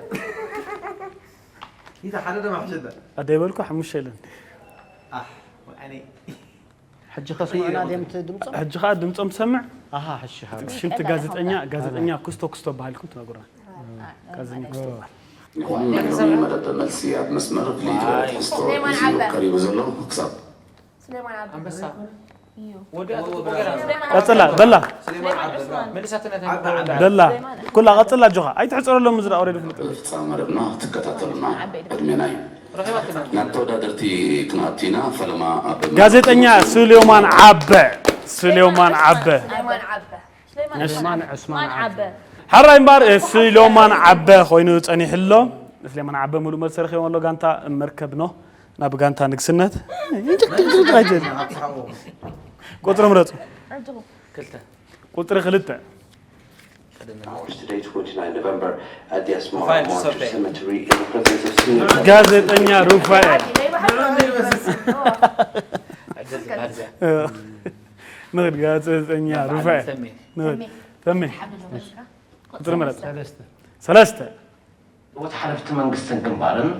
ኢታ ሓደ ደማ ሕሸታ። ኣደ ይበልኩ፣ ሓሙሽተ ኢለን። ኣሕ፣ ወዓኒ። ሕጂ ከስምዑና ድዮም እቲ ድምጾም? ሕጂ ኸኣ ድምጾም ትሰምዕ? ኣሃ፣ ሕጂ ሃሎ። ሽንቲ ጋዜጠኛ፣ ጋዜጠኛ ክስቶ ክስቶ በሃልኩም ትነግሩና። ጋዜጠኛ ክስቶ በሃል። ይኹን፣ ናይ ሎሚ መደብ መልሲ ኣብ መስመር ፍልይቲ ትሕዝቶ ስሌማን ሒዙ ዓበ። ቀሪቡ ዘሎ ክሳብ ስሌማን ዓበ። ኣንበሳ። እዩ። ወዲ ኣቶ ጥቁ ገና። ስሌማን ቀጽላ፣ ዓበ። በላ። ስሌማን ዓበ፣ ብራቮ። መልሳትና እንታይ ዓበ፣ ይባላል? ዓበ። በላ። ስሌማን። ኩላ ቀጽላ፣ ኣጆኻ። ኣይትሕጽረሎም፣ እዚ ደኣ ኦሬዲ ፍሉጥ እዩ። ፍጻመ መደብና ትከታተሉና ዕድሜና እዩ። ረኺባትና። ናብ ተወዳደርቲ ክንኣቱ ኢና። ፈለማ ኣብ ጋዜጠኛ ሱሌማን ዓበ። ሱሌማን ዓበ። ስሌማን ዓበ። እሺ። ዑስማን፣ ዑስማን ዓበ። ሕራይ እምበኣር፣ እ፣ ስሌማን ዓበ ኮይኑ ጸኒሑ ኣሎ። ስሌማን ዓበ ሙሉእ መልሲ ረኺቡ ኣሎ። ጋንታ መርከብ ኖህ ናብ ጋንታ ንግስነት። ቁጽሪ ምረጹ። ክልተ። ቁጽሪ ክልተ። Today, twenty-nine November, at the Asmara Martyrs Cemetery in the presence of senior ጋዜጠኛ ሩፋኤል። ንኽድ ጋዜጠኛ ሩፋኤል። ንኽድ። ተሜ። ቁጽሪ ምረጽ። ሰለስተ። ሰለስተ። ወት ሓለፍቲ መንግስትን ግንባርን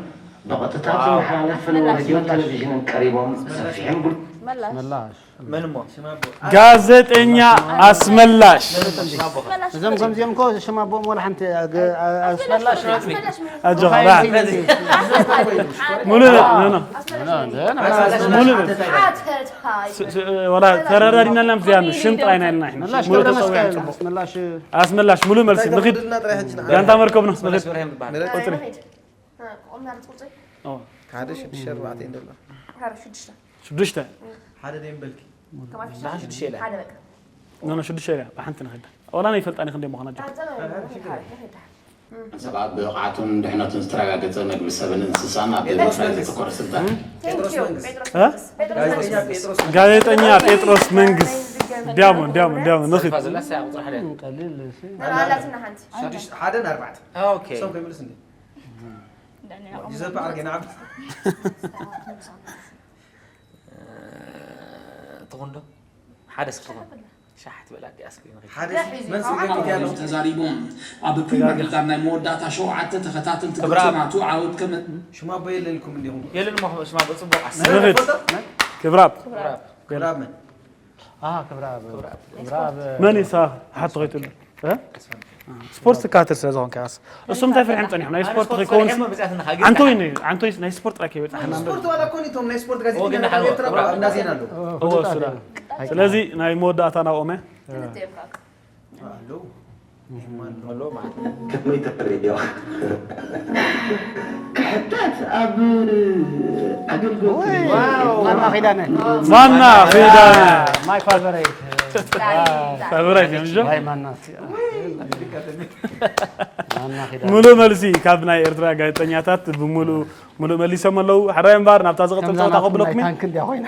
ብቐጥታ ዋው። ዝመሓላለፍ ሬድዮ ቴሌቪዥንን ቀሪቦም ሰፊሕን ግል- መላሽ። መላሽ። መን እሞ? ጋዜጠኛ ኣስመላሽ። መላሽ። እዞም ከምዚኦም እኮ ሽም ኣቦኦም ወላ ሓንቲ ኣገ-፣ ኣ-፣ ኣ-፣ ኣስመላሽ። ኣጆኻ፣ ባ። ሙሉ፣ ኖ፣ ኖ። ሙሉ። ስ-፣ ስ-፣ ወላ ተረዳዲናልና ምስ ያኑ ሽም ጥራይ ናይልና ኢሕና። መላሽ ሙሉ ገብረ ተጸውያን መስቀል፣ ጽቡቕ። ኣስመላሽ። ኣስመላሽ፣ ሙሉ መልሲ። ንኺድ። ውድድርና ጥራይ ሕጂ ንዓ። ጋንታ መርከብ ነው። ኣስመላሽ ንኺድ። ብርሃን ይባሃል። ቁጽሪ። እ፣ ቁም ናርት ቁጽሪ? ኦ። ሓደ ሽዱሽተ ኣርባዕተ እዩ ዘሎ። ሓደ ሽዱሽተ። ሽዱሽተ። ሓደ ደም በልኪ። ከማን ንዓ ሽዱሽተ ኢላ። ሓደ በቃ። ኖ፣ ኖ፣ ሽዱሽተ ኢላ። ብሓንቲ ንኺድ። ወላ ናይ ፈልጣኒ ክንደይ ምዃና ጃ። ኣንተ ነው። ሓደ፣ ሓደ፣ ሓደ። ሰባት ብብቕዓቱን ድሕነቱን ዝተረጋገጸ መግቢ ሰብን እንስሳን ኣብ ጴጥሮስ ምፍራይ መንግስት። ዘተኮረ ስልጠና። Thank you። ጴጥሮስ እ? መንግስት። ጴጥሮስ መንግስት። ጋዜጠኛ ጴጥሮስ መንግስት። ዲያሞ፣ ዲያሞ፣ ዲያሞ፣ ንኺድ። ፋዝላ ሳያ ቁጽሪ ሓደ። ቀሊል፣ እሺ። ኣላትና ሓንቲ። ሽዱሽተ፣ ሓደ ንኣርባዕተ። ኦኬ። ሰው ከይምልስ እንዴ? ጅዘባ ዓርጌና ዓብ-፣ ትኹን ዶ? ሓደ እስኪ ትኹን። ሻሕ ትበል ኣዲኣ እስኪ ንኺድ። ሓደ መን ስገሚት ያለው? ተዛሪቦም። ኣብ ፕሪምየር ሊግ ኣብ ናይ መወዳእታ ሸውዓተ ተኸታተልቲ ክብራ። ግጥማቱ ዓወት ከመ- ሽማ ኣቦ የለልኩም እንዲኹም። የለን እሞ ሽማ ኣቦ ጽቡቕ። ንኺድ። ክብራብ። ክብራብ። ክብራብ መን? ኣሃ፣ ክብራብ። ክብራብ። ክብራብ። መን ኢሳ ሓቶ ከይትሉ? እ? ስፖርት ትካተል ስለ ዝኾንካ ኢኻስ። እሶም እንታይ ፈሪሖም ጸኒሖም? ናይ ስፖርት ስፖርት ከይከውንስ ፈሪሖም መብዛሕትና ሓቂ። ዓንቶይ ን-፣ ዓንቶይ ናይ ስፖርት ጥራይ ከይበጽሓና እምበር። ስፖርት ዋላ እኮ ነቶም ናይ ስፖርት ጋዜጠኛ ወገን ሓዋ፣ ኤርትራ ክብራ። እንዳ ዜና ኣለዉ። እዎ፣ እሱ ዳ። ስለዚ ናይ መወዳእታ ናብኦም እየ። ክልተ እዮም ካብ። ኣለዉ። ኣለዉ ማለት እዩ። ከመይ ትርኢ ዲኻ? ክሕተት ኣብ ኣገልግሎት ዋው። ማና ኺዳነ። ማና ኺዳነ። My favorite። ፋብራይት እዮም፣ እሺ? ዋይ ማና። ማና ኺዳነ። ሙሉእ መልሲ ካብ ናይ ኤርትራ ጋዜጠኛታት ብሙሉእ፣ ሙሉእ መሊሶም ኣለዉ። ሕራይ እምበኣር ናብታ ዝቕጽል ከምዛ ጸወታ ናትኩም ከብለኩም ናይ እየ። ታንክ እንድያ ኮይና።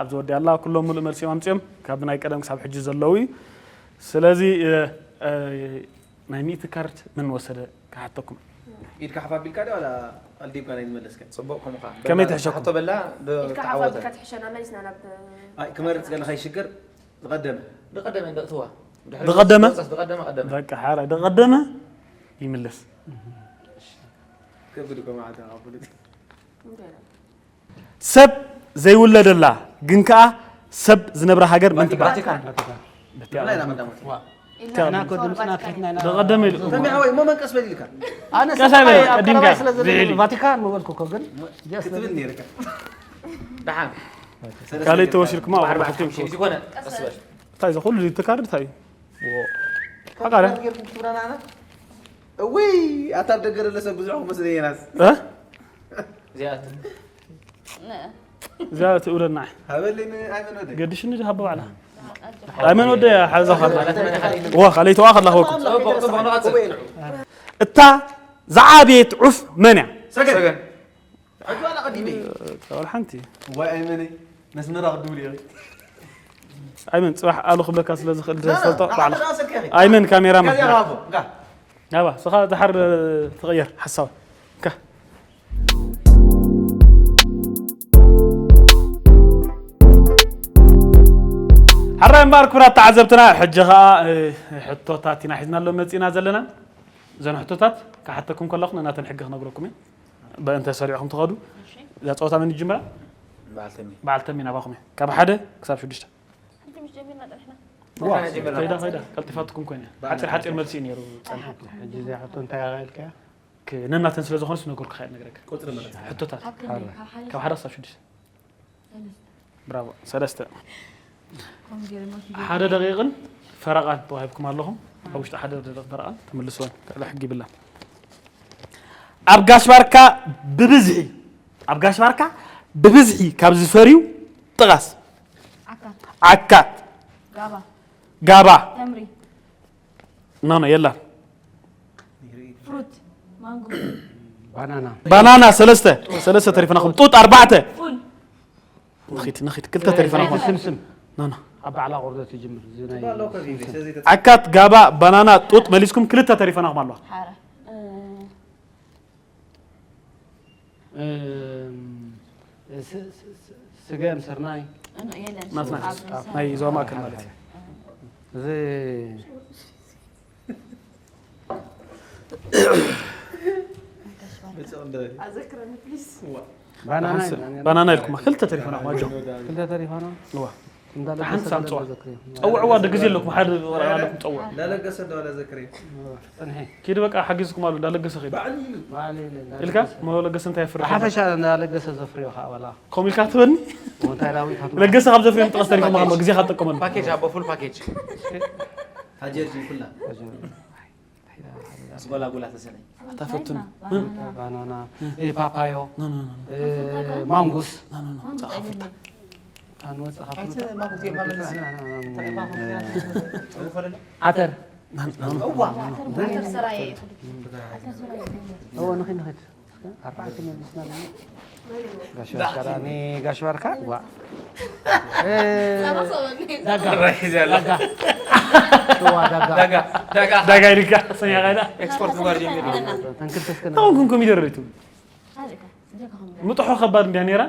ኣብዚ ወዲኣ ኣላ። ኩሎም ሙሉእ መልሲ እዮም ኣምጺኦም፣ ካብ ናይ ቀደም ክሳብ ሕጂ ዘለዉ እዩ። ስለዚ፣ እ፣ እ፣ ናይ ሚእቲ ካርድ መን ወሰደ ክሓተኩም። ኢድካ ሓፍ ኣቢልካ ድዩ ዋላ ቀልዲብካ ናይ ዝመለስካ? ጽቡቕ ከምኡ ኸኣ። ከመይ በላ ትሕሸኩም? ሕቶ በላ ዶ ኢድካ ሓፍ ተዓወተ? ኣቢልካ ትሕሸና፣ መሊስና ናብ ኣይ፣ ክመርጽ ገለ ከይሽገር ዝቐደመ። ዝቐደመ እንደእትዋ። ድሕሪ ዝቐደመ? ዝቐደመ ቀደመ። በቃ፣ ሓራይ ዝቐደመ ይምለስ። ከቢድ እኮ መዓልቲ ካብ ፖለቲካ። እንታይ ነው? ሰብ ዘይውለደላ ግን ከኣ ሰብ ዝነብራ ሃገር መን ትበሃል? ቫቲካን። ቫቲካን። ብፍላይ ኢና ቀዳሞት። ዋ። ኢልና ኢና እኮ ሶር ድምፅና ቫቲካን። ኣትሒትና ኢና። ዝቐደመ ኢሉ። ተሚ ሓወይ፣ እሞ መን ቀስ በል ኢልካ? ኣነ ቀስ ኣይበል፣ ሰብኣይ ኣብ ቀዲምካ። ቀረባይ ስለ ዘሎ ዝዕሊ። ቫቲካን ምበልኩ እኮ፣ ግን ጀስት ክትብል ነይርካ። ደሓን። ካልእ ተወሲድኩማ ኣብ ባሕሪ ኣርባዕተ ባሕሪ ሺሕ ዝኾነ ቀስ በል። እንታይ እዚ ኩሉ ድዩ ተካርድ እንታይ እዩ? ሓቃለ? ጌርኩም ክትብላና ኣነ? እውይ፣ ኣታ ኣብ ደገ ዘሎ ሰብ ብዙሕ ክመስለየናስ። እ? እዚኣቱ። እዛ ትእውለና። ሃበለይ ንኣይመን ወደይ። ገድሽኒ ዝሃቦ ባዕላ። ኣይመን ወደይ ሓዛ ኸላ። ዋ፣ ካልኣይቲ ዋ ኸላ ኸወኩም። ጽቡቕ፣ ጽቡቕ፣ ንቐጽል። እታ ዝዓበየት ዑፍ መን እያ? ሰገን። ሰገን። ሕጂ ዋላ ቀዲመ። ወላ ሓንቲ። ዋይ ኣይመነይ፣ ነስመራ ቅድም ኢሉ። ኣይመን፣ ጽባሕ ኣሉ ክብለካ ስለ ዝኽእል ና፣ ና፣ ዝፈልጦ ና፣ ባዕላ። ና፣ ስልኪ። ኣይመን ካሜራማን። ከዚኣ ሃቦ፣ ጋ። ናባ፣ ስኻ ድሓር ትቕየር ሓሳብ። ካ። ሓራይ እምበኣር ክቡራት ተዓዘብትና፣ ሕጂ ኸኣ፣ እ፣ ሕቶታት ኢና ሒዝናሎም መጺእና ዘለና። እዘን ሕቶታት ክሓተኩም ከለኹ ነናተን ሕጊ ክነግረኩም እየ። ብእንተ ሰሪዕኹም ትኸዱ። እሺ። እዛ ጸወታ መን ይጅምራ? በዓል ተሚ። በዓል ተሚ ናባኹም እየ። ካብ ሓደ ክሳብ ሽዱሽተ። ሕጂ ምስ ጀሚርና ጸኒሕና። ዋ፣ ንሕና ጀሚርና። ከይዳ፣ ከይዳ፣ ቀልጢፋትኩም ኮይነ። በዓል ሓጺር፣ ሓጺር መልሲ እዩ ነይሩ ጸኒሑ። ሕጂ እዚኣ ሕቶ እንታይ ኢኻ ኢልካያ? ክ-፣ ነናተን ስለ ዝኾነስ ነገርኩኻ እየ፣ ነግረካ። ቁጽሪ ምረጽ። ሕቶታት። ካብ ክንደይ? ካብ ሓደ? ካብ ሓደ ክሳብ ሽዱሽተ። ሰለስተ። ብራቮ። ሰለስተ። ከምኡ ገይረ መልሲ ሓደ ጀሚረ። ደቂቕን ፈረቓን ተዋሂብኩም ኣለኹም። ኣብ ውሽጢ ሓደ ደቂቕ ፈረቓን ተመልስወን። ካልእ ሕጊ ይብላን። ኣብ ጋሽ ባርካ ብብዝሒ፣ ኣብ ጋሽ ባርካ ብብዝሒ ካብ ዝፈርዩ ጥቓስ። ዓካት። ዓካት። ጋባ። ጋባ። ተምሪ። ኖ፣ ኖ፣ የላን። ፍሩት። ማንጎ። ባናና። ባናና፣ ሰለስተ። ሰለስተ ተሪፈናኹም። ጡጥ፣ ኣርባዕተ። ፉል። ንኺድ፣ ንኺድ፣ ክልተ ተሪፈናኹም። ስምስም። ኖ፣ ኖ። ኣብ ባዕላ ቆርበት ይጅምር። እዚ ናይ ዓካት፣ ጋባ፣ ባናና፣ ጡጥ መሊስኩም፣ ክልተ ተሪፈናኹም ኣለዋ። ሓረ። እ፣ እም፣ ስ-፣ ስ-፣ ስ-፣ ስገም፣ ስርናይ። እን-፣ የለን። ናትና። ኣብ ናይ ዞባ ማእከል ማለት እዩ። እዚ ኣዘክረኒ ፕሊዝ። ባናና ባናና ኢልኩም ክልተ ተሪፈናኹም፣ ኣጆኹም። ክልተ ተሪፋና። እዋ። እንዳለገሰ ሓንቲ ሳምጽዋ። ዘክርዮ። ጸውዕዋ፣ ድግዜ ኣለኩም፣ ሓደ ወረቐት ኣለኩም፣ ጸውዕ። እንዳለገሰ፣ እንዳለገሰ ዘክርዮ። ጽንሒ። ኪድ በቃ፣ ሓጊዝኩም ኣሎ፣ እንዳለገሰ ኺድ። ባዕሉ ኢሉ። ባዕሉ ኢሉ፣ ኢልካ፣ እንዳለገሰ። መለገሰ እንታይ የፍርህ? ብሓፈሻ እንዳለገሰ ዘፍርዮ ኸዓ ዋላ። ከምኡ ኢልካ ትበኒ? እንታይ ዳዊት ሃብቱ? ለገሰ ካብ ዘፍርዮም ጥቐስ ተሪፎም፣ ግዜ ካብ ጠቀመሉ። ፓኬጅ ኣቦ፣ ፉል ፓኬጅ። ታጀርጂ ኩላ። ኣዝጎላጎላ ተሰነይ። ኣታ ፈትኑ። ባናና፣ እ፣ ፓፓዮ፣ ኖ፣ ኖ፣ ኖ፣ ኖ። እ፣ ማንጉስ። ኖ፣ ኖ፣ ኖ። ጻ-፣ ኣፍልጣ። ኣንወጽእ ካብ ኣይቲ ፍልጣ። ማንጉስ የማመን ሲ። እ፣ ዓተር። ኖ፣ ኖ፣ ኖ። እዋ። ዓተር ሰራየ። እዎ፣ ንኺድ፣ ንኺድ። ኣርባዕተ መሊስና ኣለና። ጋሽ ባርካ፣ ዳኒ፣ ጋሽ ባርካ፣ ዋ። እ፣ ዳጋ። ዳጋ። እዋ፣ ዳጋ። ዳጋ፣ ዳጋ። ዳጋ ኢልካ፣ ሰሚዕካ ኢልካ። ኤክስፖርት ምግባር ጀሚሩ። ተንክልተስከ ና። ታውን ኮሚደረ ሪቱ። ምጥሖ ከባድ እንዲያ ነይራ፣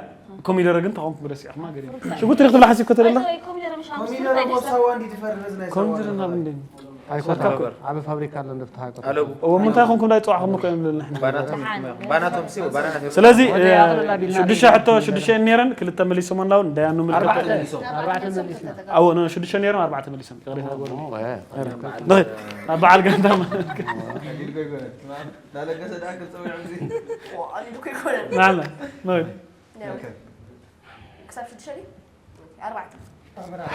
ኮሚደረ ግን ታውን ክብረስ ያኽማ ገሪ። ሽጉርቲ ሪኽትብላ ሓሲብ ከተለላ? ኮሚደረ ምሽ ኮሚደረ ቦት ሳዋ እንዲ ትፈርዝ ናይ ሳዋ ኮሚደረ ናብ እንደ። ኣይኮን፣ ሰርካ ዓቢ ፋብሪካ ኣሎ፣ እንደ ፍትሓ ኣይኮን። ኣለቡ። እዎ፣ ምንታይ ኾንኩም ዳይ ጽዋዕኹም እኮ እዮም ንሕና። ባናቶም፣ ባናቶም ሲ፣ ባናና ሲ። ስለዚ፣ ወደ እ፣ ኣቕልላ ቢልና ሽዱሽተ ሪኢና ሕቶ፣ ሽዱሽተ ነይረን፣ ክልተ መሊሶም ኣለዉ፣ እንዳያኑ ምልክት። ኣርባዕተ፣ ኣርባዕተ መሊስና። ኣዎ፣ ኖ፣ ሽዱሽተ ነይሮም፣ ኣርባዕተ መሊሶም። ይቕሬታ። ኦ፣ እ። ንኺድ፣ ናብ በዓል ጋንታ ማለት። ዳለገሰ ደኣ ክጸውዕ እዚ። ኦ፣ ኣሊዱ እኮ ይኮነ። ናላ፣ ንኺድ። ኦኬ። ክሳብ ሽዱሽተ ድዩ? ኣርባዕተ።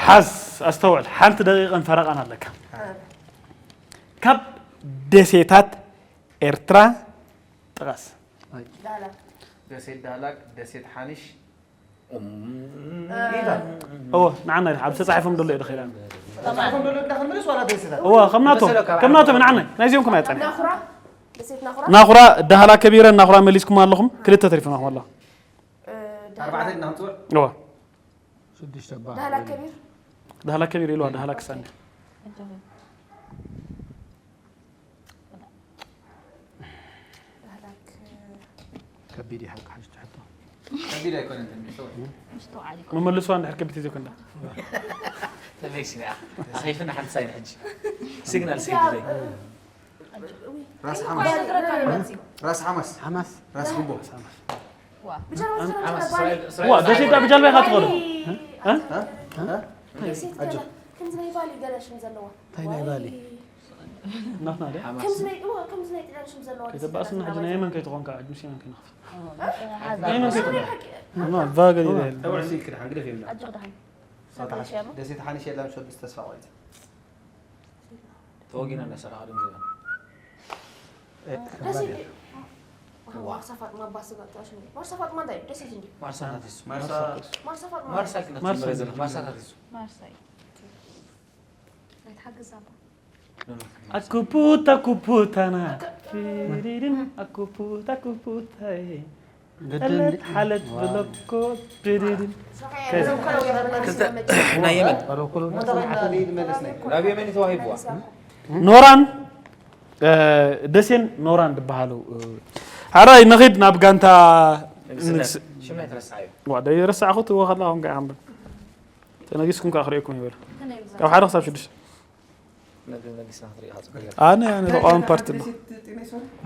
ሓዝ፣ ኣስተውዕል፣ ሓንቲ ደቂቕን ፈረቓን ኣለካ። እ። ካብ ደሴታት ኤርትራ ጥቐስ። ዳህላክ። ደሴት ዳህላክ፣ ደሴት ሓኒሽ። እዎ ንዓና ኢልካ ኣብ ተጻሒፎም ደሎ እዩ ደኺላ ተጻሒፎም ደሎ እንዳ ክንምልስ ዋላ ደሴታት? እዎ ከምናቶም ከምናቶም ንዓና ናይዚኦም ከማይ ጸኒ ናኹራ ደሴት ናኹራ ናኹራ ዳህላ ከቢረ ናኹራ መሊስኩም ኣለኹም ክልተ ተሪፍናኹም ኣለኹም እ፣ ኣርባዕተ ኢልና ክንጽውዕ እዎ ሽዱሽተ ባ ዳህላክ ከቢር ዳህላ ከቢር ኢልዋ ዳህላ ክሳኒ ዳህላክ ከቢድ እዩ ሓቂ ሓሽቲ ሕቶ ከቢድ ኣይኮነን ትንሽ ምስተውዓል ይኮ መመልስዋ እንድሕር ከቢድ ተዘይኮንዳ ተመይሲ ኣኺፍና ሓንቲ ሳይን ሕጂ ሲግናል ሲግናል ራስ ሓማስ ራስ ሓማስ ሓማስ ራስ ጉቦ ሓማስ ዋ ደሴታ ብጃልባ ኢኻ ትኸዶ ከምዚ ናይ ባሊ ገለ ሽም ዘለዋ እንታይ ናይ ባሊ ናትና ደ ከምዚ ናይ እዋ ከምዚ ናይ ጥልያን ሽም ዘለዋ ከተባእስና ሕጂ ናይ የመን ከይትኾንካ ዕድምስ የመን ከይንኽፍል ናይ የመን ከይትኾንካ ቫገል ይበል ተውዕሲ ክድሓን ግደፍ የብላ ኣጆ ክድሓን ደሴት ሓኒሽ የላም ሸዱስ ተስፋ ቆይተ ተወጊና እንዳሰራ ቅድም ዝበል ደስ ይብል። ማርሳ ፋጥማ ባስ ጋር ተዋሽ ነው። ማርሳ ፋጥማ እንታይ ደስ ይል እንዴ? ማርሳ ናት እሱ ማርሳ ማርሳ ፋጥማ ማርሳ ናት እሱ ማርሳ ናት እሱ ማርሳይ ናይ ተሓግዝ ኣባ ኣኩፑታ ኩፑታና ፊሪሪም ኣኩፑታ ኩፑታይ ግድን ሓለት ሓለት ብለኮ ፊሪሪም ናይ የመን ባሮኮሎ ናብ የመን ተዋሂብዋ ኖራን እ፣ ደሴን ኖራን ዝበሃሉ እ፣ ሓራይ ንኺድ ናብ ጋንታ ንግስ ሽም ኣይትረስዓዮ ዋ ደይ ረሳዕኹት እዎ ከላ ኹን ከዓምብል ተነጊስኩም ከዓ ክርእየኩም ይበል ካብ ሓደ ክሳብ ሽዱሽተ ነግሪ ነጊስና ክትርኢ ኢኻ ጽቡቅ ኣነ ኣነ ተቃዋሚ ፓርቲ ድማ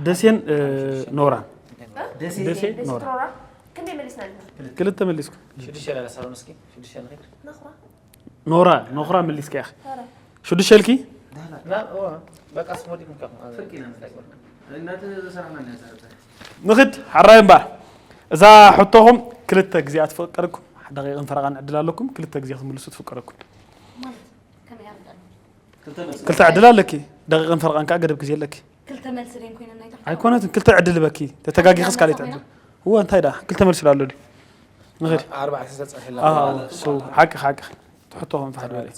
ደሴን እ፣ ኖራን ደሴ ኖራ ኖራ ክንደይ መሊስና ኣለና? ክልተ መሊስኩም ሽዱሽተ ኢላ ሳሎን እስኪ ሽዱሽተ ንኺድ ናኹራ ኖራ ኖኽራ መሊስካ ኢኺ ኧረ ሽዱሽተ ኢልኪ ና እዋ በቃ ስሞዲ ምካ ንኽድ ሓራይ እምበር እዛ ሕቶኹም ክልተ ግዜያት ፍቀደኩም ደቂቕን ፈረቓን ዕድል ኣለኩም ክልተ ግዜ ክትምልሱ ትፍቀደኩም ማለት ከመይ ኣርዳሉ ክልተ ዕድል ኣለኪ ደቂቕን ፈረቓን ከዓ ገደብ ግዜ ኣለኪ ክልተ መልሲ ደን ኮይነ ናይ ታሕቲ ኣይኮነትን ክልተ ዕድል በኪ ተተጋጊኽስ ካልእ ዕድል እወ እንታይ ደኣ ክልተ መልሲ ኣሎ ድዩ ንኽድ ኣርባዕተ ተጸሒላ ኣዎ፣ ሶ፣ ሓቂ ሓቂ ትሕቶ ከም ፋሕዶ በለ።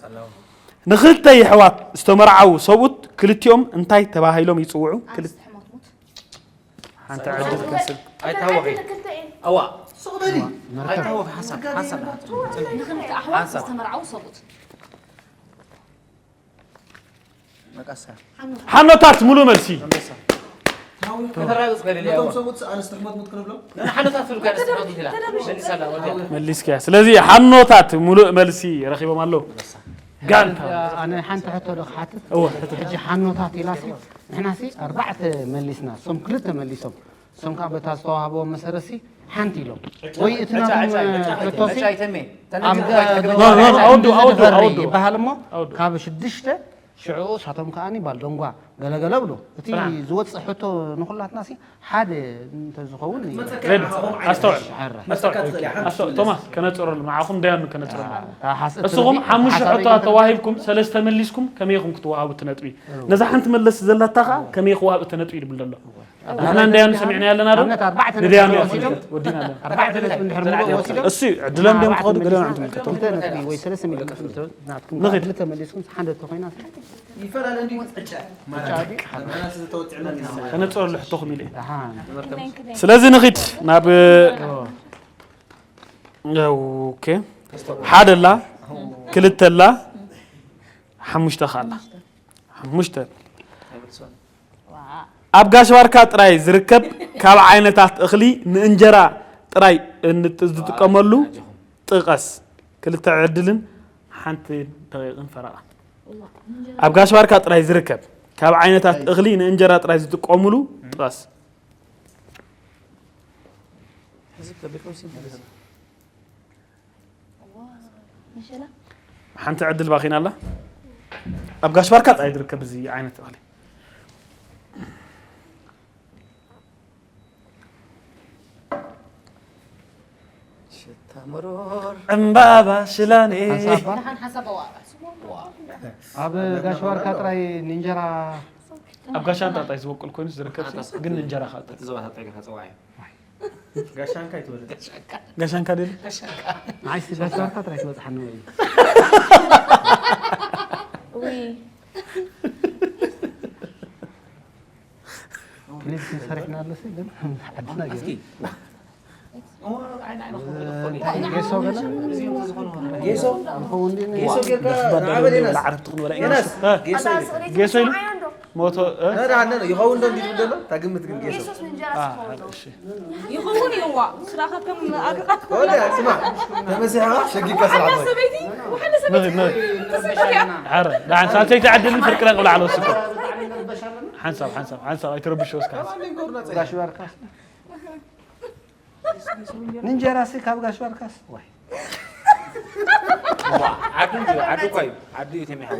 ንኽልተ የሕዋት ዝተመርዓዉ ሰብኡት ክልቲኦም እንታይ ተባሂሎም ይጽውዑ? ክል- ኣንስቲ ሕሞት ሙት ሓንቲ ዕድል ትከስብ። ኣይታወቂ ክልተ እየን ኣዋ ሱቕ በሊ ኣይታወቂ ሓሳብ ሓሳብ ንኽልተ ኣሕዋት ዝተመርዓዉ ሰብኡት መቃሳ ሓኖታት ሙሉእ መልሲ። ከተራግጽ ከደልያ ነቶም ሰብኡት ኣንስቲ ሕሞት ሙት ክንብሎም ሓነታት ትብል ጋር ስትራቴጂ ኢላ መሊሳላ ወዲያ መሊስክያ። ስለዚ ሓኖታት ሙሉእ መልሲ ረኺቦም ኣለዉ። ጋንታ ኣነ ሓንቲ ሕቶ ዶ ክሓትት እወ ሕጂ ሓኖታት ኢላሲ ንሕናሲ ኣርባዕተ መሊስና እሶም ክልተ መሊሶም እሶም ከዓ በታ ዝተዋህበዎም መሰረትሲ ሓንቲ ኢሎም ወይ እቲ ናቶም ሕቶሲ መጫይተሜ ኣብ ኖ፣ ኖ፣ ኖ፣ ኣውዱ፣ ኣውዱ፣ ኣውዱ። ይበሃል እሞ ኣውዱ። ካብ ሽዱሽተ ሽዑ እሳቶም ከዓኒ ባልዶንጓ ገለገለ ብሎ እቲ ዝወፅእ ሕቶ ንኩላትና ሲ ሓደ እንተዝኸውን ሬድ ኣስተውዕል ሓራ ኣስተውዕል ኣስተውዕል ቶማስ ከነፅረሉ ንዓኹም ደያኑ ከነፅረሉ ሓስ- እስኹም እቲ ሓሙሽተ ሓሳበይ ሕቶታት ግን ተዋሂብኩም ሰለስተ መሊስኩም ከመይ ኢኹም ክትወሃቡ እቲ ነጥቢ ነዛ ሓንቲ መለስ ዘላታ ከዓ ከመይ ክወሃብ እቲ ነጥቢ ይብል ዘሎ ንሕና እንደያኑ ሰሚዕና ኣለና ዶ ኣብነት ኣርባዕተ ንደያኑ ነጥቢ እያ ወሲዶም ትምልከት ወዲና ኣለና ኣርባዕተ ነጥቢ እንድሕር ምልኦ ወሲዶም እሱ እዩ ዕድሎም ድዮም ክኸዱ ገሊኦም እዮም ትምልከቶም ክልተ ነጥቢ ወይ ሰለስተ ሚሊዮን ናትኩም ንኽድ። ክልተ መሊስኩም ሓንደ ተኾይና ይፈላለ እንዲ ዕጫ ማለት ጫዲ ናስ ዝተወፅዕና ከነፅረሉ ሕቶኹም ኢለ ደሓን ስለዚ ንኺድ ናብ ኦኬ ሓደ ኣላ ክልተ ኣላ ሓሙሽተ ከ ኣላ ሓሙሽተ ኣብ ጋሽ ባርካ ጥራይ ዝርከብ ካብ ዓይነታት እኽሊ ንእንጀራ ጥራይ እንጥ- ዝጥቀመሉ ጥቀስ ክልተ ዕድልን ሓንቲ ደቂቕን ፈረቓ ኣብ ጋሽ ባርካ ጥራይ ዝርከብ ካብ ዓይነታት እኽሊ ንእንጀራ ጥራይ ዝጥቀሙሉ ጥቀስ ምሸላ ሓንቲ ዕድል ባኺና ኣላ ኣብ ጋሽ ባርካ ጥራይ ዝርከብ እዚ ዓይነት እኽሊ ሽታ መሮር ዕምባባ ሽላኔ ሓንሳባ ደሓን ሓሳብ ኣዋዕባ ኣብ ጋሽ ባርካ ጥራይ ንእንጀራ ኣብ ጋሻ እንጣጣይ ዝበቁል ኮይኑ ዝርከብ፣ ግን እንጀራ ከኣ እቲ ዞባታት ጠቂኻ ጽዋዕ እዩ። ጋሻንካ ይትበል። ጋሻንካ ደል? ንዓይሲ ጋሻንካ ጥራይ ትበጽሓኒ ወይ? ውይ። ፕሊዝ ሰሪሕና ኣለሲ ግን ሓድና ገይሩ። ጌሶ ገለ ጌሶ ንኸውን ጌሶ ጌርካ ንዓበ ዴናስ ዓረብቲ ክንበላ ኢና። ዴናስ ጌሶ ኢሉ ጌሶ ኢሉ ሞቶ እ? ዳነ ይኸውን ዶ እንዲሉ ዘሎ ታግምት ግን ጌሶ ጌሶስ ንእንጀራ አ፣ ስኸውን ዶ? እሺ። ይኸውን እዩ ዋ ስራኸ ከም ኣግራት ወደ ስማ ተመሲሕኻ ሸጊካ ስራሕ ሰበይቲ ወሓለ ንኺድ፣ ንኺድ። ሰበይቲ ሐረ፣ ደሓን ሳልሰይቲ ዓድልን ፍርቅና ቅብላ ዓለወ ስኮ። ሓንሳብ፣ ሓንሳብ፣ ሓንሳብ ኣይትረብሽ ወስካ። ሓንሳብ። ጋሽ ባርካስ ንእንጀራ ሲ ካብ ጋሽ ባርካስ ዋይ ዓዱ እንጂ ዓዱ እኳ እዩ ዓዱ እዩ ተሚሓ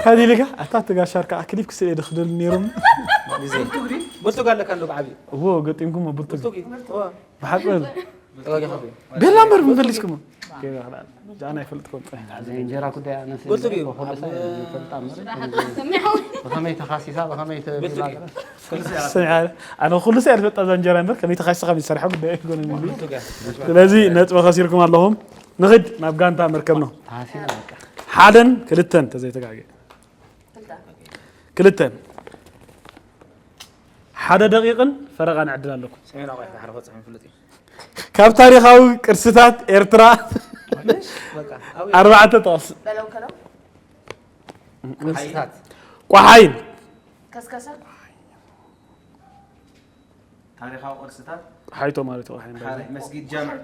ታዲልካ ኣታ ትጋሻርካ ክሊፕ ክስለ ድኽደል ነይሮም ብርቱግ ኣለካ እንዶ ብዓብዩ እዎ ገጢምኩም ብርቱግ ብርቱግ እዩ ብሓቂ ተዋጊኻ ቤላ እምበር ምፈልስኩም ጃና ይፈልጥኩም እንጀራ ጉዳይ ኣነስ ብርቱግ እዩ ፈልጣ እምበር ሰሚዐው ብኸመይ ተኻሲሳ ብኸመይ ብርቱግ እዩ ኣነ ኩሉ ሰብ ያልፈጣ ዛ እንጀራ እምበር ከመይ ተኻሲኻ ከመይ ዝሰርሐ ጉዳይ ኣይኮነን ኢሉ ብርቱግ እያ ስለዚ ነጥቢ ከሲርኩም ኣለኹም ንኽድ ናብ ጋንታ መርከብ ነው ተኻሲና በቃ ሓደን ክልተን ተዘይተጋገ ክልተን ሓደ ደቂቕን ፈረቓ ንዕድል ኣለኩም ሰሜናዊ ቀይሕ ባሕሪ ክበፅሕ ይፍለጥ እዩ ካብ ታሪኻዊ ቅርስታት ኤርትራ በቃ ኣብዩ ኣርባዕተ ጥቕስ በለው ከለው ቅርስታት ቋሓይን ከስከሰ ታሪኻዊ ቅርስታት ሓይቶ ማለት እዩ ቋሓይን ሓደ መስጊድ ጃምዕ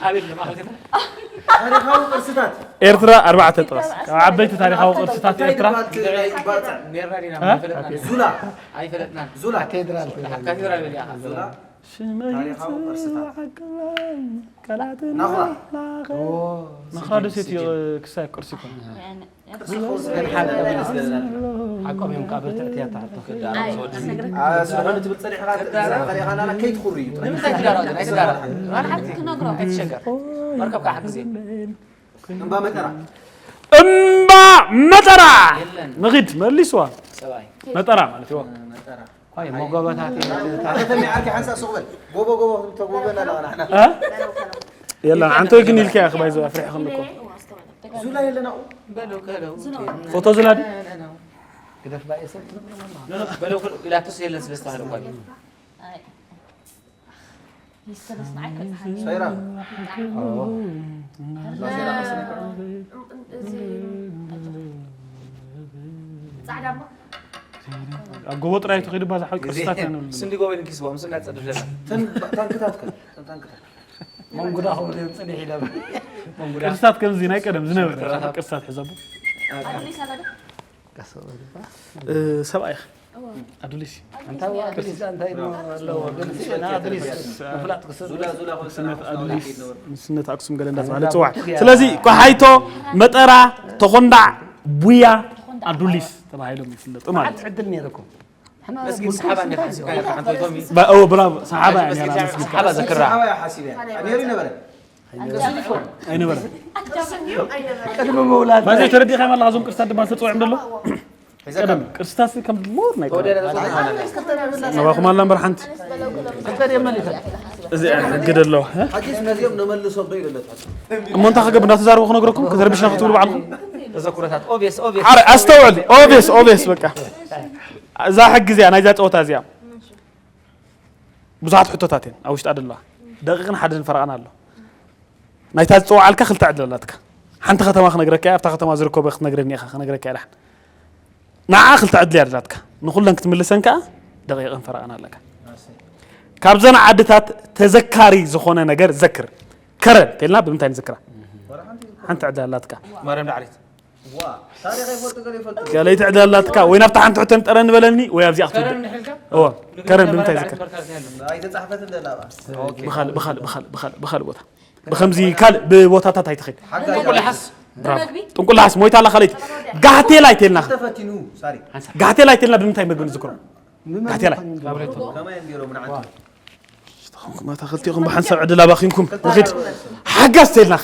ኣቤት ለማለት ታሪኻዊ ቅርስታት ኤርትራ ኣርባዕተ ጥቕስ ካብ ዓበይቲ ታሪኻዊ ቅርስታት ኤርትራ ባፅዕ ሜራ ዲና እ? ፈለጥና ዙላ ኣይፈለጥናን ካቴድራል ካቴድራል በሊያ ዙላ ሽመይስ ታሪኻዊ ቅርስታት ዓቅላይ ቃላትን ናኹራ ናኽራ ደሴት ክሳይ ቅርሲ ይኮን ሓቆም እዮም ካብ ብርትዕቲ ያተሓቶ ስለኾነ ትብል ፀኒሕካ ተሪኻና ከይትኹሪ እዩ ንምንታይ ትዳረቕ ኣይትዳረቕ ሓንቲ ክነግሮ ኣይትሸገር መርከብካ ሓግዜ እምባ መጠራ እምባ መጠራ ንኺድ መሊስዋ ሰብኣይ መጠራ ማለት እዩ መጠራ ኳይ መጎበታት ኣተተሚ ዓርኪ ሓንሳእ ሱቕ በል ጎቦ ጎቦ ተጎበና ኣለና ንሕና እ? የላ ኣንተ ግን ኢልካ ኢኻ ባይዘ ኣፍሪሕኹም እኮ ዙላ የለና በለው ከለው ፎቶ ዝላድ ግደፍ ባየ ሰብ በለው ከለው ኢላቶስ የለን ስለ ዝተባህለ እኳ እዩ ሰይራ ጻዕዳ እሞ ኣብ ጎቦ ጥራይ ተኺዱ ባዛ ሓቂ ቅርስታት ያንብሉ ስንዲ ጎበ ንኪስቦ ምስ እናጸድፍ ዘለና ታንክታት ከ ታንክታት መንጉዳ ክብሉ እዮም ፅኒሕ ኢለ ቅርስታት ከምዚ ናይ ቀደም ዝነበረ ቅርስታት ሕዘቡ ኣድሊስ ኣለዶ ሰብኣይ ኣዱሊስ እንታይ ዋ ኣድሊስ እንታይ ኣለዎ ግን ኣድሊስ ምፍላጥ ክስብ ዙላ ዙላ ንስነት ኣዱሊስ ንስነት ኣክሱም ገለ እንዳተባሃለ ይፅዋዕ ስለዚ ኳሓይቶ መጠራ ተኾንዳዕ ቡያ ኣዱሊስ ተባሂሎም ይፍለጡ ማለት መዓልቲ ዕድል ነይርኩም መስጊድ ሰሓባ እንደ ሓንሲብካ ነርካ ሓንቶይቶም እዩ እዩ ብራቮ ሰሓባ እያ ነራ መስጊድ ሰሓባ ዘክራ ሰሓባ እያ ሓሲበ ነይሩ ይነበረ ኣይነበረ ቅድሚ ምውላድ ባዘይ ተረዲኻ ማላ ዞም ቅርስታት ድማ ዝተፅውዕም ደሎ ቀደም ቅርስታት ከም ሞር ናይ ቀደም ነባኹም ኣላ እምበር ሓንቲ ክልተ ድየ መሊሰ እዚ ግደ ኣለዋ ሓዲስ ነዚኦም ነመልሶም ዶ ይደለታት እሞ እንታይ ክገብር እንዳተዛረቡ ክነግረኩም ከተረብሽና ክትብሉ ባዕልኩም ተዘክሮታት ኦቤስ ኦቤስ ሓረ ኣስተውዕል ኦቤስ ኦቤስ በቃ እዛ ሕጊ እዚኣ ናይዛ ፀወታ እዚኣ ብዙሓት ሕቶታት እየን ኣብ ውሽጣ ደለዋ ደቂቕን ሓደን ፈረቓን ኣሎ ናይታ ዝፀዋዓልካ ክልተ ዕድል ኣላትካ ሓንቲ ከተማ ክነግረካ እያ ኣብታ ከተማ ዝርከበ ክትነግረኒ ኢኻ ክነግረካ እያ ድሓን ንዓ ክልተ ዕድል እያ ደላትካ ንኩለን ክትምልሰን ከዓ ደቂቕን ፈረቓን ኣለካ ካብዘን ዓድታት ተዘካሪ ዝኾነ ነገር ዘክር ከረን ተልና ብምንታይ ንዝክራ ሓንቲ ዕድል ኣላትካ ማርያም ዳዕሪት ታሪኽ ይፈልጡ ገለ ይፈልጡ ገለይቲ ዕድል ኣላትካ ወይ ናብታ ሓንቲ ሕቶ ንጠረ ንበለኒ ወይ ኣብዚኣ ክትውድእ ከረን ንሕልካ እዎ ከረን ብምንታይ ዝክር ኣይተፃሕፈትን ደላ ብኻልእ ብኻልእ ብኻልእ ብኻልእ ብኻልእ ቦታ ብኸምዚ ካልእ ብቦታታት ኣይትኸድ ቁልሓስ ብራቮ ጥንቁላስ ሞይታ ኣላ ካልኣይቲ ጋህቴላ ኣይቴልና ተፈቲኑ ሳሪ ጋህቴላ ኣይቴልና ብምንታይ መግቢ ንዝክሮ ጋህቴላ ከማይ እንዲሮ ምንዓት ማታ ክልቲኹም ብሓንሳብ ዕድል ኣባኺንኩም ንኽድ ሓጋዝ ተልናኽ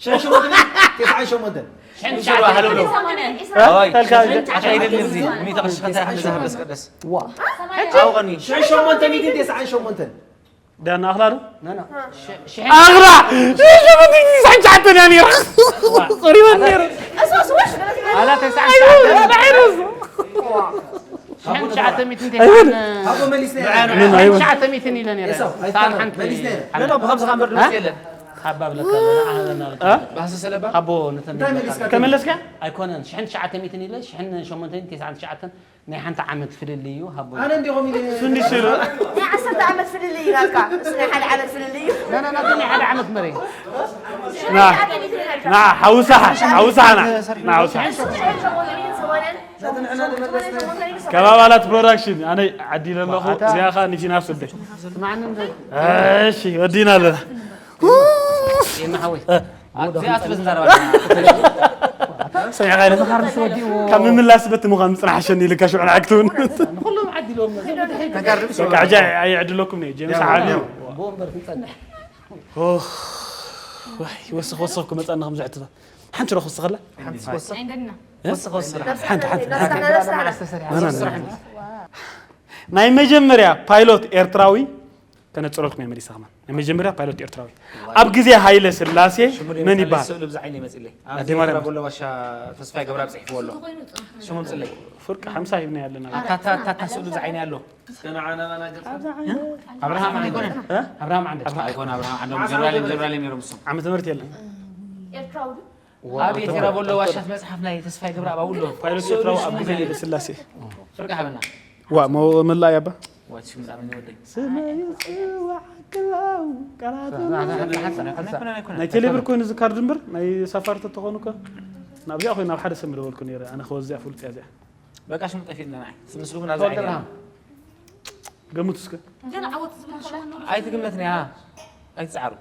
ሽሕን ሸሞንተን ሚእትን ተስዓን ሸሞንተን። ሽሕን ትሽዓተ ሃለውለው። ሰማንያን። ኣይ ተልካ ኣካይደልኒ እዚ ሚእቲ ቅርሺ ከንታ ሓንቲ ዝሃበስ ቀደስ። ሕጂ ሽዑ ሸሞንተ ሚእትን ተስዓን ሸሞንተን። ዳና ኣኽላ ዶ? ሽሕን ኣኽላ! ሽሕን ሸሞንተ ሚእትን ተስዓን ትሽዓተን እያ ነይራ። ቆሪበን ነይሩ። እሱ እሱ ወሽ በለት ኣላ ተስዓን ትሽዓተ። ሽሕን ትሽዓተ ሚእትን ተስዓን ሃቦ መሊስና ኢና። ሽሕን ትሽዓተ ሚእትን ኢለ ነይረ። ኤሳው፣ ሰዓት ሓንቲ መሊስና ኢና። ሓለና። ብኸምዚ ካብ በርዶ የለን። ሓባ ብለካ ኣለና፣ ኣህለና ኣለካ። እ? ሃቦ ነተን እንታይ መሊስካ? ከመለስካ? ኣይኮነን። ሽሕን ትሽዓተ ሚእትን ኢለ፣ ሽሕን ሸሞንተ ሚእትን ተስዓን ትሽዓተን ናይ ሓንቲ ዓመት ፍልልይ እዩ። ሃቦ ኣነ እንዲኹም ኢለ ናይ ዓሰርተ ዓመት ፍልልይ ናትካ፣ እሱ ናይ ሓደ ዓመት ፍልልይ እዩ። ና፣ ና፣ ናተይ ናይ ሓደ ዓመት መረይ። ና ና ሓውሳኻ ሓውሳኻ ና ና ሓውሳኻ ካብ ኣባላት ፕሮዳክሽን ኣነ ዓዲለ ኣለኹ። እዚኣ ኸኣ ንፊናስ ወደይ። ስማዕኒ እንደ እሺ ወዲና ኣለና። የና ሓወይ። እዚኣ ትበዝንዛረባ ሰሚዕኻ ኢለ ካብ ምምላስ በቲ ምዃን ምፅናሕ ሸኒ ኢልካ ሽዑ ንዓክትውን ንኩሎም ዓዲሎም በቃ ሕጂ ኣየዕድለኩም ነ ጀምስ ዓብዩ ብወንበር ክንፀንሕ ይወስኽ ወስኽ ክመፀና ከም ዝሕትታ ሓንቲ ዶ ክወስኸላ ሓንቲ ሓንቲ ናይ መጀመርያ ፓይሎት ኤርትራዊ ከነፅረልኩም እየ መሊሳ ከማን ናይ መጀመርያ ፓይሎት ኤርትራዊ ኣብ ግዜ ሃይለ ስላሴ መን ይበሃል ስእሉ ብዛ ዓይነ ይመፅለይ ኣደይ ማርያም። ቦሎ ዋሻ ተስፋይ ገብረኣብ ፅሒፍዎ ኣሎ ሽሙ ምፅለይ ፍርቂ ሓምሳ ሂብና ያለና ኣታ ኣታ ስእሉ ብዛ ዓይነ ኣሎ ኣብርሃም ኣይኮነን ኣብርሃም ዓንደ ኣይኮነ ኣብርሃም ዓንዶም ጀነራል ጀነራል እዮም ነይሮም እሶም ዓመተ ምህረት የለን ኤርትራዊ ኣብ ኤርትራ ቦሎ ዋሻት መፅሓፍ ናይ ተስፋይ ገብረኣብ ኣብኡ ኣሎ ፓይሎት ኤርትራዊ ኣብ ግዜ ሃይለ ስላሴ ፍርቂ ሓበና ዋ መላእ ያባ ዋት ሽም ዳምን ይወደይ ስመይ ይፅዋዕ ክላው ቃላቱ ናይ ቴሌብር ኮይኑ እዚ ካርድ እምበር ናይ ሳፋሪ ተተኾኑ ከ ናብዚኣ ኮይኑ ናብ ሓደ ሰብ ምደወልኩ ነይረ ኣነ ከወዚኣ ፍሉጥ እያ እዚኣ በቃ ሽሙ ጠፊእና ንዓይ ስምስሉ ግን ኣብዚ ዓይነ ገምቱ እስከ ገና ዓወት ዝመልሽ ኣይትግመትኒ ሃ ኣይትፅዓሩ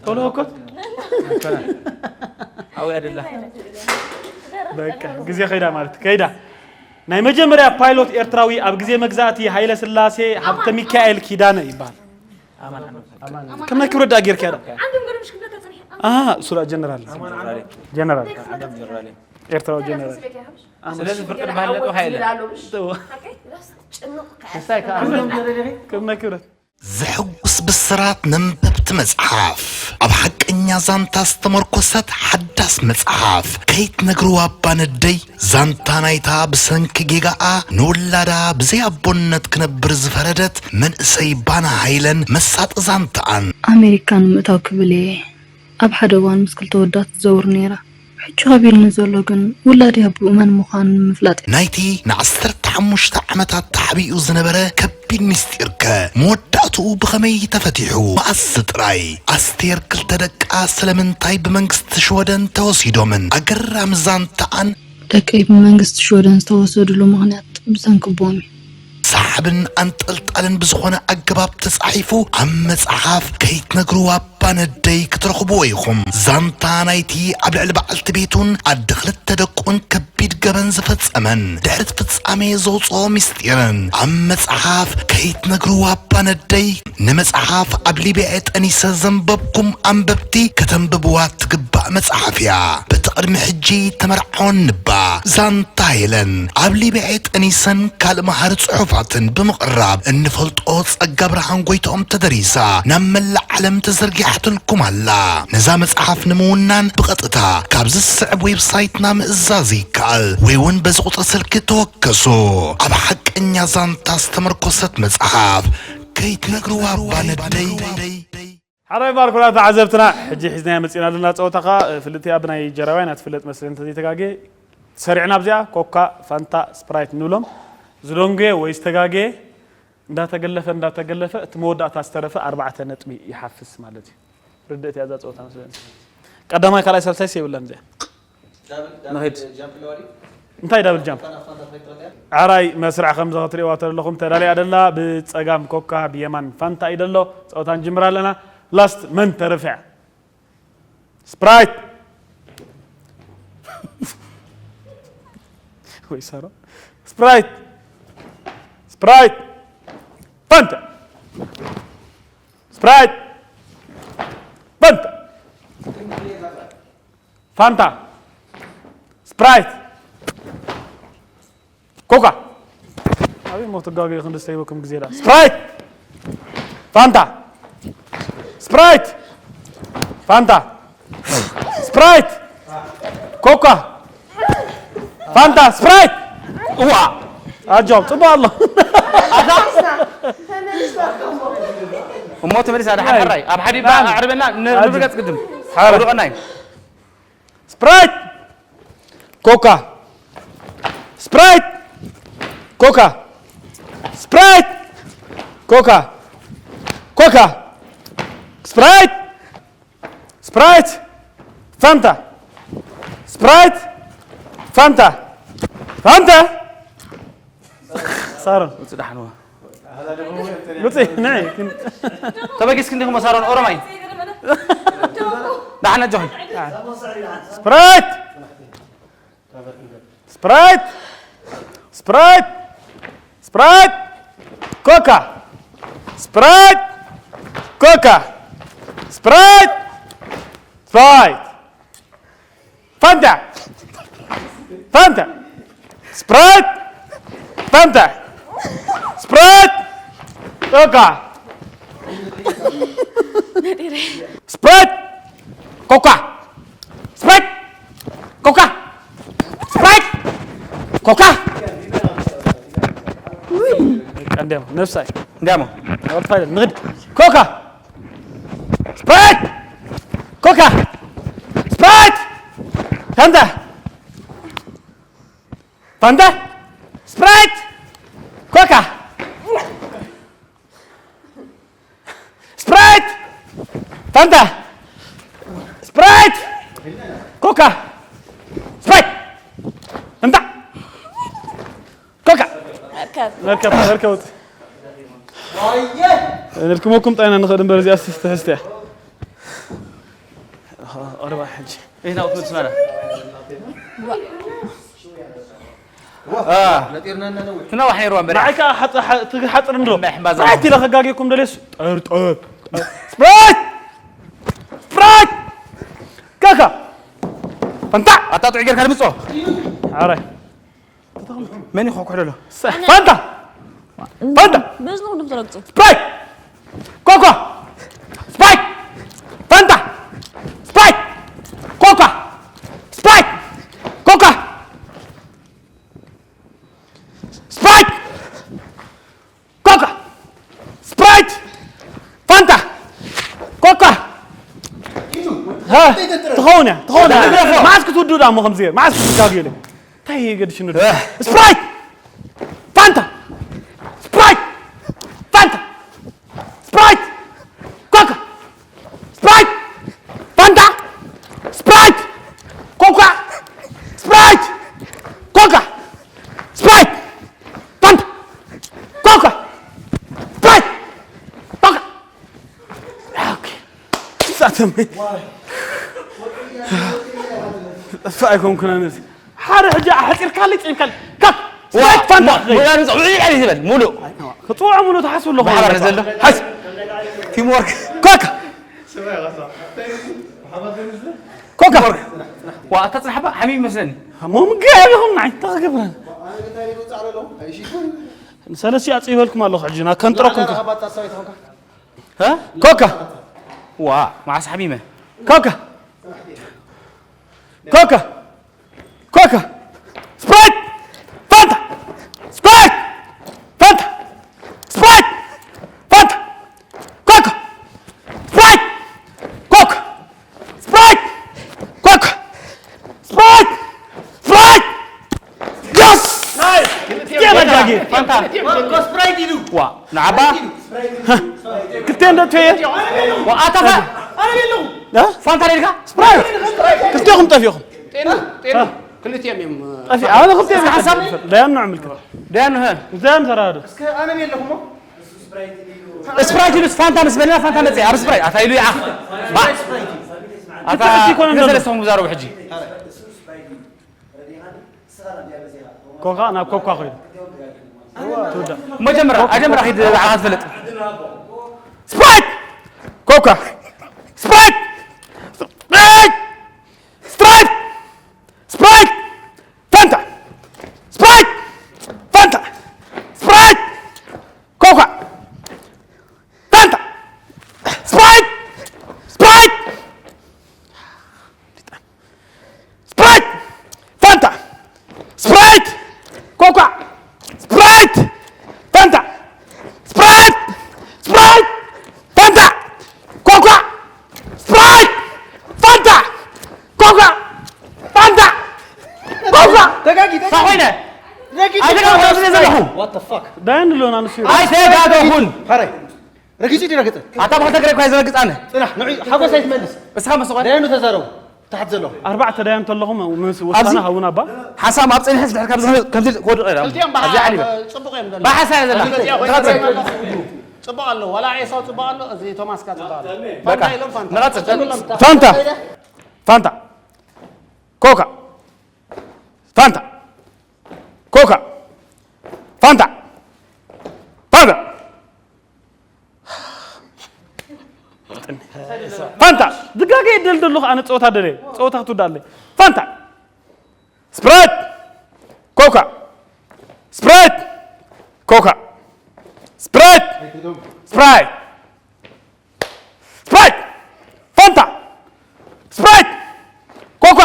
ቶሎ እኮ ኣው ያደላ በቃ ግዜ ከይዳ ማለት ከይዳ ናይ መጀመርያ ፓይሎት ኤርትራዊ ኣብ ግዜ መግዛእቲ ሃይለ ስላሴ ሃብተ ሚካኤል ኪዳነ ይበሃል ከም ናይ ክብረት ዳ ጌርካ ዳ ዓንዶም ገለ ምሽ ክብለካ ፀኒሐ ኣሃ እሱ ዳ ጀነራል ጀነራል ዓንዶም ጀነራል እዮም ኤርትራዊ ጀነራል ስለዚ ፍርቂ ድባል ነጥብ ሃይለ ከም ናይ ክብረት ዘሐጉስ ብስራት ነንበብቲ መጽሓፍ ኣብ ሓቀኛ ዛንታ ዝተመርኮሰት ሓዳስ መጽሓፍ ከይትነግርዋ እባ ነደይ ዛንታ ናይታ ብሰንኪ ጌጋኣ ንውላዳ ብዘይ ኣቦነት ክነብር ዝፈረደት መንእሰይ ባና ሃይለን መሳጢ ዛንታኣን ኣሜሪካ ንምእታው ክብል እየ ኣብ ሓደ እዋን ምስ ክልተ ወዳት ትዘውር ነይራ። ሕጂ ከቢድኒ ዘሎ ግን ውላደይ ኣቦኡ መን ምዃኑ ንምፍላጥ እዩ። ናይቲ ንዓሰርተ ሓሙሽተ ዓመታት ተሓቢኡ ዝነበረ ከቢድ ምስጢርከ መወዳእትኡ ብኸመይ ተፈቲሑ? መኣስ ጥራይ? ኣስቴር ክልተ ደቃ ስለምንታይ ብመንግስቲ ሽወደን ተወሲዶምን? ኣገራሚ ዛንታኣን ደቀይ ብመንግስቲ ሽወደን ዝተወሰድሉ ምኽንያት ብሰንኪ ኣቦኦም እዩ። ሰሓብን ኣንጠልጣልን ብዝኾነ ኣገባብ ተጻሒፉ ኣብ መጽሓፍ ከይትነግርዋ እባ ነደይ ክትረኽብዎ ኢኹም። ዛንታ ናይቲ ኣብ ልዕሊ በዓልቲ ቤቱን ኣደ ክልተ ደቁን ከቢድ ገበን ዝፈጸመን ድሕሪ እቲ ፍጻሜ ዘውጽኦ ምስጢርን ኣብ መጽሓፍ ከይትነግርዋ እባ ነደይ ንመጽሓፍ ኣብ ሊብያ ጠኒሰ ዘንበብኩም ኣንበብቲ ከተንብብዋ ትግባእ መጽሓፍ እያ። በቲ ቅድሚ ሕጂ ተመርዓወን ንባ ዛንታ ሄለን ኣብ ሊብያ ጠኒሰን ካልእ መሃሪ ጽሑፋትን ብምቕራብ እንፈልጦ ጸጋ ብርሃን ጎይትኦም ተደሪሳ ናብ መላእ ዓለም ተዘርጊሓትልኩም ኣላ። ነዛ መጽሓፍ ንምውናን ብቐጥታ ካብዚ ዝስዕብ ዌብሳይትና ምእዛዝ ይከኣል ወይ እውን በዚ ቁጽሪ ስልኪ ተወከሱ። ኣብ ሓቀኛ ዛንታ ዝተመርኮሰት መጽሓፍ ከይትነግርዋ እባ ነደይ ሓራይ ባርኩና ተዓዘብትና ሕጂ ሒዝናያ መፂና ኣለና ፀወታ ከዓ ፍልጥቲ ኣብ ናይ ጀራዋይ ናትፍለጥ መስለኒ እንተዘይተጋጌ ሰሪዕና ኣብዚኣ ኮካ ፋንታ ስፕራይት ንብሎም ዝደንጉየ ወይ ዝተጋገየ እንዳተገለፈ እንዳተገለፈ እቲ መወዳእታ ዝተረፈ ኣርባዕተ ነጥቢ ይሓፍስ ማለት እዩ ርድእት እያ እዛ ፀወታ መስለኒ ቀዳማይ ካልኣይ ሳልሳይስ የብላን እዚኣ ንኸይድ እንታይ ዳብል ጃምፕ ዓራይ መስርዕ ከምዚ ክትሪእዋ ተለኹም ተዳልያ ደላ ብፀጋም ኮካ ብየማን ፋንታ እዩ ደሎ ፀወታ ንጅምር ኣለና ላስት መን ተርፍ እያ ስፕራይት ወይ ሰሮ ስፕራይት ስፕራይት ፋንታ ስፕራይት ፋንታ ፋንታ፣ ስፕራይት፣ ኮካ። ኣበይ ሞ ትጋገዩ ክንዲ ዝሰይበኩም ግዜ ዳ። ስፕራይት፣ ፋንታ፣ ስፕራይት፣ ፋንታ፣ ስፕራይት፣ ኮካ፣ ፋንታ፣ ስፕራይት። እዋ ኣጆም ጽቡቕ ኣሎ። እሞ ተመሊሳ ደሓን ሕራይ ኣብ ሓዲባ ኣዕርበና ን- ኣጆም። ንብገጽ ግድም ሓረ። ኣውድቐና እዩ። ስፕራይት፣ ኮካ፣ ስፕራይት፣ ኮካ፣ ስፕራይት፣ ኮካ፣ ኮካ፣ ስፕራይት፣ ስፕራይት፣ ፋንታ፣ ስፕራይት፣ ፋንታ፣ ፋንታ። ሳሮን ውጽእ ደሓንዋ። ውጽእ፣ ንዒ። ተበጊስክ እንዲኹም ሳሮን ኦሮማይ። ደሓን ኣጆኺ። ስፕራይት፣ ስፕራይት፣ ስፕራይት፣ ስፕራይት፣ ኮካ፣ ስፕራይት፣ ኮካ፣ ስፕራይት፣ ስፕራይት፣ ፋንታ፣ ፋንታ፣ ስፕራይት፣ ፋንታ፣ ስፕራይት፣ ኮካ፣ ስፕራይት፣ ኮካ፣ ስፕራይት፣ ኮካ፣ ስፕራይት፣ ኮካ። ቀንደም ነብሳይ እንዲያሞ ወርፋይለ ንግድ ኮካ፣ ስፕራይት፣ ኮካ፣ ስፕራይት፣ ፋንታ፣ ፋንታ፣ ስፕራይት፣ ኮካ፣ ስፕራይት፣ ፋንታ፣ ስፕራይት፣ ኮካ፣ ስፕራይት፣ ፋንታ፣ ኮካ። መርከብ። መርከብ፣ መርከብ ውጽእ። ነልክመኩም ጣይና ንኸድ እምበር እዚኣ ትሕዝቲ እያ። ቀረባ ሕጂ። ይህና ውክል ስመራ። ዋ። አ። ነጢርና እና ነዊሕ። ትነዋሕ ነይርዋ እምበር። ንዓይ ከኣ ሓጽ-፣ ሓ-፣ ትግ-፣ ሓጽር እንዶ። እምበር ሕምባዛ። ስፕራይት ኢለ ከጋግየኩም ደልየስ። ጠር፣ ጠር። ስፕራይት! ስፕራይት! ካካ! ፈንታ! ኣታ ጥዑይ ጌርካ ድምጾ። ሓራይ። መን እዩ ኮኩሕ ደሎ? ሰ-፣ ፈንታ! ፈንታ! በዝኑ ኩሉ ክትረግጹ። ስፕራይት! ኮካ! ስፕራይት! ፈንታ! ስፕራይት! ኮካ! ስፕራይት! ኮካ! ስፕራይት! ኮካ! ስፕራይት! ፋንታ! ኮካ! ሃ፣ ትኸውን እያ፣ ትኸውን እያ። መዓስ ክትውድኡ ደኣ እሞ ከምዚ? መዓስ ክትጋግዩ? እንታይ ገድሽኑ? ስፕራይት! ፋንታ! ስፕራይት! ፋንታ! ስፕራይት! ኮካ! ስፕራይት! ፋንታ! ስፕራይት! ኮካ! ስፕራይት! ኮካ! ስፕራይት! ፋንታ! ኮካ! ስፕራይት! ኮካ! ኦኬ። ሳተመ። ጠፋ ኣይኮንኩን ኣነስ። ሓደ ሕጂ ኣሕጺርካለይ፣ ጸይብካለይ። ካክ! ዋ፣ ስፕራይት ፋንታ! ሞ-፣ ሞራል ንጹህ፣ ውዕል እዩ ዝበል፣ ሙሉእ። ክጽውዖ ሙሉእ ትሓስቡ ኣለኹም። ማሕበር ዘሎ። ሓስ-፣ ቲም ወርክ። ኮካ! ኮካ! ዋ፣ ኣታ ጽናሕ ባ፣ ሓሚም ይመስለኒ። እሞ ምግብ ኢኹም ንዓይ፣ እንታይ ክገብር? ንሰለስቲኡ ኣጽቢበልኩም ኣለኹ፣ ሕጂ ና ከንጥረኩም ከ። ሀ? ኮካ! ዋ፣ መዓስ ሓሚመ? ኮካ! ኮካ! ኮካ! ስፕራይት! ፋንታ! ስፕራይት! ፋንታ! ስፕራይት! ፋንታ! ኮካ! ስፕራይት! ኮካ! ስፕራይት! ኮካ! ስፕራይት! ስፕራይት! የስ! ናይስ! ክልቲኦም ኣጃጊ! ፋንታ! ኮካ ስፕራይት ኢሉ! ዋ፣ ንዓባ! ክልቲኦም እንዶ ትየ? ዋ፣ ኣታ ኸ? ኣነ የለኹ! እ? ፋንታ ደልካ? ስፕራይት! ክልቲኹም ጠፊኹም። ጤና፣ ጤና። እ? ክልቲኦም እዮም። ጠፊ-፣ ኣነ ክልቲኦም እስከ ሓሳብ? ጠፊኹም። ዳያኑ ዕምልክ። ዳያኑ፣ ሀ? ዳያኑ ተራዶ። እስከ ኣነ የለኹም። ስፕራይት ኢሉስ ፋንታ ምስ በለና ፋንታ መጽእ። ኣብ ስፕራይት ኣታ ኢሉ ይዓኽ። ባ-፣ ኣታ ክልተ ክልተ ይኮነ ክልተ ኣሎ። ሰለስተ ኹም ዝዛረቡ ሕጂ። ኮካ ናብ ኮካ ኮይኑ። ትውዳእ። መጀመርያ፣ ኣጀምራ ኺድ ባዕልኻ ትፈልጥ። ስፕራይት! ኮካ! ስፕራይት! ስፕራይት! ስፕራይት! ኣይነ ኣይተጋገኹ ስለ ዘለኹ። What the fuck? ዳያን ኣሎ ንሱ እዩ። ኣይተጋገኹን። ሐራይ ረጊጹ ድዩ ረግጽ? ኣታ ብኽልተ እግረይ እኳ እየ ዝረግጽ ኣነ። ጽናሕ ንዑ ሓጎስ ኣይትመልስ። እስኻ ምስ ዝኾነ ዳያኑ ተዛረቡ። ታሕት ዘሎ ኣርባዕተ ዳያን ተለኹም ምስ ወሳነ ሃቡና እባ። ሓሳብ ኣብ ጽንሕስ ድሕር ካብ ዝኾነ ከምዚ ክወድቕ ኢላ። ክልቲኦም ኣብዚ ዓሊ በል። ጽቡቕ እዮም ዘለዉ። ብሓሳብ እያ ዘላ። ክልቲኦም ኮይኖም ተቐጽል። ጽቡቕ ኣለዉ። ዋላ ኤሳው ጽቡቕ ኣሎ፣ እዚ ቶማስ ከ ጽቡቕ ኣሎ። በቃ ፋንታ ኢሎም ፋንታ። ንቐጽል። ጽቡቕ ኢሎም ፋንታ ፋንታ ኮካ ፋንታ ኮካ ፋንታ ፋንታ ፋንታ ድጋገ የደል ደለኹ ኣነ ፀወታ ደለ ፀወታ ክትውዳለይ ፋንታ ስፕራይት ኮካ ስፕራይት ኮካ ስፕራይት ስፕራይት ስፕራይት ፋንታ ስፕራይት ኮካ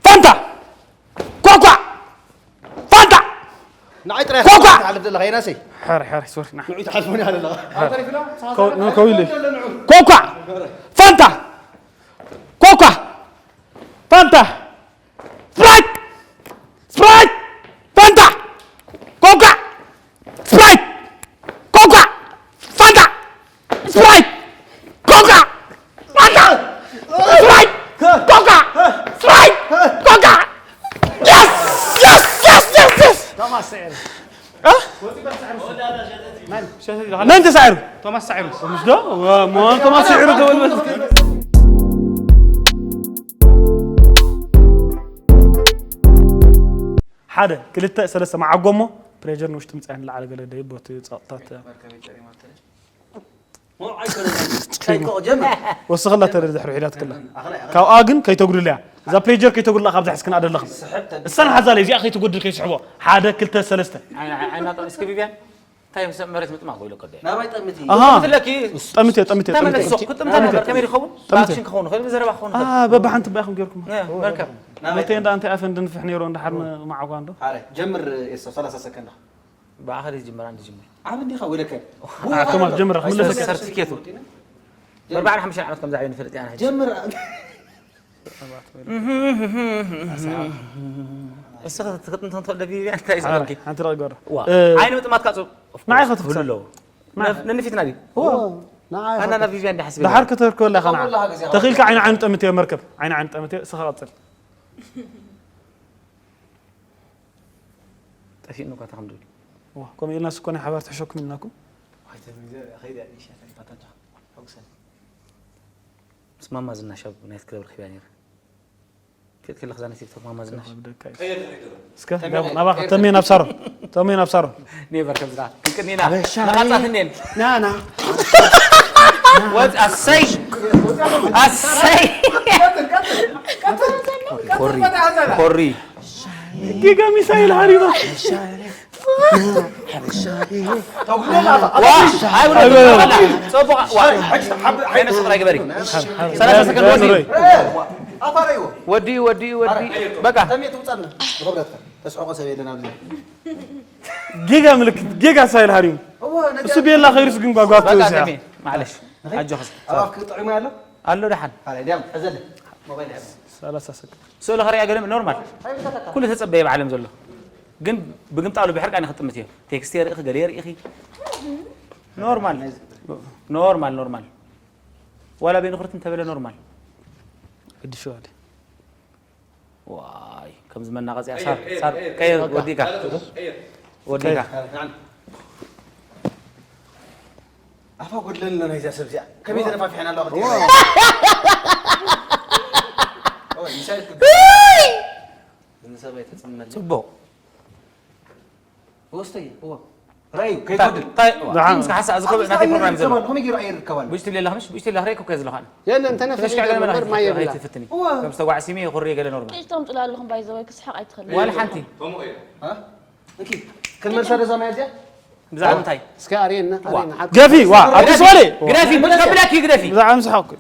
ፋንታ ኮካ ፋንታ ንዓይ ጥራይ ኮካ! ትሓልፍ ዘለኻ የናሰይ ሕር ሕር ሶሪ ና ንዑ ትሓልፉኒ ኣለኻ ከው ኢሉ ኮካ ፋንታ ኮካ ፋንታ ስፕራይት ስፕራይት ፋንታ ኮካ ስፕራይት ኮካ ፋንታ ስፕራይት ኮካ ፋንታ ስፕራይት ኮካ ስፕራይት ኮካ Yes! Yes! Yes! Yes! Yes! ቶማስ ስዒሩ። መን ተሳዒሩ? ቶማስ ሳዒሩ። ምስዶ ሞን ቶማስ ስዒሩ ተበል ሓደ ክልተ ሰለስተ መዓጎሞ ፕሬጀር ንውሽጢ ምፅኣይ ንላዕሊ ገለ ደይ ቦቲ ፀቕጥታት ወስኸላ ተደ ድሕሪ ሒዳት ክላ ካብኣ ግን ከይተጉድልያ እዛ ፕሬጀር ከይተጉድላ ካብዛ ሕዝክን ኣደለኽም እሳን ሓዛለ እዚኣ ከይትጎድል ከይስሕቦ ሓደ ክልተ ሰለስተ ዓይና ጠምስኪ ቢብያን እንታይ ምስ መሬት ምጥማቕ ኮይሉ ከደ ናባይ ጠምቲ ኣሃ ትለኪ ጠምቴ ጠምቴ ተመለሶ ጠምቴ ክትጥምታ ነበር ከመይ ይኸውን ጠምቴ። ብኣክሽን ክኸውን ይኽእል ብዘረባ ክኸውን ይኽእል በብሓንቲ ባይኹም ጌርኩም መርከብ መቴ እንዳ እንታይ ኣፈ እንድንፍሕ ነይሮ እንድሓር መዓጓ እንዶ ጀምር የሰ ሰላሳ ሰከንድ ብኣኸል ዝጅምር ኣንድ ጅምር ዓብ እንዲኻ ወለከ ቶማስ ጀምር ክምለሰካ ሰርቲፊኬቱ በርባዕን ሓሙሽተን ዓመት ከምዚ ዓይነት ንፈልጥ ኢና ሕጂ ጀምር እስኻ ክትጥምቶ እንተሎ ቢብያ እንታይ ይስበኪ ሓንቲ ርኣ ይገብራ ዓይኒ ምጥማትካ ጽ ንዓይ ከትፍክሰ ነንፊትና ድዩ ኣና ናብ ቪቪያ እንዲሓስብ ድሓር ከተርከበላ ኸና ተኺልካ ዓይኒ ዓይኒ ጠምት እዮ መርከብ ዓይኒ ዓይኒ ጠምት እዮ እስኻ ቀጽል ጠፊእኒ እኳ ተኸም ድብል ከምኡ ኢልና ስኮ ናይ ሓባር ተሸኩም ኢልናኩም ምስ ማማ ዝናሽ ኣብ ናይት ክለብ ረኪብያ ነይረ። ፍልጥ ክልኽ ዛነ ቲክቶክ ማማ ዝናሽ። እስከ ናባኻ ተሜ ናብ ሳሮን ተሜ ናብ ሳሮን። ኔቨር ከምዝዳ ክንቅኒና መቓጻት እኔን ናና ወጽ ኣሰይ ኣሰይ ኮሪ ኮሪ ጊጋ ሚሳኤል ሃሪባ ወዲኡ ወዲኡ ወዲኡ በቃ ተስሕቆ ሰብ የለን ኣብዚ ጌጋ ምልክት ጌጋ ሳይል ሃሪሙ እሱ ቤላ ኸይሩስ ግን ጓጓቱ እዚኣ ማለሽ ኣጆኸስ ኣባፍ ክጥዑም ኣሎ ኣሎ ደሓን ዲያም ሕዘለ ሞባይል ሕዘ ሰላሳ ሰከንድ ስእሊ ኸሪያ ገለ ኖርማል ኩሉ ተጸበየ ብዓለም ዘሎ ግን ብግምጣሉ ብሕርቃ ንክጥምት እዮ ቴክስት የርእኺ ገለ የርእኺ ኖርማል ኖርማል ኖርማል ዋላ ቤንኹርት እንተበለ ኖርማል ግዲ ሸዋደ ዋይ ከምዚ መናቐፂያ ሳር ሳር ቀይር ወዲካ ወዲካ ኣፋ ጎድለልና ናይዛ ሰብ እዚኣ ከመይ ተነፋፊሕና ኣለዋ ጽቡቅ ወስተይ እዎ ራእዩ ከይጎድል ዝኸብእ ናተይ ፕሮግራም ዘሎ ከመይ ገይሩ ኣይርከባሉ ብጅቲ ሌላ ምሽ ብጅቲ ሌላ ኸረይኩ ከ ዝለኻነ የለን ተነፍሽ ተሽካዕ ገለ ነበር መላእክት ማይ የብላ ኣይትፍትኒ ከም ዝተጓዕ ሲሚ የኹሪ ገለ ኖርማል ጭጅቶም ጥላ ኣለኹም ባይዘወይ ክስሓቕ ኣይትኽእል ዋላ ሓንቲ እንኪ ክንመልሳ ደዛ ማይ እዚኣ ብዛዕባ እንታይ እስከ ኣርእየና ኣርእየና ሓቂ ገፊ ዋ ኣዲስ ወለ ግደፊ ምን ከብላኪ ግደፊ ብዛዕባ ምሳሓኩ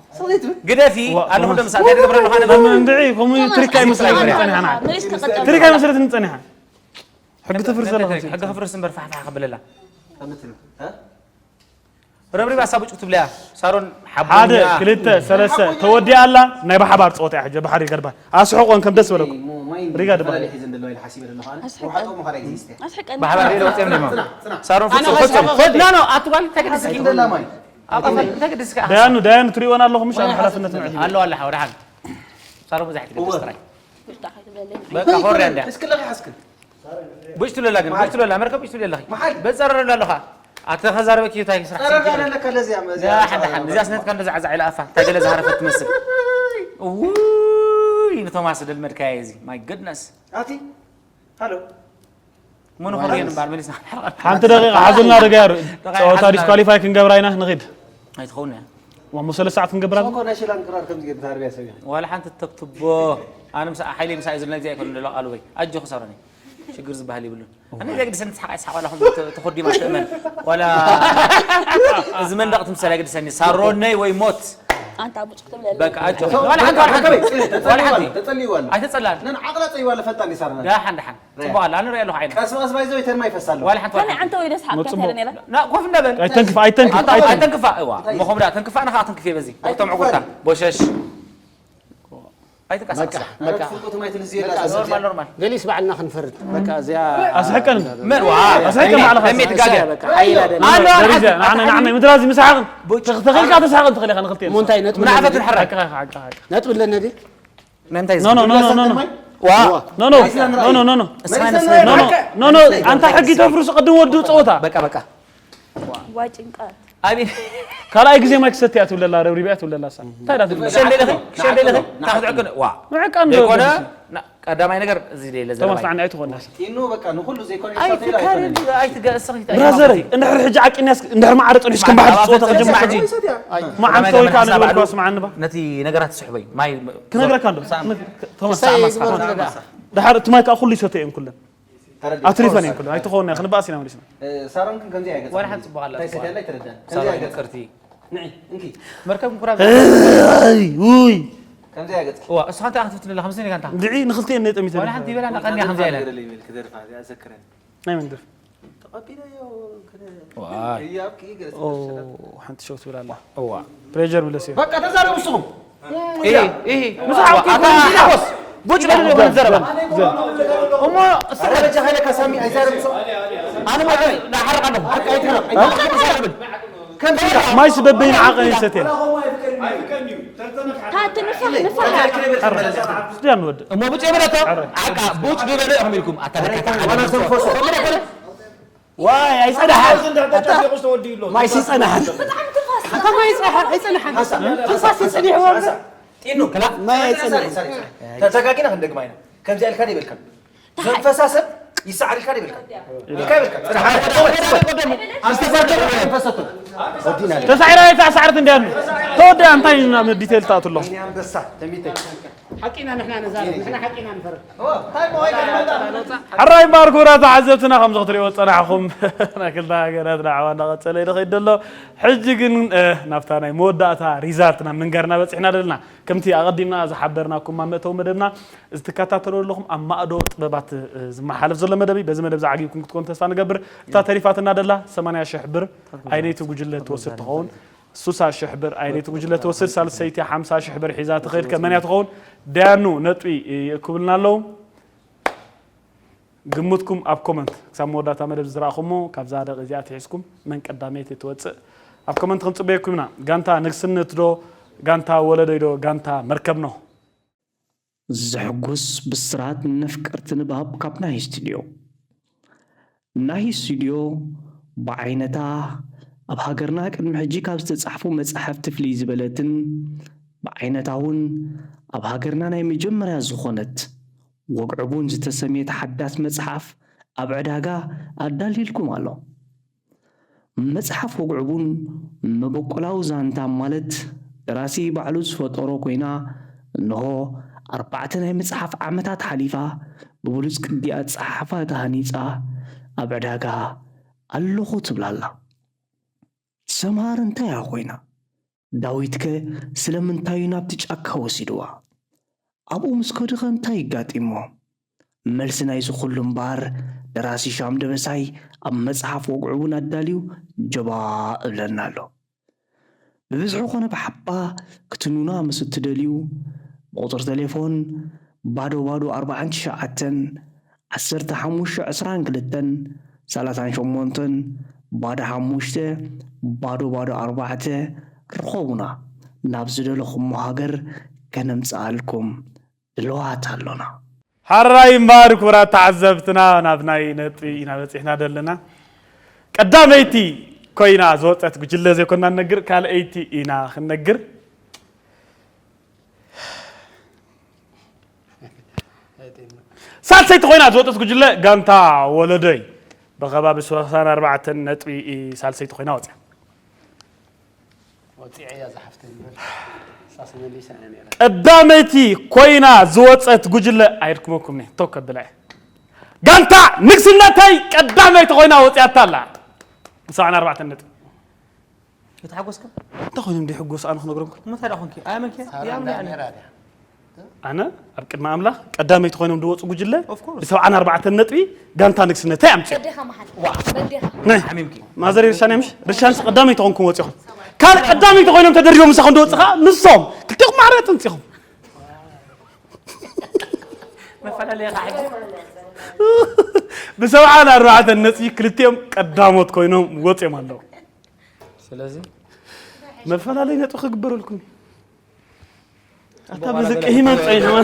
ግደፊ ኣለኹም ደምሳ እንታይ ትገብረ ኣለኻ ነገር እንድዒ ከምኡ ትሪካ ይመስለኒ ጸኒሓና መሊስ ከቐጠል ትሪካ ይመስለትኒ ጸኒሓ ሕጊ ተፍርስ ዘለኹ ሕጊ ክፍርስ እምበር ፋሕፋሕ ከብለላ ረብሪባ ሳብ ጭው ትብለያ። ሳሮን ሓደ ሓቦኛ። ክልተ ሰለስተ ተወዲኣ ኣላ። ናይ ብሓባር ፀወታ እያ። ሕጂ ብሓሪ ገድባ ኣስሕቆን ከም ደስ በለኩም። ሪጋ ድባ ኣስሕቀን ብሓባር ሪለ ወፅኦም ዲማ። ሳሮን ፍፁም ፍፁም። ኖ ኖ ኣትዋል ተግድስኪ። ኣባ ተግድስኪ። ዳያኑ ዳያኑ ትሪእወን ኣለኹም ምሽ ሓላፍነት ንዕቲ ኣለዋ ኣላ ሓወዳ ሓን። ሳሮን ብዙሕ ትግድስ ጥራይ። በቃ ሆርያ እንዳ። እስኪ ለኺ ሓስክን ብጭ ትብለላ ግን ብጭ ትብለላ መርከብ ብጭ ትብለላ። መሓል በፀረረላ ኣለኻ። ኣተኸዛረበኪ ታይ ስራሕ ጸረፍ ያለ ለካ ለዚያ መዚያ ሓንዳ ሓን እዚኣ ስነትካ እንደዛ ዓዛ ኢላ ኣፋ እንታይ ገለ ዝሃረፈት ትመስል። ውይ ንቶማስ ደልመድካየ እዚ my goodness። ኣቲ ሃሎ መን ኾርየን እምበኣር መሊስና ክንሓርቕ ሓንቲ ደቂቃ ሓዙልና ደጋ ያሩ ጸወታ ዲስኳሊፋይ ክንገብራ ኢና ንኺድ። ኣይትኸውን እያ። ዋሞ ሰለስተ ሰዓት ክንገብራ ሶኮ ናይ ሽላን ቅራር ከምዚ ገይሩ ታርቢያ ሰብ ዋላ ሓንቲ ተክትቦ። ኣነ ምስ ሓይለይ ምሳይ ዝብል ነዚኣ ኣይኮነ ዘሎ ቃሉ በይ ኣጆ ክሰረኒ። ሽግር ዝበሃል የብሉን። ኣነ ዘግድሰን ትስሓቕ ኣይስሓቕ ዋላ ኹም ተኾዲማ ትእመን ዋላ እዚ መንደቕ ትምሰል ኣይግድሰኒ ሳሮነይ ወይ ሞት። ኣንታ ቡጭ ክትብለለ በቃ ኣጆ ዋላ ሓንቲ ዋላ ሓንቲ ዋላ ሓንቲ ተጸልይዋ ኣሎ ኣይተጸላን። ነን ዓቕላ ጸይዋ ለፈጣን ይሳርና ዳሓን ዳሓን ጽቡቕ ኣላ ኣነ ሪኣ ኣለኹ ዓይና ቀስ ቀስ ባይዘው ይተንማ ይፈሳሉ ዋላ ሓንቲ ዋላ ካልእ ሓንቲ ዓንተ ወይ ደስ ሓብካ መጽቡቕ። እንተደ ነይራ ኣይተንክፍ ኣይተንክፍ ኣይተንክፍ ኣይተንክፋ እዋ እሞ ኹምዳ ተንክፋ ንኻ ተንክፍ በዚ ወቅቶም ዕጉርታ ቦሸሽ ኣይትንቀሳቀስ በቃ ፍልቁት ማይ ትልዝየላ ኖርማል ኖርማል ገሊስ ባዕልና ክንፈርድ በቃ እዚኣ ኣስሕቀን መን ዋ ኣስሕቀን ባዕልኻ ከመይ ትጋገ በቃ ሓይላ ደለ ኣሎ ደሪዛ ንዓና ንዓና ምድራዚ ምሳሓቕን ተኺልካ ተሳሓቕን ትኽእል ኢኻ ንኽልተ እሞ እንታይ ነጥቢ ምናዕፈትን ሕራይ ሓቂ ሓቂ ሓቂ ናይ እንታይ ኖ ኖ ኖ ኖ ኖ ዋ ኖ ኖ ኖ ኖ ኖ ኖ ኖ ኖ ኣንታ ሕጊ ተፍርሱ ቅድም ወዱ ፀወታ በቃ በቃ ዋይ ጭንቀት ኣቢ ካልኣይ ግዜ ማይ ክሰትያ ትብለላ ረብሪብያ ትብለላ ሳ እንታይ ዳ ትብለላ ሸንደለኺ ሸንደለኺ ታክትዕክን ዋ ምዕቃን ዶ ዘይኮነ ቀዳማይ ነገር እዚ ደለ ተማስ ዘረባይ ንዓይ ኣይትኾንስ ጢኑ በቃ ንኩሉ ዘይኮነ ኣይትካረን ኣይትገእሰኺ ብራዘረይ እንድሕር ሕጂ ዓቂንያስ እንድሕር ማዕረ ፀኒሕስ ከም ባሕሪ ዝፀወታ ከጀምር ሕጂ መዓንተ ወይ ከዓ ንግበርኳ ስምዓኒ ባ ነቲ ነገራት ትስሕበይ ማይ ክነግረካ እንዶ ተማስ ክስታይ ግበር ዝረዳ ድሓር እቲ ማይ ከዓ ኩሉ ይሰተየን ኩለን ኣትሪፈን እየን ኩለን ኣይትኸውን እያ ክንበኣስ ኢና መሊስና ሳሮን ግን ከምዚ ኣይገጽ ዋላ ሓንቲ ጽቡቕ ኣላ እንታይ ሰትያ እንታይ ተረዳ ከምዚ ሳሮን ኣይገጽ ቅርቲ ንዒ እንኪ መርከብ ምኩራብ ውይ ከምዚ ኣይገጽ ዋ እሱ ሓንቲ ኣኽትፍትለላ ከምዚ ኔጋ እንታ ድዒ ንክልቲኤን ነይ ጠሚተ ዋላ ሓንቲ ይበላ ቀንያ ከምዚ ኣይለን ክደርፋ እያ ዘክረን ናይ መንደፍ ተቐቢለዮ ዋይ ሓንቲ ሸው ትብል ኣላ እዋ ፕሬጀር ምለስ እዩ በቃ ተዛረቡ ንስኹም ኢሂ ኢሂ ምስ ሓብኩ ኣታ ቡጭ በሉ ይኮን ዘረባ እሞ ስረጃ ሃይለ ካሳሚ ኣይዛረብ ሰው ኣነ ማለት ናሓርቃ ነው ሓቃ ይተራ ከምዚ ማይ ስበበይ ንዓቐ ይሰትየ ታትንፋሕ ንፋሕ ስድያ ንወድእ እሞ ቡጭ የበለቶ ሓቃ ቡጭ ዝበለ ኢኹም ኢልኩም ኣታ ዋላ ዘንፈሶ ዋይ ኣይፀናሓን ማይ ሲፀናሓን ብጣዕሚ ትንፋስ ከተማ ይፀናሓን ኣይፀናሓን ትንፋስ ይፅኒሕዎ እምበር ማይ ኣይፀናሓን ተጋጊና ክንደግማ ኢና ከምዚ ኣልካ ይበልካ ዘንፈሳ ሰብ ይሰዓር ኢልካ ይበልካ ኢልካ ይበልካ ተሳዒራ ኣይተሳዕረት እንዲያ ተወዲኣ እንታይ ናብ ዲቴል ትኣትሎ ኣንበሳ ተሚተይ ሓቂና ንሕና ነዛረብ ንሕና ሓቂና ንፈርድ ሕራይ እምበኣር ክቡራት ተዓዘብትና ከምዚ ክትሪእዎ ዝፀናሕኹም ናይ ክልተ ሃገራት ዳዕዋ እንዳቐፀለ እዩ ዝኸይድ ዘሎ ሕጂ ግን ናብታ ናይ መወዳእታ ሪዛልት ናብ ምንጋርና በፂሕና ዘለና ከምቲ ኣቐዲምና ዝሓበርናኩም ኣብ መእተዊ መደብና እዚ ትከታተሉ ኣለኹም ኣብ ማእዶ ጥበባት ዝመሓለፍ ዘሎ መደብ እዩ በዚ መደብ ዝዓጊብኩም ክትኮኑ ተስፋ ንገብር እታ ተሪፋትና ደላ ሰማንያ ሽሕ ብር ኣይነይቲ ጉጅለ ትወስድ ትኸውን ሱሳ ሽሕ ብር ኣይነይቲ ጉጅለ ትወስድ ሳልሰይቲ ሓምሳ ሽሕ ብር ሒዛ ትኸይድ ከመንያ ትኸውን ደያኑ ነጥቢ ይእክብልና ኣለዉ ግምትኩም ኣብ ኮመንት ክሳብ መወዳእታ መደብ ዝረኣኹሞ ካብዛ ደቂ እዚኣ ትሒዝኩም መን ቀዳመይቲ ትወፅእ ኣብ ኮመንት ክንፅበየኩም ኢና ጋንታ ንግስነት ዶ ጋንታ ወለዶይ ዶ ጋንታ መርከብ ኖ ዘሕጉስ ብስራት ንፍቅርቲ ንባብ ካብ ናይ ስቱድዮ ናይ ስቱድዮ ብዓይነታ ኣብ ሃገርና ቅድሚ ሕጂ ካብ ዝተጻሕፉ መጻሕፍቲ ፍልይ ዝበለትን ብዓይነታ እውን ኣብ ሃገርና ናይ መጀመርያ ዝኾነት ወግዕቡን ዝተሰምየት ሓዳስ መጽሓፍ ኣብ ዕዳጋ ኣዳልየልኩም ኣሎ። መጽሓፍ ወግዕቡን መበቆላዊ ዛንታ ማለት ደራሲ ባዕሉ ዝፈጠሮ ኮይና እንሆ ኣርባዕተ ናይ መጽሓፍ ዓመታት ሓሊፋ ብብሉጽ ቅዲ ኣጸሓሕፋ ተሃኒጻ ኣብ ዕዳጋ ኣለኹ ትብል ኣላ። ሰምሃር እንታይ እያ ኮይና? ዳዊትከ ስለምንታይ እዩ ናብቲ ጫካ ወሲድዋ? ኣብኡ ምስ ከዱኸ እንታይ ኣጋጢምዎ? መልሲ ናይዚ ኩሉ እምበኣር ደራሲ ሻም ደበሳይ ኣብ መጽሓፍ ወግዑ እውን ኣዳልዩ ጀባ እብለና ኣሎ። ብብዝሒ ኮነ ብሓባ ክትንኑና ምስ እትደልዩ፣ ብቑጽሪ ተሌፎን ባዶ ባዶ ኣርባዓን ትሽዓተን ዓሰርተ ሓሙሽተ ዕስራን ክልተን ሰላሳን ሸሞንተን ባዶ ሓሙሽተ ባዶ ባዶ ኣርባዕተ ርኸቡና። ናብ ዝደለኹሞ ሃገር ከነምጽኣልኩም ድልዋት ኣሎና። ሓራይ እምበኣር ክቡራት ተዓዘብትና፣ ናብ ናይ ነጥቢ ኢና በጺሕና ዘለና። ቀዳመይቲ ኮይና ዝወጸት ጉጅለ ዘይኮና ንነግር፣ ካልኣይቲ ኢና ክንነግር። ሳልሰይቲ ኮይና ዝወጸት ጉጅለ ጋንታ ወለዶይ ብኸባቢ ሰላሳን ኣርባዕተን ነጥቢ ሳልሰይቲ ኮይና ወጽያ። ወጺዐ እያ ዝሓፍተይ እምበር፣ ንሳስ መሊሳ እያ ነይራ። ቀዳመይቲ ኮይና ዝወጸት ጉጅለ ኣይድክመኩም ነ፣ ቶክ ከብላ እየ። ጋንታ ንግስነተይ ቀዳመይቲ ኮይና ወጺኣታ ኣላ። ሰብዓን ኣርባዕተን ነጥቢ። እታ ሓጎስካ? እንታይ ኮይኖም ድሕጎስ ኣነ ክነግረኩም? እንታይ ደኣ ኮንኪ? ኣያ መንኪ? ሳራ ያም እንዳ ያም። ሜራ ድያ? ኣነ ኣብ ቅድሚ ኣምላኽ ቀዳመይቲ ኮይኖም ዝወጹ ጉጅለ Of course. ብሰብዓን ኣርባዕተን ነጥቢ ጋንታ ንግስነተይ ኣምጺኦም። በዴኻ መሓል። ዋ። በዴኻ። ናይ ሓሚምኪ። ማዘር ርሻን ምሽ? ርሻንስ ቀዳመይቲ ኮንኩም ወጺኹም። ካልእ ቀዳመይቲ ኮይኖም ተደሪቦም ምሳኹም ዝወጽኻ ንሶም። ክልቴኹም ማዕረ ጥንጺኹም። መፈላለያ ኸዓ ሕጂ። ብሰብዓን ኣርባዕተን ነጥቢ ክልቲኦም ቀዳሞት ኮይኖም ወጺኦም ኣለዉ። ስለዚ መፈላለይ ነጥቢ ክግበረልኩም እዩ። ኣታ ብዝቅሂ መምፀይ ነው።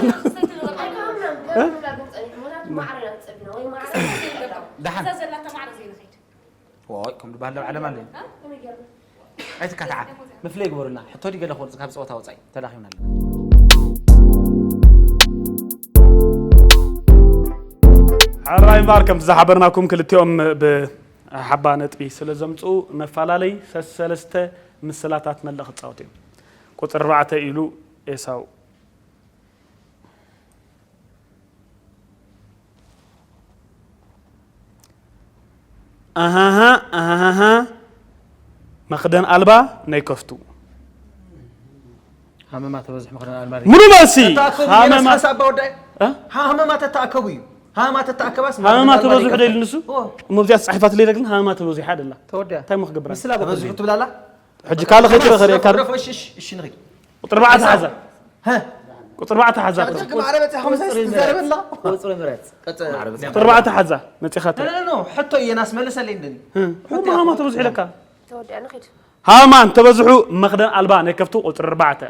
ደሓን። ወይ ከም ዝበሃል ለው ዓለም ኣለ። ኣይትካታዓ። መፍለይ ግበሩልና። ሕቶ ድዩ ገለ ክወልፅ ካብ ፀወታ ወፃኢ ተዳኺምና ኣለና። ሓራይ እምበኣር ከምቲ ዝሓበርናኩም ክልቲኦም ብሓባ ነጥቢ ስለ ዘምፅኡ መፈላለይ ሰሰለስተ ምስላታት መለ ክፃወቱ እዮም። ቁፅሪ ኣርባዕተ ኢሉ ኤሳው። ኣሃሃ ኣሃሃ መኽደን ኣልባ ናይ ከፍቱ። ሃመማ ተበዝሑ መኽደን ኣልባ። ሙሉ መልሲ። እታ ኣክል ሃመማ የነስሓስ ኣባ ወዳይ። እ? ሃመማ ተተኣከቡ እዩ። ሃመማ ተተኣከባስ ሃመማ መኽደን ኣልባ ተበዝሑ ናይ ዶ ኢሉ ከፍቱ። ንሱ? እዎ። እሞ እዚኣ ተጻሒፋትለይ ግን ሃመማ ተበዚሓ ደላ። ተወዲኣ። እንታይ እሞ ክገብራ? ምስላ ተበዝሑ በበሉ። ትብላላ? ሕጂ ካልእ ከይትረኸ ርኤካ ዶ? እሺ፣ እሺ፣ እሺ፣ ንኺድ። ቁጥሪ ኣርባዕተ ሓዛ። ሀ? ቁጥሪ ኣርባዕተ ሓዛ። ቁጥሪ ማዕረ በፂሕኩም ቁፅሪ ምረፅ። ትዛረብ ኣለኹ። ቁፅሪ ምረፅ። ቀፅል። ማዕረ በፂሕኩም። ቁጥሪ ኣርባዕተ ሓዛ። መፂኻቶ። ኖ፣ ኖ፣ ኖ፣ ሕቶ እየ ናስ መልሰለይ እንደኒ። እ፣ ሕቶ እሞ እየ። ሃማ ተበዝሑ ኢለካ። ተወዲኣ ንኺድ። ሃማ እንተበዝሑ መኽደን ኣልባ ናይ ከፍቱ ቁፅሪ ኣርባዕተ።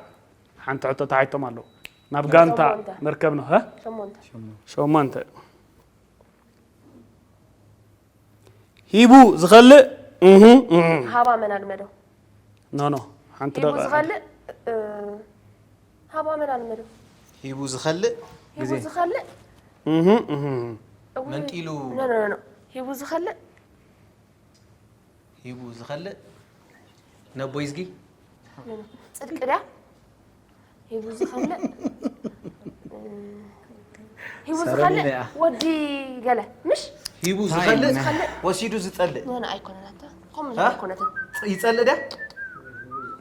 ሓንቲ ሕቶ ተሓይቶም ኣለዉ። ናብ ጋንታ ሸሞንተ። መርከብ ነው፣ ሀ? ሸሞንተ። ሸሞንተ። ሂቡ ዝኸልእ፣ እህ፣ እህ። ሃባ መን ኣልመዶ? ኖ፣ ኖ፣ ሓንቲ ሂቡ ደቂቕ። ዝኸልእ፣ እ፣ ሃባ መን ኣልመዶ? ሂቡ ዝኸልእ? ሂቡ ግዜ። ዝኸልእ? እህ፣ እህ። እውይ። መንጢሉ። ኖ፣ ኖ፣ ኖ፣ ኖ። ሂቡ ዝኸልእ? ሂቡ ዝኸልእ? ነቦይ ዝጊ? ጽድቂ ድያ? ሂቡ ዝኸልእ? ሂቡ ሳሮን ዝኸልእ? እያ። ወዲ ገለ፣ ምሽ? ሂቡ እንታይ ዝኸልእ? ዝኸልእ? ወሲዱ ዝጸልእ? ኖ፣ ኖ፣ ኣይኮነን ኣታ። ከምኡ ሃ? ኣይኮነትን። ይጸልእ ድያ?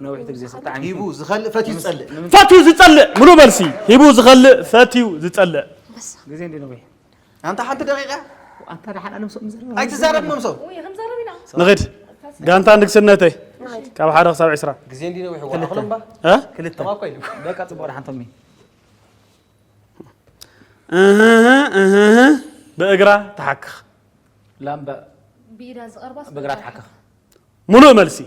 ነዊሕ ግዜ ሰጣዕሚ። ሂቡ ዝኸልእ ፈትዩ ዝጸልእ? ፈትዩ ዝጸልእ፣ ሙሉ መልሲ። ሂቡ ዝኸልእ ፈትዩ ዝጸልእ። በስ። ግዜ እንዲ ነዊሕ። ኣንታ ሓንቲ ደቂቃ። ኣንታ ደሓን ኣነ ምስኦም ምዝርብ። ኣይትዛረብ መምሶም። ውይ፣ ክንዛረብ ኢና። ንኺድ። ጋንታ ንግስነተይ። ንኺድ። ካብ ሓደ ክሳብ ዕስራ። ግዜ እንዲ ነዊሕ ክልተ። ዋዕኹሎም ባ። እ? ክልተ። ተማኮ ኢሉ። በቃ ጽቡቕ ደሓን ቶሚ። እህህ፣ እህህ። ብእግራ ትሓክኽ። ላምባ ብኢዳ ዝቐርባስ ብእግራ ትሓክኽ። ሙሉእ መልሲ።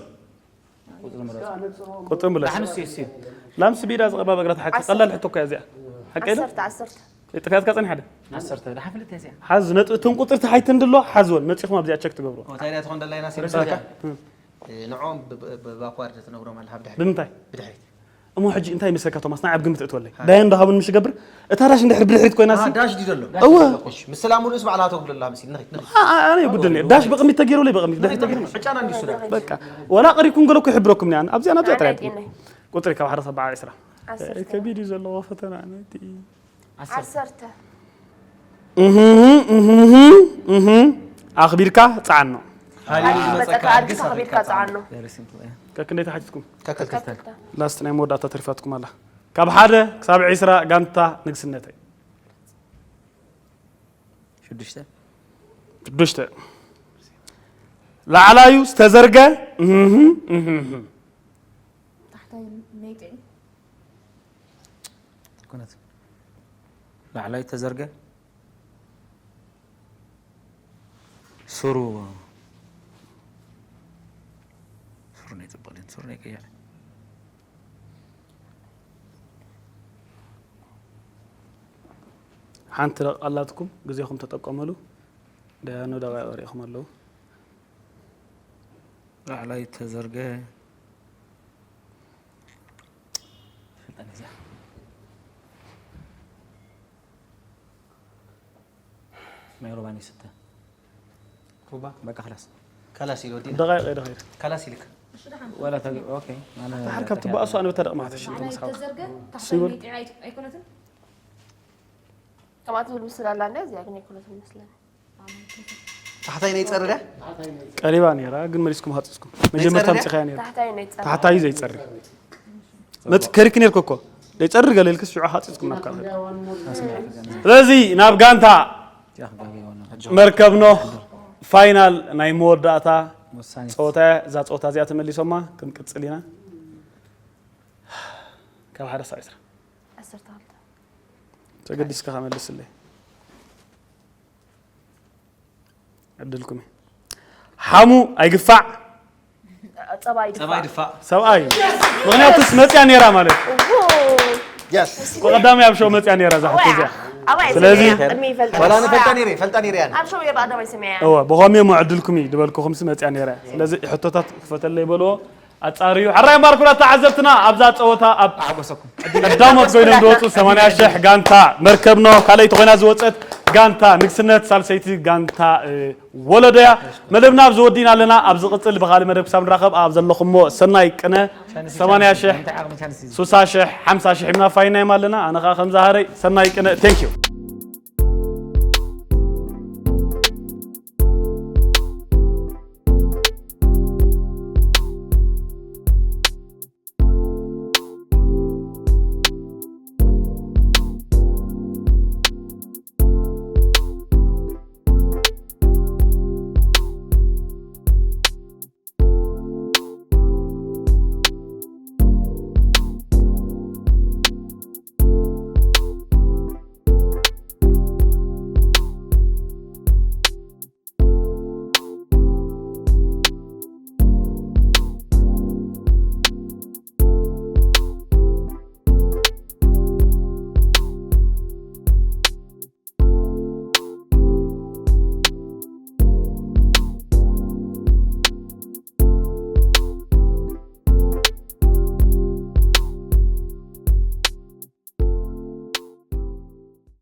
ቁጽሪ ምረጽ። ቁጽሪ ምረጽ። ዳሕንስ እዩ፣ እሱ እዩ። ላምስ ብኢዳ ዝቐርባ በግራ ትሓክኽ። ዓሰርተ። ቀላል ሕቶ እኮ እያ እዚኣ። ሓቀይ ዶ? ዓሰርተ፣ ዓሰርተ። ጥፍያትካ ጸኒሓ ዶ? ዓሰርተ፣ ዳሓን ፍልጥ እያ እዚኣ። ሓዝ ነጥቢ፣ እተን ቁጽሪ ተሓይተን ድሎ ሓዝወን። መጺኹም ኣብዚኣ ቸክ ትገብሩ። ኦ፣ እንታይ እያ ትኾን ደላ ኢና ሲ ርእስኻ? ርእስኻ? እ፣ ንዕኦም ብ-፣ ብ-፣ ብባኳርድ ትነግሮም ኣለኻ ብድሕሪት። ብምንታይ? ብድሕሪት። እሞ ሕጂ እንታይ ይመስለካ ቶማስ? ናይ ኣብ ግምት እትወለይ። ሃ። ዳየን ዶ ሃቡን ምሽ ገብር? እታ ዳሽ እንድሕር ብድሕሪት ኮይና ኣሃ፣ ሲ? ዳሽ ድዩ ዘሎ? እወ። እሺ፣ ምስላ ሙሉእስ ባዕላ ተጉሎ ኣላ መሲል። ንኺድ፣ ንኺድ። አ-፣ አ-፣ ኣነ የጉድልኒ። ዳሽ ብቕድሚት ተገይሩ ለይ ብቕድሚት። ብድሕሪት ተገይሩ። ዕጫና እንዲሱ ዳ። በቃ። ወላ ቀሪኩም ገለኩ ይሕብረኩም እኒኣን። ኣብዚኣ ናብዚኣ ጥራይ ኣድርጊ። ቁጽሪ ካብ ሓደ ክሳብ በዓል ዕስራ። ዓሰርተ። ከቢድ እዩ ዘለዎ ፈተና። ነቲ ዓሰርተ። ዓሰርተ። እህህ፣ እህህ፣ እህህ። ኣኽቢርካ ጸዓኖ። ሃሊሉ ኣይ፣ ዝመጸካ መጸካ ኣድግስ ኣድግስ ኣኽቢርካ ኣኽቢርካ ጸዓኖ። ጸዓኖ። Very simple፣ yeah። ከክንደይ ተሓቲትኩም? ከክልተ። ከክልተ። ላስት ናይ መወዳእታ ተሪፋትኩም ኣላ። ካብ ሓደ ክሳብ ዕስራ ጋንታ ንግስነተይ። ሽዱሽተ። ሽዱሽተ። ላዕላዩ ዝተዘርገ፣ እህህ፣ እህህ። ኣይኮነት። ላዕላይ ተዘርገ። ሱሩ፣ ሱሩ ናይ ጽቡቕ ድን፣ ሱሩ ናይ ቀያሕ። ሓንቲ ደቂቕ ኣላትኩም፣ ግዜኹም ተጠቀመሉ። ደያኑ ደቂቕ ሪኢኹም ኣለዉ። ላዕላይ ተዘርገ። ፍልጠት እዚኣ። ማይ ሩባ ይስተ። ሩባ? በቃ خلاص. خلاص ኢሉ ወዲና። ደቂቕ፣ ደቂቕ። خلاص ኢልክ። ወላ ተግ-፣ ኦኬ። ኣነ ተሓር ካብ ትበኣሱ ኣነ በታ ደቕ ማዕተሽ። ኣነ ተዘርገ፣ ታሕታይ ሲብል። ሊጢ ኣይ-፣ ኣይኮነትን? ከምኣ ትብል ምስል ኣላ እንደ እዚኣ ግን ኣይኮነትን መስለኒ። ታሕታይ ናይ ጸርዳ? ቀሪባ ነይራ፣ ግን መሊስኩም ሃጽጽኩም። መጀመርታ ናይ ጸርዳ? ኣምጺኻያ ነይራ። ታሕታይ ናይ ጸርዳ። ታሕታይ ዘይጸሪ። መጽ-፣ ከሪክ ነይርኩ እኮ። ዘይጸሪ ገለ ኢልክስ ሽዑ ሃጽጽኩም ናብ ካልእ። ስለዚ ናብ ጋንታ መርከብ ኖህ ፋይናል ናይ መወዳእታ ወሳኒ። ጸወታ እያ። እዛ ጸወታ እዚኣ ተመሊሶማ ክንቅጽል ኢና። ካብ ሓደ ሳዕ ዕስራ። ዓሰርተ ክልተ። ተገዲስካ ከመልስለይ። ዕድልኩም እዩ። ሓሙ ኣይግፋዕ። ጸባይ ጸባይ ድፋዕ። ድፋዕ። ሰብኣይ። ምኽንያቱስ መጽያ ነይራ ማለት እዩ። እዎ። Yes። ብቐዳሚ ኣብ ሾው መጽያ ነይራ እዛ ሕቶ እዚኣ። ኣባይ ስለዚ ስሚያ፣ ቅድሚ ይፈልጥ። ወላ ንፈልጣ ነይረ፣ ፈልጣ ነይረ ያለ። ኣብ ሾው የባ ኣዳባይ ስሚያ። እወ፣ ብኸምኡ እሞ ዕድልኩም እዩ ዝበልኩኹምሲ መጽያ ነይራ። ስለዚ ሕቶታት ክፈተለይ በልዎ። ኣጻርዩ። ሕራይ እምባር ኩራት ተዓዘብትና ኣብዛ ጸወታ ኣብ ኣሕጎሰኩም። ቀዳሞት ኮይኖም ዝወጹ ሰማንያ ሽሕ ጋንታ መርከብ ኖህ፣ ካልኣይቲ ኮይና ዝወጸት ጋንታ ንግስነት፣ ሳልሰይቲ ጋንታ፣ እ፣ ወለዶ እያ። መደብና ኣብዚ ወዲእና ኣለና። ኣብ ዝቕጽል ብኻልእ መደብ ክሳብ ንራኸብ ኣብ ዘለኹሞ ሰናይ ቅነ። ሰማንያ ሽሕ ሱሳ ሽሕ ሓምሳ ሽሕ ሂብና ፋይና እዮም ኣለና። ኣነ ኸኣ ከም ዝሃረይ ሰናይ ቅነ። Thank you።